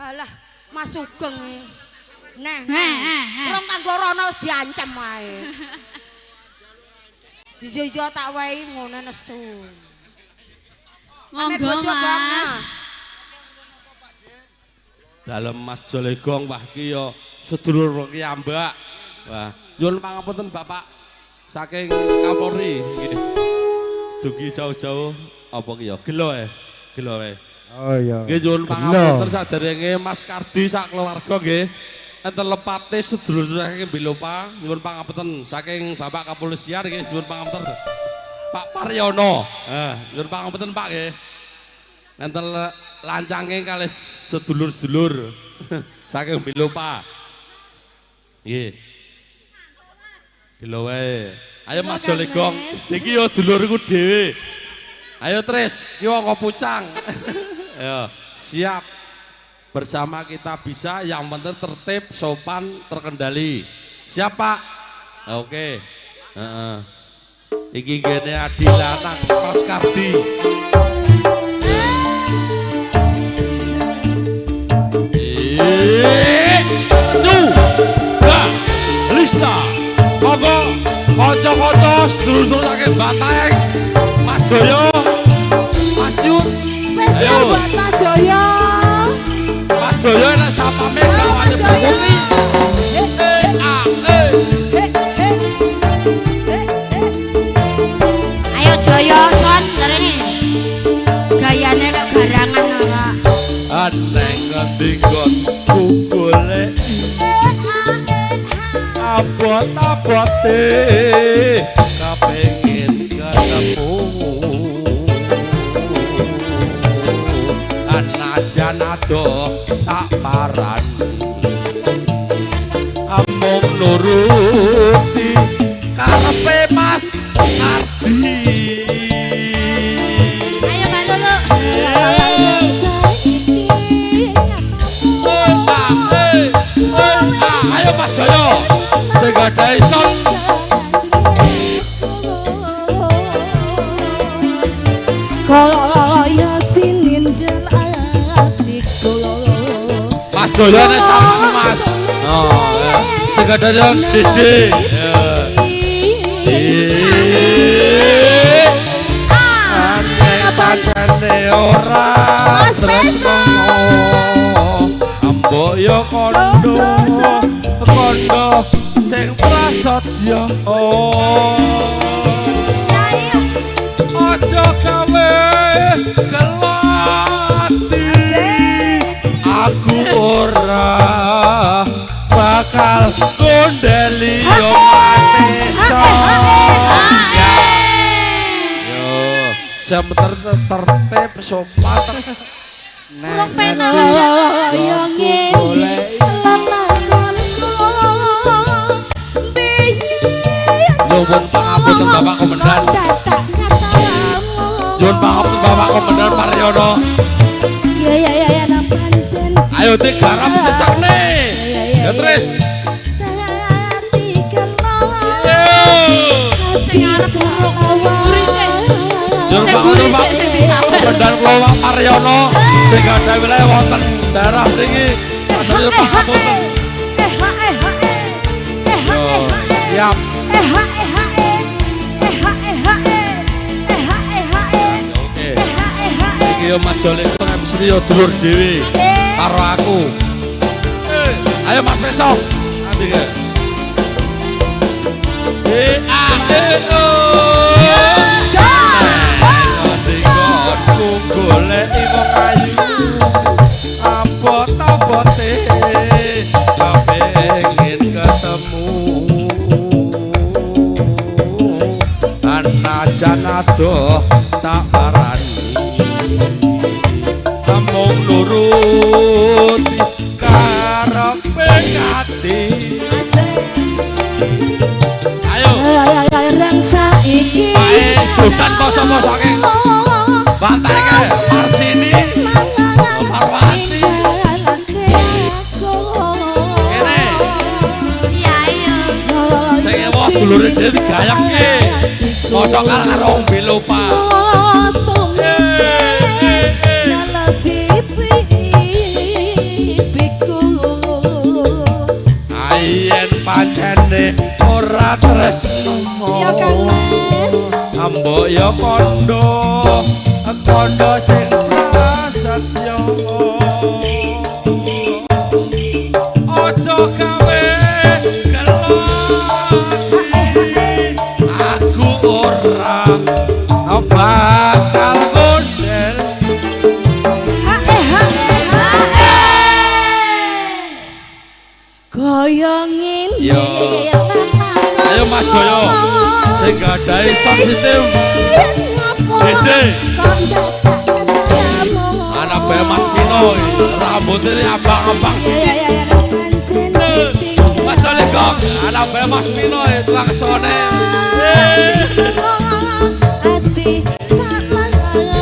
Alah, Mas Sugeng iki. Neh, Heh, heh, heh. Rong kanggo rono wis diancam wae. Iya iya tak wehi ngono nesu. Pamer Monggo bojo, Bang. Mas. Dalem Mas Jolegong wah ki ya sedulur kiyambak. Wah, nyuwun pangapunten Bapak saking Kapolri nggih. Dugi jauh-jauh apa ki ya? Gelo e. Gelo e. Oh iya. Nggih nyuwun Gelo. pangapunten saderenge Mas Kardi sak keluarga nggih. Enten lepate sedulur saking Belopa, nyuwun pangapunten saking Bapak Kepolisian nggih nyuwun pangapunten. Pak Paryono. Nyuwun pangapunten Pak nggih. Enten lancange kalih sedulur-sedulur saking Belopa. Nggih. Gelo wae. Ayo Mas Jolegong, iki yo dulurku dhewe. Ayo Tris, iki wong pucang. Ayo, siap. Bersama kita bisa, yang penting tertib, sopan, terkendali. Siap, Pak? Oke. Heeh. Iki gene adi lanang Mas Kardi. Lista. Monggo kanca-kanca sedulur saking Bataeng. Mas Joyo. Mas Yun. Spesial buat Mas Joyo. Mas Joyo nek sapame kawane Bupati. E A E. Ayo Joyo son rene. Gayane kok garangan ora. Aneng ngendi nggonku golek abot-abote kapengin Anajan adoh tak parani, amung nuruti karepe Mas Ardi. Ayo Mbak Lulu. Ayo Mas Joyo sing gadahi son. Kaya sinindel atiku. Mas Joyo nek salah Mas. Oh, sing gadahi JJ. Aneh ora Mas Peso. Mbok yo kondo kondo sing prasetya. Aja gawe gelati, aku ora bakal gondeli yo manesa. Yo sing tertib sopan. Urung penak. Kaya ngene lelakonku. Nyuwun pangapunten Bapak Komandan. Nyuwun pangapunten Bapak Komandan Paryono. Ya ya ya ya pancen. Ayo digarap sesakne. Ya terus. Sing arep urung sik. Nyuwun pangapunten Bapak Komandan kula Paryono sing gadhahi wilayah wonten daerah mriki. Nyuwun pangapunten. Siap. Iki yo Mas Jolito MC yo dulur dhewe karo aku. Ayo Mas Peso. Nanti ke. E A E O. Ku goleki wong ayu. Abot-abote kepengin ketemu. Anajan adoh tak parani, amung nuruti karepe ati. Ayo bareng saiki. Pae Sultan poso-posoke. Banteke Marsini, Marwati. Kene. Iya ayo. Sing ewoh dulure dhewe digayengke. Maca kalah karo wong Belopa. Ayen pancene ora tresno. Ya Kang Mas. Ambok ya kondo, kondo sing prasetya. Aja gawe gelati, aku ora bakal gondel. Kaya ngene. Yo. Ayo Mas Joyo sing gadahi sound system DJ. Anak bae Mas Pino rambutnya abang-abang. Mas Joyo anak bae Mas Pino tukang sone. Ati salawase.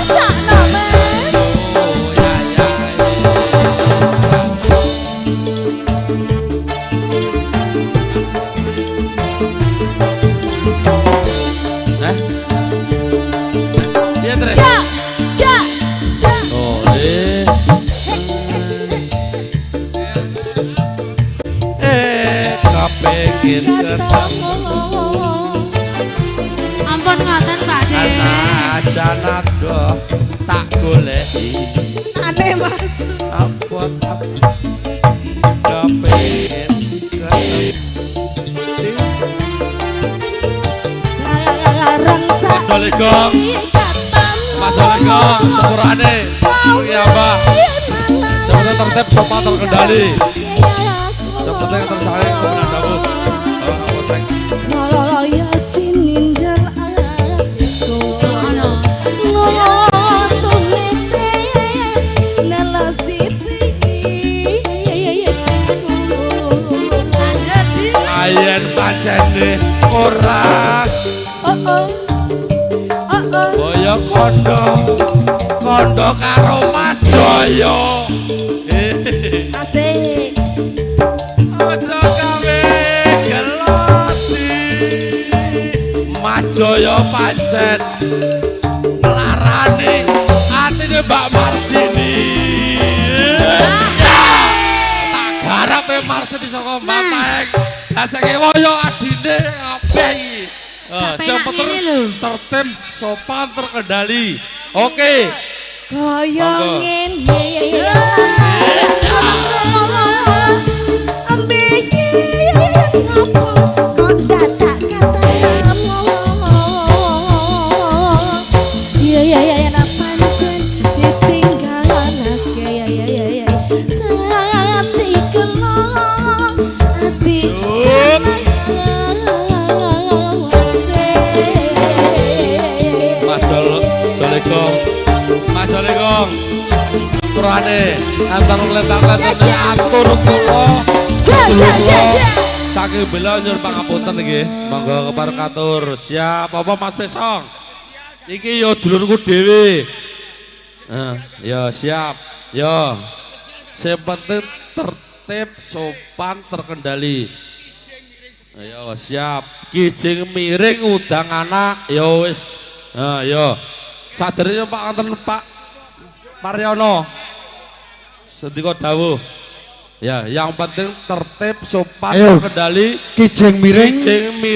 Sakno Mas. Oh ya ya. Nah. Iya terus. Ja ja ja. Oh, kepengin ketemu. Ampun ngoten Pak De. Anajan adoh tak goleki. Aneh Mas. Abot kepengin ketemu. Bareng Mas Joyo. Mas Joyo. Mbak sepurane. Ya Mbak. Sebenarnya tertib sopan terkendali. Sepenting tersayang kebenaran dawuh. Kaya sinindel atiku. Tumitis nelesi. Ayen pancene ora. Boyo kondo kondo karo Mas Joyo. Asik. Aja gawe geloti. Mas Joyo pancen larane atine Mbak Marsini. Tak garape Marsini saka Mbak Taek. Lah saiki woyo adine kabeh iki. Sing tertib sopan terkendali. Oke. Kaya ngene. Ngopo kok dadak ketemu. Ya ya ya ya pancen ditinggalake ya ya ya ya. Ati kelo ati Mas Jolegong, Mas Jolegong, turane antar lentak-lentak atur kula. Saking bela nyuwun pangapunten nggih. Monggo kepareng katur. Siap apa Mas Pesong? Iki yo dulurku dhewe. Ya siap. Yo. Sing penting tertib, sopan, terkendali. Ayo siap. Kijing miring udang anak ya wis. Yo. Saderenge Pak wonten Pak Paryono. Sendika dawuh. Ya, yang penting tertib, sopan, terkendali. Kijing miring,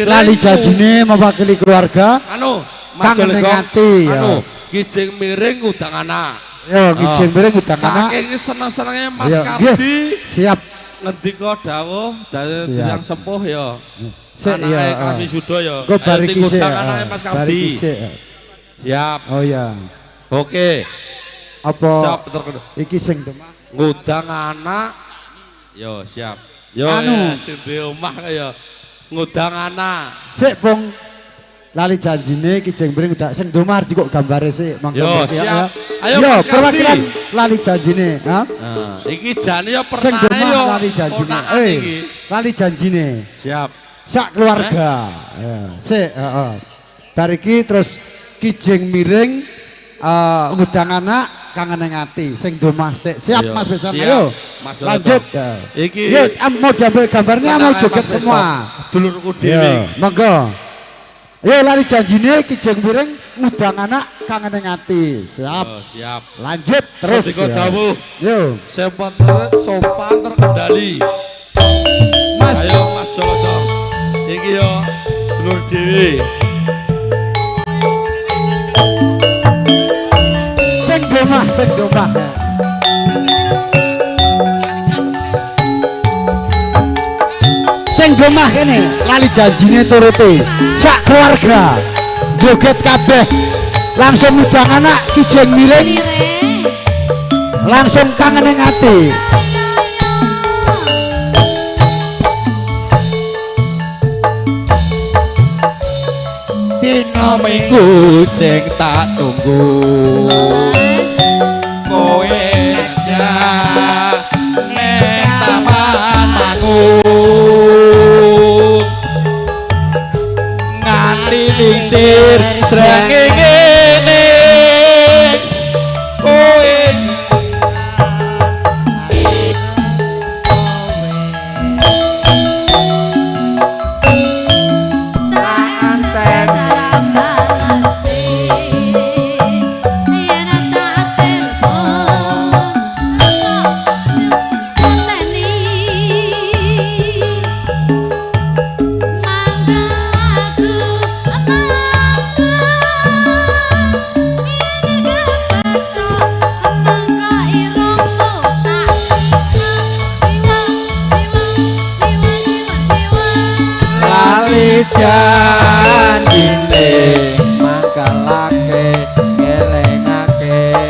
lali janjine mewakili keluarga. Anu, Mas Jolegong. Anu, kijing miring udang anak. Yo, kijing miring udang anak. Saking seneng-senenge Mas Kardi. Siap. Ngendika dawuh dari tiyang sepuh ya. Anake kami suda ya. Engko bar iki ngundang anake Mas Kardi. Siap. Oh ya. Oke. Apa siap terkendali. Iki sing demah ngundang anak. Yo siap. Yo anu sing di omah ya ngundang anak. Sik Pung. Lali janjine kijing miring udah sing domar kok gambare sik monggo. Yo siap. Ayo yo, Mas perwakilan lali janjine, ha? Nah, iki jane ya sing pernah domah yo lali janjine. Lali janjine. Siap. Sak keluarga. Ya, sik, heeh. Bar iki terus kijing miring ngundang anak kangen ning ati sing domah sik. Siap ayo, Mas Besang, siap. Ayo. Mas lanjut. Iki yo mau diambil gambarnya mau joget semua. Dulurku dhewe. Monggo. Yo lali janjine kijing miring ngundang anak kangen ning ati. Siap. Oh, siap. Lanjut terus. Sendika dawuh. Yo. Sing penting sopan terkendali. Mas. Ayo Mas Joso. Iki yo dulur dhewe. Sing domah, sing domah. Sing domah kene lali janjine turuti. Sak keluarga joget kabeh. Langsung ngundang anak kijing miring. Langsung kangen ning ati. Dina minggu sing tak tunggu. Kowe ngajak ning taman manggung. Nganti lingsir srengenge ngene. Kowe janjine mangkalake ngelingake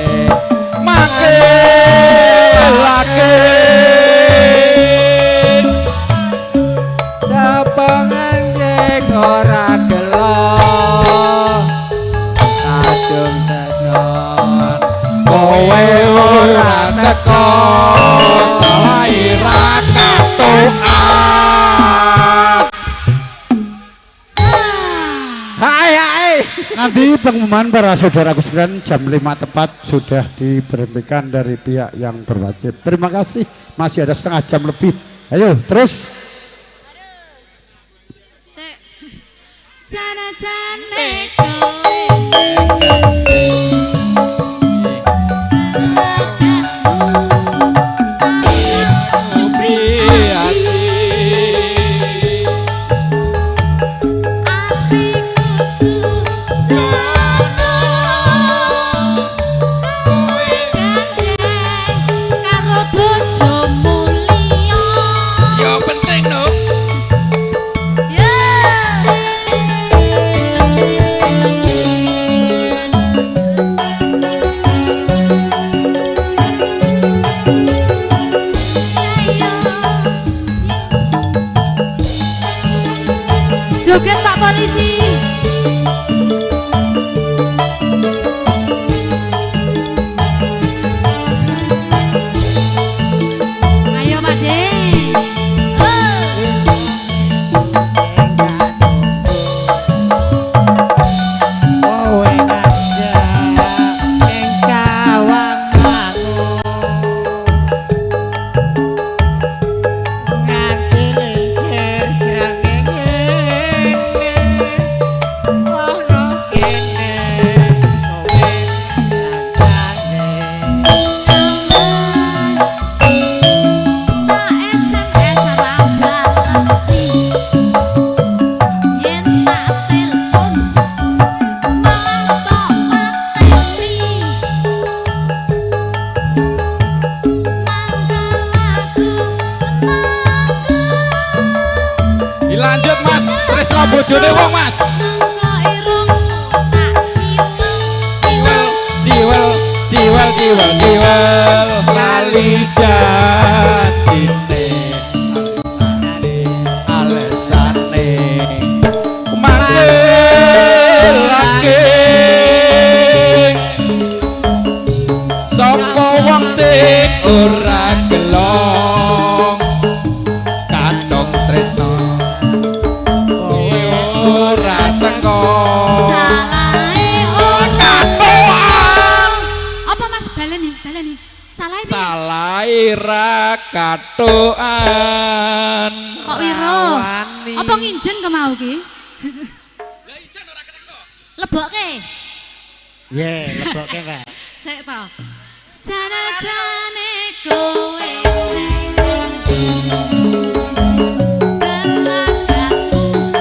Nanti pengumuman para saudaraku sekalian jam 5 tepat sudah diberhentikan dari pihak yang berwajib. Terima kasih, masih ada setengah jam lebih. Ayo terus. Joget Pak Polisi. Ayo Pak De. Kowe ngajak ning Tawangmangu nganti lingsir srengenge ono kene kowe Tak SMS ora balesi. Yen tak telepon malah tok mateni. Dilanjut Mas, tresno bojone wong Mas. Ciwel, ciwel, ciwel, ciwel, lali jatine, alesane, mangkelake, sapa wong sing ora gelong, kandong tresno, kowe ora teko. Apa Mas baleni, baleni. Salah piye? Salahe ra katokan. Kok wiro? Apa nginjen kemau ki? Lebokke. Ye, lebokke, Pak. Sik to. Jane-jane kowe belakangmu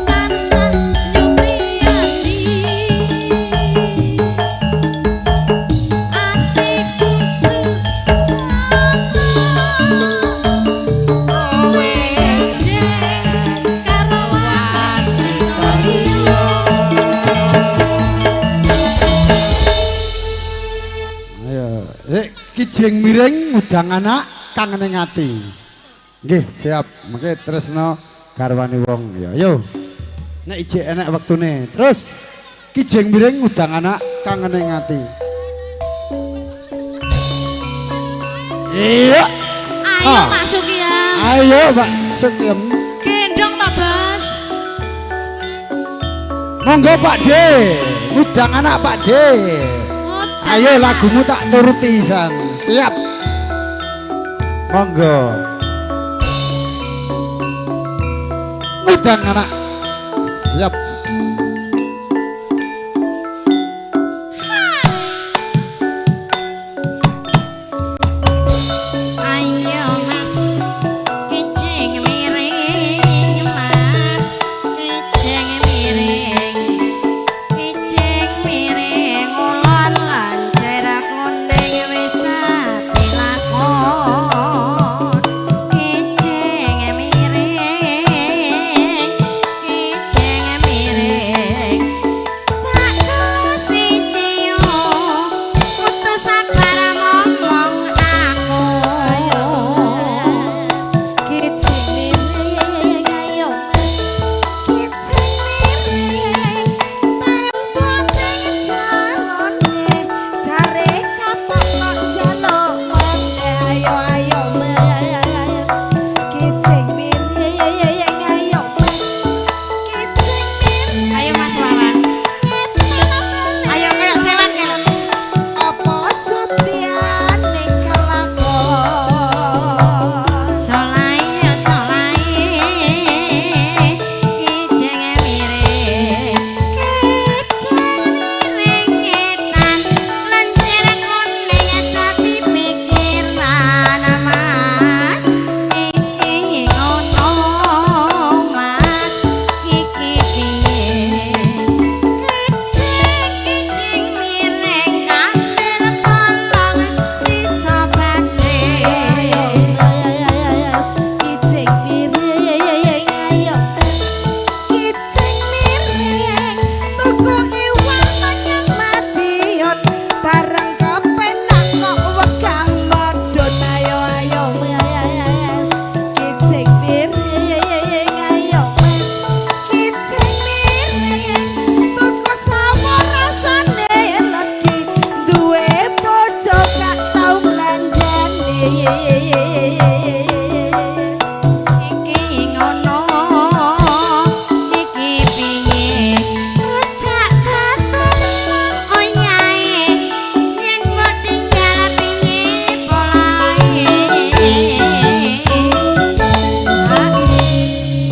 tansah nyupriyati atiku sujana kowe karo wanita liya. Ayo, kijing miring ngudang anak kangen ning ati. Nggih, siap. Mengke tresno garwane wong ya. Ayo. Nek ijek enek wektune. Terus kijing miring ngudang anak kangen ning ati. Iya. Ayo Pak Sukiyam. Ayo Pak Sukiyam. Gendong Pak Bos. Monggo Pak D. Ngudang anak Pak D. Ayo lagumu tak turuti san. Siap. Monggo. Ngudang anak. Siap. Ayo Mas, kijing miring Mas, kijing miring, kijing miring ulon lancer kuning wis dadi lakon. Kijing miring, kijing miring.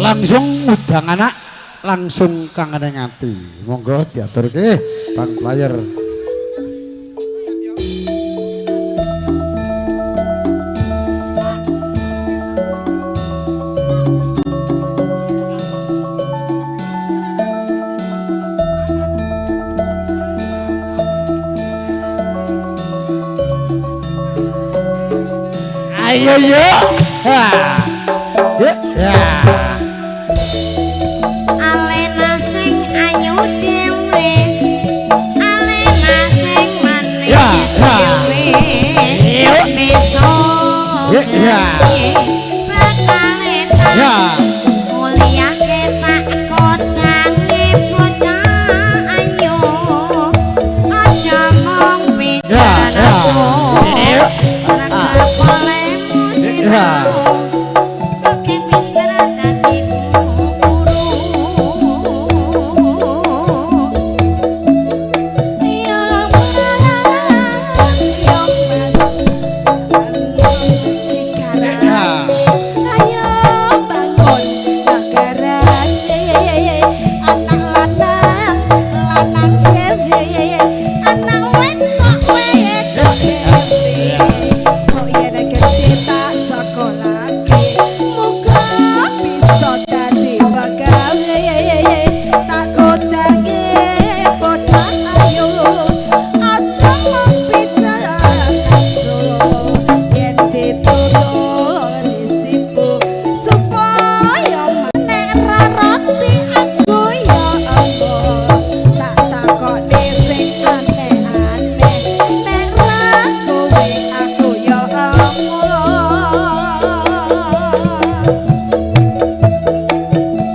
Langsung ngundang anak, langsung kangene ngati. Monggo diaturke Bang Player. Ayo yuk. Ha. Ya. Ya. Alena sing ayu dhewe, Alena sing manis Ya, ya. dhewe, besok Ya, ya. bakal Ya. kuliah tak kotange bocah ayu, aja mung Ya, ya. pikiranku, sregep olehmu Ya. sinau. Soke pinter dadi guru. Ya Mas, yo Mas, Ya. ayo bangun negara, anak lanang lanang dhewe, anak wedok wedok dhewe. Sok yen gedhe tak sekolahke, muga bisa dadi pegawe. Tak kodange bocah ayu, aja mung pijakan yen dituturi sibuk supaya nek ra roti aku ya apa tak takokne sing aneh-aneh nek ra kowe aku ya apa.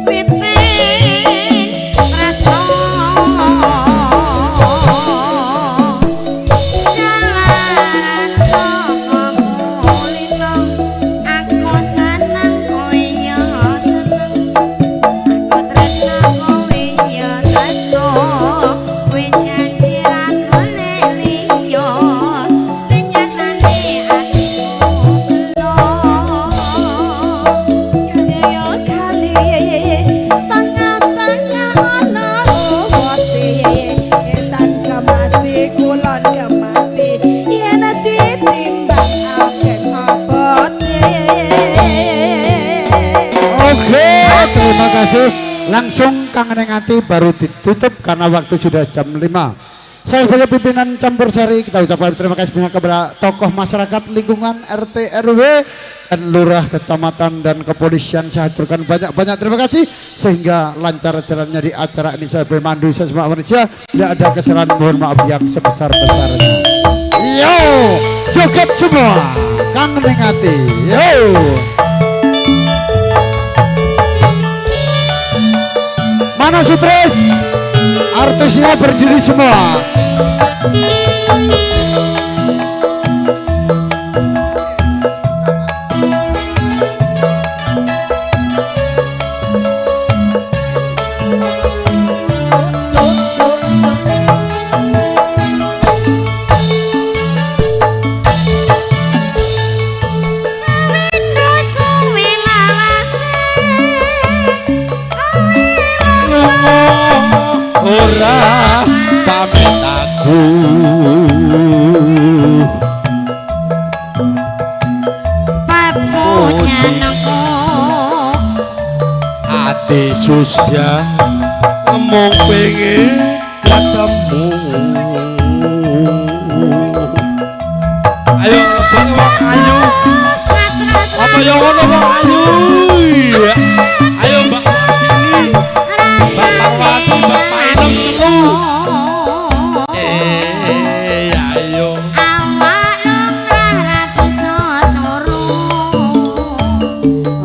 Witin rasa jalan saka kulino, aku seneng kowe ya seneng, aku tresno kowe ya tresno, kowe janji ra golek liya, nyatane atiku gelo. Kali kali tengah-tengah ana wote, etan kemati kulon kemati yen ditimbang akeh abote. Oke, terima kasih. Langsung kangen ngati baru ditutup karena waktu sudah jam 5. Saya sebagai pimpinan Campur Sari kita ucapkan terima kasih banyak kepada tokoh masyarakat lingkungan RT RW dan lurah kecamatan dan kepolisian. Saya aturkan banyak-banyak terima kasih sehingga lancar jalannya di acara ini. Saya bermandu, saya semua manusia, tidak ada kesalahan, mohon maaf yang sebesar-besarnya. Yo, joget semua, kangen ngati. Yo. Mana Sutris? Artisnya berdiri semua. Suwe lawase Ora pamit aku. Papujanku Ati susah mung pengen ketemu. Ayo lebok wong ayu. Apa ya ngono wong ayu? Iya. Ayo Mbak sini. Mbak Parwati, Mbak Painem telu. Ayo. Awak lumrah ra bisa turu,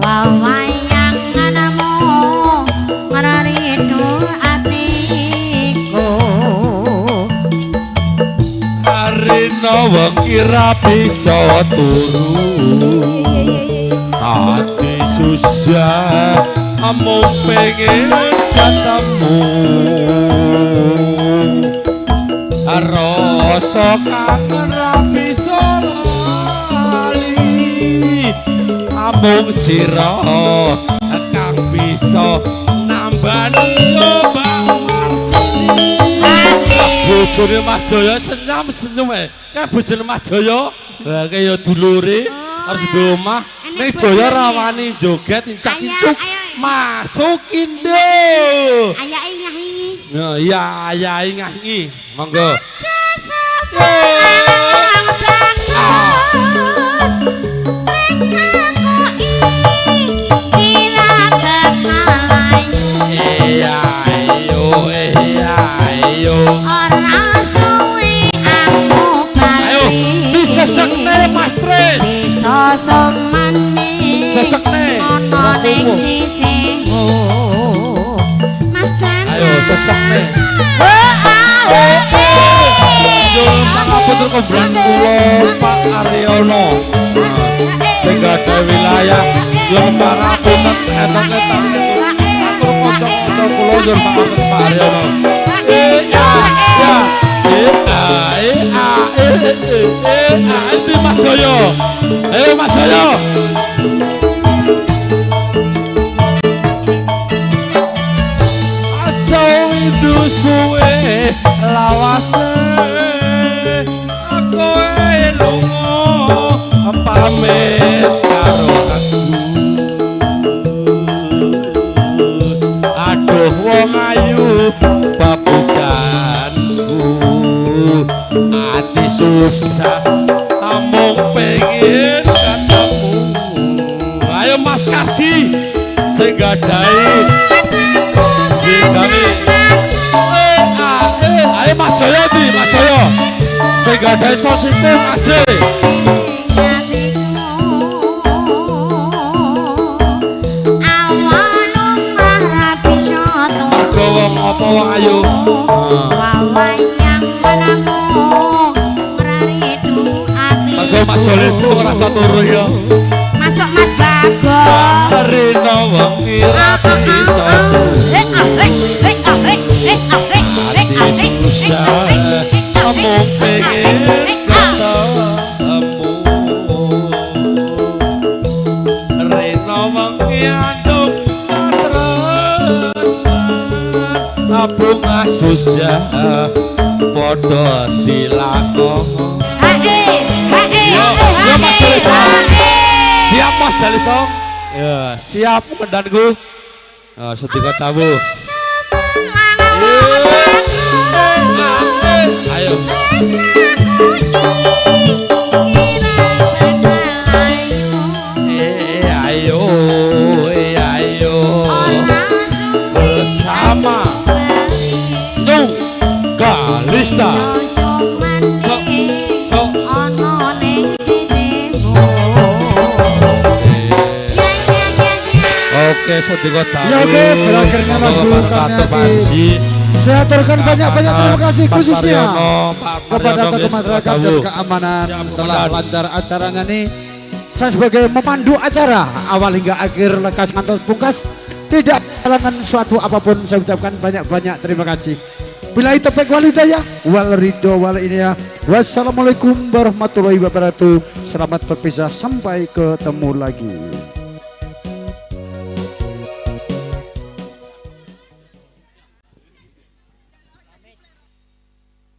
wawayanganmu ngraridu atiku. Arina wengi ra bisa turu. Ati susah mung pengen ketemu. Rasa kangen ra bisa lali, amung sira kang Bisa nambani yo Mbak Marsini. Bojone Mas Jaya senyum-senyum ae. Kae bojone Mas Jaya, lha kae ya dulure harus di omah. Ning Jaya ra wani joget incak-incuk. Masukin do. Ayake ngahingi. Iya, ayake ngahingi. Monggo. Iya, ayo, iya, ayo. Ora suwe aku bali. Ayo, disesekne Mas Tris. Disosomane. Sesekne. Ana ning sisihmu. Mas Danang. Ayo, sesekne. Yo pangapunten kobran kula Pak Aryono. Sing gadah wilayah Jepara punten etok-etok. Atur kanca-kanca kula nyuwun pangapunten Pak Aryono. Ya ya a e a e e a endi Mas Jaya? Ayo Mas Jaya. Aso itu suwe lawase kowe lunga pamit karo aku. Aduh wong ayu papujanku ati susah amung pengen ketemu. Ayo Mas Kardi sing gadahi kami. Ayo Mas Jaya di Mas Jaya sing gadahi sosite Mas. Apa wong ayu wayang manamu mraridu ati. Monggo Mas Jole ora iso turu ya. Masuk Mas Bagong. Rino wengi ra iso. Ati susah amung pengen ketemu. Rino wengi andung bunga susah padha dilakoni. Yo Mas Jalito. Siap Mas Jalito. Ya, siap komandanku. Oh, sedika tamu. Ayo. Ayo, ayo. Bersama Kalista. Sok ono ning sisihmu. Oke, sedika tamu. Ya oke, berakhirnya lagu kami. Saya aturkan banyak-banyak terima kasih khususnya kepada tokoh masyarakat dan keamanan telah lancar acaranya nih. Saya sebagai memandu acara awal hingga akhir lekas ngantos pungkas tidak halangan suatu apapun, saya ucapkan banyak-banyak terima kasih. Billahi taufik wal hidayah wal ridho wal inayah. Wassalamualaikum warahmatullahi wabarakatuh. Selamat berpisah, sampai ketemu lagi.